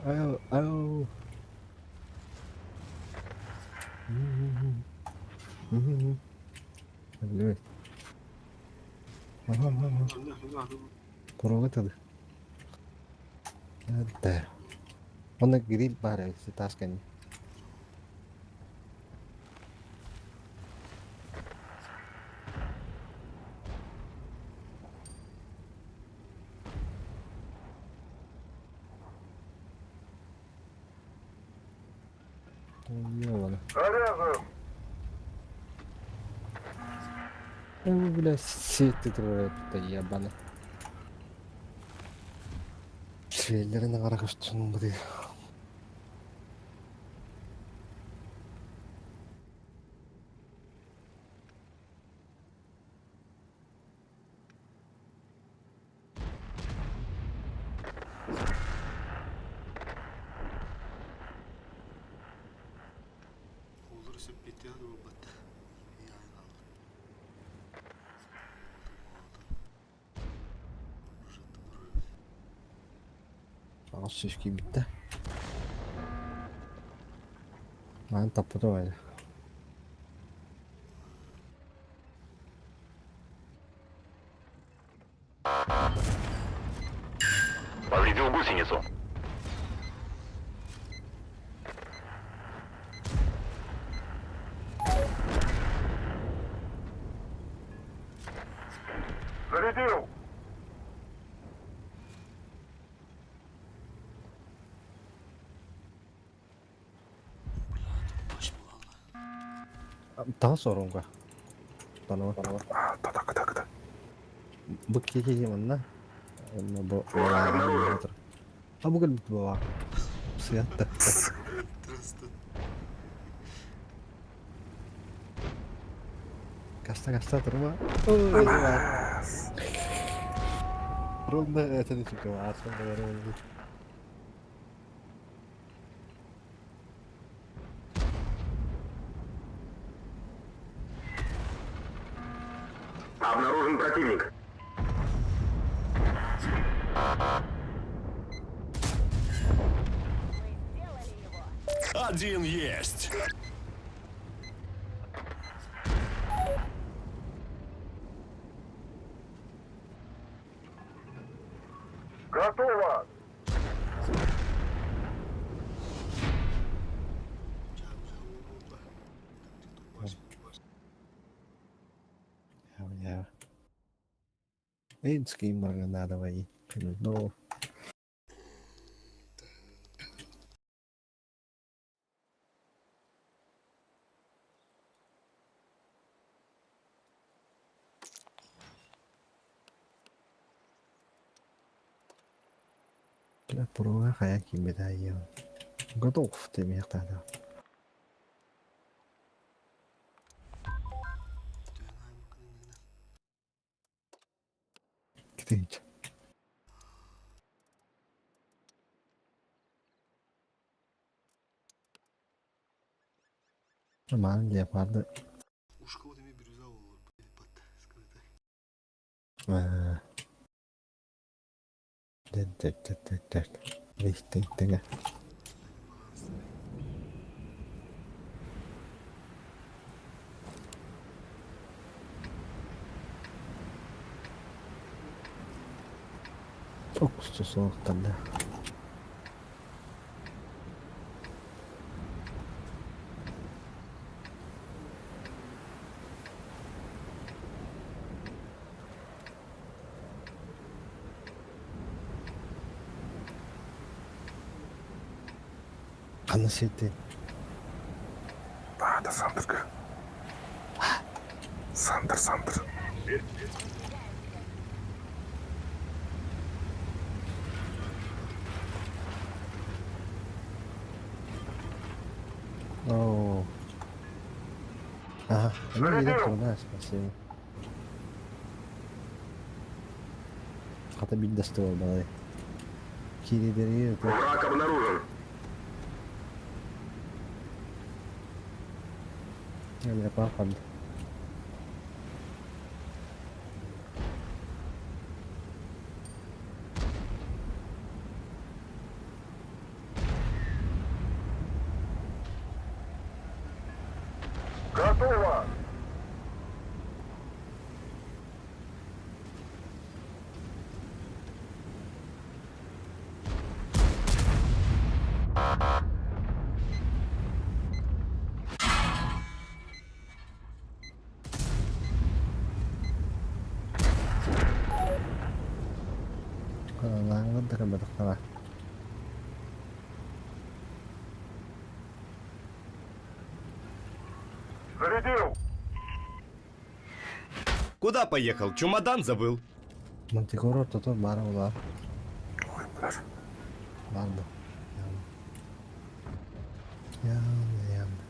Ау, ау. Блядь. Ага, ага. Порога тады. Да. Оны гриль бар, таскани. Ёбана. Заряжен! Ой, бля, сети это ебаны. Швеллерine қарақаш бұды. Olur сөппетте буолбат. Ағыз сөз бітті. Маған таппыды ғой. Повредил гусеницу. Зарядил! Daha sonra Tanıma. Бу кеке манна. Онно бу А бу кэлбит буа. Сыятта. Каста каста турма. Ровно это не чекала, Обнаружен противник. Один есть. Готово! Я. Эйнский надо Ну. Бля, поруга хая кимбеда я. Готов ты мехтада. Китинч. Нормально, леопарды. Ушка вот ими бирюза olur. Бат, скрытай. Дет, дет, дет, дет, дет. Истиҥ Оксу суохтарда. Ханна сирдин? Да, Сандерка. Сандер, Сандер. Оо. Ага, ну видно, да, спасибо. Хата биир да балай. Киридэри Враг обнаружен. Я папа. Готово! Лаҥҥын да кэлбэтэхтэрэ. Зарядил! Куда поехал? Чемодан забыл. Мантикора ортото баар буолар. Ой, блядь. Баар да. Явно, явно.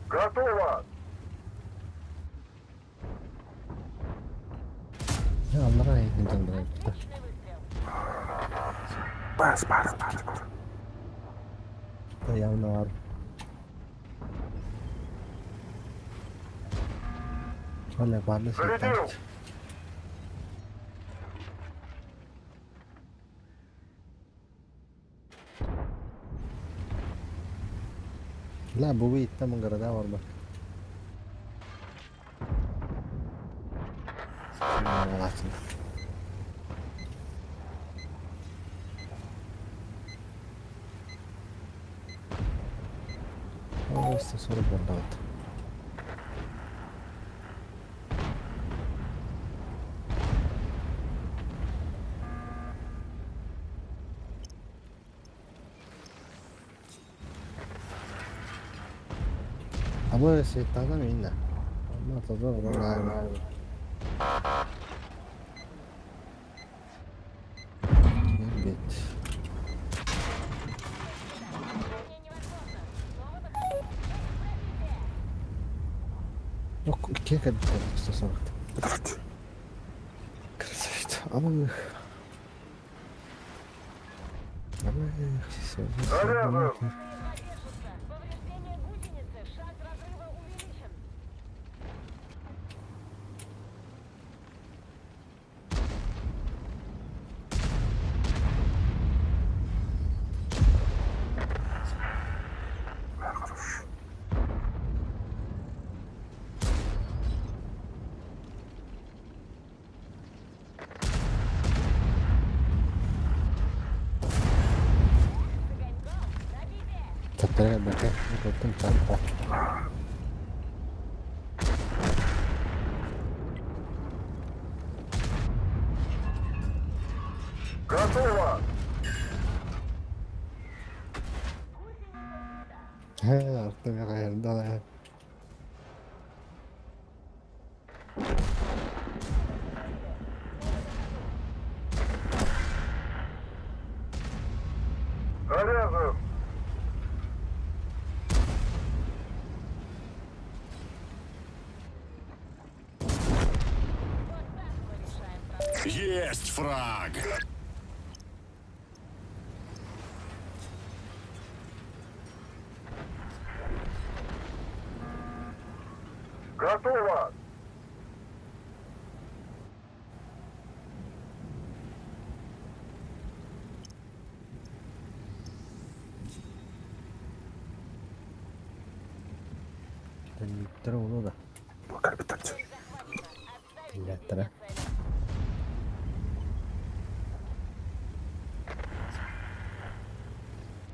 Готово! Ya Allah'a yakın bıraktı. Бас, бас, бас, бас. Явно var. Оля, барды Зарядил! La bu bitta mıngarada var bak. Questo solo guardate. Абы сеттана минна. Ама таза бар. Бит. Yok ikiye kadar istiyorsan. Красавица. Ama Ama Повреждение гусеницы, шанс разрыва увеличен. Tattara baka. Korktum tatta. Готово! He artık ayarda. Заряжен! Есть фраг! Готово! Төннүктэр олу да. Тиллэттэрэ.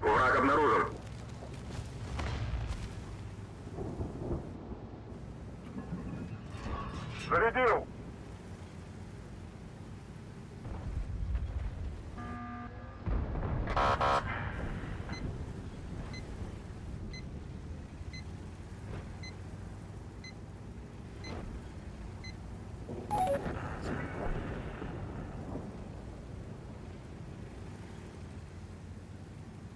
Враг обнаружен. Зарядил!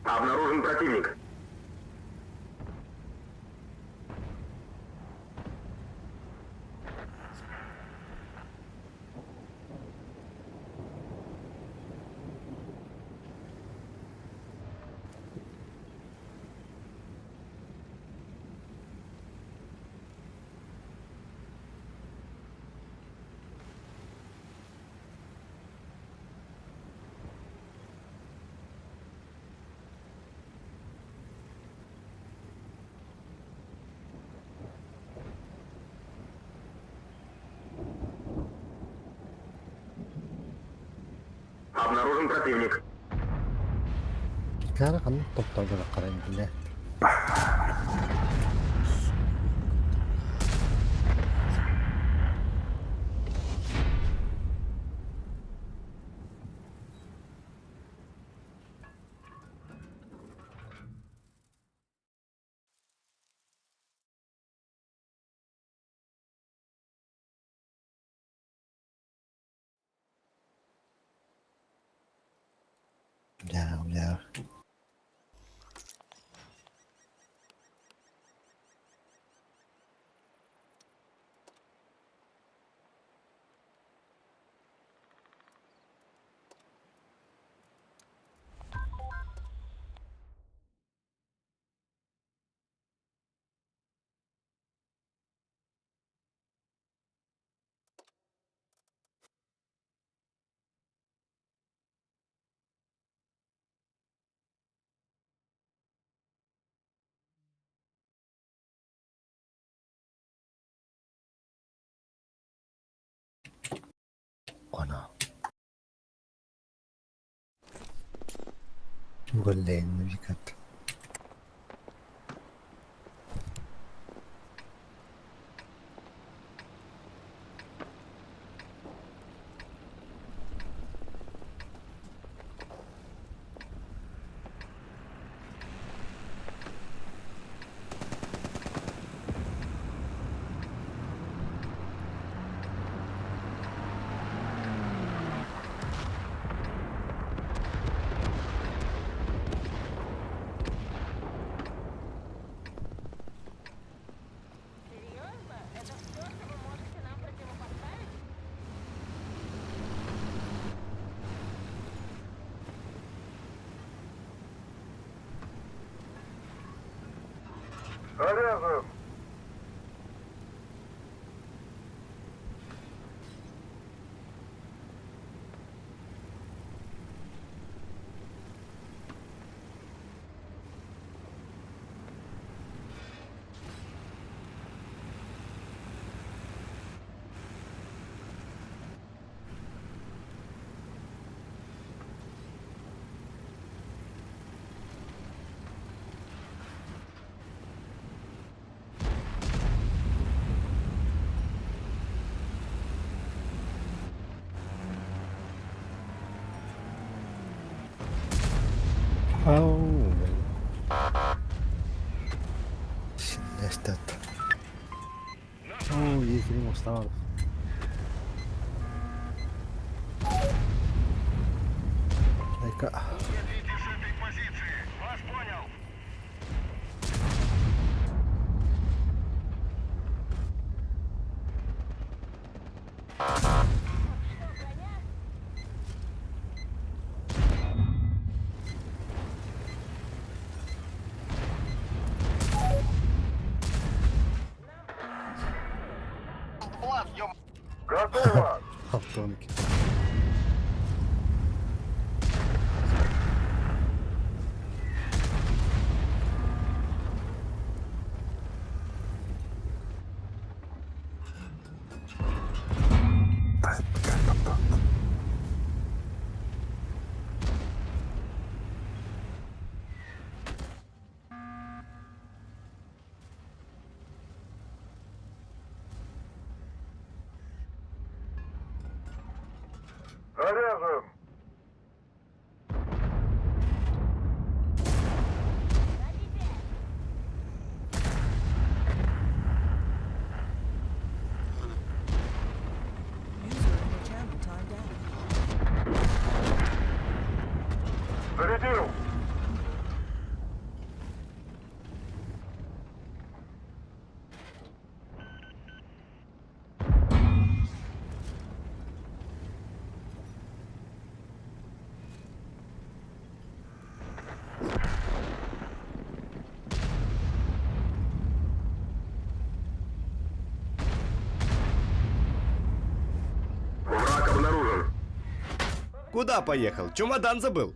Обнаружен противник. Обнаружен противник. Кара ханнык топторго қарайын биле. Бля, бля. Ana. Gollerini bir kat. Серьезно? Это все, что вы можете нам противопоставить? Заряжен! Ау, Синнестат. Оо, есірім ұстамады. Дай-ка. Уходите с этой позиции! Вас понял! Что, броня? Готово! 62. Заряжен! User in your channel timed out. Зарядил! Враг обнаружен. Куда поехал? Чемодан забыл.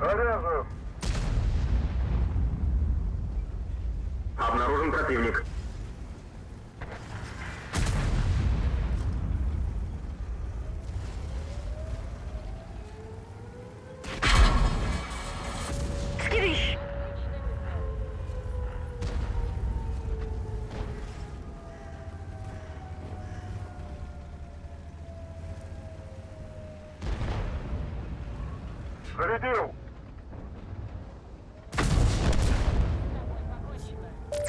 Заряжен! Обнаружен противник. Скидыш! Зарядил!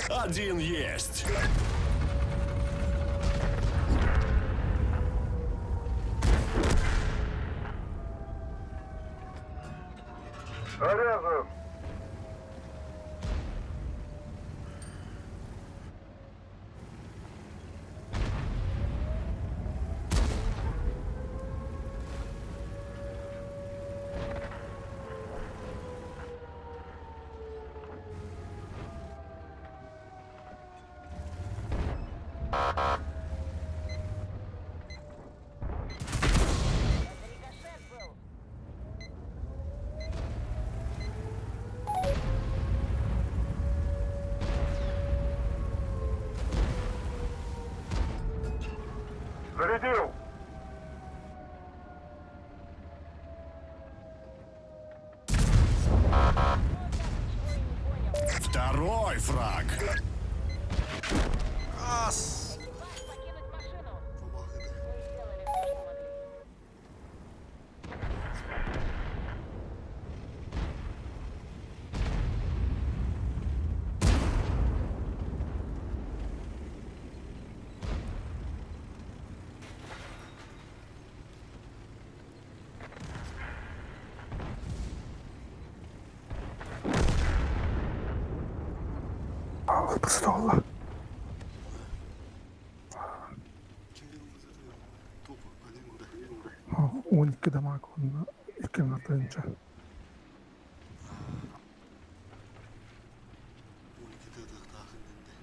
Один есть. Заряжен! Рикошет был. Зарядил! Второй фраг. Ас! Экипаж покинуть машину. Побагыды. Мы сделали все, что могли. Пистолла. Kim bilir Topu. Hadi burada. 12 дамаг онно 2 тыһыынча. 12 тыатыахтаахын дэнде.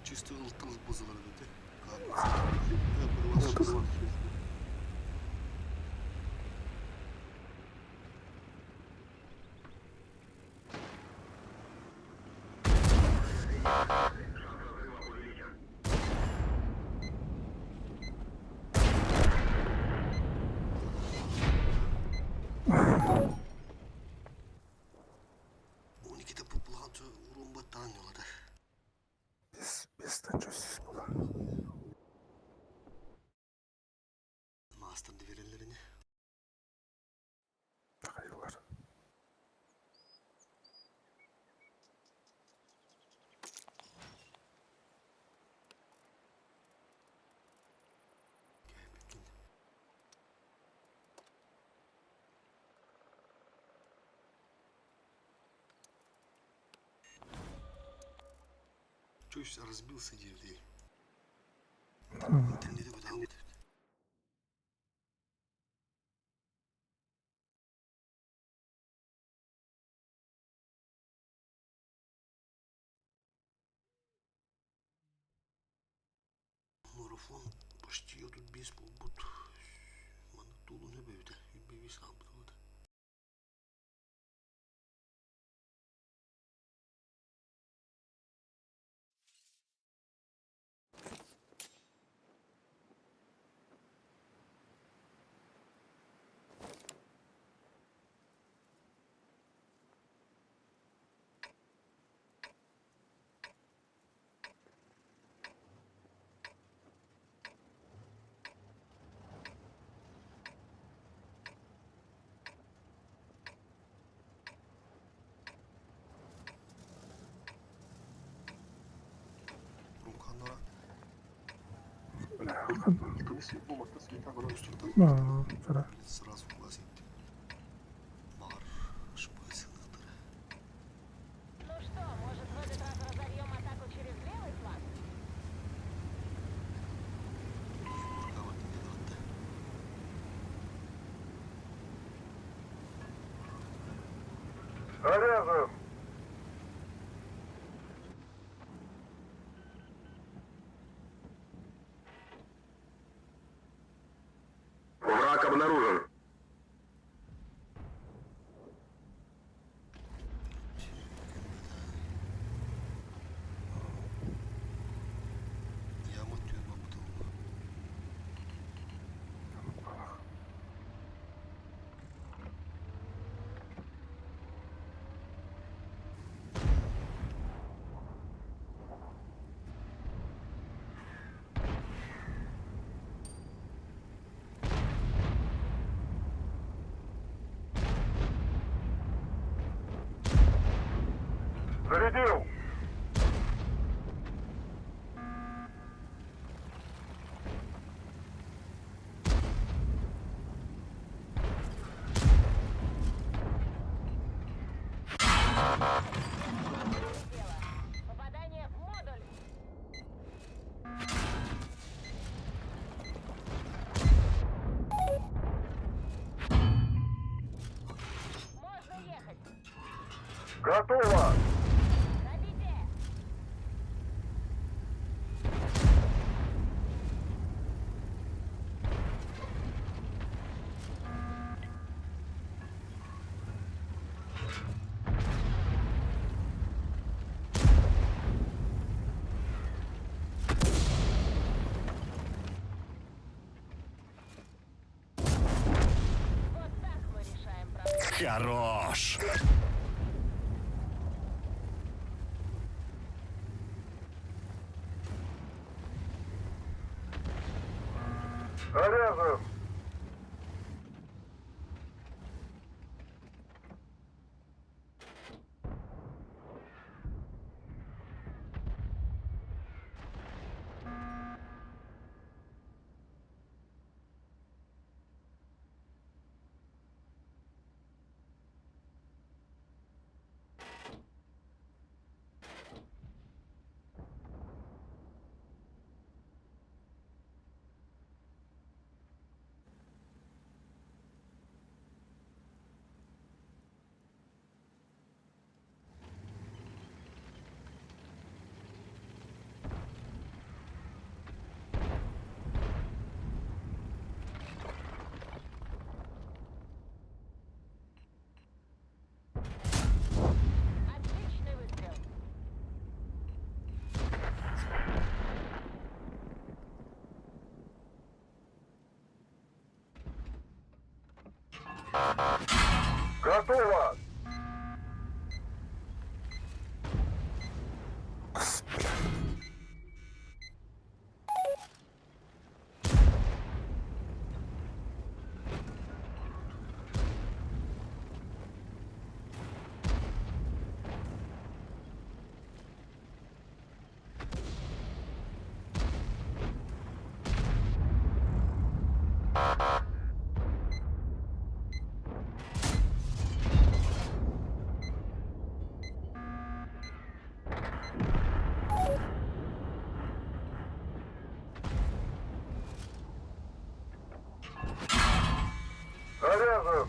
Чисто ылтыл бузулар dedi. 12'de bu bulantı urumba tanıyorlar. 5 тыһыынча 300 була. Master'ın verenlerini. Takayılар. Чуть разбился диэбитий. Тэннити бытаабыт. Марафон почти 35 буолбут. Маннык туолуон сөп эбитэ. 25 хаалбыт буолуо. Сразу глаз Ну что, может, в этот раз разовьем атаку через левый фланг? Заряжен! Враг обнаружен. Зарядил! Попадание в модуль! Можно ехать! Готово! Пробитие! Вот так мы решаем проблемы. Хорош! Заряжен! Отличный выстрел! Готово! Заряжен!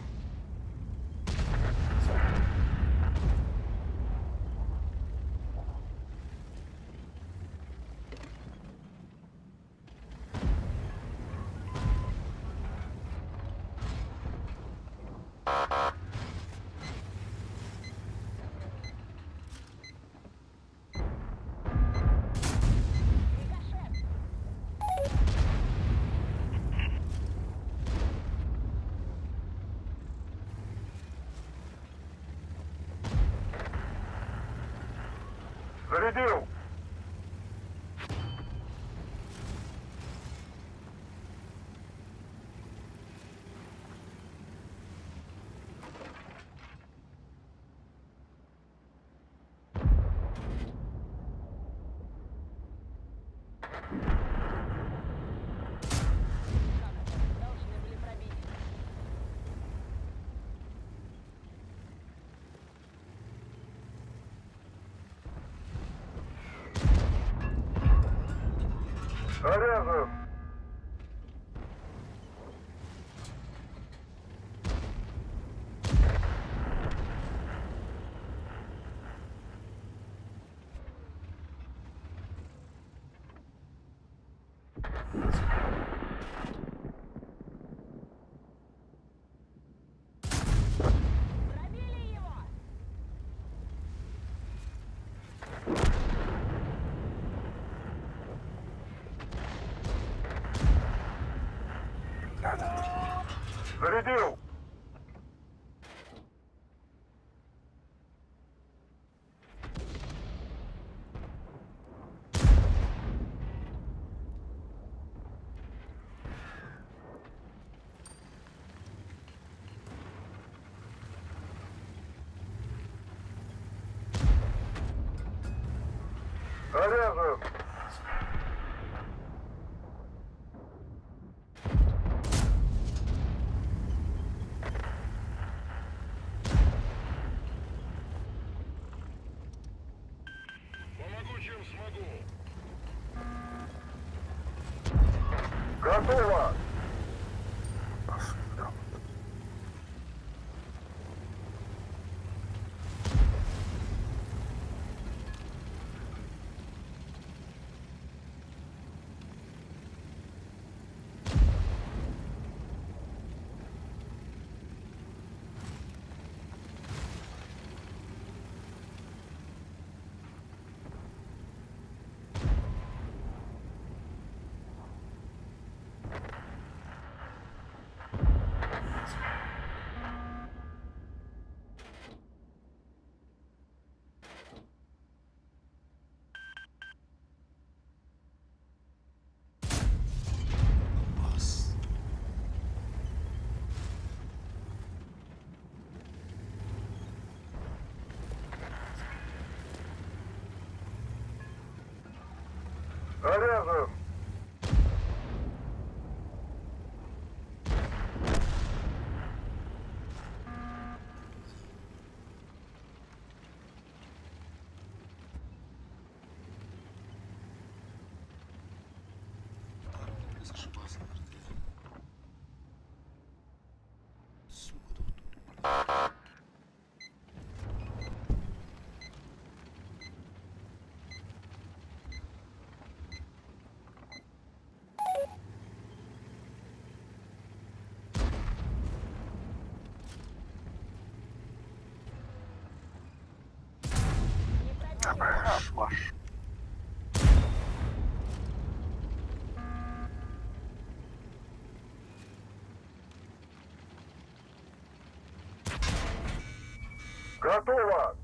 Зарядил! Должны были пробить. Заряжен! Пробили его! Зарядил! Заряжен! Помогу, чем смогу. Готово! Бас. Заряжен! Ошибался, наверное. Сука, тут. Ваш. Готово!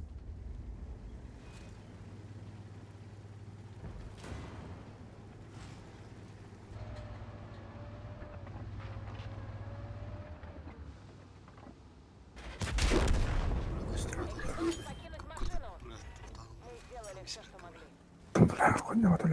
Покинуть машину! Мы сделали все, что могли. Бля, хуйня, вот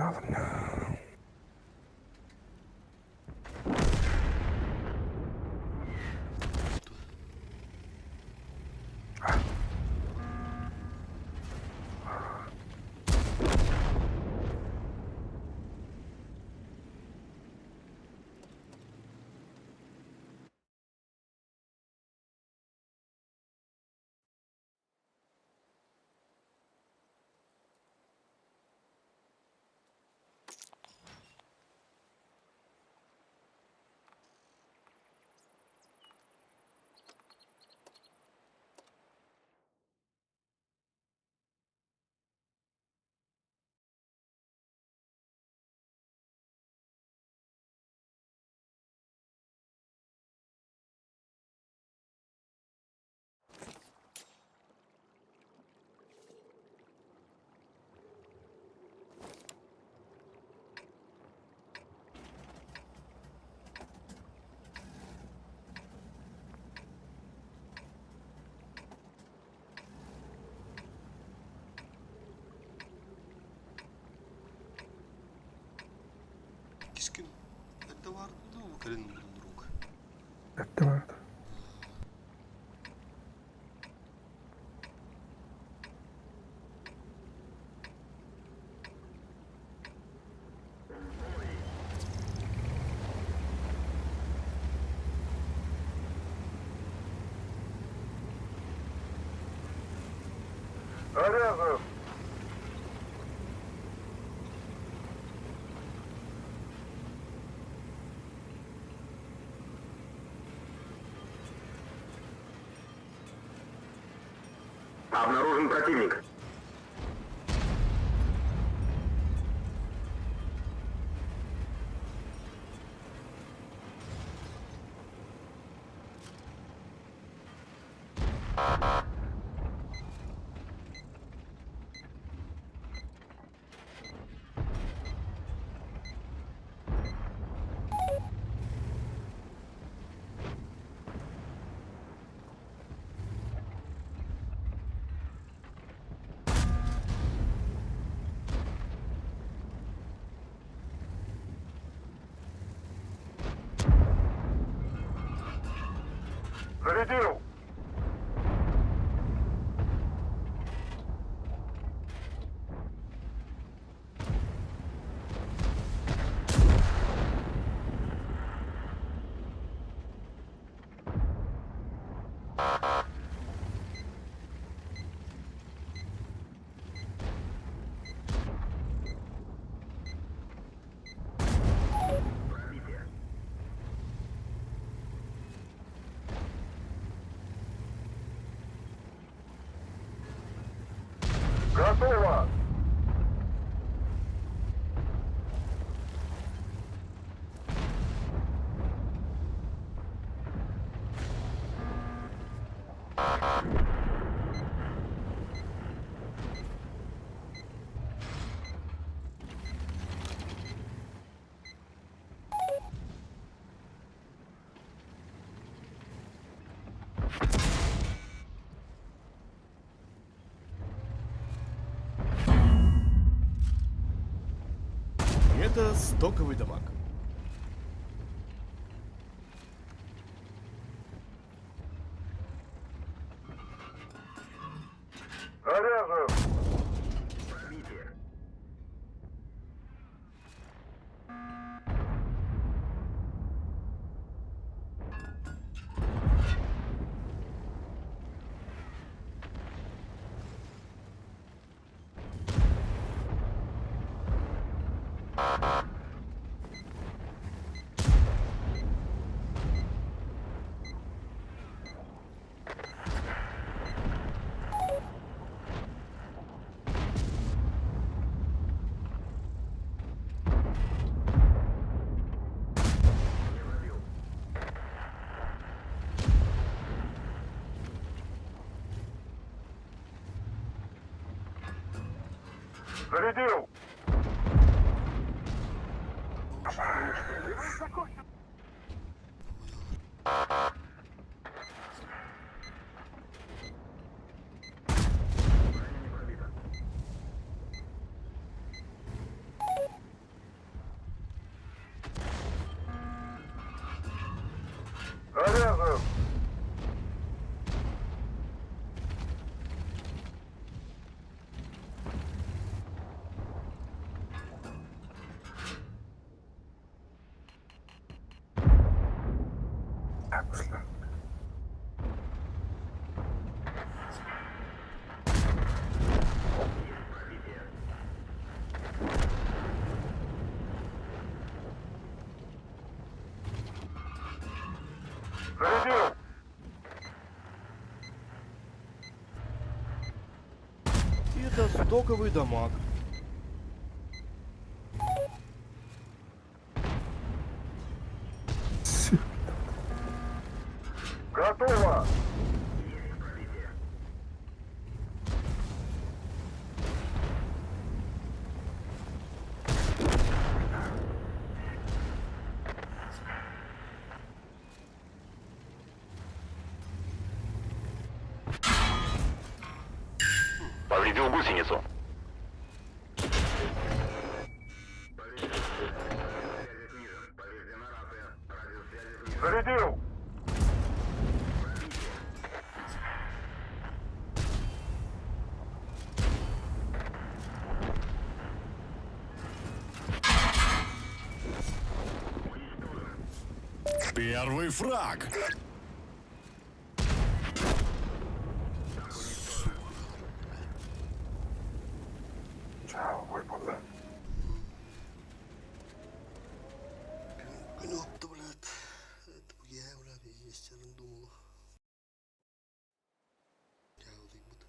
Иккис күн эрдэ баар дуу, кэлин друг. Эрдэ баар. Заряжен! Обнаружен противник. Зарядил! Готово! Это стоковый дамаг. Заряжен! Зарядил! Заряжен! Зарядил! Это стоковый дамаг. Готово! Повредил гусеницу. Первый фраг. Чао, буолла. Күн уопта, блядь. Это я, блядь, естественно, думал. Дьаалыйбыт.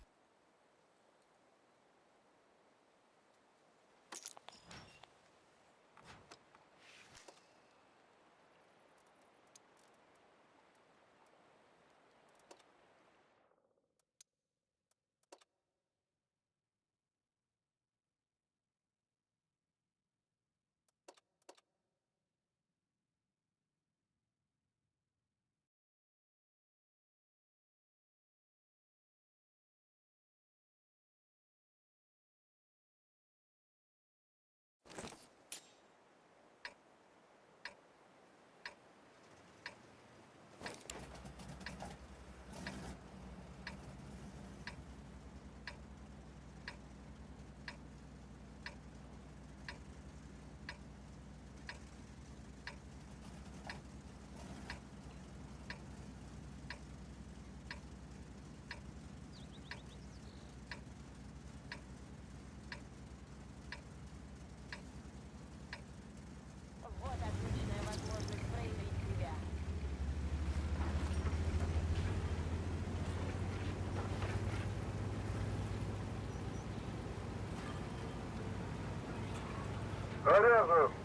Вот отличная возможность проявить себя. Заряжен!